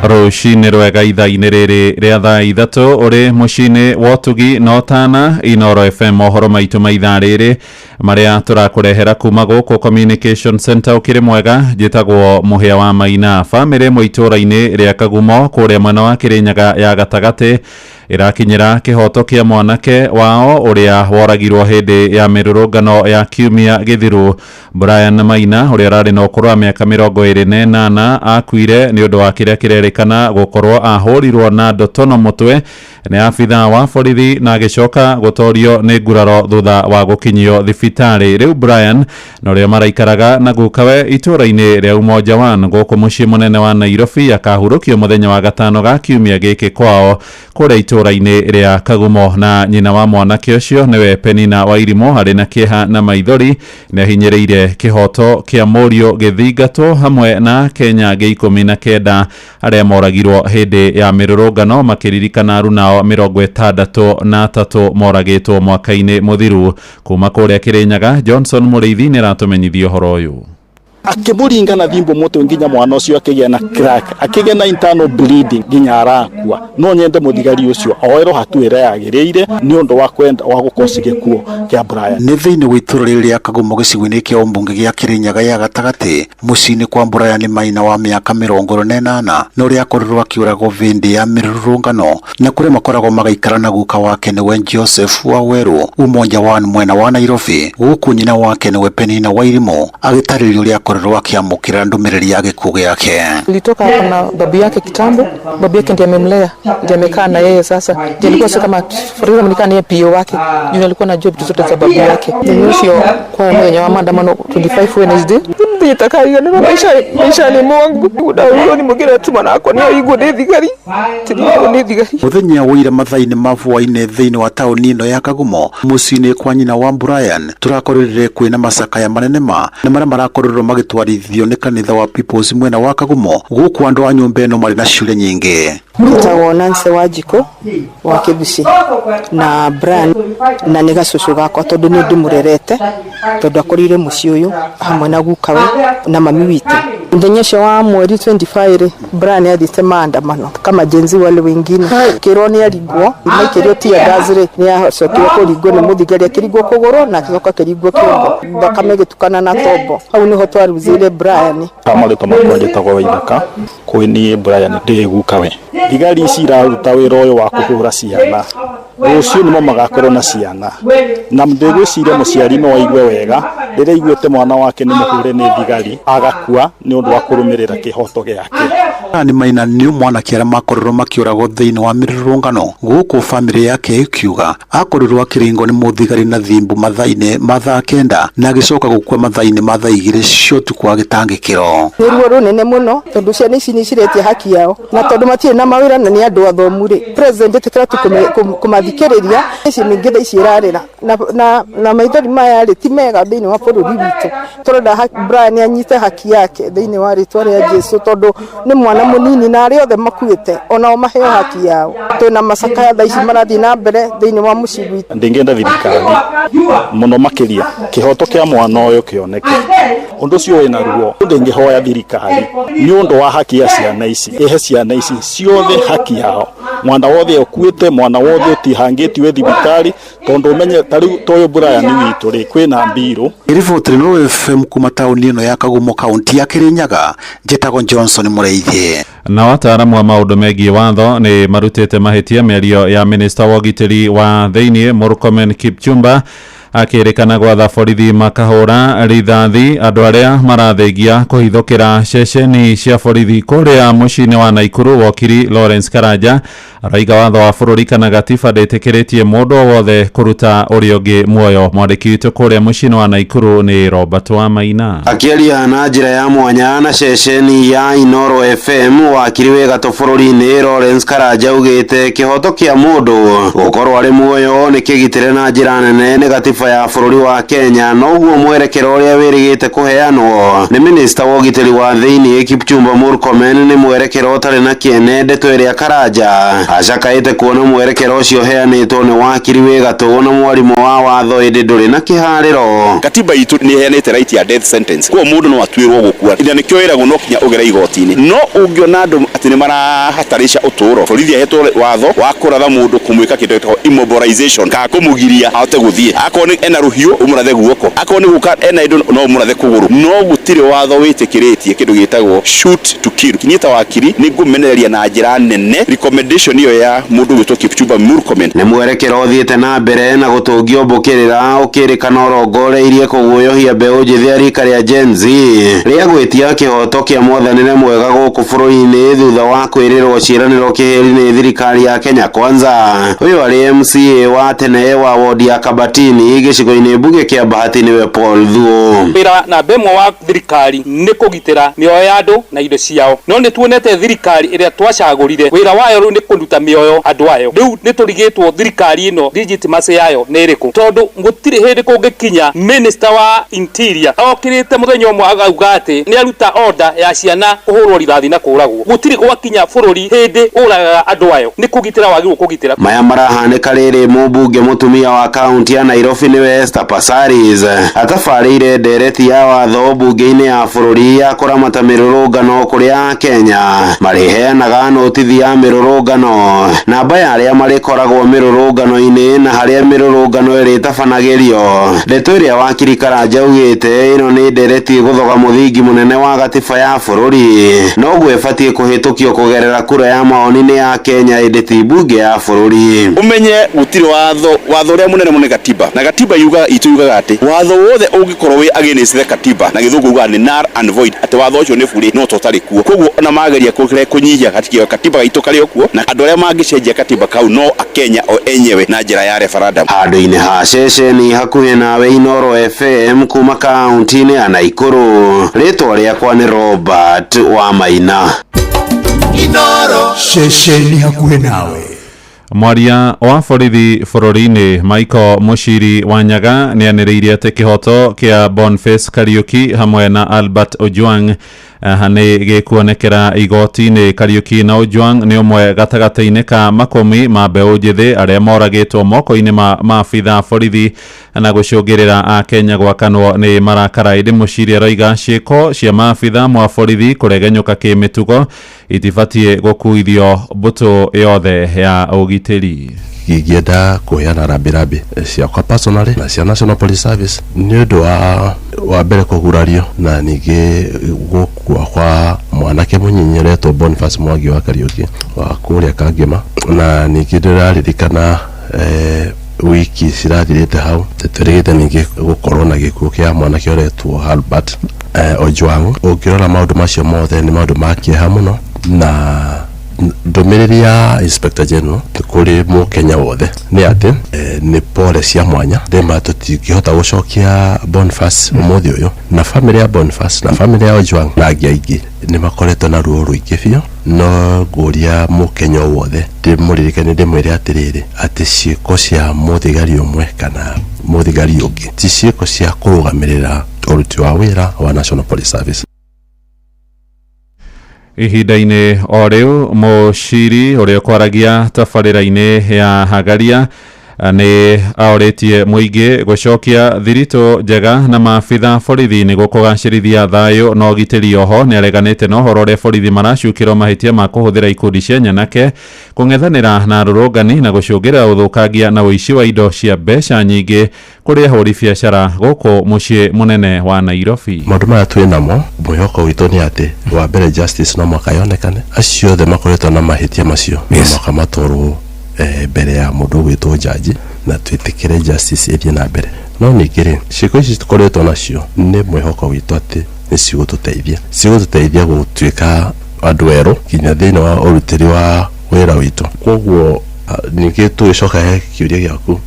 Rũcinĩ rwega ithaa-inĩ rĩrĩ rĩa thaa 3 ũrĩ mũciĩ-inĩ wa ũtugi na ũtana Inoro FM mohoro maitũ ma ithaa rĩrĩ marĩa tũrakũrehera kuma gũkũ Communication Center. Ũkĩrĩ mwega, njĩtagwo Mũhĩa wa Maina. Bamĩrĩ ĩmwe itũũra-inĩ rĩa Kagumo kũrĩa mwena wa Kĩrĩnyaga ya gatagatĩ ĩrakinyĩra kĩhoto kĩa mwanake wao ũrĩa woragirwo hĩndĩ ya mĩrũrũngano ya kiumia gĩthiru. Brian Maina ũrĩa ũrarĩ na ũkũrũ wa mĩaka 28 akuire nĩ ũndũ wa kĩrĩa kĩrerĩkana gũkorwo ahũrirwo na ndotono mũtwe nĩ abithaa wa borithi na agĩcoka gũtorio nĩ nguraro thutha wa gũkinyio thibitarĩ. Rĩu Brian na ũrĩa maraikaraga na gukawe itũũra-inĩ rĩa Umoja One gũkũ mũciĩ mũnene wa Nairobi akahurũkio mũthenya wa gatano ga kiumia gĩkĩ kwao kũrĩa itũũra-inĩ rĩa Kagumo. Na nyina wa mwanake ũcio nĩwe Penina Wairimu arĩ na kĩeha na maithori nĩ ahinyĩrĩire kĩhoto kĩa mũriũ gĩthingatwo hamwe na Kenya angĩ 19 arĩa moragirwo hĩndĩ ya mĩrũrũngano makĩririkana arunao 63 moragĩtwo mwaka-inĩ mũthiru. Kuma kũrĩa Kĩrĩnyaga, Johnson Mũrĩithi nĩ aratũmenyithia ũhoro ũyũ. Akĩmũringa na thimbo mũtwe nginya mwana ũcio akĩgĩa na crack, akĩgĩa na internal bleeding nginya arakua. No nyende mũthigari ũcio oerwo hatua ĩrĩa yagĩrĩire nĩ ũndũ wa kwenda wa gũkosi gĩkuũ kĩa Brian. Nĩ thĩinĩ wa itũũra rĩrĩ rĩa Kagumo gĩcigo-inĩ kĩa ũmbunge gĩa Kĩrĩnyaga ya gatagatĩ mũciĩ-inĩ kwa Brian Maina wa mĩaka 28 na ũrĩa akorirwo akĩũragwo hĩndĩ ya mĩrũrũngano na kũrĩa makoragwo magaikara na guka wake nĩwe Joseph Waweru Umoja One mwena wa Nairobi, gũkũ nyina wake nĩwe Penina Wairimu agĩtarĩria ũrĩa akorirwo akiamũkĩra ndũmĩrĩri ya gĩkuũ gĩake. Nilitoka hapa na babu yake kitambo, babu yake ndiye amemlea, ndiye amekaa na yeye sasa. Ndiye alikuwa sio kama for example nikaa naye PO wake, juu alikuwa anajua vitu zote za babu yake. Ni ucio kwa mũthenya wa maandamano 25 Wednesday. Thiĩtakaigana maisha maisha-inĩ mwangu ndaũrirwo nĩ mũgĩra tuma nakwa nĩ aigwo nĩ thigari tinigwo nĩ thigari. Mũthenya wa ira mathaa-inĩ ma hwaĩ-inĩ thĩinĩ wa taũni ĩno ya Kagumo mũciĩ-inĩ kwa nyina wa Brian tũrakorire kwĩna macakaya manene ma na marĩa marakorirwo magĩtwarithio nĩ kanitha wa Peoples mwena wa Kagumo gũkũ andũ a nyũmba ĩno marĩ na ciũria nyingĩ. Njĩtagwo Nancy Wanjikũ wa Kĩbuci na Brian na nĩ gacũcũ gakwa tondũ nĩ ndĩmũrerete tondũ akũrĩire mũciĩ ũyũ hamwe na gukawe na mami witũ. Mũthenya ũcio wa mweri 25 rĩ, Brian athiĩte maandamano kama Gen Z wale wengine, kĩrwo nĩ aringwo maikĩrio tear gas rĩ, nĩ acokire kũringwo nĩ mũthigari akĩringwo kũgũrũ na agĩcoka akĩringwo kĩongo, thakame ĩgĩtukana na tombo. Hau nĩho twaruzire Brian. Marĩtwa makwa njĩtagwo Waithaka, kwĩ niĩ Brian ndĩ gukawe. Thigari ici iraruta wĩra ũyũ wa kũhũra ciana, rũciũ nĩmo magakorwo na ciana, na ndĩgwĩciria mũciari no aigue wega rĩrĩa aiguĩte mwana wake nĩ mũhũre nĩ thigari agakua nĩ ũndũ wa kũrũmĩrĩra kĩhoto gĩake. Brian Maina nĩ mwanake arĩa makorirwo makĩũragwo thĩinĩ wa mĩrũrũngano gũkũ bamĩrĩ yake ĩkiuga akorirwo akĩringwo nĩ mũthigari na thimbu mathaa-inĩ ma thaa 9 na agĩcoka gũkua mathaa-inĩ ma thaa 2 cia ũtukũ agĩtangĩkĩrwo. Nĩ ruo rũnene mũno tondũ ciana ici nĩ ciretia haki yao na tondũ matirĩ na mawĩra na nĩ andũ athomu rĩ, president ĩtĩkĩra tu kũmathikĩrĩria. Ici mĩingĩ thaa ici ĩrarĩra na maithori maya rĩ ti mega thĩinĩ wa bũrũri witũ. Tũrenda Brian anyite haki yake thĩinĩ wa rĩtwa rĩa Jesu tondũ nĩ mwana mũnini na arĩa othe makuĩte onao maheo haki yao. Twĩna macakaya thaa ici marathiĩ na mbere thĩinĩ wa mũciĩ witũ. Ndingĩenda thirikari mũno makĩria kĩhoto kĩa mwana ũyũ kĩoneke, ũndũ ũcio wĩna ruo. Ndingĩhoya thirikari nĩ ũndũ wa haki ya ciana ici, ĩhe ciana ici ciothe haki yao, mwana wothe ũkuĩte, mwana wothe ũtihangĩtio thibitarĩ, tondũ ũmenye ta rĩu ta ũyũ Brian witũ rĩ kwĩna mbirũ. Riboti Inooro FM kuma taũni ĩno ya Kagumo kaunti ya Kĩrĩnyaga, njĩtagwo Johnson Mũrĩithi. Na wataaramu a maũndũ megiĩ watho nĩ marutĩte mahĩtia mĩario ya minista wa ũgitĩri wa thĩinĩ Murkomen Kipchumba akĩrĩkana gwatha borithi makahũra rithathi andũ arĩa marathengia kũhithũkĩra ceceni cia borithi kũrĩa mũciĩ-inĩ wa Naikuru. Wokiri Lawrence Karanja araiga watho wa bũrũri kana gatiba ndĩtĩkĩrĩtie mũndũ o wothe kũruta ũrĩa ũngĩ muoyo. Mwandĩki witũ kũrĩa mũciĩ-inĩ wa Naikuru nĩ Robert Wamaina. Akĩaria na njĩra ya mwanya na ceceni ya Inooro FM, wakiri wĩ gatũ bũrũri-inĩ Lawrence Karanja augĩte kĩhoto kĩa mũndũ gũkorwo arĩ muoyo nĩ kĩgitĩre na njĩra nene nĩ gatiba gatiba ya bũrũri wa Kenya noguo mwerekero ũrĩa wĩrĩgĩte kũheanwo nĩ minista wa ũgitĩri wa thĩinĩ Kipchumba Murkomen nĩ mwerekero ũtarĩ na kĩene. Ndeto ĩrĩa Karanja acakaĩte kuona mwerekero ũcio ũheanĩtwo nĩ wakiri wĩ gatũ na mwarimũ wa watho ĩndĩ ndũrĩ na kĩharĩro. Katiba itũ nĩ ĩheanĩte right ya death sentence, koguo mũndũ no atuĩrwo gũkua na nĩkĩo ĩragwo no kinya ũgere igoti-inĩ. No ũngĩona andũ atĩ nĩ marahatarisha ũtũũro, borithi ahetwo watho wa kũratha mũndũ kũmwĩka kĩndũ gĩtagwo immobilization kana kũmũgiria ahote gũthiĩ. Akorwo nĩ ena rũhiũ ũmũrathe guoko, akorwo nĩ gũka ena indo no ũmũrathe kũgũrũ, no gũtirĩ watho wĩtĩkĩrĩtie kĩndũ gĩtagwo shoot to kill. Niĩ ta wakiri nĩ ngũmenereria na njĩra nene recommendation ĩyo ya mũndũ gwĩtwo Kipchumba Murkomen. Nĩ mwerekero ũthiĩte na mbere na gũtũngio mbũkĩrĩra ũkĩrĩkana ũrongoreirie kũguoyohia mbeũ njĩthĩ ya rika rĩa Gen Z rĩa gwĩtia kĩhoto kĩa mwathanĩre mwega gũkũ bũrũri-inĩ thutha wa kwĩrĩrwo ciĩranĩro kĩhĩri nĩ thirikari ya Kenya Kwanza. Ũyũ arĩ MCA wa tene wa wodi ya Kabatini gĩcigo-inĩ mbunge kĩa Bahati nĩwe Paul Thuo. Wĩra namba ĩmwe wa thirikari nĩ kũgitĩra mĩoyo ya andũ na indo ciao, no nĩ tuonete thirikari ĩrĩa twacagũrire wĩra wayo rĩu nĩ kũruta mĩoyo andũ ayo. Rĩu nĩ tũrigĩtwo thirikari ĩno legitimacy yayo nĩ ĩrĩkũ, tondũ gũtirĩ hĩndĩ kũngĩkinya minister wa interior okĩrĩte mũthenya ũmwe akauga atĩ nĩ aruta order ya ciana kũhũrwo rithathi na kũragwo. Gũtirĩ gwakinya bũrũri hĩndĩ ũragaga andũ ayo, nĩ kũgitĩra wagĩrĩirwo kũgitĩra. Maya marahanĩka rĩrĩ mũmbunge mũtumia wa kaunti ya Nairobi nĩwe Esther Passaris atabarĩire ndereti ya watho mbunge-inĩ ya bũrũri ya kũramata mĩrũrũngano kũrĩa Akenya marĩheanaga notithi ya mĩrũrũngano, namba ya arĩa marĩkoragwo mĩrũrũngano-inĩ na harĩa mĩrũrũngano ĩrĩtabanagĩrio. Ndeto ĩrĩa wakiri Karanja augĩte ĩno nĩ ndereti ĩgũthoga mũthingi mũnene wa gatiba ya bũrũri noguo ĩbatiĩ kũhĩtũkio kũgerera kura ya maoni nĩ ya Kenya ĩndĩ ti mbunge ya bũrũri. Umenye gũtirĩ watho, watho ũrĩa mũnene mũno nĩ katiba, na katiba yugaga itũ yugaga atĩ watho wothe ũngĩkorwo wĩ against the katiba na gĩthũngũ yugaga nĩ null and void, atĩ watho ũcio nĩ bure no to ũtarĩ kuo. Koguo ona mageria kũnyihia katiba gaitũ karĩ o kuo, na andũ arĩa mangĩcenjia katiba kau no akenya o enyewe na njĩra ya referendum. Handũ-inĩ ha ceceni hakuhĩ nawe Inooro FM kuma kaunti-inĩ ya Naikuru, rĩtwa rĩakwa nĩ Robert Wamaina. Inooro. Ceceni hakuhĩ nawe. Mwaria wa borithi bũrũri-inĩ Michael Mushiri Wanyaga nĩ anĩrĩirie atĩ kĩhoto kĩa Boniface Kariuki hamwe na Albert Ojwang nĩ gĩkuonekera igoti-inĩ. Kariuki na Ojwang nĩ ũmwe gatagatĩ-inĩ ka makũmi ma mbeũ njĩthĩ arĩa moragĩtwo moko-inĩ ma maabitha borithi na gũcũngĩrĩra Akenya gwakanwo nĩ marakara. Ĩndĩ Mushiri aroiga ciĩko cia maabitha mwa borithi kũregenyũka kĩmĩtugo itibatiĩ gũkuithio mbũtũ yothe ya ũgitĩri. Ingĩenda kũheana rambirambi ciakwa personally na cia National Police Service nĩ ũndũ wa mbere kũgurario na ningĩ gũkua kwa mwanake mũnyinyi ũretwo Boniface Mwangi wa Kariuki wa kũrĩa Kangema, na ningĩ ndĩraririkana wiki cirathirĩte hau tũrĩgĩte ningĩ gũkorwo na gĩkuũ kĩa mwanake ũretwo Albert Ojwang. Ũngĩrora maũndũ macio mothe nĩ maũndũ ma kĩeha mũno, na ndũmĩrĩri ya Inspector General kũrĩ mũkenya wothe nĩ atĩ nĩ pole cia mwanya ndĩma tũtingĩhota gũcokia Boniface ũmũthĩ ũyũ, na famĩlĩ ya Boniface na famĩlĩ ya Ojwang na angĩ aingĩ nĩ makoretwo na ruo rũingĩ biũ. No ngũria mũkenya o wothe ndĩmũririkanie ndĩmwĩre atĩrĩrĩ atĩ ciĩko cia mũthigari ũmwe kana mũthigari ũngĩ ti ciĩko cia kũrũgamĩrĩra ũruti wa wĩra wa National Police Service. Ihinda-inĩ o rĩu Mushiri ũrĩa ũkwaragia tabarĩra-inĩ ya Hagaria nĩ aorĩtie mũingĩ gũcokia thiritũ njega na maabitha borithi nĩguo kũgacĩrithia thayũ na ũgitĩri. Oho nĩ areganĩte na ũhoro ũrĩa borithi maracukĩrwo mahĩtia ma kũhũthĩra ikundi cia nyanake kũng'ethanĩra na arũrũngani na gũcũngĩrĩra ũthũkangia na ũici wa indo cia mbeca nyingĩ kũrĩ ahũri biacara gũkũ mũciĩ mũnene wa Nairobi. Maũndũ maya twĩ namo mwĩhoko witũ nĩ atĩ wa mbere justice no mũhaka yonekane, acio othe makoretwo na mahĩtia macio no mũhaka matwarwo mbere ya mũndũ ũgwĩtwo jaji na twĩtĩkĩre justice ĩthiĩ na mbere. No ningĩ rĩ, ciĩko ici tũkoretwo nacio nĩ mwĩhoko witũ atĩ nĩ cigũtũteithia gũtuĩka andũ erũ nginya thĩinĩ wa ũrutĩri wa wĩra witũ. Koguo ningĩ tũgĩcoka he kĩũria gĩaku,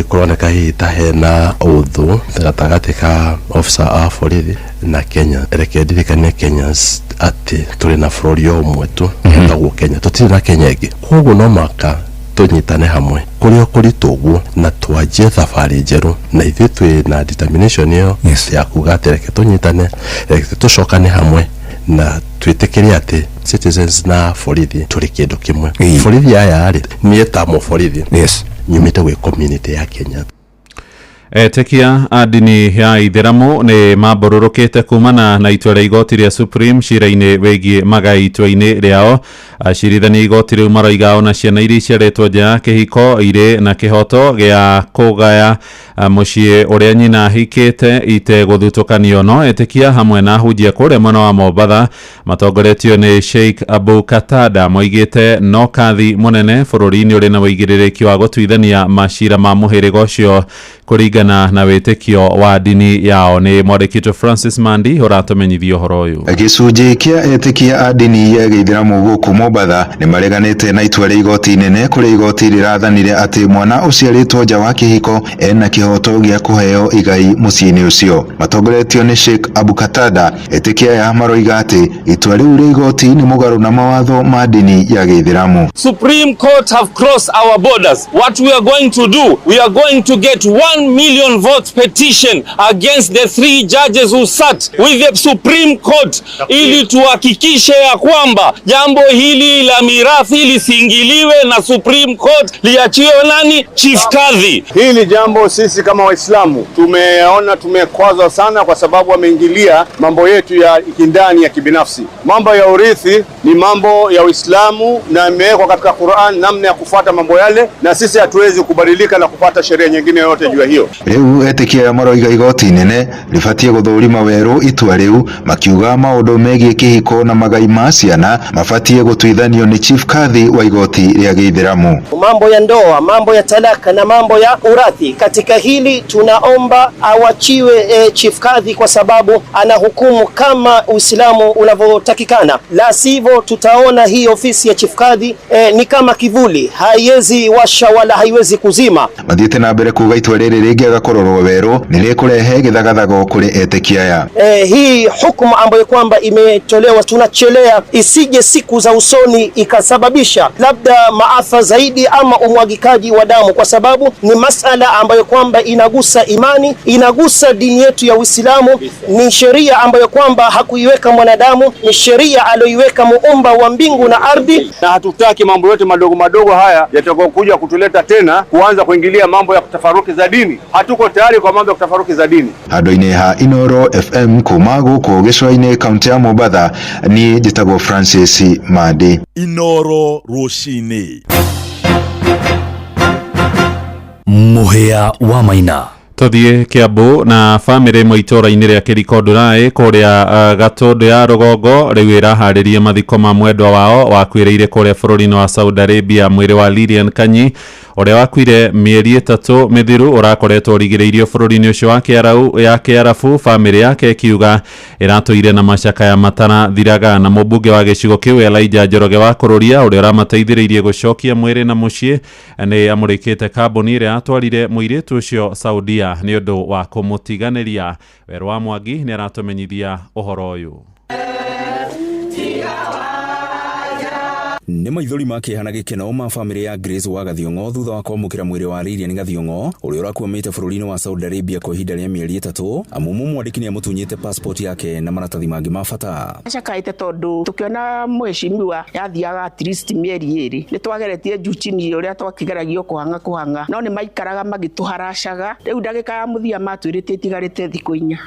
kũroneka hihi ta hena ũthũ gatagatĩ ka officer a borithi na Kenya. Reke ndirikanie Kenyans atĩ tũrĩ na bũrũri o ũmwe tu wĩtagwo Kenya, tũtirĩ na Kenya ĩngĩ. Koguo no mũhaka Tũnyitane hamwe kũrĩa kũritũ ũguo na twanjie thabarĩ njerũ, na ithuĩ twĩ na determination ĩyo ya kuga atĩ reke tũnyitane, reke tũcokane hamwe na twĩtĩkĩre atĩ citizens na borithi tũrĩ kĩndũ kĩmwe. Borithi aya rĩ, niĩ ta mũborithi nyumĩte gwĩ community ya Kenya. Etĩkia a ndini ya ithĩramu nĩ mambũrũrũkĩte kumana na itua rĩa igoti rĩa Supreme cira-inĩ wĩgiĩ magai itua-inĩ rĩao. Acirithania igoti rĩu maroiga ona ciana iria iciarĩtwo nja ya kĩhiko irĩ na kĩhoto gĩa kũgaya mũciĩ ũrĩa nyina ahikĩte itegũthutũkanio. No etĩkia hamwe na ahunjia kũrĩa mwena wa Mombatha matongoretio nĩ Sheikh Abu Katada moigĩte no kathi mũnene bũrũri-inĩ ũrĩ na ũigĩrĩrĩki wa gũtuithania macira ma mũhĩrĩga ũcio kũringana na wĩtĩkio wa ndini yao. Nĩ mwandĩki Francis Mandi ũratũmenyithia ũhoro ũyũ. Gĩcunjĩ kĩa etĩkia a ndini ya gĩithĩramu gũkũ Mombatha nĩ mareganĩte na itua rĩa igoti inene kũrĩa igoti rĩrathanire atĩ mwana ũciarĩtwo nja wa kĩhiko ena kĩhoto gĩa kũheo igai mũciĩ-inĩ ũcio. Matongoretio nĩ Sheikh Abu Katada, etĩkia aya maroiga atĩ itua rĩu rĩa igoti nĩ mũgarũ na mawatho ma ndini ya gĩithĩramu. Supreme Court have crossed our borders. What we are going to do, we are going to get 1 million vote petition against the 3 judges who sat with the Supreme Court ili tuhakikishe ya kwamba jambo hili la mirathi lisiingiliwe na Supreme Court, liachiwe nani? Chief Kadhi. Hili jambo sisi kama Waislamu tumeona tumekwazwa sana, kwa sababu wameingilia mambo yetu ya kindani ya kibinafsi. Mambo ya urithi ni mambo ya Uislamu na imewekwa katika Qur'an namna ya kufuata mambo yale, na sisi hatuwezi kubadilika na kufuata sheria nyingine yoyote juu ya hiyo. Rĩu etĩkia maroiga igoti inene rĩbatiĩ gũthũrima werũ itua rĩu, makiuga maũndũ megiĩ kĩhiko na magai ma ciana mabatiĩ gũtuithanio nĩ Chief Kadhi wa igoti rĩa gĩithĩramu. Mambo ya ndoa, mambo ya talaka na mambo ya urathi, katika hili tunaomba awachiwe Chief Kadhi kwa sababu anahukumu kama Uislamu unavyotakikana, la sivyo tutaona hii ofisi ya Chief Kadhi ni kama kivuli, haiwezi washa wala haiwezi kuzima. Mathiĩte na mbere kuga itua rĩrĩ rĩngĩaga kũrorwo werũ nĩ rĩkũrehe gĩthagathago kũrĩ etĩkia aya. Hii hukumu ambayo kwamba imetolewa tunachelea isije siku za usoni ikasababisha labda maafa zaidi ama umwagikaji wa damu, kwa sababu ni masala ambayo kwamba inagusa imani, inagusa dini yetu ya Uislamu. Ni sheria ambayo kwamba hakuiweka mwanadamu, ni sheria aliyoiweka muumba wa mbingu na ardhi. Na hatutaki mambo yote madogo madogo haya yatakayokuja kutuleta tena kuanza kuingilia mambo ya kutafaruki za dini. Hatuko tayari kwa mambo ya kutafaruki za dini. Handũ-inĩ ha Inoro FM kuma gũkũ gĩcũa-inĩ kaunti ya Mombatha, niĩ njĩtagwo Francis Mandi. Inoro rũcinĩ. Mũhĩa wa Maina. Tũthiĩ Kiambu na bamĩrĩ ĩmwe itũũra-inĩ rĩa Kĩriko Ndũraĩ kũrĩa Gatũndũ ya rũgongo rĩu ĩraharĩria mathiko ma mwendwa wao wakuĩrĩire kũrĩa bũrũri-inĩ wa Saudi Arabia. Mwĩrĩ wa Lilian Kanyi ũrĩa wakuire mĩeri 3 mĩthiru ũrakoretwo ũrigĩrĩirio bũrũri-inĩ ũcio wa Kĩarabu, bamĩrĩ yake ĩkiuga ĩratũire na macakaya matarathiraga. Na mũmbunge wa gĩcigo kĩu Elijah Njoroge wa Kũrũria ũrĩa ũramateithĩrĩirie gũcokia mwĩrĩ na mũciĩ nĩ amũrĩkĩte kambuni ĩrĩa yatwarire mũirĩtu ũcio Saudia nĩ ũndũ wa kũmũtiganĩria. Werũ wa Mwangi nĩ aratũmenyithia ũhoro ũyũ. Nĩ maithori ma kĩeha na gĩkeno ma bamĩrĩ ya Grace wa Gathiong'o thutha wa kwamũkĩra mwĩrĩ wa Lilian Gathiong'o ũrĩa ũrakuamĩte bũrũri-inĩ wa Saudi Arabia kwa ihinda rĩa mĩeri 3 amu mwandĩki nĩ amũtunyĩte passport yake na maratathi mangĩ ma bata. Acakaĩte tondũ tũkĩona mheshimiwa yathiaga at least mĩeri 2 nĩ twageretie juu chini ũrĩa twakĩgeragio kũhang'a no nĩ maikaraga magĩtũharacaga. Rĩu ndagĩka ya mũthia matwĩrĩte itigarĩte thikũ 4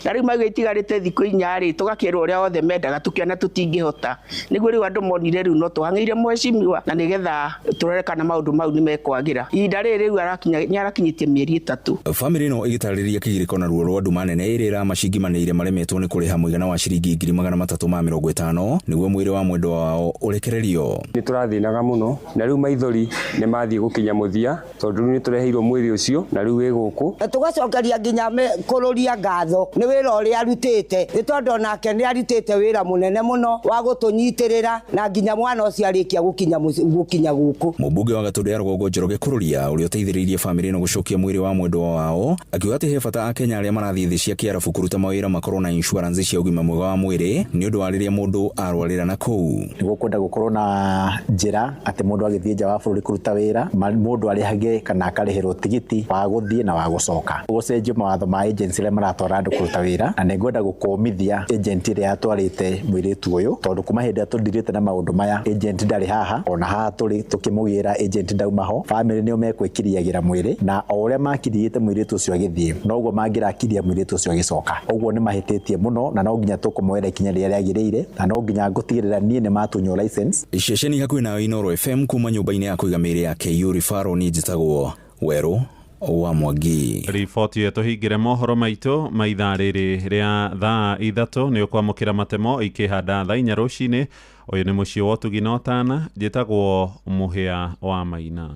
na rĩu mauga itigarĩte thikũ 4 rĩ tũgakĩrwo ũrĩa othe mendaga tũkĩona tũtingĩhota, nĩguo rĩu andũ monire rĩu no tũhang'ĩire mheshimiwa na nĩgetha tũrore kana maũndũ mau nĩ mekwagira. Ihinda rĩrĩ rĩu nĩarakinyĩtie mĩeri 3. Bamĩrĩ ĩno ĩgĩtarĩria kĩgirĩko na ruo rwa nduma nene ĩrĩa ĩramacingimanĩire maremetwo nĩ kũrĩha mũigana wa ciringi 350,000 nĩguo mwĩrĩ wa mwendwa wao ũrekererio. Nĩ tũrathĩnaga mũno na rĩu maithori nĩ mathiĩ gũkinya mũthia tondũ rĩu nĩ tũreheirwo mwĩrĩ ũcio na rĩu wĩ gũkũ. Na tũgacokeria nginya kũrũria ngatho nĩ wĩra ũrĩa arutĩte, nĩ tondũ onake nĩ arutĩte wĩra mũnene mũno wa gũtũnyitĩrĩra na nginya mwana ũcio ciarĩkia gũkinya gũkinya gũkũ. Mũmbunge wa Gatũndũ ya Rũgongo Njoroge Kururia ũrĩa ũteithĩrĩirie bamĩrĩ ĩno gũcokia mwĩrĩ wa mwendwa wao akiuga atĩ he bata akenya arĩa marathiĩ thĩ cia kĩarabu kũruta mawĩra makorwo na insurance cia ũgima mwega wa mwĩrĩ nĩ ũndũ wa rĩrĩa mũndũ arwarĩra na kũu. Nĩgũkwenda gũkorwo na njĩra atĩ mũndũ agĩthiĩ nja wa bũrũri kũruta wĩra mũndũ arĩhage kana akarĩhĩrwo tigiti wa gũthiĩ na wa gũcoka. Gũcenjio mawatho ma agency arĩa maratwara andũ kũruta wĩra, na nĩngwenda gũkũmithia agent ĩrĩa yatwarĩte mũirĩtu ũyũ, tondũ kuma hĩndĩ ĩrĩa tũndirĩte na maũndũ maya agent ndarĩ haha, ona haha tũrĩ tũkĩmũgĩra agent ndauma ho. Family nĩo mekwĩkiriagĩra mwĩrĩ, na o ũrĩa makiriĩte mũirĩtu ũcio agĩthiĩ noguo mangĩrakiria mũirĩtu ũcio agĩcoka. Ũguo nĩ mahĩtĩtie mũno, na no nginya tũkũmoera ikinya rĩrĩa rĩagĩrĩire, na no nginya ngũtigĩrĩra niĩ nĩ matunywo license. Ceceni hakuhĩ nayo Inooro FM kuma nyũmba-inĩ ya kũiga mĩĩrĩ ya KU Referral niĩ njĩtagwo Werũ wa Mwangi. Riboti ĩyo tũhingĩre mohoro maitũ ma ithaa rĩrĩ rĩa thaa 3 nĩ ũkwamũkĩra matemo ikĩhanda thaa 4 rũcinĩ. Ũyũ nĩ mũciĩ wa ũtugi na ũtana, njĩtagwo Mũhĩa wa Maina.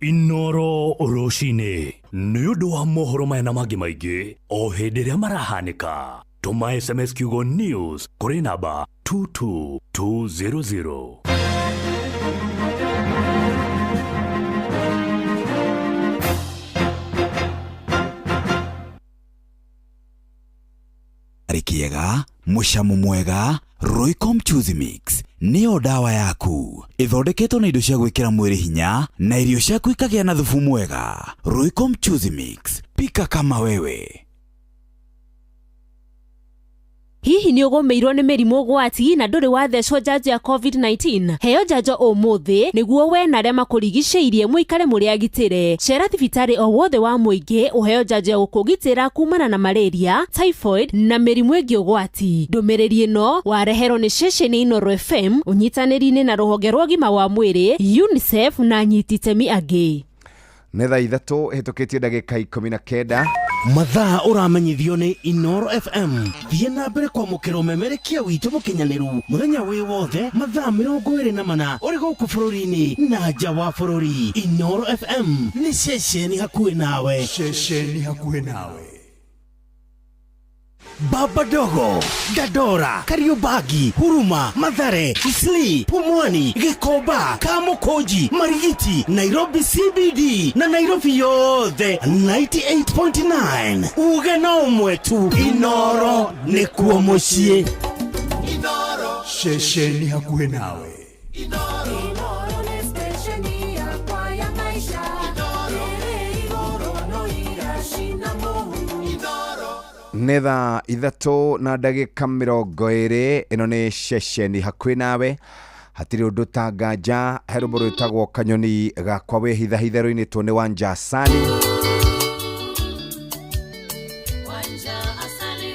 Inooro rũcinĩ nĩ ũndũ wa mohoro maya na mangĩ maingĩ o hĩndĩ ĩrĩa marahanĩka. Tũma SMS kiugo news kũrĩ namba 22200. Kiega mũcamo mwega Royco Mchuzi Mix nĩyo ndawa yaku, ĩthondeketwo na indo cia gwĩkĩra mwĩrĩ hinya na irio ciaku ikagĩa na thubu mwega. Royco Mchuzi Mix, pika kama wewe. Hihi nĩ ũgũmĩirwo nĩ mĩrimũ ũgwati na ndũrĩ wathecwo njanjo ya COVID-19? Heo njanjo ũmũthĩ nĩguo we na arĩa makũrigicĩirie mũikare mũrĩ agitĩre. Cera thibitarĩ o wothe wa mũingĩ ũheo njanjo ya gũkũgitĩra kumana na malaria, typhoid na mĩrimũ ĩngĩ ũgwati. Ndũmĩrĩri ĩno wareherwo nĩ ceceni Inooro FM ũnyitanĩri-inĩ na rũhonge rwa ũgima wa mwĩrĩ UNICEF na anyiti itemi angĩ. Nĩ thaa 3 ĩhĩtũkĩtie ndagĩka 19. Mathaa ũramenyithio nĩ Inooro FM. Thiĩ na mbere kwamũkĩra ũmemerekia witũ mũkinyanĩru mũthenya wĩ wothe mathaa 24 ũrĩ gũkũ bũrũri-inĩ na nja wa bũrũri. Inooro FM nĩ ceceni hakuhĩ nawe. Ceceni hakuhĩ nawe. Baba Dogo, Dandora, Kariobangi, Huruma, Mathare, Isli, Pumwani, Gikomba, Kamukunji, Marigiti, Nairobi CBD na Nairobi yothe 98.9. Uge na ũmwe tu, Inooro nĩkuo mũciĩ. Inooro, ceceni hakuhĩ nawe. Inooro nĩ stesheni yakwa ya maisha. Ĩrĩ igũrũ no iracina mũhu. Nĩ thaa 3 na ndagĩka 20. Ĩno nĩ ceceni hakuhĩ nawe. Hatirĩ ũndũ ta nganja. He rwĩmbo rwĩtagwo Kanyoni Gakwa Wĩhithahithe rũinĩtwo nĩ Wanja Asali. Wanja Asali,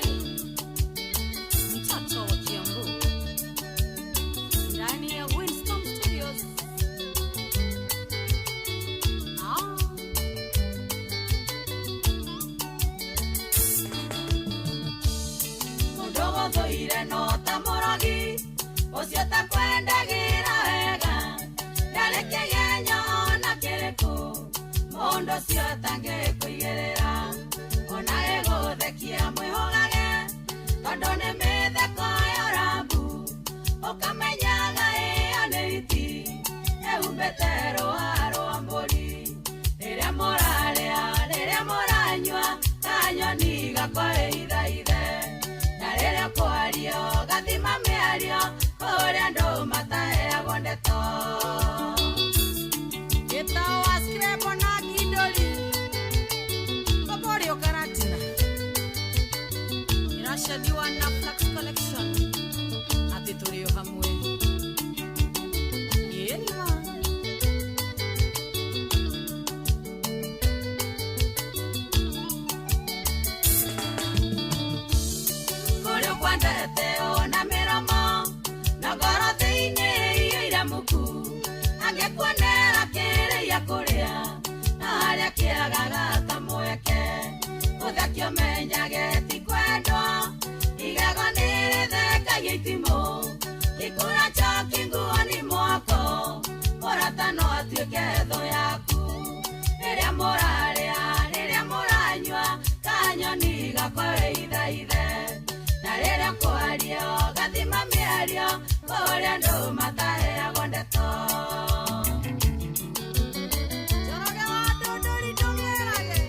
mtoto wa Kiambu, ndani ya Winston Studios. Mũndũ gũthũire no ta mũrogi, ũcio takwendagĩra wega, ndarĩ kĩgenyo ona kĩrĩkũ, mũndũ ũcio atangĩkũigĩrĩra, ona gĩgũthekia mwĩhũgage, tondũ nĩ mĩtheko ya ũrambu, ũkamenyaga ĩyo nĩ hiti, ĩhumbĩte rũa rwa mbũri. Rĩrĩa mũrarĩa, rĩrĩa mũranyua, kanyoni gakwa wĩhithaithe, na rĩrĩa kwario gathima mĩario, kũrĩa andũ mataheagwo ndeto. Gĩtao Screbo na Kindoli, Boborio Karatina, iracathiwa na Flax Collection, atĩ tũrĩ o hamwe. Ĩĩ ma. Kũrĩa ũkwendete ona mĩromo, na ngoro thĩinĩ iyũire muku, angĩkuonera kĩrĩa kũrĩa, na harĩa kĩagaga ta mweke, ũthekio ũmenyage ti kwendwo, igego nĩrĩthekagia itimũ, gĩkũra njoki nguo-inĩ mwako, mũrata no atuĩke thũ yaku. Rĩrĩa mũrarĩa, rĩrĩa mũranyua, kanyoni gakwa wĩhithaithe, na rĩrĩa kwario gathima mĩario, Kũrĩa andũ mataheagwo ndeto. Njoroge wa Ndũndũri ndũmĩrage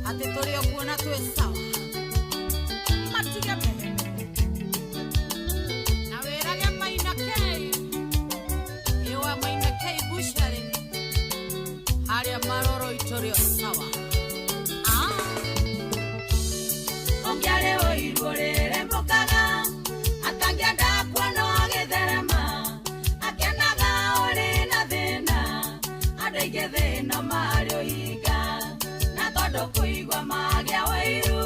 atĩ tũrĩ o kuo na twĩ sawa. Matige mehemehe na wĩrage Maina K, ĩwa Maina K Bushari harĩa maroro itũrĩ o sawa. Ũngĩarĩ ũiru ũrĩrĩmbũkaga atangĩenda kuona ũgĩtherema akenaga ũrĩ na thĩna andũ aingĩ thĩna marĩ ũhinga na tondũ kũigua magĩa ũiru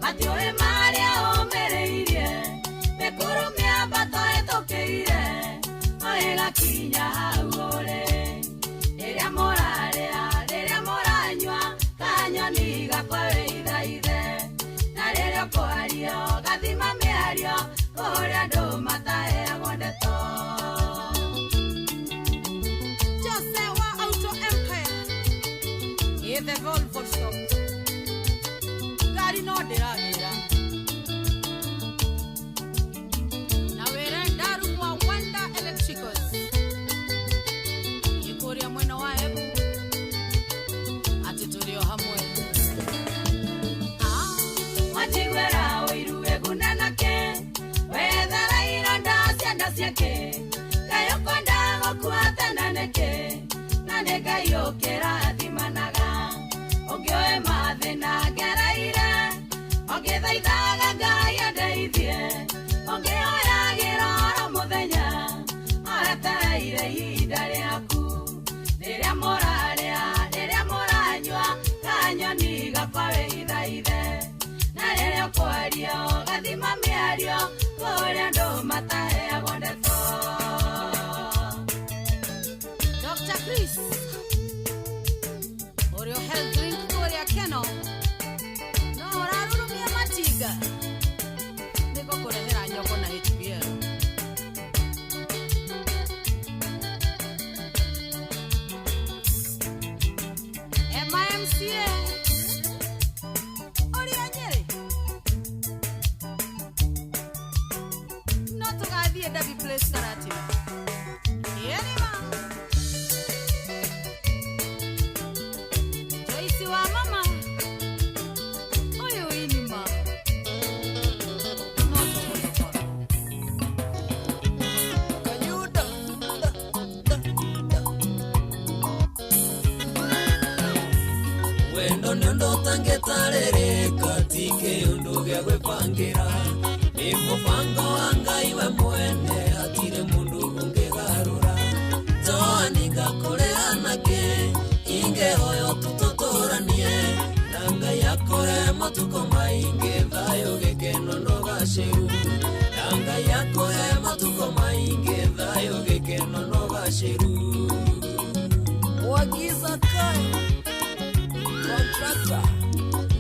matiũĩ marĩa ũmĩrĩirie mĩkuru mĩambato ĩtũkĩire o ĩgakinya hau ũrĩ rĩrĩa mũrarĩa rĩrĩa mũranyua kanyoni gakwa wĩithaithe na rĩrĩa ũkwaria ũgathima mĩario kũrĩa andũ mataheagwo ndeto. Jose wa Auto Empire ĩ the Volvo shop ngari no ndĩragĩra na wĩre Ndaru wa Wanda Electricals ĩ kũrĩa mwena wa Embu atĩ tũrĩ o hamwe. Wajiguera ũiru wĩgunanake wethara ironda cianda ciake Ngai ũkwenda gũkua tene nĩkĩ na nĩ Ngai ũkĩrathimanaga ũngĩũĩ mathĩna ngereire ũngĩthaithaga Ngai andeithie ũngĩhoyagĩra oro mũthenya oetereire ihinda rĩaku rĩrĩa mũrarĩa rĩrĩa mũranyua kanyoni gakwa wĩithaithe na rĩrĩa ũkwaria ũgathima mĩario kũrĩa andũ mataheagwo ndeto. Dr. Chris ũrĩa health drink kũrĩa Keno no ũrarurumia matinga nĩgũkũrehera nyongo na HBL. MIMCA ũrĩa Nyĩrĩ no tũgathiĩ Derby Place Karatina. Ĩrima Joyce wa mama ũyũ inima no tũmũthokora. Kayuda wendo nĩ ũndũ ũtangĩtarĩrĩka ti kĩũndũ gĩa gwĩbangĩra nĩ mũbango wa Ngai we mwene hatirĩ mũndũ ũngĩgarũra Joani ngakũrĩha nakĩ ingĩhoya tũtũtũranie na Ngai akũhe matukũ maingĩ thayũ gĩkeno na ũgacĩru na Ngai akũhe matukũ maingĩ thayũ gĩkeno na ũgacĩru. Wagiza kai contractor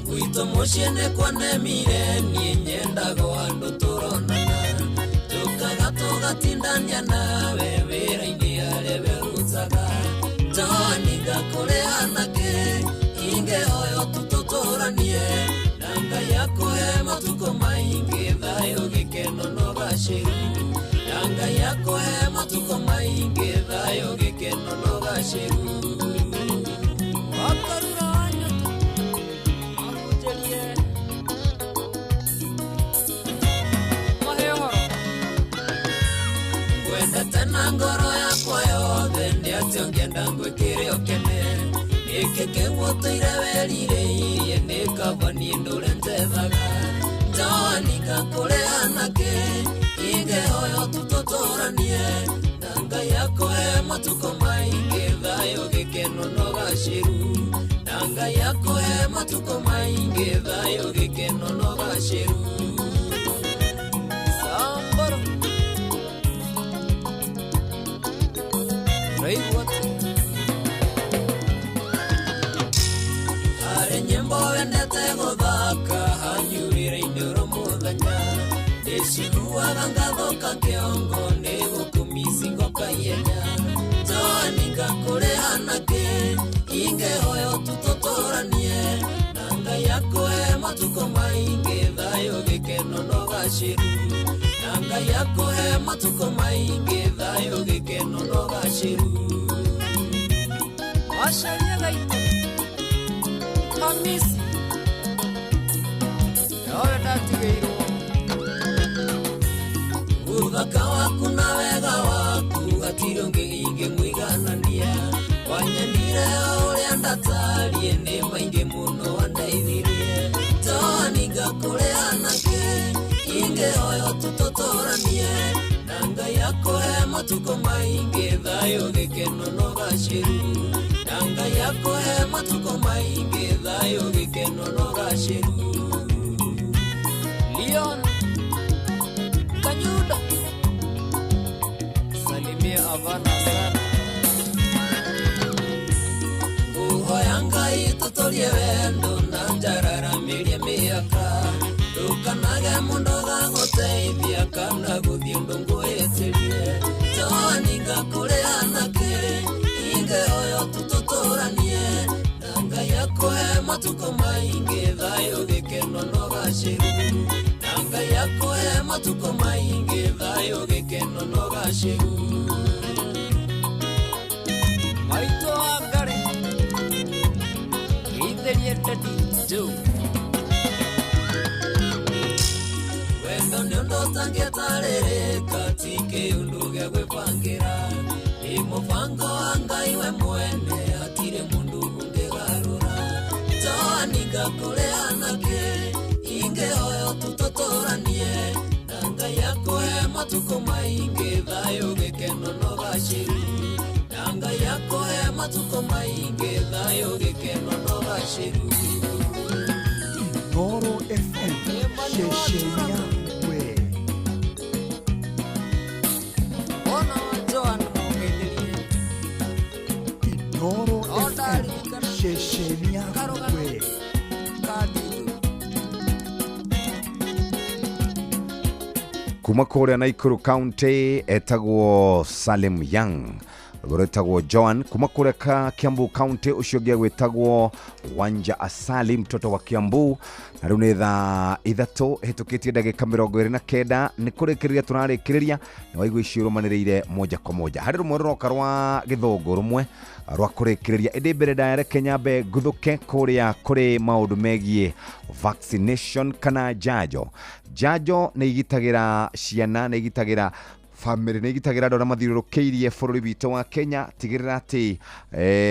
gwitũ mũciĩ nĩ kwanemire niĩ nyendaga o andũ tũronana tũkaga tũgatindania nawe wĩra-inĩ harĩa werutaga Joani ngakũrĩha nakĩ ingĩhoya tũtũtũranie na Ngai akũhe matukũ maingĩ thayũ gĩkeno na ũgacĩru na Ngai akũhe matukũ maingĩ thayũ gĩkeno na ũgacĩru. Wakarura wanyota ahunjĩrie mahe ũhoro ngwendete na ngoro yakwa yothe nĩ atĩ ũngĩenda ngwĩkĩre ũkene nĩkĩ kĩu ũtũire werirĩirie nĩ kaba niĩ ndũre njethaga Joani ngakũrĩha nakĩ ingĩhoya tũtũtũranie na Ngai akũhe matukũ maingĩ thayũ gĩkeno na ũgacĩru na Ngai akũhe matukũ maingĩ thayũ gĩkeno na ũgacĩru. Samboro Raigua harĩ nyĩmbo wendete gũthaka hanyurĩre-inĩ oro mũthenya ndĩciguaga ngathũka kĩongo nĩ gũkũmici ngoka ihenya Joani ngakũrĩha nakĩ ingĩhoya tũtũtũranie na Ngai akũhe matukũ maingĩ thayũ gĩkeno na ũgacĩru na Ngai akũhe matukũ maingĩ thayũ gĩkeno na ũgacĩru. Wacaria gaitũ Hamisi nowe ndatigĩirwo. Ũthaka waku na wega waku hatirĩ ũngĩ ingĩmũiganania. Wanyendire o ũrĩa ndatariĩ nĩ maingĩ mũno wandeithirie. Joani ngakũrĩha nakĩ ingĩhoya tũtũtũranie. Na Ngai akũhe matukũ maingĩ thayũ gĩkeno na ũgacĩru. Na Ngai akũhe matukũ maingĩ thayũ gĩkeno na ũgacĩru. Leon Kanyuda, salimia Havana sana. Nguhoya Ngai tũtũrie wendo na njararamirie mĩaka. Ndũkanage mũndũ gagũteithia kana gũthiĩ ũndũ ngwĩtĩrie. Joani ngakũrĩha nakĩ ingĩhoya tũtũtũranie. Na Ngai akũhe matukũ maingĩ thayũ gĩkeno na ũgacĩru. Na Ngai akũhe matukũ maingĩ thayũ gĩkeno na ũgacĩru. Maitũ wa Ngarĩ geithĩrie Daddy Joe. Wendo nĩ ũndũ ũtangĩtarĩrĩka ti kĩũndũ gĩa gwĩbangĩra. Nĩ mũbango wa Ngai we mwene hatirĩ mũndũ ũngĩgarũra. Joani ngakũrĩha nakĩ ingĩhoya tũtũtũranie. Na Ngai akũhe matukũ maingĩ thayũ gĩkeno na ũgacĩru. Na Ngai akũhe matukũ maingĩ thayũ gĩkeno na ũgacĩru. Inooro FM ceceni yaku we. Ona Joan mũgeithĩrie. Inooro FM ceceni yaku we. Kuma kũrĩa Nakuru County etagwo Salim Young, rwĩmbo rwĩtagwo Joan. Kuma kũrĩa Kiambu County ũcio ũngĩ agwĩtagwo Wanja Asali mtoto wa Kiambu. Na rĩu nĩ thaa 3 hĩtũkĩtie ndagĩka 29 nĩ kũrĩkĩrĩria tũrarĩkĩrĩria na waigua icio rũmanĩrĩire moja kwa moja harĩ rũmwe rũroka rwa gĩthũngũ rũmwe rwa kũrĩkĩrĩria ĩndĩ mbere ndayareke nyambe nguthũke kũrĩa kũrĩ maũndũ megiĩ vaccination kana njanjo. Njanjo nĩ igitagĩra ciana, nĩ igitagĩra family, nĩ igitagĩra andũ arĩa mathiũrũrũkĩirie bũrũri witũ wa Kenya. Tigĩrĩra atĩ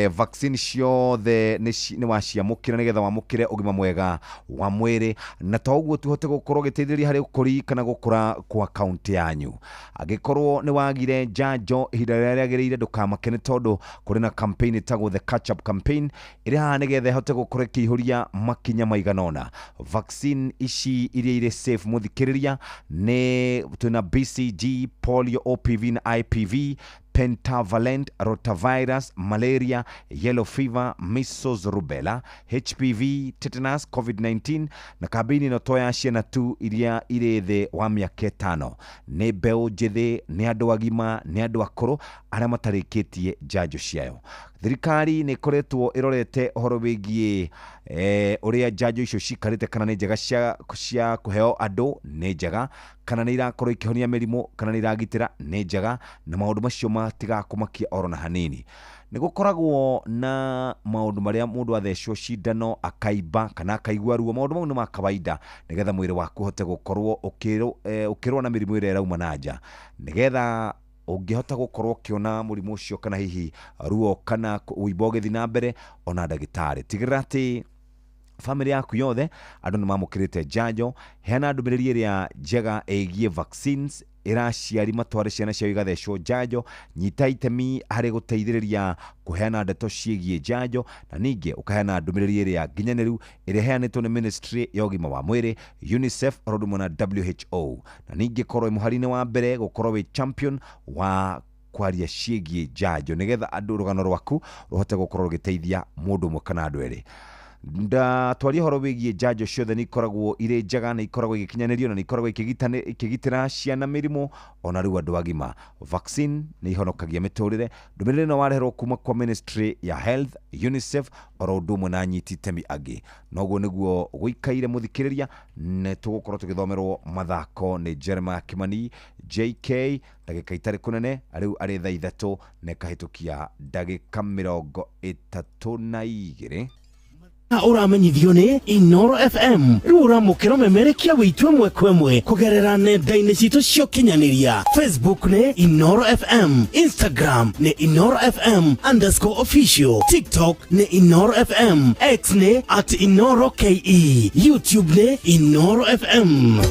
vaccine ciothe nĩ waciamũkĩra nĩgetha wamũkĩre ũgima mwega wa mwĩrĩ, na to ũguo tuhote gũkorwo ũgĩteithĩrĩria harĩ ũkũri kana gũkũra kwa kaunti yanyu. Angĩkorwo nĩ wagire njanjo ihinda rĩrĩa rĩagĩrĩire ndũkamake nĩ tondũ kũrĩ na campaign ĩtagwo the catch up campaign ĩrĩ haha nĩgetha ĩhote gũkorwo ĩkĩihũria makinya maigana ũna. Vaccine ici iria irĩ safe mũthikĩrĩria nĩ twĩna BCG, polio, OPV na IPV, pentavalent, rotavirus, malaria, yellow fever, measles, rubella, HPV, tetanus, COVID-19 na kambĩini ĩno to ya ciana tu iria irĩ thĩ wa mĩaka 5. Nĩ mbeũ njĩthĩ, nĩ andũ agima, nĩ andũ akũrũ arĩa matarĩkĩtie njanjo ciayo. Thirikari nĩ ĩkoretwo ĩrorete ũhoro wĩgiĩ ũrĩa njanjo icio cikarĩte, kana nĩ njega cia kũheo andũ nĩ njega, kana nĩ irakorwo ikĩhonia mĩrimũ, kana nĩ iragitĩra nĩ njega, na maũndũ macio matigakũmakia oro na hanini. Nĩ gũkoragwo na maũndũ marĩa mũndũ athecwo cindano akaimba kana akaigua ruo. Maũndũ mau nĩ ma kawaida nĩgetha mwĩrĩ waku ũhote gũkorwo ũkĩrũa na mĩrimũ ĩrĩa ĩrauma na nja, nĩgetha ũngĩhota gũkorwo ũkĩona mũrimũ ũcio kana hihi ruo kana ũimbo ũgĩthiĩ na mbere ona ndagĩtarĩ. Tigĩrĩra atĩ family yaku yothe andũ nĩ mamũkĩrĩte njanjo. Heana ndũmĩrĩri ĩrĩa njega ĩgiĩ vaccines, ĩra aciari matware ciana ciao igathecwo njanjo. Nyita itemi harĩ gũteithĩrĩria kũheana ndeto ciĩgiĩ njanjo, na ningĩ ũkaheana ndũmĩrĩri ĩrĩa nginyanĩru ĩrĩa ĩheanĩtwo nĩ Ministry ya ũgima wa mwĩrĩ, UNICEF oro ũndũ ũmwe na WHO. Na ningĩ korwo wĩ mũhari-inĩ wa mbere gũkorwo wĩ champion wa kwaria ciĩgiĩ njanjo nĩgetha andũ rũgano rwaku rũhote gũkorwo rũgĩteithia mũndũ ũmwe kana andũ erĩ. Ndatwaria horo wĩgiĩ njanjo ciothe nĩ ikoragwo irĩ njega, nĩ ikoragwo igĩkinyanĩrio na nĩ ikoragwo ikĩgitĩra ciana mĩrimũ ona rĩu andũ agima. Vaccine nĩ ihonokagia mĩtũrĩre. Ndũmĩrĩri ĩno wareherwo kuma kwa Ministry ya Health, UNICEF oro ũndũ ũmwe na anyiti itemi angĩ. Noguo nĩguo gũikaire mũthikĩrĩria, nĩ tũgũkorwo tũgĩthomerwo mathako nĩ Jeremiah Kimani JK ndagĩka itarĩ kũnene, rĩu arĩ thaa 3 na ĩkahĩtũkia ndagĩka 32. Na ũramenyithio nĩ Inoro FM. Rĩu ũramũkĩra ũmemerekia witũ ĩmwe kwa ĩmwe kũgerera nenda-inĩ citũ cia ũkinyanĩria. Facebook nĩ Inoro FM, Instagram nĩ Inoro FM underscore official, TikTok nĩ Inoro FM, X nĩ @InoroKE, YouTube nĩ Inoro FM.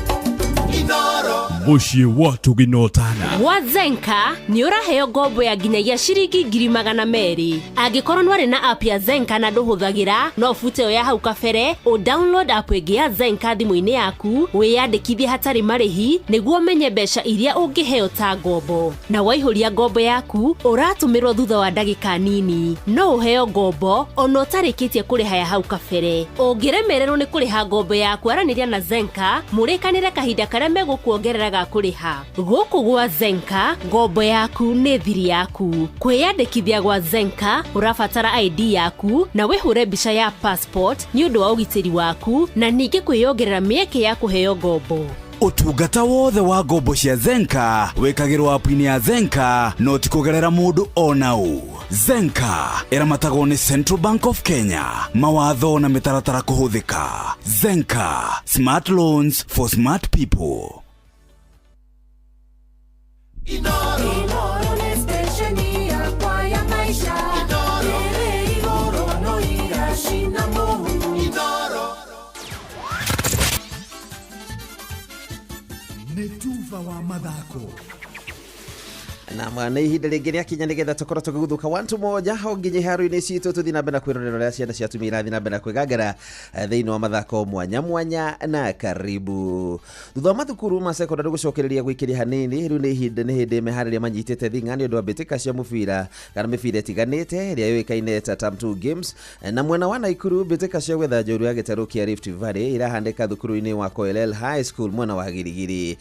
Mũciĩ wa tũginotana. Gwa Zenka nĩ ũraheo ngombo ya nginyagia ciringi 200,000. Angĩkorwo nĩwarĩ na app ya Zenka na ndũhũthagĩra, no ũbute ĩyo ya hau kabere, ũ download app ĩngĩ ya Zenka thimũ-inĩ yaku, wĩyandĩkithie hatarĩ marĩhi nĩguo ũmenye mbeca iria ũngĩheo ta ngombo. Na waihũria ngombo yaku, ũratũmĩrwo thutha wa ndagĩka nini. No ũheo ngombo ona ũtarĩkĩtie kũrĩha ya hau kabere. Ũngĩremererwo nĩ kũrĩha ngombo yaku, aranĩria na Zenka mũrĩkanĩre kahinda karĩa megũkuongerera ga kũrĩha. Gũkũ gwa Zenka, ngombo yaku nĩ thiri yaku. Kwĩyandĩkithia gwa Zenka ũrabatara ID yaku na wĩhũre mbica ya passport nĩ ũndũ wa ũgitĩri waku na ningĩ kwĩyongerera mĩeke ya kũheo ngombo. Ũtungata wothe wa ngombo cia Zenka wĩkagĩrwo app-inĩ ya Zenka no ti kũgerera mũndũ ona ũ. Zenka ĩramatagwo nĩ Central Bank of Kenya. Mawatho na mĩtaratara kũhũthĩka. Zenka, smart loans for smart people. Inoro nĩ stesheni yakwa ya maisha. Ĩrĩ igũrũ no iracina mũhu. Nĩ tuba wa mathako. Na nä ihinda rĩngĩ rĩakinya nĩgetha tũkorwo tũkĩguthũka wantu moja ho nginya iharo-inĩ citũ tũthiĩ na mbere na kwĩrorera ũrĩa ciana cia atumia irathiĩ na mbere na kwĩgangara thĩinĩ wa mathako mwanya mwanya. Na karibu thutha wa mathukuru ma secondary gũcokereria gwĩkĩria hanini, rĩu nĩ ihinda nĩ hĩndĩ meharĩria manyitĩte thing'a nĩ ũndũ wa mbĩtĩka cia mũbira kana mĩbira ĩtiganĩte ĩrĩa yũĩkaine ta Term 2 Games. Na mwena wa Naikuru, mbĩtĩka cia gwetha njorua ya gĩtarũ kĩa Rift Valley irahandĩka thukuru-inĩ wa Koilel High School mwena wa Girigiri.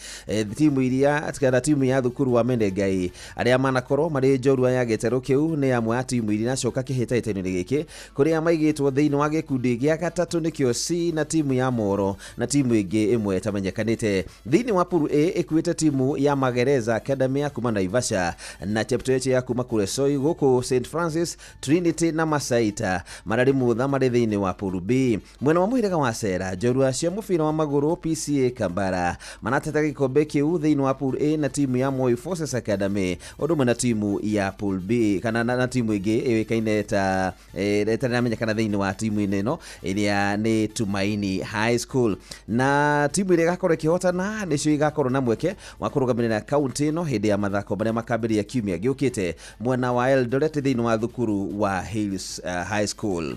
Timu iria kana timu ya thukuru wa Menengai arĩa manakorwo marĩ njorua ya gĩtarũ kĩu nĩ amwe a timu iria iracoka kĩhĩtahĩtano-inĩ gĩkĩ, kũrĩa maigĩtwo thĩinĩ wa gĩkundi gĩa gatatũ nĩkĩo C na timu ya Moro na timu ĩngĩ ĩmwe ĩtamenyekanĩte. Thĩinĩ wa Pool A ĩkuĩte timu ya Magereza Academy ya kuma Naivasha na Cheptoech ya kuma Kuresoi, gũkũ St Francis, Trinity na Masaita mararĩ mutha marĩ thĩinĩ wa Pool B. Mwena wa mũhĩrĩga wa Sera, njorua cia mũbira wa magũrũ PCA Kambara manateta gĩkombe kĩu thĩinĩ wa Pool A na timu ya Moi Forces Academy ũndũ ũmwe na timu ya Pool B kana na timu ĩngĩ ĩũĩkaine ta ĩtaramenyekana thĩinĩ wa timu-inĩ ĩno ĩrĩa nĩ Tumaini High School. Na timu ĩrĩa ĩgakorwo ĩkĩhotana nĩcio igakorwo na mweke wa kũrũgamĩrĩra kaunti ĩno hĩndĩ ya mathako marĩa makambĩrĩria kiumia gĩũkĩte mwena wa Eldoret thĩinĩ wa thukuru wa Hills High School.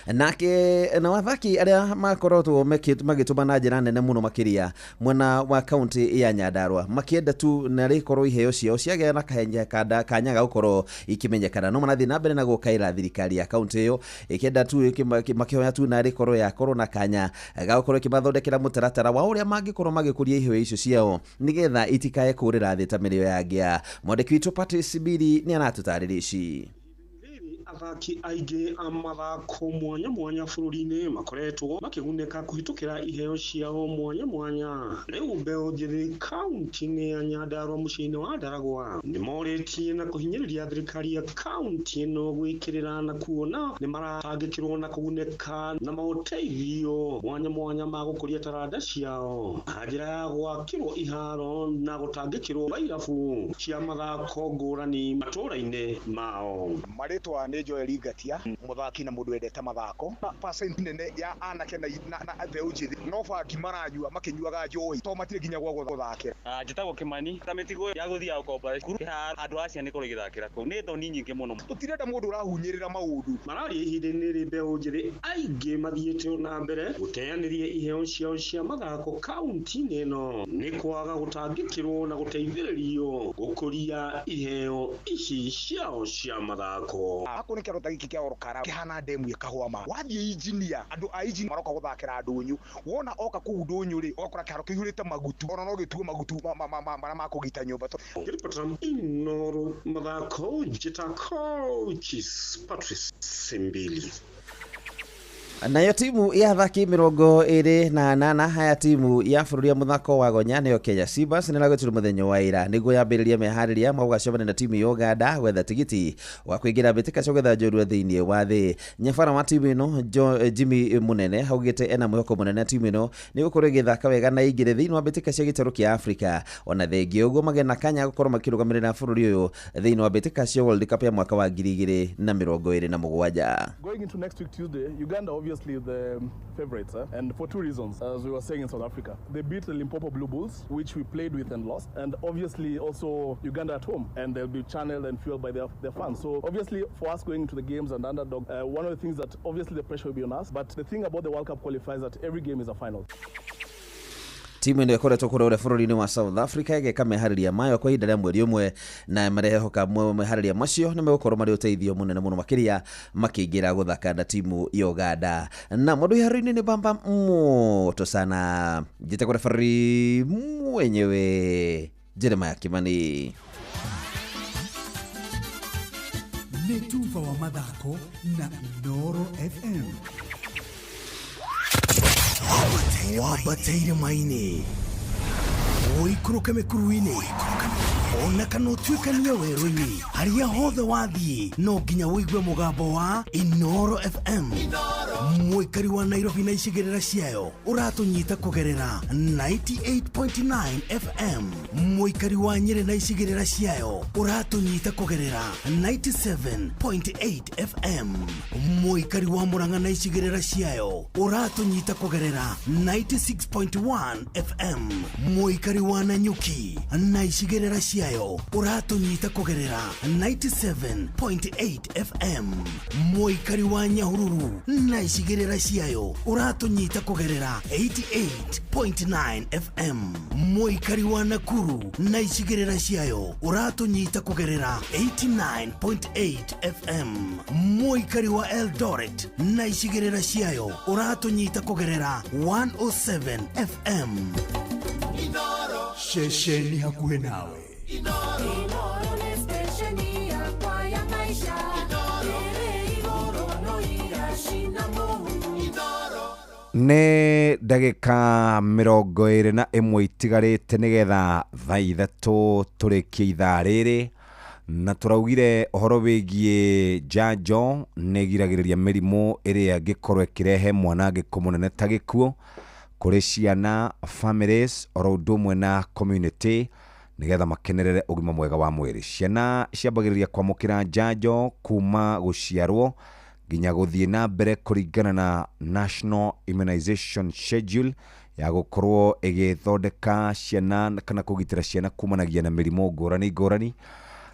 Nake na athaki arĩa makoretwo magĩtũma na njĩra nene mũno makĩria mwena wa kaunti ya Nyandarua makĩenda tu na rĩkorwo iheo ciao ciagĩa na kanya ga gũkorwo ikĩmenyekana, no marathiĩ na mbere na gũkaĩra thirikari ya kaunti ĩyo ĩkĩenda tu makĩhoya tu na rĩkorwo yakorwo na kanya ga gũkorwo ĩkĩmathondekera mũtaratara wa ũrĩa mangĩkorwo magĩkũria iheo icio ciao nĩgetha itikae kũrĩra thĩ ta mĩrĩo yangĩa. Mwandĩki witũ Patrice Biri nĩ aratũtarĩria ici. Athaki aingĩ a mathako mwanya mwanya bũrũri-inĩ makoretwo makĩgunĩka kũhĩtũkĩra iheo ciao mwanya mwanya. Rĩu mbeũ njĩthĩ kaunti-inĩ ya Nyandarua mũciĩ-inĩ wa Ndaragwa nĩmorĩtie na kũhinyĩrĩria thirikari ya kaunti ĩno gwĩkĩrĩra na kuona nĩmaratangĩkĩrwo na kũgunĩka na maũteithio mwanya mwanya ma gũkũria taranda ciao na njĩra ya gwakĩrwo iharo na gũtangĩkĩrwo irabu cia mathako ngũrani matũũra-inĩ mao. Marĩtwa nĩ Joel Ngatia, muthaki na mundu wendete mathako. Percent nene ya anake na mbeũ njĩthĩ no bangi maranyua makinyuaga njohi to matirĩ nginya gwa gũthakĩra. Njĩtagwo Kimani ta mĩtigo ya gũthiaga gũkomba cukuru andũ a ciana ikorwo igĩthakĩra kũu nĩ thoni nyingĩ mũno. Tũtirenda mũndũ ũrahunyĩrĩra maũndũ. Mararia ihinda-inĩ rĩrĩ mbeũ njĩthĩ aingĩ mathiĩte na mbere gũteanĩria iheo ciao cia mathako kaunti-inĩ ĩno nĩ kwaga gũtangĩkĩrwo na gũteithĩrĩrio gũkũria iheo ici ciao cia mathako. Okorwo nĩ kĩaro ta gĩkĩ kĩa Olkalau kĩhana ndemu ĩkahwama, wathiĩ injinia, andũ a injinia maroka gũthakĩra ndũnyũ, wona oka kũu ndũnyũ rĩ, ũgakora kĩharo kĩihũrĩte magutu, ona no gĩtuo magutu marĩa ma kũgita nyũmba. Ngĩribota Inooro mathako, njĩta coaches Patrice Simbili. Nayo timu ya athaki 28 ya timu ya bũrũri ya mũthako wa gonya nĩyo Kenya Simbas nĩragwetirwo mũthenya wa ira nĩguo yambĩrĩria meharĩria ma gũgacemania na timu ya Uganda gwetha tigiti wa kũingĩra mbĩtĩka cia gwetha njorua thĩinĩ wa thĩ. Nyabara wa timu ĩno Jimmy Munene augĩte ena mwĩhoko mũnene timu ĩno nĩ gũkorwo ĩgĩthaka wega na ĩingĩre thĩinĩ wa mbĩtĩka cia gĩtarũ kĩa Afrika, ona thengia ũguo magĩe na kanya gũkorwo makĩrũgamĩrĩra bũrũri ũyũ thĩinĩ wa mbĩtĩka cia World Cup ya mwaka wa 2027. Going into next week Tuesday, Uganda obviously the favorites, and for two reasons. As we were saying in South Africa, they beat the Limpopo Blue Bulls, which we played with and lost, and obviously also Uganda at home, and they'll be channeled and fueled by their fans. So obviously for us going into the games and underdog, one of the things that obviously the pressure will be on us, but the thing about the World Cup qualifiers that every game is a final. Timu ĩno ĩkoretwo kũrĩa bũrũri-inĩ wa South Africa ĩgĩka meharĩria mayo kwa ihinda rĩa mweri ũmwe, na marehoka meharĩria macio nĩ megũkorwo marĩ ũteithio mũnene mũno makĩria makĩingĩra gũthaka na timu ya Uganda. Na mũndũ iharo-inĩ nĩ bamba moto sana, njĩtagwo referee mwenyewe Jeremiah Kimani. Nĩ tuba wa mathako na Inooro FM. Wambateire maini, ũikũrũke mĩkuru-inĩ, ona kana ũtuĩkanie werũ-inĩ, harĩa hothe wathiĩ no nginya ũigue mũgambo wa Inooro FM. Mũikari wa Nairobi na icigĩrĩra ciayo ũratũnyita kũgerera 98.9 FM. Mũikari wa Nyĩrĩ na icigĩrĩra ciayo ũratũnyita kũgerera 97.8 FM. Mũikari wa Murang'a na icigĩrĩra ciayo ũratũnyita kũgerera 96.1 FM. Mũikari wa Nanyuki na icigĩrĩra ciayo ũratũnyita kũgerera 97.8 FM. Mũikari wa Nyahururu na icigĩrĩra ciayo ũratũnyita kũgerera 88.9 FM. Mũikari wa Nakuru na icigĩrĩra ciayo ũratũnyita kũgerera 89.8 FM. Mũikari wa Eldoret na icigĩrĩra ciayo ũratũnyita kũgerera 107 FM. Ceceni hakuhĩ nawe. Inooro nĩ stesheni yakwa ya maisha. Ĩrĩ igũrũ no iracina mũhu. Nĩ ndagĩka 21 itigarĩte nĩgetha thaa 3 tũrĩkie ithaa rĩrĩ, na tũraugire ũhoro wĩgiĩ njanjo nĩ ĩgiragĩrĩria mĩrimũ ĩrĩa ĩngĩkorwo ĩkĩrehe mwanangĩko mũnene ta gĩkuũ kũrĩ ciana, families oro ũndũ ũmwe na community, nĩgetha makenerere ũgima mwega wa mwĩrĩ. Ciana ciambagĩrĩria kwamũkĩra njanjo kuma gũciarwo nginya gũthiĩ na mbere kũringana na National Immunization Schedule ya gũkorwo ĩgĩthondeka ciana kana kũgitĩra ciana kumanagia na mĩrimũ ngũrani ngũrani.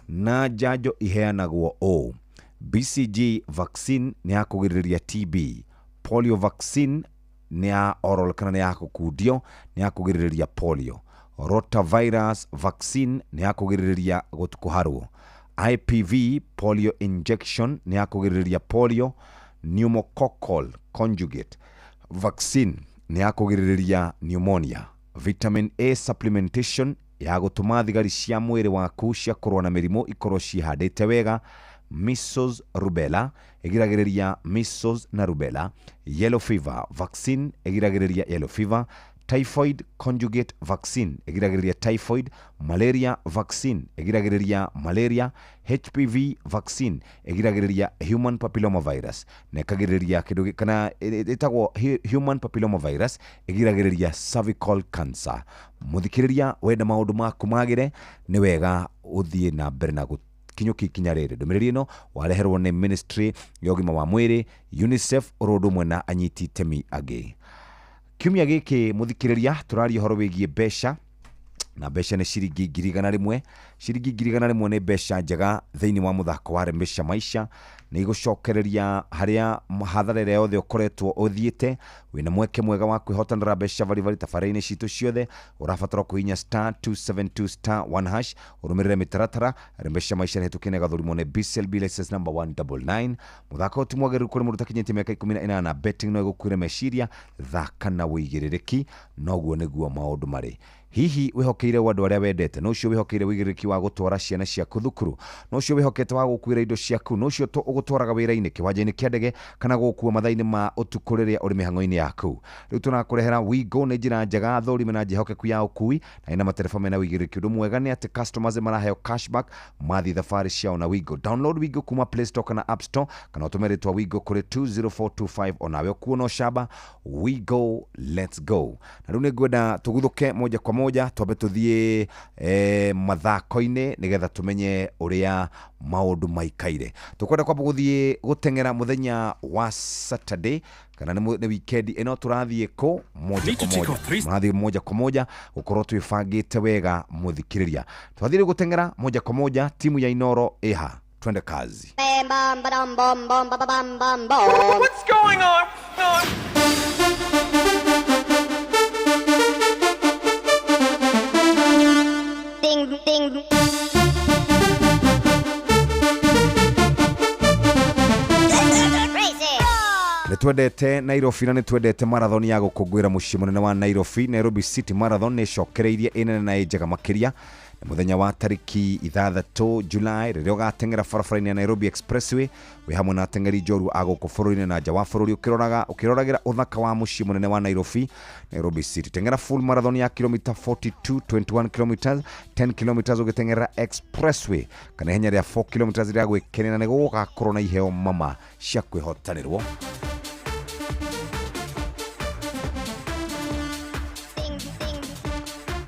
Na njanjo iheanagwo ũũ: BCG vaccine nĩ ya kũgirĩrĩria TB, polio vaccine nĩ ya oral kana nĩ ya gũkundio, nĩ ya kũgirĩrĩria polio, rotavirus vaccine nĩ ya kũgirĩrĩria kũharwo, IPV polio injection nĩ ya kũgirĩrĩria polio, pneumococcal conjugate vaccine nĩ ya kũgirĩrĩria pneumonia, vitamin A supplementation ya gũtũma thigari cia mwĩrĩ waku cia kũrũa na mĩrimũ ikorwo ciĩhandĩte wega, measles rubella ĩgiragĩrĩria measles na rubella, yellow fever vaccine ĩgiragĩrĩria yellow fever, typhoid conjugate vaccine ĩgiragĩrĩria typhoid, malaria vaccine ĩgiragĩrĩria malaria, HPV vaccine ĩgiragĩrĩria human papilloma virus na ĩkagirĩrĩria kĩndũ kana ĩtagwo human papilloma virus ĩgiragĩrĩria cervical cancer. Mũthikĩrĩria, wenda maũndũ maku magĩre nĩ wega ũthiĩ na mbere na kinyũki ikinya rĩrĩ. Ndũmĩrĩri ĩno wareherwo nĩ Ministry ya ũgima wa mwĩrĩ, UNICEF oro ũndũ ũmwe na anyiti itemi angĩ. Kiumia gĩkĩ mũthikĩrĩria tũraria ũhoro wĩgiĩ mbeca Na mbeca nĩ ciringi 100,000. Ciringi 100,000 nĩ mbeca njega thĩinĩ wa mũthako wa Remesha Maisha. Nĩ igũcokereria harĩa hathara ĩrĩa yothe ũkoretwo ũthiĩte. Wĩna mweke mwega wa kwĩhotanĩra mbeca baribari tabarĩra-inĩ citũ ciothe. Ũrabatara kũhihinya star 272 star 1 hash, ũrũmĩrĩre mĩtaratara. Remesha Maisha nĩhetũkĩte na ĩgathũrimwo nĩ BCLB license number 199. Mũthako ũyũ ti mwagĩrĩru kũrĩ mũndũ ũtakinyĩtie mĩaka 18. Betting no ĩgũkuĩre meciria. Thaka na wĩigĩrĩrĩki. Noguo nĩguo maũndũ marĩ. Hihi wĩhokeire andũ arĩa wendete? No ũcio wĩhokeire wĩigĩrĩrĩki wa gũtwara ciana ciaku thukuru? No ũcio wĩhokete wa gũkuĩra indo ciaku? No ũcio ũgũtwaraga wĩra-inĩ, kĩwanja-inĩ kĩa ndege, kana gũgũkua mathaa-inĩ ma ũtukũ rĩrĩa ũrĩ mĩhang'o-inĩ yaku? Rĩu tũrakũrehera Wigo. Nĩ njĩra njega, thũrime na njĩhokeku ya ũkui, na ĩna matereba mena wĩigĩrĩrĩki. Ũndũ mwega nĩ atĩ customers maraheo cashback mathiĩ thabarĩ ciao na Wigo. Download Wigo kuma Play Store kana App Store, kana ũtũme rĩtwa Wigo kũrĩ 20425, onawe ũkuo no camba. Wigo, let's go. Na rĩu nĩ ngwenda tũguthũke moja kwa moja, twambe tũthiĩ mathako-inĩ nĩgetha tũmenye ũrĩa maũndũ maikaire. Tũkwenda kwamba gũthiĩ gũteng'era mũthenya wa Saturday, kana nĩ weekend ĩno. Tũrathiĩ kũ moja kwa moja? Tũrathiĩ moja kwa moja gũkorwo twĩbangĩte wega mũthikĩrĩria. Twathiĩ rĩu gũteng'era moja kwa moja, timu ya Inoro ĩha, twende kazi. What's going on? Ding, ding. Nĩ twendete Nairobi na nĩ twendete marathon ya gũkũngũĩra mũciĩ mũnene wa Nairobi. Nairobi City Marathon nĩ ĩcokereirie ĩnene na ĩ njega makĩria. Nĩ mũthenya wa tarĩki 6 July, rĩrĩa ũgateng'era barabara-inĩ ya Nairobi Expressway wĩ hamwe na ateng'eri njorua a gũkũ bũrũri-inĩ na nja wa bũrũri, ũkĩroragĩra ũthaka wa mũciĩ mũnene wa Nairobi, Nairobi City. Teng'era full marathon ya kilomita 42, 21 kilometers, 10 kilometers ũgĩteng'era expressway, kana ihenya rĩa 4 kilometers rĩa gwĩkenera. Nĩ gũgakorwo na iheo mama cia kwĩhotanĩrwo.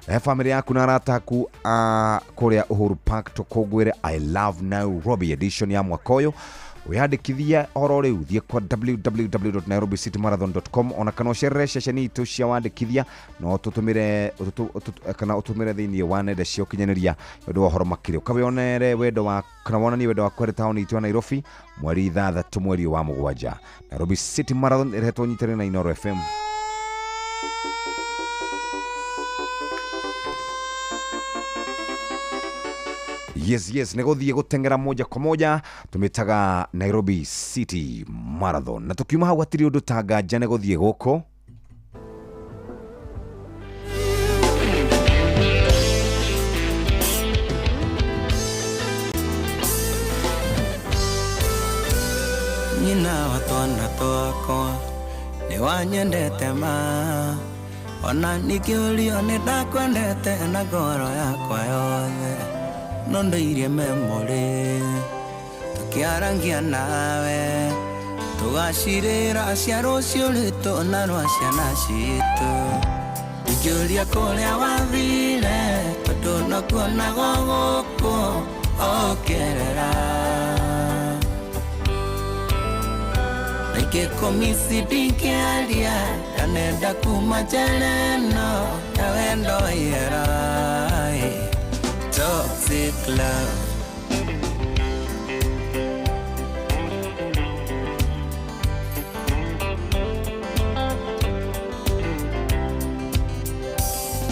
He bamĩrĩ yaku na arata aku a kũrĩa Uhuru Park tũkũngũĩre I Love Nairobi edition ya mwaka ũyũ. Wĩyandĩkithie oro rĩu, thiĩ kwa www.nairobicitymarathon.com, ona kana ũcerere ceceni itũ cia wandĩkithia, no tũtũmĩre kana ũtũmĩre thĩinĩ wa nenda cia ũkinyanĩria nĩ ũndũ wa ũhoro makĩria. Ũkawĩonere wendo wa kana wonanie wendo waku harĩ taũni itũ ya Nairobi, mweri 6 mweri wa 7. Nairobi City Marathon ĩrehetwo nyitanĩre na Inoro FM. Yes, nĩ gũthiĩ gũteng'era moja kwa moja, tũmĩtaga Nairobi City Marathon. Na tũkiuma hau hatirĩ ũndũ ta nganja, nĩ gũthiĩ gũkũ. Nyina wa twana twakwa, nĩ wanyendete ma, ona ningĩũrio nĩ ndakwendete na ngoro yakwa yothe, no ndoirie memory tũkĩarangia nawe, tũgacirĩra cia rũciũ rwitũ na rwa ciana citũ. Ingĩũria kũrĩa wathire, tondũ nokuonago gũkũ ũkĩerera. Ingĩkũmisi ndingĩaria, ndanenda kuma njera ĩno ya wendo wa ihera. Toxic love.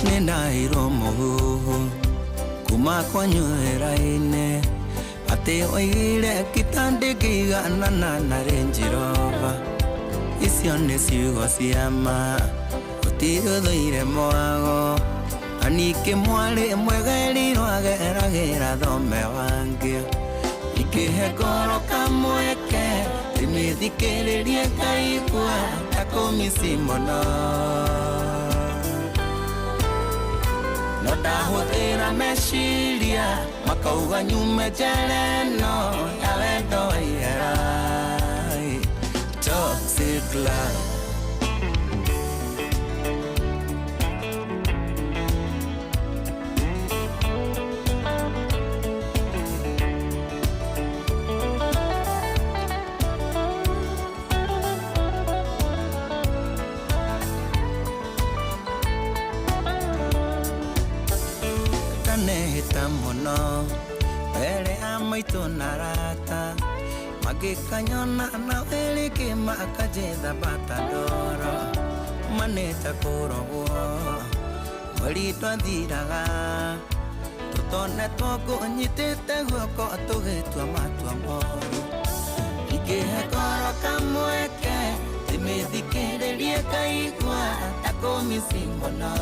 Nĩndaheirwo mũhuhu kuma kwanyu wĩra-inĩ atĩ oigire kitandĩkĩiganana na Range Rover. Icio nĩ ciugo cia ma, gũtirĩ ũthũire mwago. Na ningĩ mwarĩ mwegerirwo ageragĩra thome wangĩ. Ingĩhe ngoro kamweke ndĩmĩthikĩrĩrie ngaigua ta kũmici mũno. No ndahũthĩra meciria makauga nyume njera ĩno ya wendo wa ihera. Toxic love. Tũnarata magĩkanyona na wĩrĩkĩ makanjetha bata ndoro manĩta kũrogwo mweri twathiraga tũtonetwo ngũnyitĩte guoko tũgĩtua matua moru ingĩhe ngoro kamweke ndĩmĩthikĩrĩrie kaigua ta kũmici mũno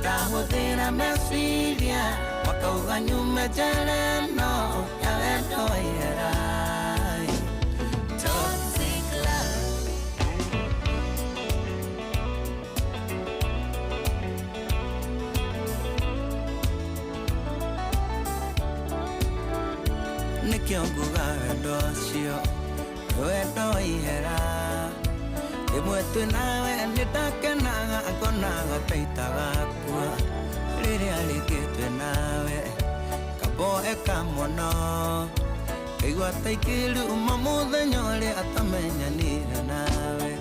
ndahũthĩra meciria makauga nyume njera ĩno ya wendo wa ihera. Toxic love. Nĩkĩo nguga wendo ũcio nĩ wendo wa ihera. Rĩmwe twĩ nawe nĩndakenaga ngonaga ta itagakua rĩrĩa rĩngĩ twĩ nawe kamboeka mũno ngaigua ta ingĩruma mũthenya ũrĩa atamenyanire nawe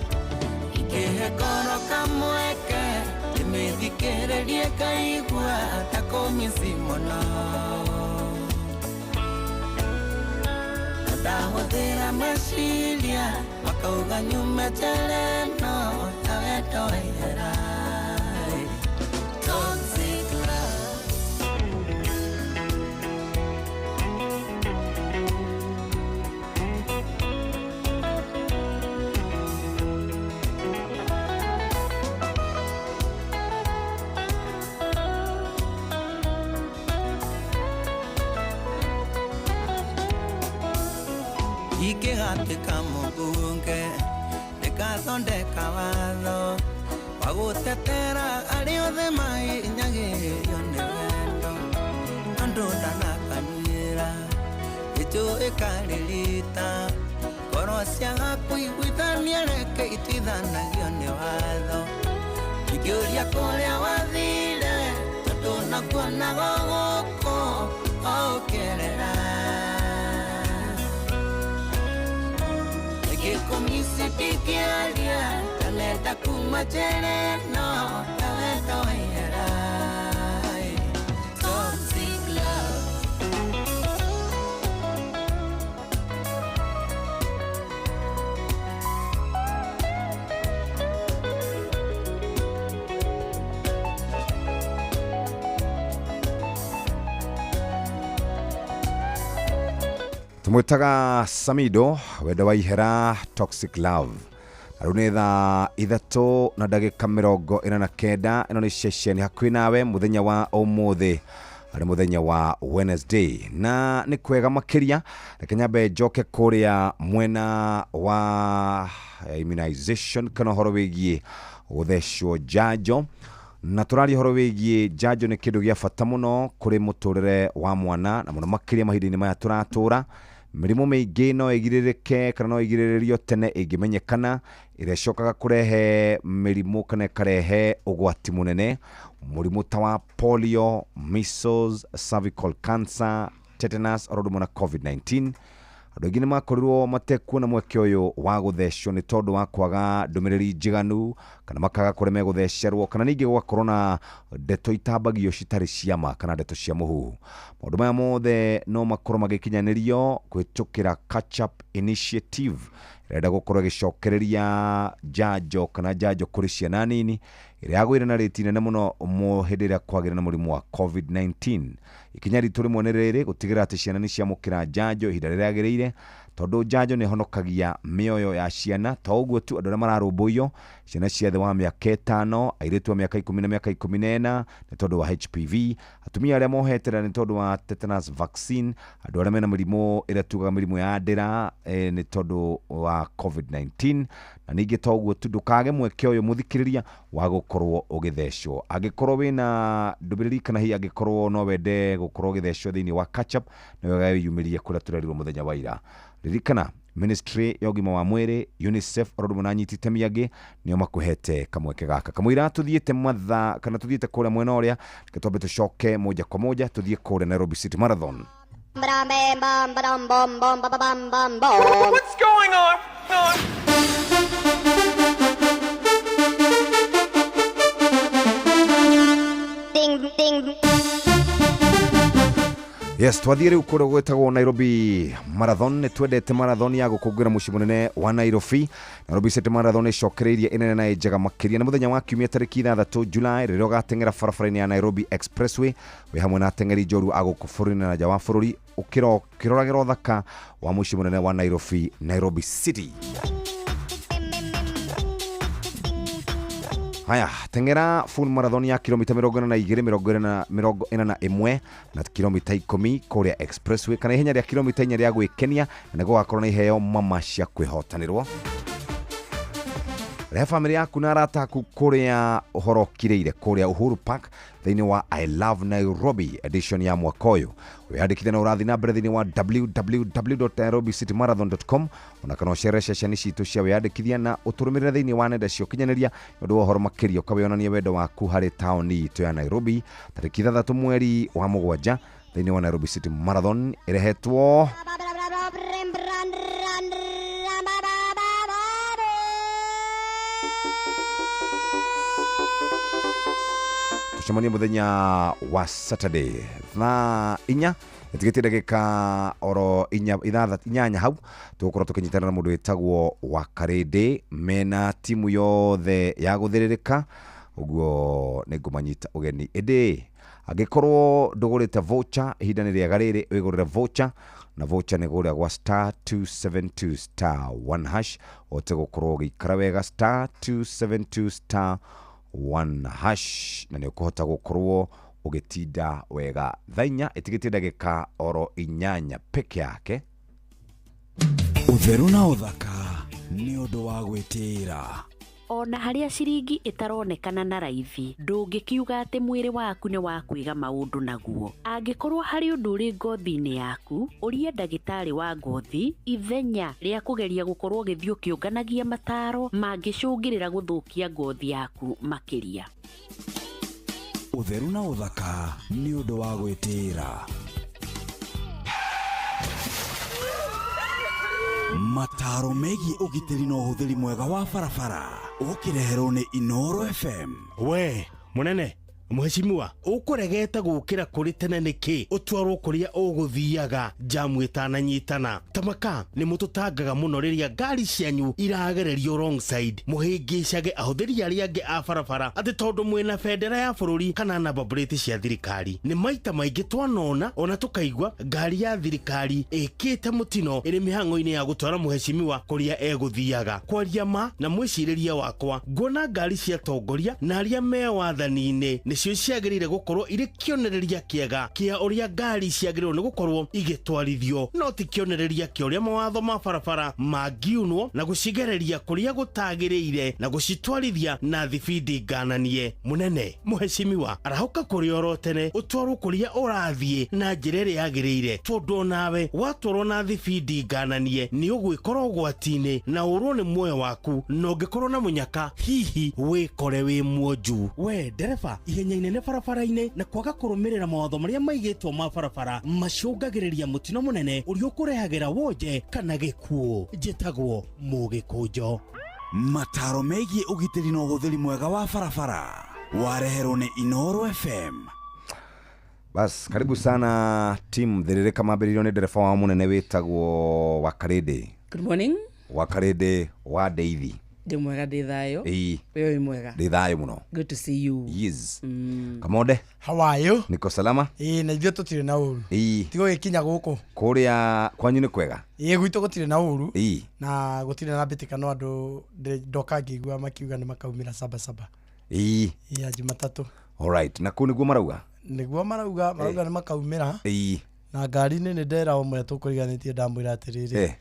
ingĩhe ngoro kamweke ndĩmĩthikĩrĩrie kaigua ta kũmici mũno ndahũthĩra meciria makauga nyume njera ĩno ya wendo wa ihera. Toxic love. Ingĩgatuĩka mũmbunge ndĩgathondeka watho wa gũtetera arĩa othe mahinyagĩrĩrio nĩ wendo tondũ ndanakanyuĩra gĩchũ ĩkarĩrita ngoro ciaga kũiguithania reke ituithanagio nĩ watho ingĩũria kũrĩa wathire tondũ nakuonaga gũkũ ũkĩrĩra Ngĩkũmici ndingĩaria ndanenda kuma njera ĩno ya wendo wa ihera. Toxic love. Tumwĩtaga Samido wendo wa ihera toxic love. Na rĩu nĩ thaa 3 na ndagĩka 49. Ĩno nĩ ceceni hakuhĩ nawe mũthenya wa ũmũthĩ arĩ mũthenya wa Wednesday, na nĩ kwega makĩria. Reke nyambe njoke kũrĩa mwena wa immunization kana ũhoro wĩgiĩ gũthecwo njanjo. Na tũraria ũhoro wĩgiĩ njanjo nĩ kĩndũ gĩa bata mũno kũrĩ mũtũrĩre wa mwana na mũno makĩria mahinda-inĩ maya tũratũra. Mĩrimũ mĩingĩ no ĩgirĩrĩke kana no ĩgirĩrĩrio tene ĩngĩmenyekana, ĩrĩa ĩcokaga kũrehe mĩrimũ kana ĩkarehe ũgwati mũnene. Mũrimũ ta wa polio, measles, cervical cancer, tetanus oro ũndũ ũmwe na COVID-19. Andũ aingĩ nĩ makorirwo matekuona mweke ũyũ wa gũthecwo nĩ tondũ wa kwaga ndũmĩrĩri njiganu, kana makaga kũrĩa megũthecerwo, kana ningĩ gũgakorwo na ndeto itambagio citarĩ cia ma kana ndeto cia mũhuhu. Maũndũ maya mothe no makorwo magĩkinyanĩrio kũhĩtũkĩra Catch Up Initiative ĩrenda gũkorwo ĩgĩcokereria njanjo kana njanjo kũrĩ ciana nini ĩrĩa yagũire na rĩti nene mũno hĩndĩ ĩrĩa kwagĩire na mũrimũ wa COVID-19. Ikinya ritũ rĩmwe nĩ rĩrĩ gũtigĩrĩra atĩ ciana nĩ ciamũkĩra njanjo ihinda rĩrĩa rĩagĩrĩire, tondũ njanjo nĩ ĩhonokagia mĩoyo ya ciana. To ũguo tu, andũ arĩa mararũmbũiyo ciana cia thĩ wa mĩaka 5, airĩtu a mĩaka 10 na mĩaka 14 nĩ tondũ wa HPV, atumia arĩa mohete nda nĩ tondũ wa tetanus vaccine, andũ arĩa mena mĩrimũ ĩrĩa tugaga mĩrimũ ya ndĩra nĩ tondũ wa COVID-19. Na ningĩ to ũguo tu, ndũkage mweke ũyũ mũthikĩrĩria wa gũkorwo ũgĩthecwo. Angĩkorwo wĩna ndũmĩrĩri kana hihi angĩkorwo no wende gũkorwo ũgĩthecwo thĩinĩ wa Catch Up, nĩ wega wĩyumĩrie kũrĩa tũrerirwo mũthenya wa ira. Ririkana Ministry ya ũgima wa mwĩrĩ, UNICEF oro ũndũ ũmwe na anyiti itemi angĩ nĩo makũhete kamweke gaka. Kamũira tũthiĩte mathaa kana tũthiĩte kũrĩa mwena ũrĩa, reke twambe tũcoke moja kwa moja tũthiĩ kũrĩa Nairobi City Marathon. What's going on? Ding, ding. Yes, twathiĩ rĩu kũrĩa gwĩtagwo Nairobi Marathon. Nĩ twendete marathon ya gũkũngũĩra mũciĩ mũnene wa Nairobi. Nairobi City Marathon ĩcokereirie ĩnene na ĩnjega makĩria. Nĩ mũthenya wa kiumia tarĩki 6 July rĩrĩa ũgateng'era barabara-inĩ ya Nairobi Expressway wĩ hamwe na ateng'eri njorua a gũkũ bũrũri-inĩ na nja wa bũrũri, ũkĩroragĩra ũthaka wa mũciĩ mũnene wa Nairobi, Nairobi City. Haya, teng'era full marathon ya kilomita 42, 41 na kilomita 10 kũrĩa Expressway, kana ihenya rĩa kilomita 4 rĩa gwĩkenia, na nĩguo gũgakorwo na iheo mama cia kwĩhotanĩrwo. Rehe bamĩrĩ yaku na arata aku kũrĩa ũhoro ũkirĩire kũrĩa Uhuru Park thĩinĩ wa I Love Nairobi edition ya mwaka ũyũ. Wĩyandĩkithie na ũrathiĩ na mbere thĩinĩ wa www.nairobicitymarathon.com, ona kana ũcere ceceni citũ cia wĩyandĩkithia na ũtũrũmĩrĩre thĩinĩ wa nenda cia ũkinyanĩria nĩ ũndũ wa ũhoro makĩria, ũkawĩonania wendo waku harĩ taũni itũ ya Nairobi tarĩki 6 mweri wa 7 thĩinĩ wa Nairobi City Marathon ĩrehetwo tucemanie muthenya wa Saturday thaa 4 ĩtigĩtie ndagĩka oro 8 hau tũgũkorwo tũkĩnyitana na mũndũ wĩtagwo Wakarĩndĩ mena timu yothe ya gũthĩrĩrĩka, ũguo nĩ ngũmanyita ũgeni. Ĩndĩ angĩkorwo ndũgũrĩte voucher, ihinda nĩ rĩega rĩrĩ wĩgũrĩre voucher, na voucher nĩ gũrĩa gwa star 272 star 1 hash ũhote gũkorwo ũgĩikara wega, star 272 star 1 hash, na nĩ ũkũhota gũkorwo ũgĩtinda wega. Thaa 4 ĩtigĩtie ndagĩka oro 8 peke yake. Ũtheru na ũthaka nĩ ũndũ wa gwĩtĩĩra. Ona harĩa ciringi ĩtaronekana na raithi, ndũngĩkiuga atĩ mwĩrĩ waku nĩ wa kwĩga maũndũ naguo. Angĩkorwo harĩ ũndũ ũrĩ ngothi-inĩ yaku, ũria ndagĩtarĩ wa ngothi ithenya rĩa kũgeria gũkorwo ũgĩthiĩ ũkĩũnganagia mataro mangĩcũngĩrĩra gũthũkia ngothi yaku makĩria. Ũtheru na ũthaka nĩ ũndũ wa gwĩtĩĩra. Mataro megiĩ ũgitĩri na ũhũthĩri mwega wa barabara ũkĩreherwo nĩ Inooro FM. We munene mheshimiwa, ũkũregete gũkĩra kũrĩ tene nĩkĩ ũtwarwo kũrĩa ũgũthiaga njamu ĩtananyitana? Tamaka nĩ mũtũtangaga mũno rĩrĩa ngari cianyu iragererio wrong side, mũhĩngĩcage ahũthĩri arĩa angĩ a barabara atĩ tondũ mwĩna bendera ya bũrũri kana namba plate cia thirikari. Nĩ maita maingĩ twanona ona tũkaigua ngari ya thirikari ĩkĩte mũtino ĩrĩ mĩhang'o-inĩ ya gũtwara mũheshimiwa kũrĩa egũthiaga. Kwaria ma na mwĩcirĩria wakwa, nguona ngari cia tongoria na arĩa me wathani-inĩ nĩcio ciagĩrĩire gũkorwo irĩ kĩonereria kĩega kĩa ũrĩa ngari ciagĩrĩirwo nĩ gũkorwo igĩtwarithio, no ti kĩonereria kĩa ũrĩa mawatho ma barabara mangiunwo na gũcigereria kũrĩa gũtagĩrĩire na gũcitwarithia na thibindi ngananie. Mũnene mũheshimiwa, arahũka kũrĩa oro tene ũtwarwo kũrĩa ũrathiĩ na njĩra ĩrĩa yagĩrĩire, tondũ onawe watwarwo na thibindi ngananie nĩ ũgwĩkora ũgwati-inĩ na ũrwo nĩ muoyo waku, na ũngĩkorwo na mũnyaka hihi wĩkore wĩ mwonju. We ndereba, ihenya inene barabara-inĩ na kwaga kũrũmĩrĩra mawatho marĩa maigĩtwo ma barabara macũngagĩrĩria mũtino mũnene ũrĩa ũkũrehagĩra wonje kana gĩkuũ. Njĩtagwo Mũgĩkũnjo. Mataro megiĩ ũgitĩri na ũhũthĩri mwega wa barabara wareherwo nĩ Inooro FM. Bas, karibu sana team Thĩrĩrĩka mambĩrĩirio nĩ ndereba wa mũnene wĩtagwo Wakarĩndĩ. Good morning. Wakarĩndĩ wa Ndeithi. Ndĩ mwega, ndĩ thayũ. Ĩĩ. We wĩ mwega? Ndĩ thayũ mũno. Good to see you. Yes. Kamonde. How are you? Niko salama. Ĩĩ, na ithuĩ tũtirĩ na ũru. Ĩĩ. Tigo gĩkinya gũkũ. Kũrĩa kwanyu nĩ kwega? Ĩĩ, gwitũ gũtirĩ na ũru. Ĩĩ. Na gũtirĩ na mbĩtĩkano, andũ ndoka ngĩigua makiuga nĩ makaumĩra saba saba. Ĩĩ. Ya Jumatatũ. All right. Na kũu nĩguo marauga? Nĩguo marauga nĩ makaumĩra. Ĩĩ. Na ngari-inĩ nĩ ndera ũmwe tũkũriganĩtie ndamwĩra atĩrĩrĩ.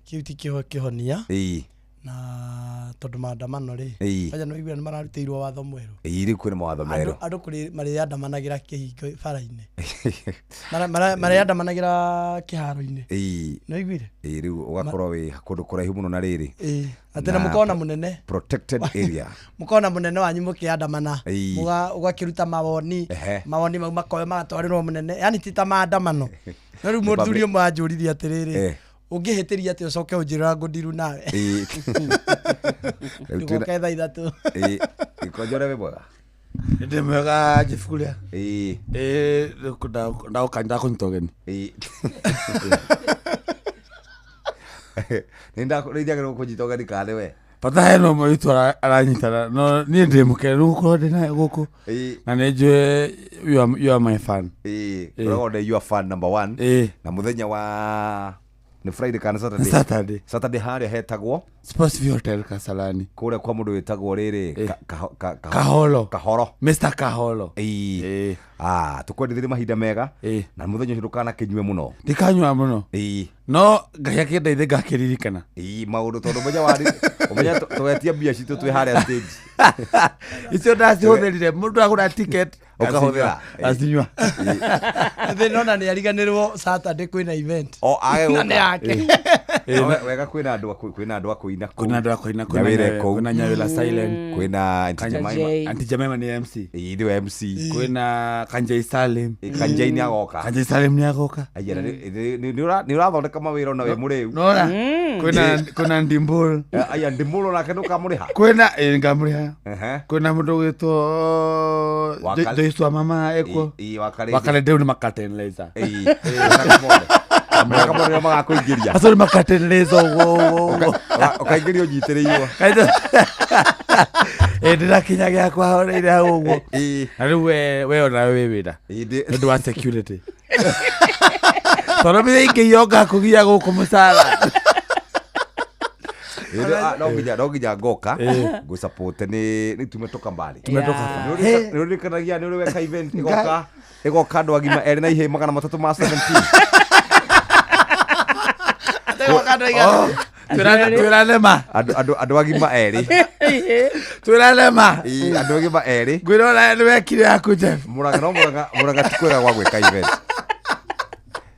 Kĩu ti kĩhonia. Ĩĩ. Na tondũ maandamano rĩ, kwanja nĩ waiguire nĩ mararutĩirwo watho mwerũ. Ĩĩ, rĩu kwĩna mawatho merũ. Andũ kũrĩ marĩandamanagĩra kĩhingo bara-inĩ. Marĩandamanagĩra kĩharo-inĩ. Ĩĩ. Nĩ waiguire? Ĩĩ, rĩu ũgakorwo wĩ kũndũ kũraihu mũno na rĩrĩ. Ĩĩ, atĩ na mũkona mũnene. Protected area. Mũkona mũnene wanyu mũkĩandamana. Ũgakĩruta mawoni. Mawoni mau makoyo magatwarĩrwo mũnene. Yaani ti ta maandamano. No rĩu mũthuri ũmwe anjũririe atĩrĩrĩ, ũngĩhĩtĩria atĩ ũcoke ũnjĩrĩra ngũndiru nawe. Ndũgoke thaa 3. Ĩĩ, gĩkonjo ũrĩa wĩ mwega? Ndĩ mwega Jeff Kuria. Ĩĩ. Ĩĩ ndaũka ndakũnyita ũgeni. Ĩĩ. Nĩ njagĩrĩirwo kũnyita ũgeni kana nĩ we? Bata hena ũmwe witũ aranyitana no niĩ ndĩ mũkenu gũkorwo ndĩ nawe gũkũ na nĩ njũĩ you are my fan. Ĩĩ, ũragwo ndĩ your fan number one. Ĩĩ. Na mũthenya wa nĩ Friday kana Saturday? Saturday. Saturday harĩa hetagwo Sports View Hotel Kasarani. Kũrĩa kwa mũndũ wĩtagwo rĩrĩ Kaholo. Kahoro. Mr Kaholo. Ĩĩ. Ah, tũkwendithĩrie mahinda mega. Na mũthenya ũcio ndũkanakĩnyue mũno. Ndikanyua mũno. Ĩĩ. No Ngai akĩndeithia ngakĩririkana. Ĩĩ, maũndũ tondũ ũmenya wari ũmenya tũgetia mbia citũ twĩ harĩa stage. Icio ndacihũthĩrire mũndũ agũra ticket Ũkahũthĩra. Acinyua. Thĩna ona nĩ ariganĩrwo Saturday kwĩna event. O age Na gũka. nĩ yake. No, wega kwĩna andũ a kwĩna andũ a kũina kũu. Kwĩna andũ a kũina, kwĩna Nyawĩra kũu. Kwĩna Nyawĩra Silent. Kwĩna Aunty Jemima. Aunty Jemima nĩ MC. Ĩĩ, nĩwe MC. Kwĩna Kanjei Salim. Kanjei nĩ agoka. Kanjei Salim nĩ agoka. Aya, nĩ ũrathondeka mawĩra ona wĩ mũrĩu. Nora. Kwĩna Ndimbul. Aya, Ndimbul onake nĩũkamũrĩha? Kwĩna ĩĩ ngamũrĩha. Kwĩna mũndũ ũgwĩtwo Joyce wa mama ekuo. Ĩĩ, Wakarĩndĩ. Wakarĩndĩ rĩu nĩ makatenleza. Ĩĩ. Makamonera magakũingĩria. Acio nĩ makatenleza ũguo ũguo. Ũkaingĩrio ũnyitĩrĩirwo. Ĩĩ ndĩrakinya gĩakwa horeire hau ũguo. Na rĩu we onawe wĩ wĩra. Nĩ ũndũ wa security. Tondũ mithĩ ingĩiywo ngakũgia gũkũ mũcara. No nginya ngoka ngũsupport nĩ tumetoka mbali. Tumetoka mbali. Nĩ ũririkanagia nĩ ũrĩ weka event ĩgoka andũ agima erĩ na ihĩĩ 317. Twĩrane ma. Andũ agima erĩ. Twĩrane ma. Ĩĩ, andũ agima erĩ. Ngwĩra nĩ wekire yaku Jeff. Mũrang'a no Mũrang'a ti kwega gwa gwĩka event.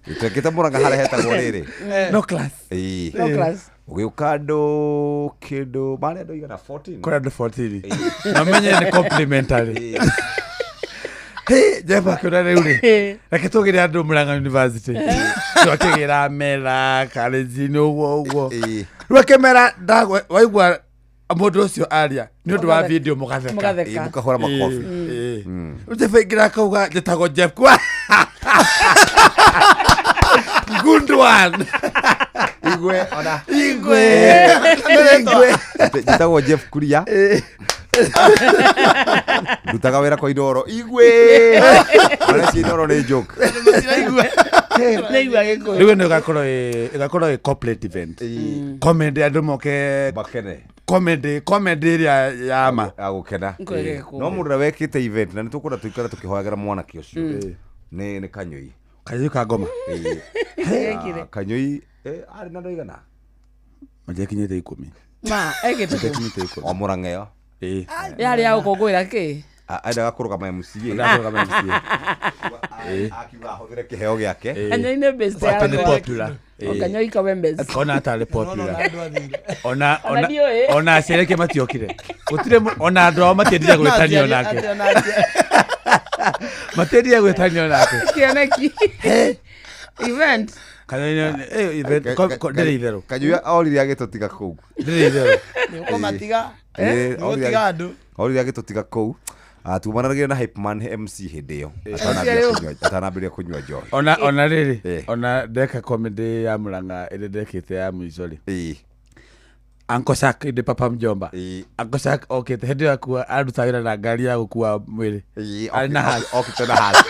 Twekĩte Mũrang'a harĩa hetagwo rĩrĩ. No class. Ĩĩ. No class. Ũgĩũka andũ kĩndũ marĩ andũ igana 14. Kũrĩ andũ 14. Na menye nĩ complimentary. Hey, Jeff akĩona rĩu rĩ reke tũgĩre andũ Murang'a University twakĩgĩra mera karĩnjinĩ ũguo ũguo rĩu akĩmera waigua mũndũ ũcio aria nĩ ũndũ wa video mũgatheka. Mũgatheka. Ĩĩ, mũkahũra makobi. Ĩĩ. Rĩu Jeff aingĩra akauga njĩtagwo Jeff kwa good one. Igwe ona. Igwe. Igwe. Njĩtagwo Jeff Kuria. Ndutaga wĩra kwa Inooro. Igwe. Ona Inooro nĩ joke. Nĩigua Gĩkũyũ. Rĩu ĩno ĩgakorwo ĩ corporate event. Comedy andũ moke makene. Comedy ĩrĩa ya ma. Ya gũkena. Ngwĩre Gĩkũyũ. No mũndũ ũrĩa wekĩte event na nĩ tũkwenda tũikare tũkĩhoyagĩra mwanake ũcio. Nĩ Kanyũi. Kanyũi ka ngoma. Ekire. Kanyũi arĩ na andũ aigana? Matiakinyĩte 10. Ma, ekĩte kũ? Matiakinyĩte 10. O Mũrang'a ĩyo. Ĩĩ. Yarĩ ya gũkũngũĩra kĩ? Endaga kũrũgama MCA. Endaga kũrũgama MCA. Akiuga ahũthĩre kĩheo gĩake. Kanyũi nĩ best Atĩ nĩ yakwa. popular. O Kanyũi kawe best. Kona atarĩ popular. Ona Ona ndiũĩ. ona aciari ake matiokire. Gũtirĩ ona andũ ao matiendire gwĩtanio nake. Matiendire gwĩtanio nake. Kĩoneki. Event. Kanyũi event ndĩrĩ itherũ. Kanyũi orire agĩtũtiga kũu. Ndĩrĩ itherũ. Nĩ ũkũmatiga. Nĩ ũgũtiga andũ. Orire agĩtũtiga kũu. Tumanagĩra na Hype Man MC hĩndĩ ĩyo. Atanambĩrĩria kũnyua njohi. Ona rĩrĩ, ona ndeka comedy ya Murang'a ĩrĩa ndekĩte ya mũico rĩ. Uncle Shark ĩndĩ papa mjomba. Uncle Shark okĩte hĩndĩ ĩyo akua aruta wĩra na ngari ya gũkua mwĩrĩ. Arĩ na haci. Okĩte na haci.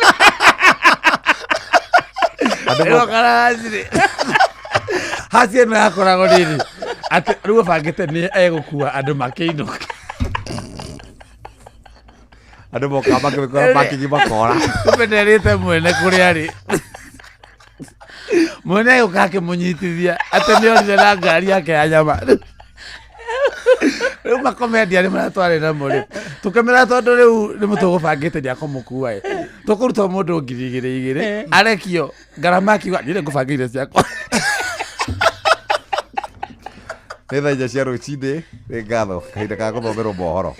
Ĩroka na haci rĩ. Haci ĩno yakoragwo rĩrĩ. Atĩ rĩu abangĩte nĩ egũkua andũ makĩinũka. Andũ mokaga makĩmĩkora parking makora. Kumbe nderĩte mwene kũrĩa arĩ. Mwene agĩũka akĩmũnyitithia atĩ nĩ orire na ngari yake ya nyama. Rĩu makomendia nĩ maratwarĩ namo rĩ. Tũkĩmera tondũ rĩu nĩ mũtũgũbangĩte nĩ akũmũkua ĩ. Tũkũruta mũndũ 2,000 arekio ngarama akiuga niĩ nĩ ngũbanga irio ciakwa. Nĩ thaa 4 cia rũcinĩ. Nĩ ngatho kahinda ga gũthomerwo mohoro.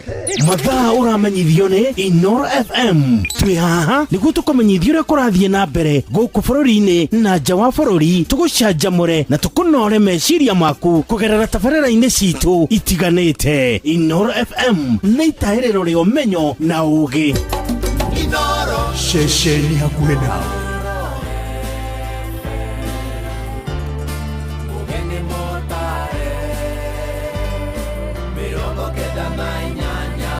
Mathaa ũramenyithio nĩ Inoro FM. Twĩ haha nĩguo tũkũmenyithia ũrĩa kũrathiĩ na mbere gũkũ bũrũri-inĩ na nja wa bũrũri, tũgũcanjamũre na tũkũnore meciria maku kũgerera tabarĩra-inĩ citũ itiganĩte. Inoro FM nĩ itahĩrĩro rĩa ũmenyo na ũũgĩ. Ceceni hakuhĩ nawe. Mĩrongo kenda na inya.